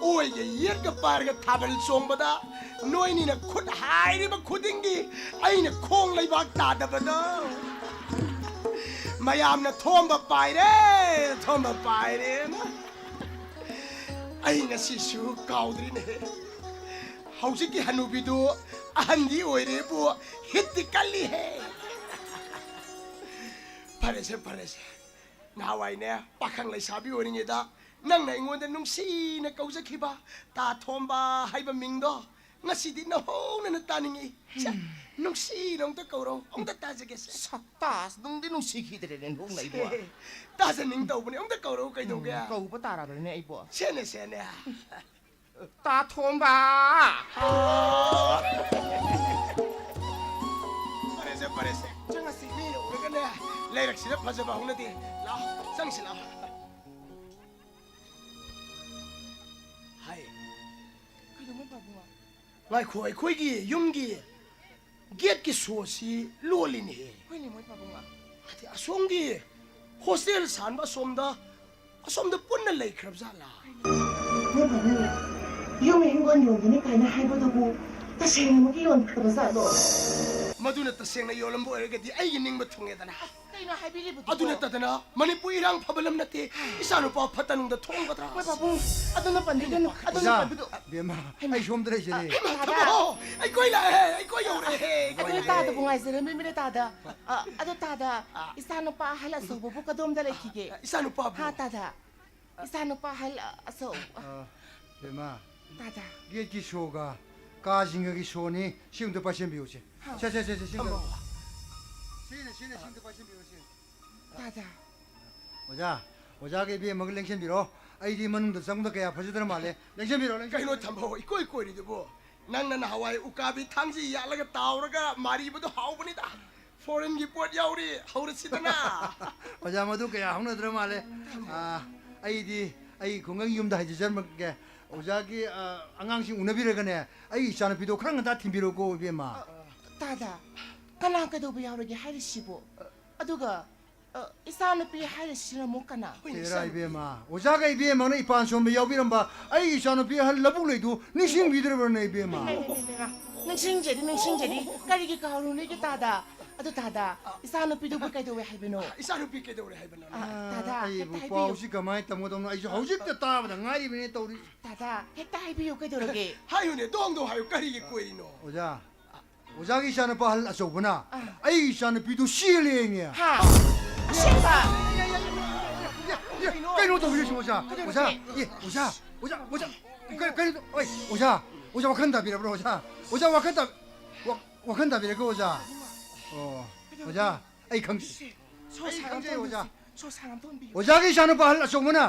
ꯑꯣꯏꯒ ꯌꯦꯠꯀ ꯄꯥꯏꯔꯒ ꯊꯥꯕꯜ ꯆꯣꯡꯕꯗ, ꯅꯣꯏꯅꯤꯅ ꯈꯨꯠ ꯍꯥꯏꯔꯤꯕ ꯈꯨꯗꯤꯡꯒꯤ ꯑꯩꯅ ꯈꯣꯡ ꯂꯩꯕꯥꯛ ꯇꯥꯗꯕꯗꯣ꯫ ꯃꯌꯥꯝꯅ "ꯊꯣꯝꯕ ꯄꯥꯏꯔꯦ, ꯊꯣꯝꯕ ꯄꯥꯏꯔꯦꯅ" ꯑꯩ ꯉꯁꯤꯁꯨ ꯀꯥꯎꯗ꯭ꯔꯤꯅꯦꯍꯦ꯫ ꯍꯧꯖꯤꯛꯀꯤ ꯍꯅꯨꯕꯤꯗꯨ ꯑꯍꯟꯗꯤ ꯑꯣꯏꯔꯦꯕꯨ, ꯍꯤꯠꯇꯤ ꯀꯜꯂꯤꯍꯦ꯫ ꯐꯔꯦꯁꯦ, ꯐꯔꯦꯁꯦ꯫ ꯅꯍꯥꯟꯋꯥꯏꯅꯦ, ꯄꯥꯈꯪ ꯂꯩꯁꯥꯕꯤ ꯑꯣꯏꯔꯤꯉꯩꯗ ꯅꯪꯅ ꯑꯩꯉꯣꯟꯗ ꯅꯨꯡꯁꯤꯅ ꯀꯧꯖꯈꯤꯕ "ꯇꯥ ꯊꯣꯝꯕ" ꯍꯥꯏꯕ ꯃꯤꯡꯗꯣ ꯉꯁꯤꯗꯤ ꯅꯧꯍꯧꯅꯅ ꯇꯥꯅꯤꯡꯉꯤ꯫ ꯁꯦ, ꯅꯨꯡꯁꯤꯅ ꯑꯝꯇ ꯀꯧꯔꯣ, ꯑꯝꯇ ꯇꯥꯖꯒꯦꯁꯦ꯫ ꯁꯛꯇꯥꯁ, ꯅꯨꯡꯗꯤ ꯅꯨꯡꯁꯤꯈꯤꯗ꯭ꯔꯦꯅꯦ, ꯅꯣꯛꯅꯩꯗꯣ꯫ ꯁꯦ, ꯇꯥꯖꯅꯤꯡ ꯇꯧꯕꯅꯦ, ꯑꯝꯇ ꯀꯧꯔꯣ, ꯀꯩꯗꯧꯒꯦ? ꯎꯝ, ꯀꯧꯕ ꯇꯥꯔꯕꯅꯤꯅꯦ ꯑꯩꯕꯣ꯫ ꯁꯦꯅꯦ, ꯁꯦꯅꯦ꯫ ꯇꯥ ꯊꯣꯝꯕ! ꯑꯥ! ꯐꯔꯦꯁꯦ, ꯐꯔꯦꯁꯦ꯫ ꯆꯪꯉꯁꯤ, ꯃꯤꯅ ꯎꯔꯒꯅꯦ, ꯂꯩꯔꯛꯁꯤꯗ ꯐꯖꯕ ꯍꯧꯅꯗꯦ꯫ ꯂꯥꯛꯑꯣ, ꯆꯪꯁꯤ ꯂꯥꯛꯑꯣ꯫ ꯍꯥꯏ꯫ ꯀꯩꯗꯧꯕ, ꯄꯥꯕꯨꯡ? ꯉꯥꯏꯈꯣ, ꯑꯩꯈꯣꯏꯒꯤ ꯌꯨꯝꯒꯤ ꯒꯦꯠꯀꯤ ꯁꯣꯁꯤ ꯂꯣꯜꯂꯤꯅꯦꯍꯦ꯫ ꯍꯣꯏꯅꯦ, ꯃꯣꯏ ꯄꯥꯕꯨꯡ꯫ ꯍꯥꯏꯗꯤ ꯑꯁꯣꯝꯒꯤ ꯍꯣꯁꯇꯦꯜ ꯁꯥꯟꯕ ꯑꯁꯣꯝꯗ, ꯑꯁꯣꯝꯗ ꯄꯨꯟꯅ ꯂꯩꯈ꯭ꯔꯕ ꯖꯥꯠꯂꯥ? ꯅꯣꯏ ꯄꯥꯕꯨꯡ, ꯌꯨꯝ ꯍꯤꯡꯒꯣꯜ ꯌꯣꯟꯒꯅꯤ ꯀꯥꯏꯅ ꯍꯥꯏꯕꯗꯨꯕꯨ ꯇꯁꯦꯡꯅꯃꯛꯀꯤ ꯌꯣꯟꯈ꯭ꯔꯕ ꯖꯥꯠꯂꯣ? ꯃꯗꯨꯅ ꯇꯁꯦꯡꯅ ꯌꯣꯜꯂꯝꯕ ꯑꯣꯏꯔꯒꯗꯤ ꯑꯩꯒꯤ ꯅꯤꯡꯕ ꯊꯨꯡꯉꯦꯗꯅ꯫ ꯀꯩꯅꯣ ꯍꯥꯏꯕꯤꯔꯤꯕꯗꯨꯕꯣ? ꯑꯗꯨ ꯅꯠꯇꯗꯅ ꯃꯅꯤꯄꯨꯔ ꯏꯔꯥꯡ ꯐꯕ ꯂꯝ ꯅꯠꯇꯦ꯫ ꯏꯆꯥꯅꯨꯄꯥ ꯐꯠꯇ ꯅꯨꯡꯗ ꯊꯣꯛꯑꯝꯒꯗ꯭ꯔꯥ? ꯍꯣꯏ ꯄꯥꯕꯨꯡ, ꯑꯗꯨꯅ ꯄꯟꯕꯤꯒꯅꯨ, ꯑꯗꯨꯅ ꯑꯣꯖꯥ, ꯄꯟꯕꯤꯒꯅꯨ꯫ ꯕꯦꯝꯃ, ꯍꯩꯃꯥ꯫ ꯑꯩ ꯁꯣꯝꯗ ꯂꯩꯖꯔꯦ꯫ ꯍꯩꯃꯥ, ꯍꯩꯃꯥ, ꯊꯕꯛ! ꯑꯩꯈꯣꯏ ꯂꯥꯛꯑꯦ, ꯑꯩꯈꯣꯏ ꯌꯧꯔꯛꯑꯦ, ꯑꯩꯈꯣꯏ ꯑꯗꯨꯅ ꯂꯥꯛꯑꯦ꯫ ꯇꯥꯗꯕꯨ ꯉꯥꯏꯖꯔꯝꯃꯤꯕꯅꯦ, ꯇꯥꯗ꯫ ꯑ, ꯑꯗꯣ ꯇꯥꯗ, ꯑ꯫ ꯏꯆꯥꯅꯨꯄꯥ ꯑꯍꯜ ꯑꯆꯧꯕꯕꯨ ꯀꯗꯣꯝꯗ ꯂꯩꯈꯤꯒꯦ? ꯏꯆꯥꯅꯨꯄꯥꯕꯨ? ꯍꯥ, ꯇꯥꯗ? ꯏꯆꯥꯅꯨꯄꯥ ꯑꯍꯜ ꯑꯆꯧ-, ꯑ, ꯕꯦꯝꯃ, ꯇꯥꯗ꯫ ꯒꯦꯠꯀꯤ ꯁꯣꯒ ꯀꯥ ꯖꯤꯡꯒꯒꯤ ꯁꯣꯅꯤ, ꯁꯤ ꯑꯝꯇ ꯄꯥꯏꯁꯟꯕꯤꯌꯨꯁꯦ꯫ ꯍꯥ꯫ ꯁꯦ, ꯁꯦ, ꯁꯦ, ꯁꯦ, ꯁꯤ ꯑꯝꯇ꯫ ꯊꯝꯃꯣ꯫ ꯁꯤꯅꯦ, ꯁꯤꯅꯦ, ꯁꯤ ꯑꯝꯇ ꯄꯥꯏꯁꯟꯕꯤꯌꯨꯁꯦ꯫ ꯇꯥꯗ꯫ ꯑꯣꯖꯥ, ꯑꯣꯖꯥꯒ ꯏꯕꯦꯝꯃꯒ ꯂꯦꯡꯁꯤꯟꯕꯤꯔꯣ꯫ ꯑꯩꯗꯤ ꯃꯅꯨꯡꯗ ꯆꯪꯕꯗ ꯀꯌꯥ ꯐꯖꯗ꯭ꯔ ꯃꯥꯜꯂꯦ꯫ ꯂꯦꯡꯁꯤꯟꯕꯤꯔꯣ, ꯂꯦꯡꯁꯤꯟꯕꯤꯔꯣ꯫ ꯀꯩꯅꯣ ꯊꯝꯕꯧ, ꯏꯀꯣꯏ ꯀꯣꯏꯔꯤꯗꯨꯕꯨ? ꯅꯪꯅ ꯅꯍꯥꯟꯋꯥꯏ ꯎꯀꯥꯕꯤ ꯊꯥꯡꯖꯤ ꯌꯥꯜꯂꯒ ꯇꯥꯎꯔꯒ ꯃꯥꯔꯤꯕꯗꯣ ꯍꯥꯎꯕꯅꯤꯗ꯫ ꯐꯣꯔꯦꯟꯒꯤ ꯄꯣꯠ ꯌꯥꯎꯔꯤ, ꯍꯧꯔꯁꯤꯗꯅ꯫ ꯑꯣꯖꯥ, ꯃꯗꯨ ꯀꯌꯥ ꯍꯧꯅꯗ꯭ꯔ ꯃꯥꯜꯂꯦ꯫ ꯑꯥ, ꯑꯩꯗꯤ ꯑꯩ ꯈꯨꯡꯒꯪ ꯌꯨꯝꯗ ꯍꯥꯏꯖꯖꯔꯝꯒꯦ꯫ ꯑꯣꯖꯥꯒꯤ, ꯑꯥ, ꯑꯉꯥꯡꯁꯤꯡ ꯎꯅꯕꯤꯔꯒꯅꯦ, ꯑꯩ ꯏꯆꯥꯅꯨꯄꯤꯗꯣ ꯈꯔ ꯉꯟꯇꯥ ꯊꯤꯟꯕꯤꯔꯛꯎꯀꯣ, ꯏꯕꯦꯝꯃ꯫ ꯇꯥꯗ, ꯀꯅꯥ ꯀꯩꯗꯧꯕ ꯌꯥꯎꯔꯒꯦ ꯍꯥꯏꯔꯤꯁꯤꯕꯨ? ꯑꯗꯨꯒ, ꯑ, ꯏꯆꯥꯅꯨꯄꯤ ꯍꯥꯏꯔꯤꯁꯤꯅ ꯑꯃꯨꯛ ꯀꯅꯥ? ꯍꯦꯔꯥ, ꯏꯕꯦꯝꯃ, ꯑꯣꯖꯥꯒ ꯏꯕꯦꯝꯃꯒ ꯏꯄꯥꯟ ꯁꯣꯟꯕ ꯌꯥꯎꯕꯤꯔꯝꯕ ꯑꯩꯒꯤ ꯏꯆꯥꯅꯨꯄꯤ ꯑꯍꯜ ꯂꯧꯕꯨꯛ ꯂꯩꯗꯨ ꯅꯤꯡꯁꯤꯡꯕꯤꯗ꯭ꯔꯕꯅꯦ, ꯏꯕꯦꯝꯃ? ꯏꯃꯥ, ꯏꯃꯥ, ꯏꯃꯥ, ꯏꯃꯥ꯫ ꯅꯤꯡꯁꯤꯡꯖꯔꯤ, ꯅꯤꯡꯁꯤꯡꯖꯔꯤ꯫ ꯀꯔꯤꯒꯤ ꯀꯥꯎꯔꯨꯅꯤꯒꯦ ꯇꯥꯗ? ꯑꯗꯨ ꯇꯥꯗ, ꯏꯆꯥꯅꯨꯄꯤꯗꯨꯕꯨ ꯀꯩꯗꯧꯋꯦ ꯍꯥꯏꯕꯅꯣ? ꯏꯆꯥꯅꯨꯄꯤ ꯀꯩꯗꯧꯔꯦ ꯍꯥꯏꯕꯅꯣ? ꯑ, ꯇꯥꯗ, ꯑꯩꯕꯨ ꯍꯦꯛꯇ ꯍꯥꯏꯕꯤꯌꯨ꯫ ꯄꯥꯎꯁꯤ ꯀꯃꯥꯏꯅ ꯇꯝꯒꯗꯧꯅꯣ? ꯑꯩꯁꯨ ꯍꯧꯖꯤꯛꯇ ꯇꯥꯕꯗ ꯉꯥꯏꯔꯤꯕꯅꯦ ꯇꯧꯔꯤ꯫ ꯇꯥꯗ, ꯍꯦꯛꯇ ꯍꯥꯏꯕꯤꯌꯨ, ꯀꯩꯗꯧꯔꯒꯦ? ꯍꯥꯏꯌꯨꯅꯦ, ꯗꯣꯡ ꯗꯣꯡ ꯍꯥꯏꯌꯨ, ꯀꯔꯤꯒꯤ ꯀꯣꯏꯔꯤꯅꯣ? ꯑꯣꯖꯥ, ꯑꯣꯖꯥꯒꯤ ꯏꯆꯥꯅꯨꯄꯥ ꯑꯍꯜ ꯑꯆꯧꯕꯅ ꯑꯩꯒꯤ ꯏꯆꯥꯅꯨꯄꯤꯗꯨ ꯆꯦꯜꯂꯦ ꯍꯥꯏꯅꯦ꯫ ꯍꯥ? ꯑꯁꯦꯡꯕ? ꯀꯩꯅꯣ ꯇꯧꯕꯤꯔꯤꯁꯤ, ꯑꯣꯖꯥ? ꯑꯣꯖꯥ, ꯑꯦ, ꯑꯣꯖꯥ, ꯑꯣꯖꯥ, ꯑꯣꯖꯥ, ꯀ- ꯀꯔꯤ ꯇꯧ-, ꯑꯣꯏ, ꯑꯣꯖꯥ, ꯑꯣꯖꯥ, ꯋꯥꯈꯜ ꯇꯥꯕꯤꯔꯕ꯭ꯔꯣ, ꯑꯣꯖꯥ? ꯑꯣꯖꯥ, ꯋꯥꯈꯜ ꯇꯥ-, ꯋꯥ-, ꯋꯥꯈꯜ ꯇꯥꯕꯤꯔꯒ, ꯑꯣꯖꯥ? ꯑꯣ, ꯑꯣꯖꯥ, ꯑꯩ ꯈꯪꯖꯩ꯫ ꯁꯣ ꯑꯩ ꯁꯥꯔ ꯈꯪꯖꯩ, ꯑꯝꯇ ꯑꯣꯖꯥ꯫ ꯁꯣ ꯁꯥꯔ ꯑꯝꯇ ꯍꯣꯟꯕꯤꯌꯨ꯫ ꯑꯣꯖꯥꯒꯤ ꯏꯆꯥꯅꯨꯄꯥ ꯑꯍꯜ ꯑꯆꯧꯕꯅ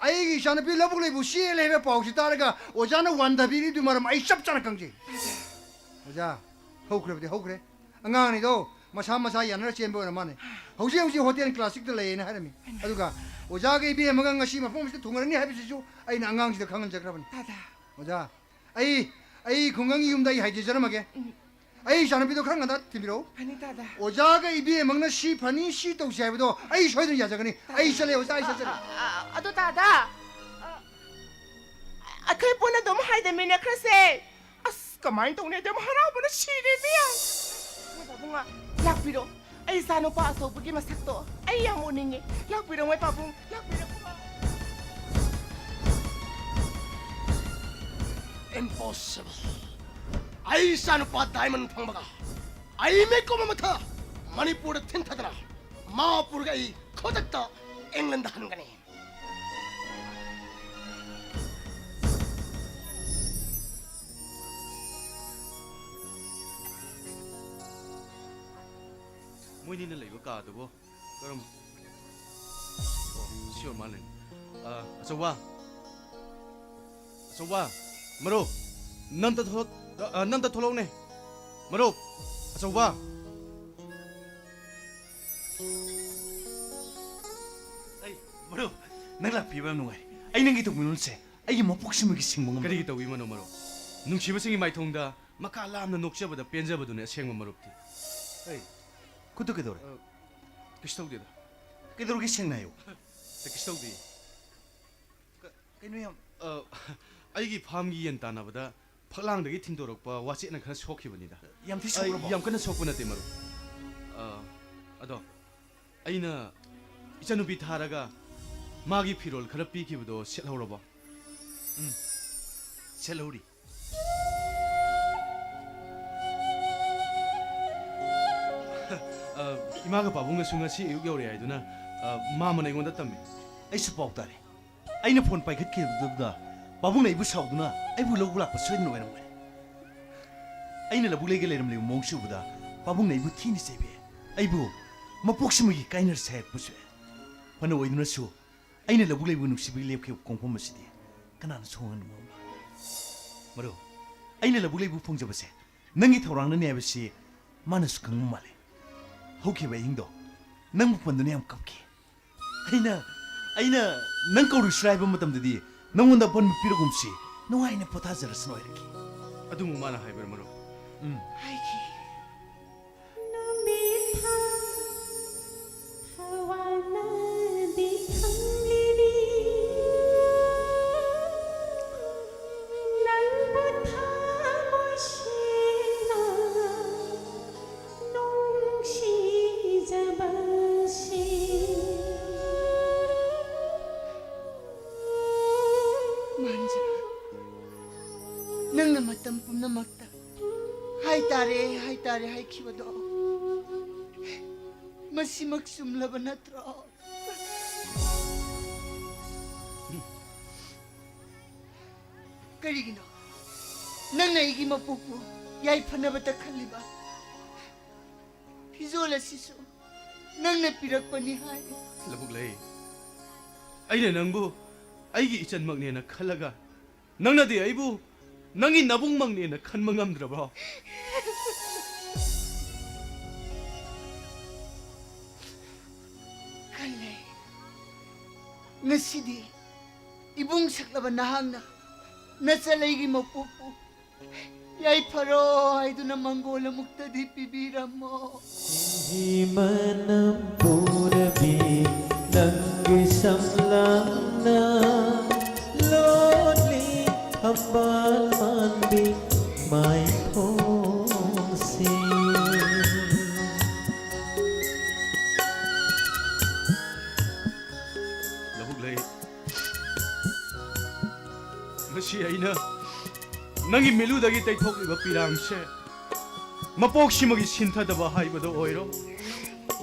ꯑꯩꯒꯤ ꯏꯆꯥꯅꯨꯄꯤ ꯂꯧꯕꯨꯛ ꯂꯩꯕꯨ ꯆꯦꯜꯂꯦ ꯍꯥꯏꯕ ꯄꯥꯎꯁꯤ ꯇꯥꯔꯒ ꯑꯣꯖꯥꯅ ꯋꯥꯟꯊꯕꯤꯔꯤꯗꯨ ꯃꯔꯝ ꯑꯩ ꯆꯞ ꯆꯥꯅ ꯈꯪꯖꯩ꯫ ꯑꯣꯖꯥ, ꯍꯧꯈ꯭ꯔꯕꯗꯤ ꯍꯧꯈ꯭ꯔꯦ꯫ ꯑꯉꯥꯡꯅꯤꯗꯣ ꯃꯁꯥ ꯃꯁꯥ ꯌꯥꯅꯔ ꯆꯦꯟꯕ ꯑꯣꯏꯔ ꯃꯥꯅꯦ꯫ ꯍꯧꯖꯤꯛ ꯍꯧꯖꯤꯛ ꯍꯣꯇꯦꯜ ꯀ꯭ꯂꯥꯁꯤꯛꯇ ꯂꯩꯌꯦꯅ ꯍꯥꯏꯔꯝꯃꯤ꯫ ꯑꯗꯨꯒ ꯑꯣꯖꯥꯒ ꯏꯕꯦꯝꯃꯒ ꯉꯁꯤ ꯃꯐꯝ ꯑꯁꯤꯗ ꯊꯨꯡꯉꯔꯅꯤ ꯍꯥꯏꯕꯁꯤꯁꯨ ꯑꯩꯅ ꯑꯉꯥꯡꯁꯤꯗ ꯈꯪꯍꯟꯖꯈ꯭ꯔꯕꯅꯤ꯫ ꯇꯥꯗ, ꯑꯣꯖꯥ, ꯑꯩ, ꯑꯩ ꯈꯨꯡꯒꯪꯒꯤ ꯌꯨꯝꯗ ꯑꯩ ꯍꯥꯏꯖꯖꯔꯝꯃꯒꯦ꯫ ꯑꯩ ꯏꯆꯥꯅꯨꯄꯤꯗꯣ ꯈꯔ ꯉꯟꯇꯥ ꯊꯤꯟꯕꯤꯔꯛꯎ꯫ ꯐꯅꯤ ꯇꯥꯗ꯫ ꯑꯣꯖꯥꯒ ꯏꯕꯦꯝꯃꯒꯅ ꯁꯤ ꯐꯅꯤ, ꯁꯤ ꯇꯧꯁꯤ ꯍꯥꯏꯕꯗꯣ ꯑꯩ ꯁꯣꯏꯗꯅ ꯌꯥꯖꯒꯅꯤ꯫ ꯑꯩ ꯆꯠꯂꯦ, ꯑꯣꯖꯥ, ꯑꯩ ꯆꯠꯆꯔꯦ꯫ ꯑ, ꯑꯗꯨ ꯇꯥꯗ, ꯑ, ꯑꯩꯈꯣꯏ ꯄꯨꯟꯅ ꯑꯗꯨꯝ ꯍꯥꯏꯗꯃꯤꯟꯅꯈ꯭ꯔꯁꯦ꯫ ꯑꯁ, ꯀꯃꯥꯏꯅ ꯇꯧꯅꯤ? ꯑꯗꯨꯝ ꯍꯔꯥꯎꯕꯅ ꯁꯤꯔꯦꯃꯤ꯫ ꯃꯣꯏ ꯄꯥꯕꯨꯡ, ꯂꯥꯛꯄꯤꯔꯣ꯫ ꯑꯩ ꯏꯆꯥ ꯅꯨꯄꯥ ꯑꯆꯧꯕꯒꯤ ꯃꯁꯛꯇꯣ ꯑꯩ ꯌꯥꯝ ꯎꯅꯤꯡꯉꯦ꯫ ꯂꯥꯛꯄꯤꯔꯣ, ꯃꯣꯏ ꯄꯥꯕꯨꯡ, ꯂꯥꯛꯄꯤꯔꯣ꯫ Impossible. ꯑꯩ ꯏꯆꯥꯅꯨꯄꯥ ꯗꯥꯏꯃꯟ ꯐꯪꯕꯒ ꯑꯩ ꯃꯤꯀꯨꯞ ꯑꯃꯊ ꯃꯅꯤꯄꯨꯔꯗ ꯊꯤꯟꯊꯗꯅ ꯃꯥ ꯄꯨꯔꯒ ꯑꯩ ꯈꯨꯗꯛꯇ ꯏꯪꯂꯦꯟꯗ ꯍꯟꯒꯅꯤ꯫ ꯃꯣꯏꯅꯤꯅ ꯂꯩꯕ ꯀꯥꯗꯨꯕꯨ ꯀꯔꯝ ꯑꯣ, ꯁꯤ ꯑꯣꯏꯔ ꯃꯥꯜꯂꯦ꯫ ꯑ, ꯑꯆꯧꯕ꯫ ꯑꯆꯧꯕ꯫ ꯃꯔꯨꯞ꯫ ꯅꯪ ꯑꯝꯇ ꯊꯣꯛꯂꯛ-, ꯑ, ꯑ, ꯅꯪ ꯑꯝꯇ ꯊꯣꯛꯂꯛꯎꯅꯦ꯫ ꯃꯔꯨꯞ꯫ ꯑꯆꯧꯕ꯫ ꯑꯩ, ꯃꯔꯨꯞ, ꯅꯪ ꯂꯥꯛꯄꯤꯕ ꯌꯥꯝ ꯅꯨꯡꯉꯥꯏ꯫ ꯑꯩ ꯅꯪꯒꯤ ꯇꯧꯕꯤꯃꯜꯁꯦ ꯑꯩꯒꯤ ꯃꯄꯣꯛꯁꯤꯃꯒꯤ ꯁꯤꯡꯕ ꯉꯝꯗꯦ꯫ ꯀꯔꯤꯒꯤ ꯇꯧꯕꯤꯃꯜꯅꯣ, ꯃꯔꯨꯞ? ꯅꯨꯡꯁꯤꯕꯁꯤꯡꯒꯤ ꯃꯥꯏꯊꯣꯡꯗ ꯃꯀꯥ ꯂꯥꯝꯅ ꯅꯣꯛꯆꯕꯗ ꯄꯦꯟꯖꯕꯗꯨꯅꯤ ꯑꯁꯦꯡꯕ ꯃꯔꯨꯞꯇꯤ꯫ ꯑꯩ, ꯈꯨꯠꯇꯨ ꯀꯩꯗꯧꯔꯦ? ꯑ, ꯀꯩꯁꯨ ꯇꯧꯗꯦꯗ꯫ ꯀꯩꯗꯧꯔꯒꯦ ꯁꯦꯡꯅ ꯍꯥꯏꯌꯨ꯫ ꯑ, ꯀꯩꯁꯨ ꯇꯧꯗꯦ꯫ ꯀ-, ꯀꯩꯅꯣ ꯌꯥꯝ ꯑ, ꯑꯩꯒꯤ ꯐꯥꯝꯒꯤ ꯌꯦꯟ ꯇꯥꯟꯅꯕꯗ ꯐꯛꯂꯥꯡꯗꯒꯤ ꯊꯤꯟꯗꯣꯔꯛꯄ ꯋꯥꯆꯦꯠꯅ ꯈꯔ ꯁꯣꯛꯈꯤꯕꯅꯤꯗ꯫ ꯌꯥꯝ ꯊꯤ ꯑꯩ ꯁꯣꯛꯂꯕꯣ? ꯌꯥꯝ ꯀꯟꯅ ꯁꯣꯛꯄ ꯅꯠꯇꯦ, ꯃꯔꯨꯞ꯫ ꯑ, ꯑꯗꯣ ꯑꯩꯅ ꯏꯆꯟꯅꯨꯄꯤ ꯊꯥꯔꯒ ꯃꯥꯒꯤ ꯐꯤꯔꯣꯜ ꯈꯔ ꯄꯤꯈꯤꯕꯗꯣ ꯁꯦꯠꯍꯧꯔꯕꯣ? ꯎꯝ, ꯁꯦꯠꯍꯧꯔꯤ꯫ ꯑ, ꯏꯃꯥꯒ ꯄꯥꯕꯨꯡꯒꯁꯨ ꯉꯁꯤ ꯑꯌꯨꯛ ꯌꯧꯔꯛꯑꯦ ꯍꯥꯏꯗꯨꯅ, ꯑ, ꯃꯥꯃꯅ ꯑꯩꯉꯣꯟꯗ ꯇꯝꯃꯦ꯫ ꯑꯩꯁꯨ ꯄꯥꯎ ꯇꯥꯔꯦ꯫ ꯑꯩꯅ ꯐꯣꯟ ꯄꯥꯏꯈꯠꯈꯤꯕꯗꯨꯗ ꯄꯥꯕꯨꯡꯅ ꯑꯩꯕꯨ ꯁꯥꯎꯗꯨꯅ ꯑꯩꯕꯨ ꯂꯧꯕ ꯂꯥꯛꯄ ꯁꯣꯏꯗꯅ ꯑꯣꯏꯔꯝꯒꯅꯤ꯫ ꯑꯩꯅ ꯂꯧꯕꯨꯛ ꯂꯩꯒ ꯂꯩꯔꯝꯂꯤꯕ ꯃꯑꯣꯡꯁꯤ ꯎꯕꯗ ꯄꯥꯕꯨꯡꯅ ꯑꯩꯕꯨ ꯊꯤꯅ ꯆꯩꯕꯤ꯫ ꯑꯩꯕꯨ ꯃꯄꯣꯛꯁꯤꯃꯒꯤ ꯀꯥꯏꯅꯔꯁꯦ ꯍꯥꯏꯔꯛꯄꯁꯨ ꯌꯥꯏ꯫ ꯐꯅ ꯑꯣꯏꯗꯨꯅꯁꯨ ꯑꯩꯅ ꯂꯧꯕꯨꯛ ꯂꯩꯕꯨ ꯅꯨꯡꯁꯤꯕꯒꯤ ꯂꯦꯞꯈꯤꯕ ꯈꯣꯡꯐꯝ ꯑꯁꯤꯗꯤ ꯀꯅꯥꯅꯁꯨ ꯍꯣꯡꯍꯟꯕ ꯉꯝꯂꯣꯏ꯫ ꯃꯔꯨꯞ, ꯑꯩꯅ ꯂꯧꯕꯨꯛ ꯂꯩꯕꯨ ꯐꯪꯖꯕꯁꯦ ꯅꯪꯒꯤ ꯊꯧꯔꯥꯡꯅꯅꯤ ꯍꯥꯏꯕꯁꯤ ꯃꯥꯅꯁꯨ ꯈꯪꯕ ꯃꯥꯜꯂꯦ꯫ ꯍꯧꯈꯤꯕ ꯑꯍꯤꯡꯗꯣ ꯅꯪꯕꯨ ꯄꯟꯗꯨꯅ ꯌꯥꯝ ꯀꯞꯈꯤ꯫ ꯑꯩꯅ, ꯑꯩꯅ ꯅꯪ ꯀꯧꯔꯨꯁꯤꯔꯥ ꯍꯥꯏꯕ ꯃꯇꯝꯗꯗꯤ ꯅꯪꯉꯣꯟꯗ ꯑꯄꯟꯕ ꯄꯤꯔꯒꯨꯝꯁꯤ, ꯅꯨꯡꯉꯥꯏꯅ ꯄꯣꯊꯥꯖꯔꯁꯅꯨ ꯍꯥꯏꯔꯛꯈꯤ꯫ ꯑꯗꯨꯃꯨꯛ ꯃꯥꯅ ꯍꯥꯏꯕ꯭ꯔꯥ, ꯃꯔꯨꯞ? ꯎꯝ꯫ ꯍꯥꯏꯈꯤ꯫ ꯅꯨꯃꯤꯠ ꯊꯥ ꯊꯋꯥꯅꯗꯤ ꯈꯪꯂꯤꯅꯤ, ꯅꯪꯕꯨ ꯊꯃꯣꯏ ꯁꯦꯡꯅ ꯅꯨꯡꯁꯤꯖꯕꯁꯤ꯫ ꯃꯥꯟꯖꯕ, ꯅꯪꯅ ꯃꯇꯝ ꯄꯨꯝꯅꯃꯛꯇ "ꯍꯥꯏꯇꯥꯔꯦ, ꯍꯥꯏꯇꯥꯔꯦ" ꯍꯥꯏꯈꯤꯕꯗꯣ ꯃꯁꯤꯃꯛ ꯆꯨꯝꯂꯕ ꯅꯠꯇ꯭ꯔꯣ? ꯀꯔꯤꯒꯤꯅꯣ ꯅꯪꯅ ꯑꯩꯒꯤ ꯃꯄꯣꯛꯄꯨ ꯌꯥꯏꯐꯅꯕꯇ ꯈꯜꯂꯤꯕ? ꯐꯤꯖꯣꯜ ꯑꯁꯤꯁꯨ ꯅꯪꯅ ꯄꯤꯔꯛꯄꯅꯤ ꯍꯥꯏ꯫ ꯂꯧꯕꯨꯛ ꯂꯩ꯫ ꯑꯩꯅ ꯅꯪꯕꯨ ꯑꯩꯒꯤ ꯏꯆꯟꯃꯛꯅꯦꯅ ꯈꯜꯂꯒ, ꯅꯪꯅꯗꯤ ꯑꯩꯕꯨ ꯅꯪꯒꯤ ꯅꯕꯨꯡꯃꯛꯅꯦꯅ ꯈꯟꯕ ꯉꯝꯗ꯭ꯔꯕ꯭ꯔꯣ? ꯈꯜꯂꯦ꯫ ꯉꯁꯤꯗꯤ ꯏꯕꯨꯡ ꯁꯛꯂꯕ ꯅꯍꯥꯛꯅ ꯅꯆꯜ ꯑꯩꯒꯤ ꯃꯄꯣꯛꯄꯨ ꯌꯥꯏꯐꯔꯣ ꯍꯥꯏꯗꯨꯅ ꯃꯪꯒꯣꯜ ꯑꯃꯨꯛꯇꯗꯤ ꯄꯤꯕꯤꯔꯝꯃꯣ꯫ ꯁꯤꯟꯍꯤ ꯃꯅꯝ ꯄꯨꯔꯕꯤ ꯅꯪꯒꯤ ꯁꯝꯂꯥꯡꯅ ꯂꯣꯜꯂꯤ ꯊꯝꯕꯥꯜ ꯃꯥꯟꯕꯤ ꯃꯥꯏꯊꯣꯡꯁꯦ꯫ ꯂꯧꯕꯨꯛꯂꯩ, ꯉꯁꯤ ꯑꯩꯅ ꯅꯪꯒꯤ ꯃꯤꯠꯂꯨꯗꯒꯤ ꯇꯩꯊꯣꯛꯂꯤꯕ ꯄꯤꯔꯥꯡꯁꯦ ꯃꯄꯣꯛꯁꯤꯃꯒꯤ ꯁꯤꯟꯊꯗꯕ ꯍꯥꯏꯕꯗꯨ ꯑꯣꯏꯔꯣ,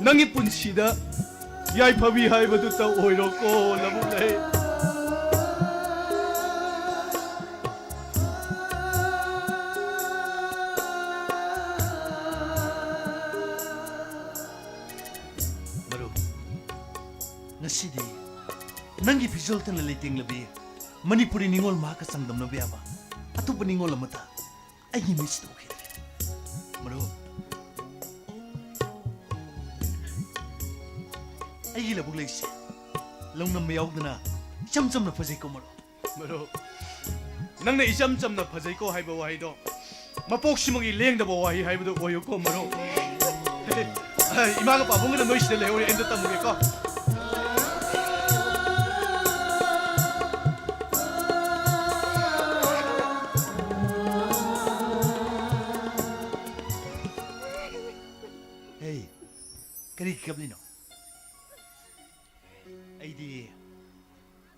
ꯅꯪꯒꯤ ꯄꯨꯟꯁꯤꯗ ꯌꯥꯏꯐꯕꯤ ꯍꯥꯏꯕꯗꯨꯇ ꯑꯣꯏꯔꯣꯀꯣ, ꯂꯧꯕꯨꯛꯂꯩ꯫ ꯃꯔꯨꯞ, ꯉꯁꯤꯗꯤ ꯅꯪꯒꯤ ꯐꯤꯖꯣꯜꯇꯅ ꯂꯩꯇꯦꯡꯂꯕꯤ ꯃꯅꯤꯄꯨꯔꯤ ꯅꯤꯉꯣꯜ ꯃꯍꯥꯛꯀ ꯆꯥꯡꯗꯝꯅꯕ ꯌꯥꯕ ꯑꯇꯣꯞꯄ ꯅꯤꯉꯣꯜ ꯑꯃꯠꯇ ꯑꯩꯒꯤ ꯃꯤꯠꯁꯤꯗ ꯎꯈꯤꯗ꯭ꯔꯦ꯫ ꯃꯔꯨꯞ, ꯑꯩꯒꯤ ꯂꯧꯕꯨꯛꯂꯩꯁꯦ ꯂꯧꯅꯝꯕ ꯌꯥꯎꯗꯅ ꯏꯆꯝ ꯆꯝꯅ ꯐꯖꯩꯀꯣ ꯃꯔꯨꯞ꯫ ꯃꯔꯨꯞ, ꯅꯪꯅ ꯏꯆꯝ ꯆꯝꯅ ꯐꯖꯩꯀꯣ ꯍꯥꯏꯕ ꯋꯥꯍꯩꯗꯣ ꯃꯄꯣꯛꯁꯤꯃꯒꯤ ꯂꯦꯡꯗꯕ ꯋꯥꯍꯩ ꯍꯥꯏꯕꯗꯨ ꯑꯣꯏꯌꯨꯀꯣ ꯃꯔꯨꯞ꯫ ꯑꯦ, ꯏꯃꯥꯒ ꯄꯥꯕꯨꯡꯒꯅ ꯅꯣꯏ ꯁꯤꯗ ꯂꯩꯍꯧꯔꯦ, ꯑꯩ ꯑꯝꯇ ꯇꯝꯃꯨꯒꯦꯀꯣ꯫ ꯍꯦ, ꯀꯔꯤ ꯀꯞꯂꯤꯅꯣ? ꯑꯩꯗꯤ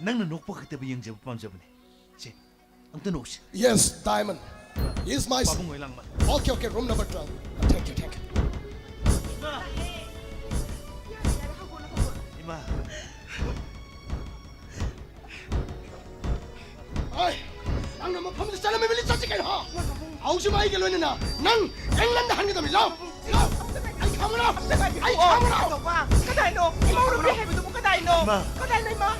ꯅꯪꯅ ꯅꯣꯛꯄ ꯈꯛꯇꯕꯨ ꯌꯦꯡꯖꯕ ꯄꯥꯝꯖꯕꯅꯦ꯫ ꯁꯦ, ꯑꯝꯇ ꯅꯣꯛꯁꯤ꯫ Yes, Diamond. He is my son. ꯄꯥꯕꯨꯡ ꯍꯣꯏ ꯂꯥꯡꯃ꯫ Okay, okay, room number twelve. Thank you, thank you. ꯏꯃꯥ꯫ ꯑꯩ, ꯅꯪꯅ ꯃꯐꯝꯗ ꯆꯠꯂꯝꯃꯤꯕ ꯂꯤꯆꯠꯁꯤ ꯀꯩꯅꯣ, ꯍꯥ? ꯍꯧꯖꯤꯛ ꯑꯩꯒ ꯂꯣꯏꯅꯅ ꯅꯪ ꯏꯪꯂꯟꯗ ꯍꯟꯒꯗꯕꯅꯤ꯫ ꯂꯥꯎ, ꯂꯥꯎ꯫ ꯑꯩ ꯈꯥꯝꯃꯨ ꯂꯥꯎ꯫ ꯑꯩ ꯈꯥꯝꯃꯨ ꯂꯥꯎ꯫ ꯀꯗꯥꯏꯅꯣ? ꯏꯃꯧ ꯅꯨꯄꯤ ꯍꯥꯏꯕꯗꯨꯕꯨ ꯀꯗꯥꯏꯅꯣ? ꯏꯃꯥ꯫ ꯀꯗꯥꯏꯅꯣ ꯏꯃꯥ?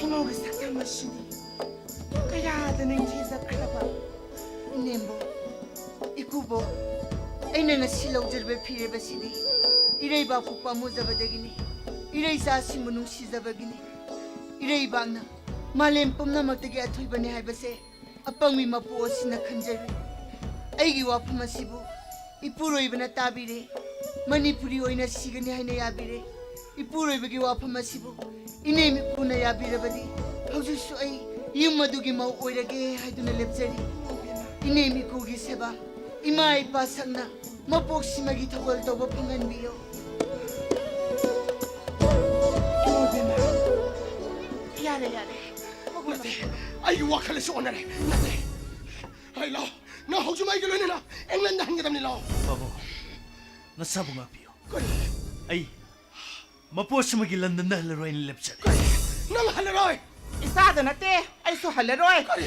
ꯏꯃꯧꯒꯤ ꯁꯛꯇꯝ ꯑꯁꯤꯗꯤ ꯀꯌꯥꯗ ꯅꯤꯡꯊꯤꯖꯈ꯭ꯔꯕ ꯏꯅꯦꯝꯕꯣ, ꯏꯀꯨꯕꯣ, ꯑꯩꯅ ꯉꯁꯤ ꯂꯧꯖꯔꯤꯕ ꯐꯤꯔꯦꯞ ꯑꯁꯤꯗꯤ ꯏꯔꯩꯕꯥꯛꯄꯨ ꯄꯥꯝꯃꯨꯖꯕꯗꯒꯤꯅꯤ, ꯏꯔꯩꯆꯥꯁꯤꯡꯕꯨ ꯅꯨꯡꯁꯤꯖꯕꯒꯤꯅꯤ꯫ ꯏꯔꯩꯕꯥꯛꯅ ꯃꯥꯂꯦꯝ ꯄꯨꯝꯅꯃꯛꯇꯒꯤ ꯑꯊꯣꯏꯕꯅꯤ ꯍꯥꯏꯕꯁꯦ ꯑꯄꯪꯕꯤ ꯃꯄꯨ ꯑꯁꯤꯅ ꯈꯟꯖꯔꯨꯏ꯫ ꯑꯩꯒꯤ ꯋꯥꯐꯝ ꯑꯁꯤꯕꯨ ꯏꯄꯨꯔꯣꯏꯕꯅ ꯇꯥꯕꯤꯔꯦ꯫ ꯃꯅꯤꯄꯨꯔꯤ ꯑꯣꯏꯅ ꯁꯤꯒꯅꯤ ꯍꯥꯏꯅ ꯌꯥꯕꯤꯔꯦ꯫ ꯏꯄꯨꯔꯣꯏꯕꯒꯤ ꯋꯥꯐꯝ ꯑꯁꯤꯕꯨ ꯏꯅꯦꯝ ꯏꯀꯨꯅ ꯌꯥꯕꯤꯔꯕꯗꯤ ꯍꯧꯖꯤꯛꯁꯨ ꯑꯩ ꯌꯨꯝ ꯑꯗꯨꯒꯤ ꯃꯧ ꯑꯣꯏꯔꯒꯦ ꯍꯥꯏꯗꯨꯅ ꯂꯦꯞꯆꯔꯤ꯫ ꯏꯅꯦꯝ ꯏꯀꯨꯒꯤ ꯁꯦꯕꯥ ꯏꯃꯥ ꯏꯄꯥ ꯁꯛꯅ ꯃꯄꯣꯛꯁꯤꯃꯒꯤ ꯊꯧꯒꯜ ꯇꯧꯕ ꯐꯪꯍꯟꯕꯤꯌꯨ꯫ ꯌꯥꯔꯦ, ꯌꯥꯔꯦ꯫ ꯅꯠꯇꯦ, ꯑꯩꯒꯤ ꯋꯥꯈꯜ ꯑꯁꯤ ꯑꯣꯟꯅꯔꯦ꯫ ꯅꯠꯇꯦ꯫ ꯑꯩ ꯂꯥꯛꯑꯣ꯫ ꯅꯪ ꯍꯧꯖꯤꯛꯃꯛ ꯑꯩꯒ ꯂꯣꯏꯅꯅ ꯏꯪꯂꯦꯟꯗ ꯍꯟꯒꯗꯕꯅꯤ, ꯂꯥꯛꯑꯣ꯫ ꯄꯥꯕꯨꯡ, ꯅꯁꯥꯕꯨ ꯉꯥꯛꯄꯤꯌꯨ꯫ ꯀꯔꯤ? ꯑꯩ ꯃꯄꯣꯠꯁꯤꯃꯒꯤ ꯂꯟꯗꯟꯗ ꯍꯜꯂꯔꯣꯏꯅ ꯂꯦꯞꯆꯔꯦ꯫ ꯀꯔꯤ? ꯅꯪ ꯍꯜꯂꯔꯣꯏ? ꯏꯆꯥꯗ ꯅꯠꯇꯦ, ꯑꯩꯁꯨ ꯍꯜꯂꯔꯣꯏ꯫ ꯀꯔꯤ?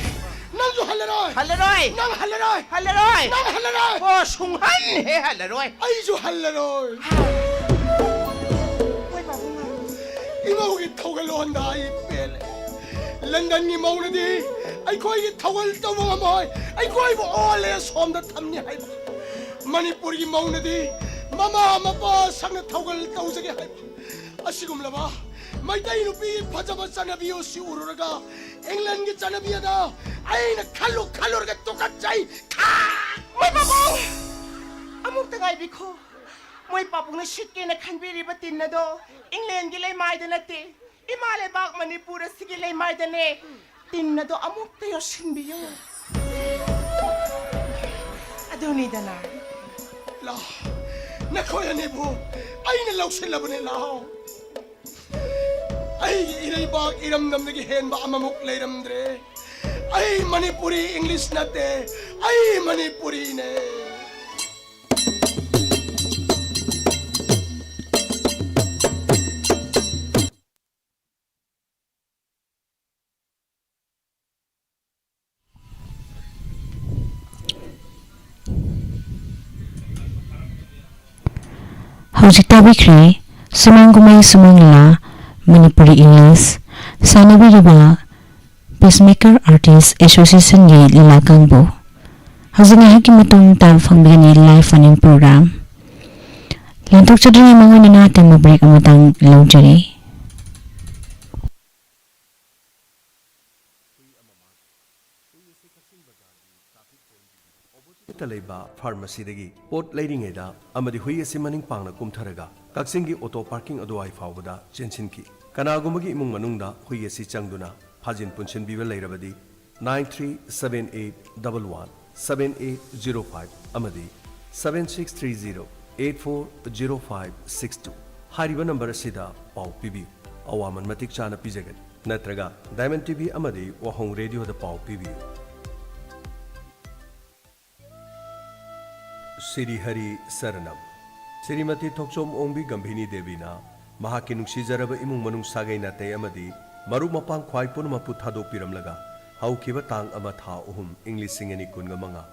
ꯅꯪꯁꯨ ꯍꯜꯂꯔꯣꯏ? ꯍꯜꯂꯔꯣꯏ꯫ ꯅꯪ ꯍꯜꯂꯔꯣꯏ? ꯍꯜꯂꯔꯣꯏ꯫ ꯅꯪ ꯍꯜꯂꯔꯣꯏ? ꯑꯣ, ꯁꯨꯡꯍꯟ ꯍꯦꯛ ꯍꯜꯂꯔꯣꯏ꯫ ꯑꯩꯁꯨ ꯍꯜꯂꯔꯣꯏ꯫ ꯍꯣꯏ, ꯄꯥꯕꯨꯡ꯫ ꯏꯃꯧꯒꯤ ꯊꯧꯒꯜꯂꯣꯟꯗ ꯑꯩ ꯄꯦꯜꯂꯦ꯫ ꯂꯟꯗꯟꯒꯤ ꯃꯧꯅꯗꯤ ꯑꯩꯈꯣꯏꯒꯤ ꯊꯧꯒꯜ ꯇꯧꯕ ꯉꯝꯃꯣꯏ, ꯑꯩꯈꯣꯏꯕꯨ ꯑꯣꯜꯂꯦ ꯁꯣꯝꯗ ꯊꯝꯅꯤ ꯍꯥꯏꯕ꯫ ꯃꯅꯤꯄꯨꯔꯒꯤ ꯃꯧꯅꯗꯤ ꯃꯃꯥ ꯃꯄꯥ ꯁꯪꯅ ꯊꯧꯒꯜ ꯇꯧꯖꯒꯦ ꯍꯥꯏꯕ꯫ ꯑꯁꯤꯒꯨꯝꯂꯕ ꯃꯩꯇꯩ ꯅꯨꯄꯤꯒꯤ ꯐꯖꯕ ꯆꯠꯅꯕꯤ ꯑꯁꯤ ꯎꯔꯨꯔꯒ ꯏꯪꯂꯦꯟꯒꯤ ꯆꯠꯅꯕꯤ ꯑꯗ ꯑꯩꯅ ꯈꯜꯂꯨ ꯈꯜꯂꯨꯔꯒ ꯇꯨꯀꯠꯆꯩ꯫ ꯈꯥ! ꯃꯣꯏ ꯄꯥꯕꯨꯡ! ꯑꯃꯨꯛꯇ ꯉꯥꯏꯕꯤꯈꯣ꯫ ꯃꯣꯏ ꯄꯥꯕꯨꯡꯅ ꯁꯤꯠꯀꯦꯅ ꯈꯟꯕꯤꯔꯤꯕ ꯇꯤꯟ ꯑꯗꯣ ꯏꯪꯂꯦꯟꯒꯤ ꯂꯩꯃꯥꯏꯗ ꯅꯠꯇꯦ, ꯏꯃꯥ ꯂꯩꯕꯥꯛ ꯃꯅꯤꯄꯨꯔ ꯑꯁꯤꯒꯤ ꯂꯩꯃꯥꯏꯗꯅꯦ꯫ ꯇꯤꯟ ꯑꯗꯣ ꯑꯃꯨꯛꯇ ꯌꯣꯠꯁꯤꯟꯕꯤꯌꯨ꯫ ꯑꯗꯨꯅꯤꯗꯅ꯫ ꯂꯥꯎ, ꯅꯈꯣꯏ ꯑꯅꯤꯕꯨ ꯑꯩꯅ ꯂꯧꯁꯤꯜꯂꯕꯅꯦ, ꯂꯥꯎ꯫ ꯑꯩꯒꯤ ꯏꯔꯩꯕꯥꯛ ꯏꯔꯝꯗꯝꯗꯒꯤ ꯍꯦꯟꯕ ꯑꯃꯃꯨꯛ ꯂꯩꯔꯝꯗ꯭ꯔꯦ꯫ ꯑꯩ ꯃꯅꯤꯄꯨꯔꯤ, ꯏꯪꯂꯤꯁ ꯅꯠꯇꯦ, ꯑꯩ ꯃꯅꯤꯄꯨꯔꯤꯅꯦ꯫ ꯍꯧꯖꯤꯛ ꯇꯥꯕꯤꯈ꯭ꯔꯦ ꯁꯨꯃꯥꯡ ꯀꯨꯝꯍꯩ ꯁꯨꯃꯥꯡ ꯂꯤꯂꯥ, ꯃꯅꯤꯄꯨꯔꯤ ꯏꯪꯂꯤꯁ, ꯁꯥꯟꯅꯕꯤꯔꯤꯕ Peacemaker Artist Associationꯒꯤ ꯂꯤꯂꯥ ꯀꯥꯡꯕꯨ꯫ ꯍꯧꯖꯤꯛ ꯉꯥꯏꯍꯥꯛꯀꯤ ꯃꯇꯨꯡ ꯇꯥꯕ ꯐꯪꯕꯤꯒꯅꯤ live phone-in program꯫ ꯂꯦꯟꯊꯣꯛꯆꯗ꯭ꯔꯤꯉꯩ ꯃꯥꯡꯑꯣꯏꯅꯅ ꯑꯇꯦꯟꯕ break ꯑꯃꯇꯪ ꯂꯧꯖꯔꯤ꯫ ꯍꯨꯏ ꯑꯁꯤ ꯀꯛꯆꯤꯡ ꯕꯖꯥꯔꯒꯤ traffic point-ꯀꯤ opposite-ꯇ ꯂꯩꯕ pharmacy-ꯗꯒꯤ ꯄꯣꯠ ꯂꯩꯔꯤꯉꯩꯗ ꯑꯃꯗꯤ ꯍꯨꯏ ꯑꯁꯤ ꯃꯅꯤꯡ ꯄꯥꯡꯅ ꯀꯨꯝꯊꯔꯒ ꯀꯛꯆꯤꯡꯒꯤ auto parking ꯑꯗꯨꯋꯥꯏ ꯐꯥꯎꯕꯗ ꯆꯦꯟꯁꯤꯟꯈꯤ꯫ ꯀꯅꯥꯒꯨꯝꯕꯒꯤ ꯏꯃꯨꯡ ꯃꯅꯨꯡꯗ ꯍꯨꯏ ꯑꯁꯤ ꯆꯪꯗꯨꯅ ꯐꯥꯖꯤꯟ ꯄꯨꯟꯁꯤꯟꯕꯤꯕ ꯂꯩꯔꯕꯗꯤ, nine three seven eight double one seven eight zero five ꯑꯃꯗꯤ seven six three zero eight four zero five six two ꯍꯥꯏꯔꯤꯕ number ꯑꯁꯤꯗ ꯄꯥꯎ ꯄꯤꯕꯤꯌꯨ꯫ ꯑꯋꯥꯃꯟ ꯃꯇꯤꯛ ꯆꯥꯅ ꯄꯤꯖꯒꯅꯤ꯫ ꯅꯠꯇ꯭ꯔꯒ Diamond T V ꯑꯃꯗꯤ ꯋꯥꯍꯣꯡ Radio-ꯗ ꯄꯥꯎ ꯄꯤꯕꯤꯌꯨ꯫ ꯁ꯭ꯔꯤ ꯍꯔꯤ ꯁꯔꯅꯝ꯫ ꯁ꯭ꯔꯤꯃꯇꯤ ꯊꯣꯛꯆꯣꯝ ꯑꯣꯡꯕꯤ ꯒꯝꯚꯤꯅꯤ ꯗꯦꯕꯤꯅ ꯃꯍꯥꯛꯀꯤ ꯅꯨꯡꯁꯤꯖꯔꯕ ꯏꯃꯨꯡ ꯃꯅꯨꯡ, ꯁꯥꯒꯩ ꯅꯥꯇꯩ ꯑꯃꯗꯤ ꯃꯔꯨꯞ ꯃꯄꯥꯡ ꯈ꯭ꯋꯥꯏ ꯄꯨꯝꯅꯃꯛꯄꯨ ꯊꯥꯗꯣꯛꯄꯤꯔꯝꯂꯒ ꯍꯧꯈꯤꯕ ꯇꯥꯡ ꯑꯃ ꯊꯥ ꯑꯍꯨꯝ ꯏꯪ ꯂꯤꯁꯤꯡ ꯑꯅꯤ ꯀꯨꯟꯒ ꯃꯉꯥ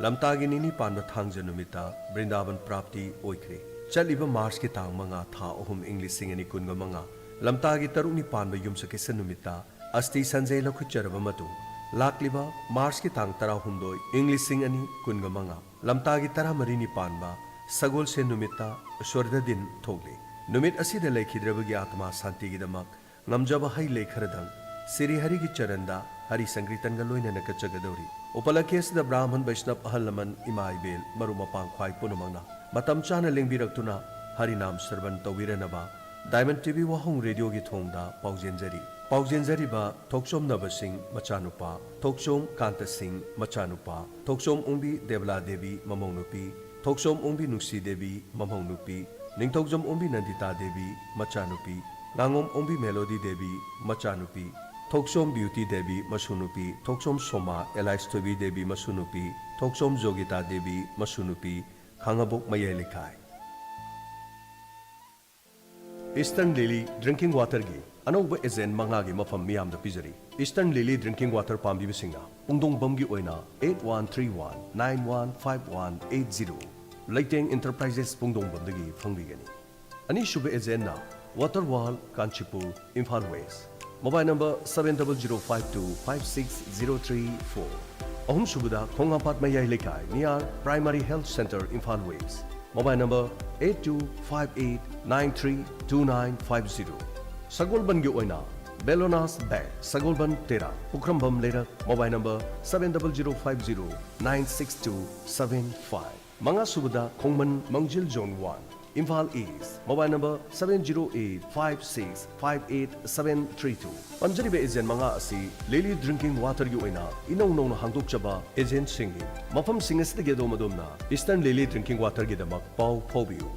ꯂꯝꯇꯥꯒꯤ ꯅꯤꯅꯤ ꯄꯥꯟꯕ ꯊꯥꯡꯖ ꯅꯨꯃꯤꯠꯇ ꯕ꯭ꯔꯤꯟꯗꯥꯕꯟ ꯄ꯭ꯔꯥꯞꯇꯤ ꯑꯣꯏꯈ꯭ꯔꯦ꯫ ꯆꯠꯂꯤꯕ ꯃꯥꯔꯆꯀꯤ ꯇꯥꯡ ꯃꯉꯥ ꯊꯥ ꯑꯍꯨꯝ ꯏꯪ ꯂꯤꯁꯤꯡ ꯑꯅꯤ ꯀꯨꯟꯒ ꯃꯉꯥ ꯂꯝꯇꯥꯒꯤ ꯇꯔꯨꯛꯅꯤ ꯄꯥꯟꯕ ꯌꯨꯝꯁꯀꯩꯁ ꯅꯨꯃꯤꯠꯇ ꯑꯁꯇꯤ ꯁꯟꯖꯦ ꯂꯧꯈꯠꯆꯔꯕ ꯃꯇꯨꯡ, ꯂꯥꯛꯂꯤꯕ ꯃꯥꯔꯆꯀꯤ ꯇꯥꯡ ꯇꯔꯥꯍꯨꯝꯗꯣꯏ ꯏꯪ ꯂꯤꯁꯤꯡ ꯑꯅꯤ ꯀꯨꯟꯒ ꯃꯉꯥ ꯂꯝꯇꯥꯒꯤ ꯇꯔꯥꯃꯔꯤꯅꯤ ꯄꯥꯟꯕ ꯁꯒꯣꯜꯁꯦꯟ ꯅꯨꯃꯤꯠꯇ ꯁ꯭ꯋꯔꯒꯗꯤꯟ ꯊꯣꯛꯂꯤ꯫ ꯅꯨꯃꯤꯠ ꯑꯁꯤꯗ ꯂꯩꯈꯤꯗ꯭ꯔꯕꯒꯤ ꯑꯥꯇꯃꯥ ꯁꯥꯟꯇꯤꯒꯤꯗꯃꯛ ꯉꯝꯖꯕ ꯍꯩ ꯂꯩ ꯈꯔꯗꯪ ꯁ꯭ꯔꯤ ꯍꯔꯤꯒꯤ ꯆꯔꯟꯗ ꯍꯔꯤ ꯁꯪꯀꯤꯔꯇꯟꯒ ꯂꯣꯏꯅꯅ ꯀꯠꯆꯒꯗꯧꯔꯤ꯫ ꯎꯄꯂꯛꯀꯤ ꯑꯁꯤꯗ ꯕ꯭ꯔꯥꯍꯃꯟ ꯕꯩꯁꯅꯕ ꯑꯍꯜ ꯂꯃꯟ, ꯏꯃꯥ ꯏꯕꯦꯜ, ꯃꯔꯨꯞ ꯃꯄꯥꯡ ꯈ꯭ꯋꯥꯏ ꯄꯨꯝꯅꯃꯛꯅ ꯃꯇꯝ ꯆꯥꯅ ꯂꯦꯡꯕꯤꯔꯛꯇꯨꯅ ꯍꯔꯤꯅꯥꯝ ꯁ꯭ꯔꯕꯟ ꯇꯧꯕꯤꯔꯅꯕ Diamond T V ꯋꯥꯍꯣꯡ Radio-ꯒꯤ ꯊꯣꯡꯗ ꯄꯥꯎꯖꯦꯟꯖꯔꯤ꯫ ꯄꯥꯎꯖꯦꯟꯖꯔꯤꯕ ꯊꯣꯛꯆꯣꯝ ꯅꯕ ꯁꯤꯡ ꯃꯆꯥꯅꯨꯄꯥ, ꯊꯣꯛꯆꯣꯝ ꯀꯥꯟꯇ ꯁꯤꯡ ꯃꯆꯥꯅꯨꯄꯥ, ꯊꯣꯛꯆꯣꯝ ꯑꯣꯡꯕꯤ ꯗꯦꯕꯂꯥ ꯗꯦꯕꯤ ꯃꯃꯧ ꯅꯨꯄꯤ, ꯊꯣꯛꯆꯣꯝ ꯑꯣꯡꯕꯤ ꯅꯨꯡꯁꯤ ꯗꯦꯕꯤ ꯃꯃꯧ ꯅꯨꯄꯤ, ꯅꯤꯡꯊꯧꯖꯝ ꯑꯣꯡꯕꯤ ꯅꯟꯗꯤꯇꯥ ꯗꯦꯕꯤ ꯃꯆꯥꯅꯨꯄꯤ, ꯉꯥꯉꯣꯝ ꯑꯣꯡꯕꯤ ꯃꯦꯂꯣꯗꯤ ꯗꯦꯕꯤ ꯃꯆꯥꯅꯨꯄꯤ, ꯊꯣꯛꯆꯣꯝ ꯕ꯭ꯌꯨꯇꯤ ꯗꯦꯕꯤ ꯃꯁꯨ ꯅꯨꯄꯤ, ꯊꯣꯛꯆꯣꯝ ꯁꯣꯃꯥ ꯑꯦꯂꯥꯏꯁ ꯊꯣꯏꯕꯤ ꯗꯦꯕꯤ ꯃꯁꯨ ꯅꯨꯄꯤ, ꯊꯣꯛꯆꯣꯝ ꯖꯣꯒꯤꯇꯥ ꯗꯦꯕꯤ ꯃꯁꯨ ꯅꯨꯄꯤ, ꯈꯥꯉꯕꯣꯛ ꯃꯌꯥꯏ ꯂꯩꯀꯥꯏ꯫ Eastern Lily Drinking Water-ꯒꯤ ꯑꯅꯧꯕ agent ꯃꯉꯥꯒꯤ ꯃꯐꯝ ꯃꯤꯌꯥꯝꯗ ꯄꯤꯖꯔꯤ꯫ Eastern Lily Drinking Water ꯄꯥꯝꯕꯤꯕꯁꯤꯡꯅ ꯄꯨꯡꯗꯣꯡꯕꯝꯒꯤ ꯑꯣꯏꯅ eight one three one nine one five one eight zero, ꯂꯩꯇꯦꯡ ꯏꯟꯇꯔꯄ꯭ꯔꯥꯏꯖꯦꯁ ꯄꯨꯡꯗꯣꯡꯕꯝꯗꯒꯤ ꯐꯪꯕꯤꯒꯅꯤ꯫ ꯑꯅꯤꯁꯨꯕ ꯑꯦꯖꯦꯟꯅ water wall, Kanchipur, Imphal west. Mobile number seven double zero five two five six zero three four꯫ ꯑꯍꯨꯝꯁꯨꯕꯗ ꯈꯣꯡꯍꯥꯝꯄꯥꯠ ꯃꯌꯥꯏ ꯂꯩꯀꯥꯏ, near primary health centre, Imphal west. Mobile number eight two five eight nine three two nine five zero꯫ ꯁꯒꯣꯜꯕꯟꯒꯤ ꯑꯣꯏꯅ ꯕꯦꯂꯣꯅꯥꯁ bag, ꯁꯒꯣꯜꯕꯟ ꯇꯦꯔꯥ, ꯄꯨꯈ꯭ꯔꯝꯕꯝ ꯂꯩꯔꯛ, mobile number seven double zero five zero nine six two seven five꯫ ꯃꯉꯥꯁꯨꯕꯗ ꯈꯣꯡꯃꯟ, Mangjil zone one, Imphal east, mobile number seven zero eight five six five eight seven three two꯫ ꯄꯟꯖꯔꯤꯕ agent ꯃꯉꯥ ꯑꯁꯤ ꯂꯤꯂꯤ drinking ꯋꯥꯇꯔꯒꯤ ꯑꯣꯏꯅ ꯏꯅꯧ ꯅꯧꯅ ꯍꯥꯡꯗꯣꯛꯆꯕ ꯑꯦꯖꯦꯟꯁꯤꯡꯅꯤ꯫ ꯃꯐꯝꯁꯤꯡ ꯑꯁꯤꯗꯒꯤ ꯑꯗꯣꯝ ꯑꯗꯣꯝꯅ ꯏꯁꯇꯔꯟ ꯂꯤꯂꯤ ꯗ꯭ꯔꯤꯡꯀꯤꯡ ꯋꯥꯇꯔꯒꯤꯗꯃꯛ ꯄꯥꯎ ꯐꯥꯎꯕꯤꯌꯨ꯫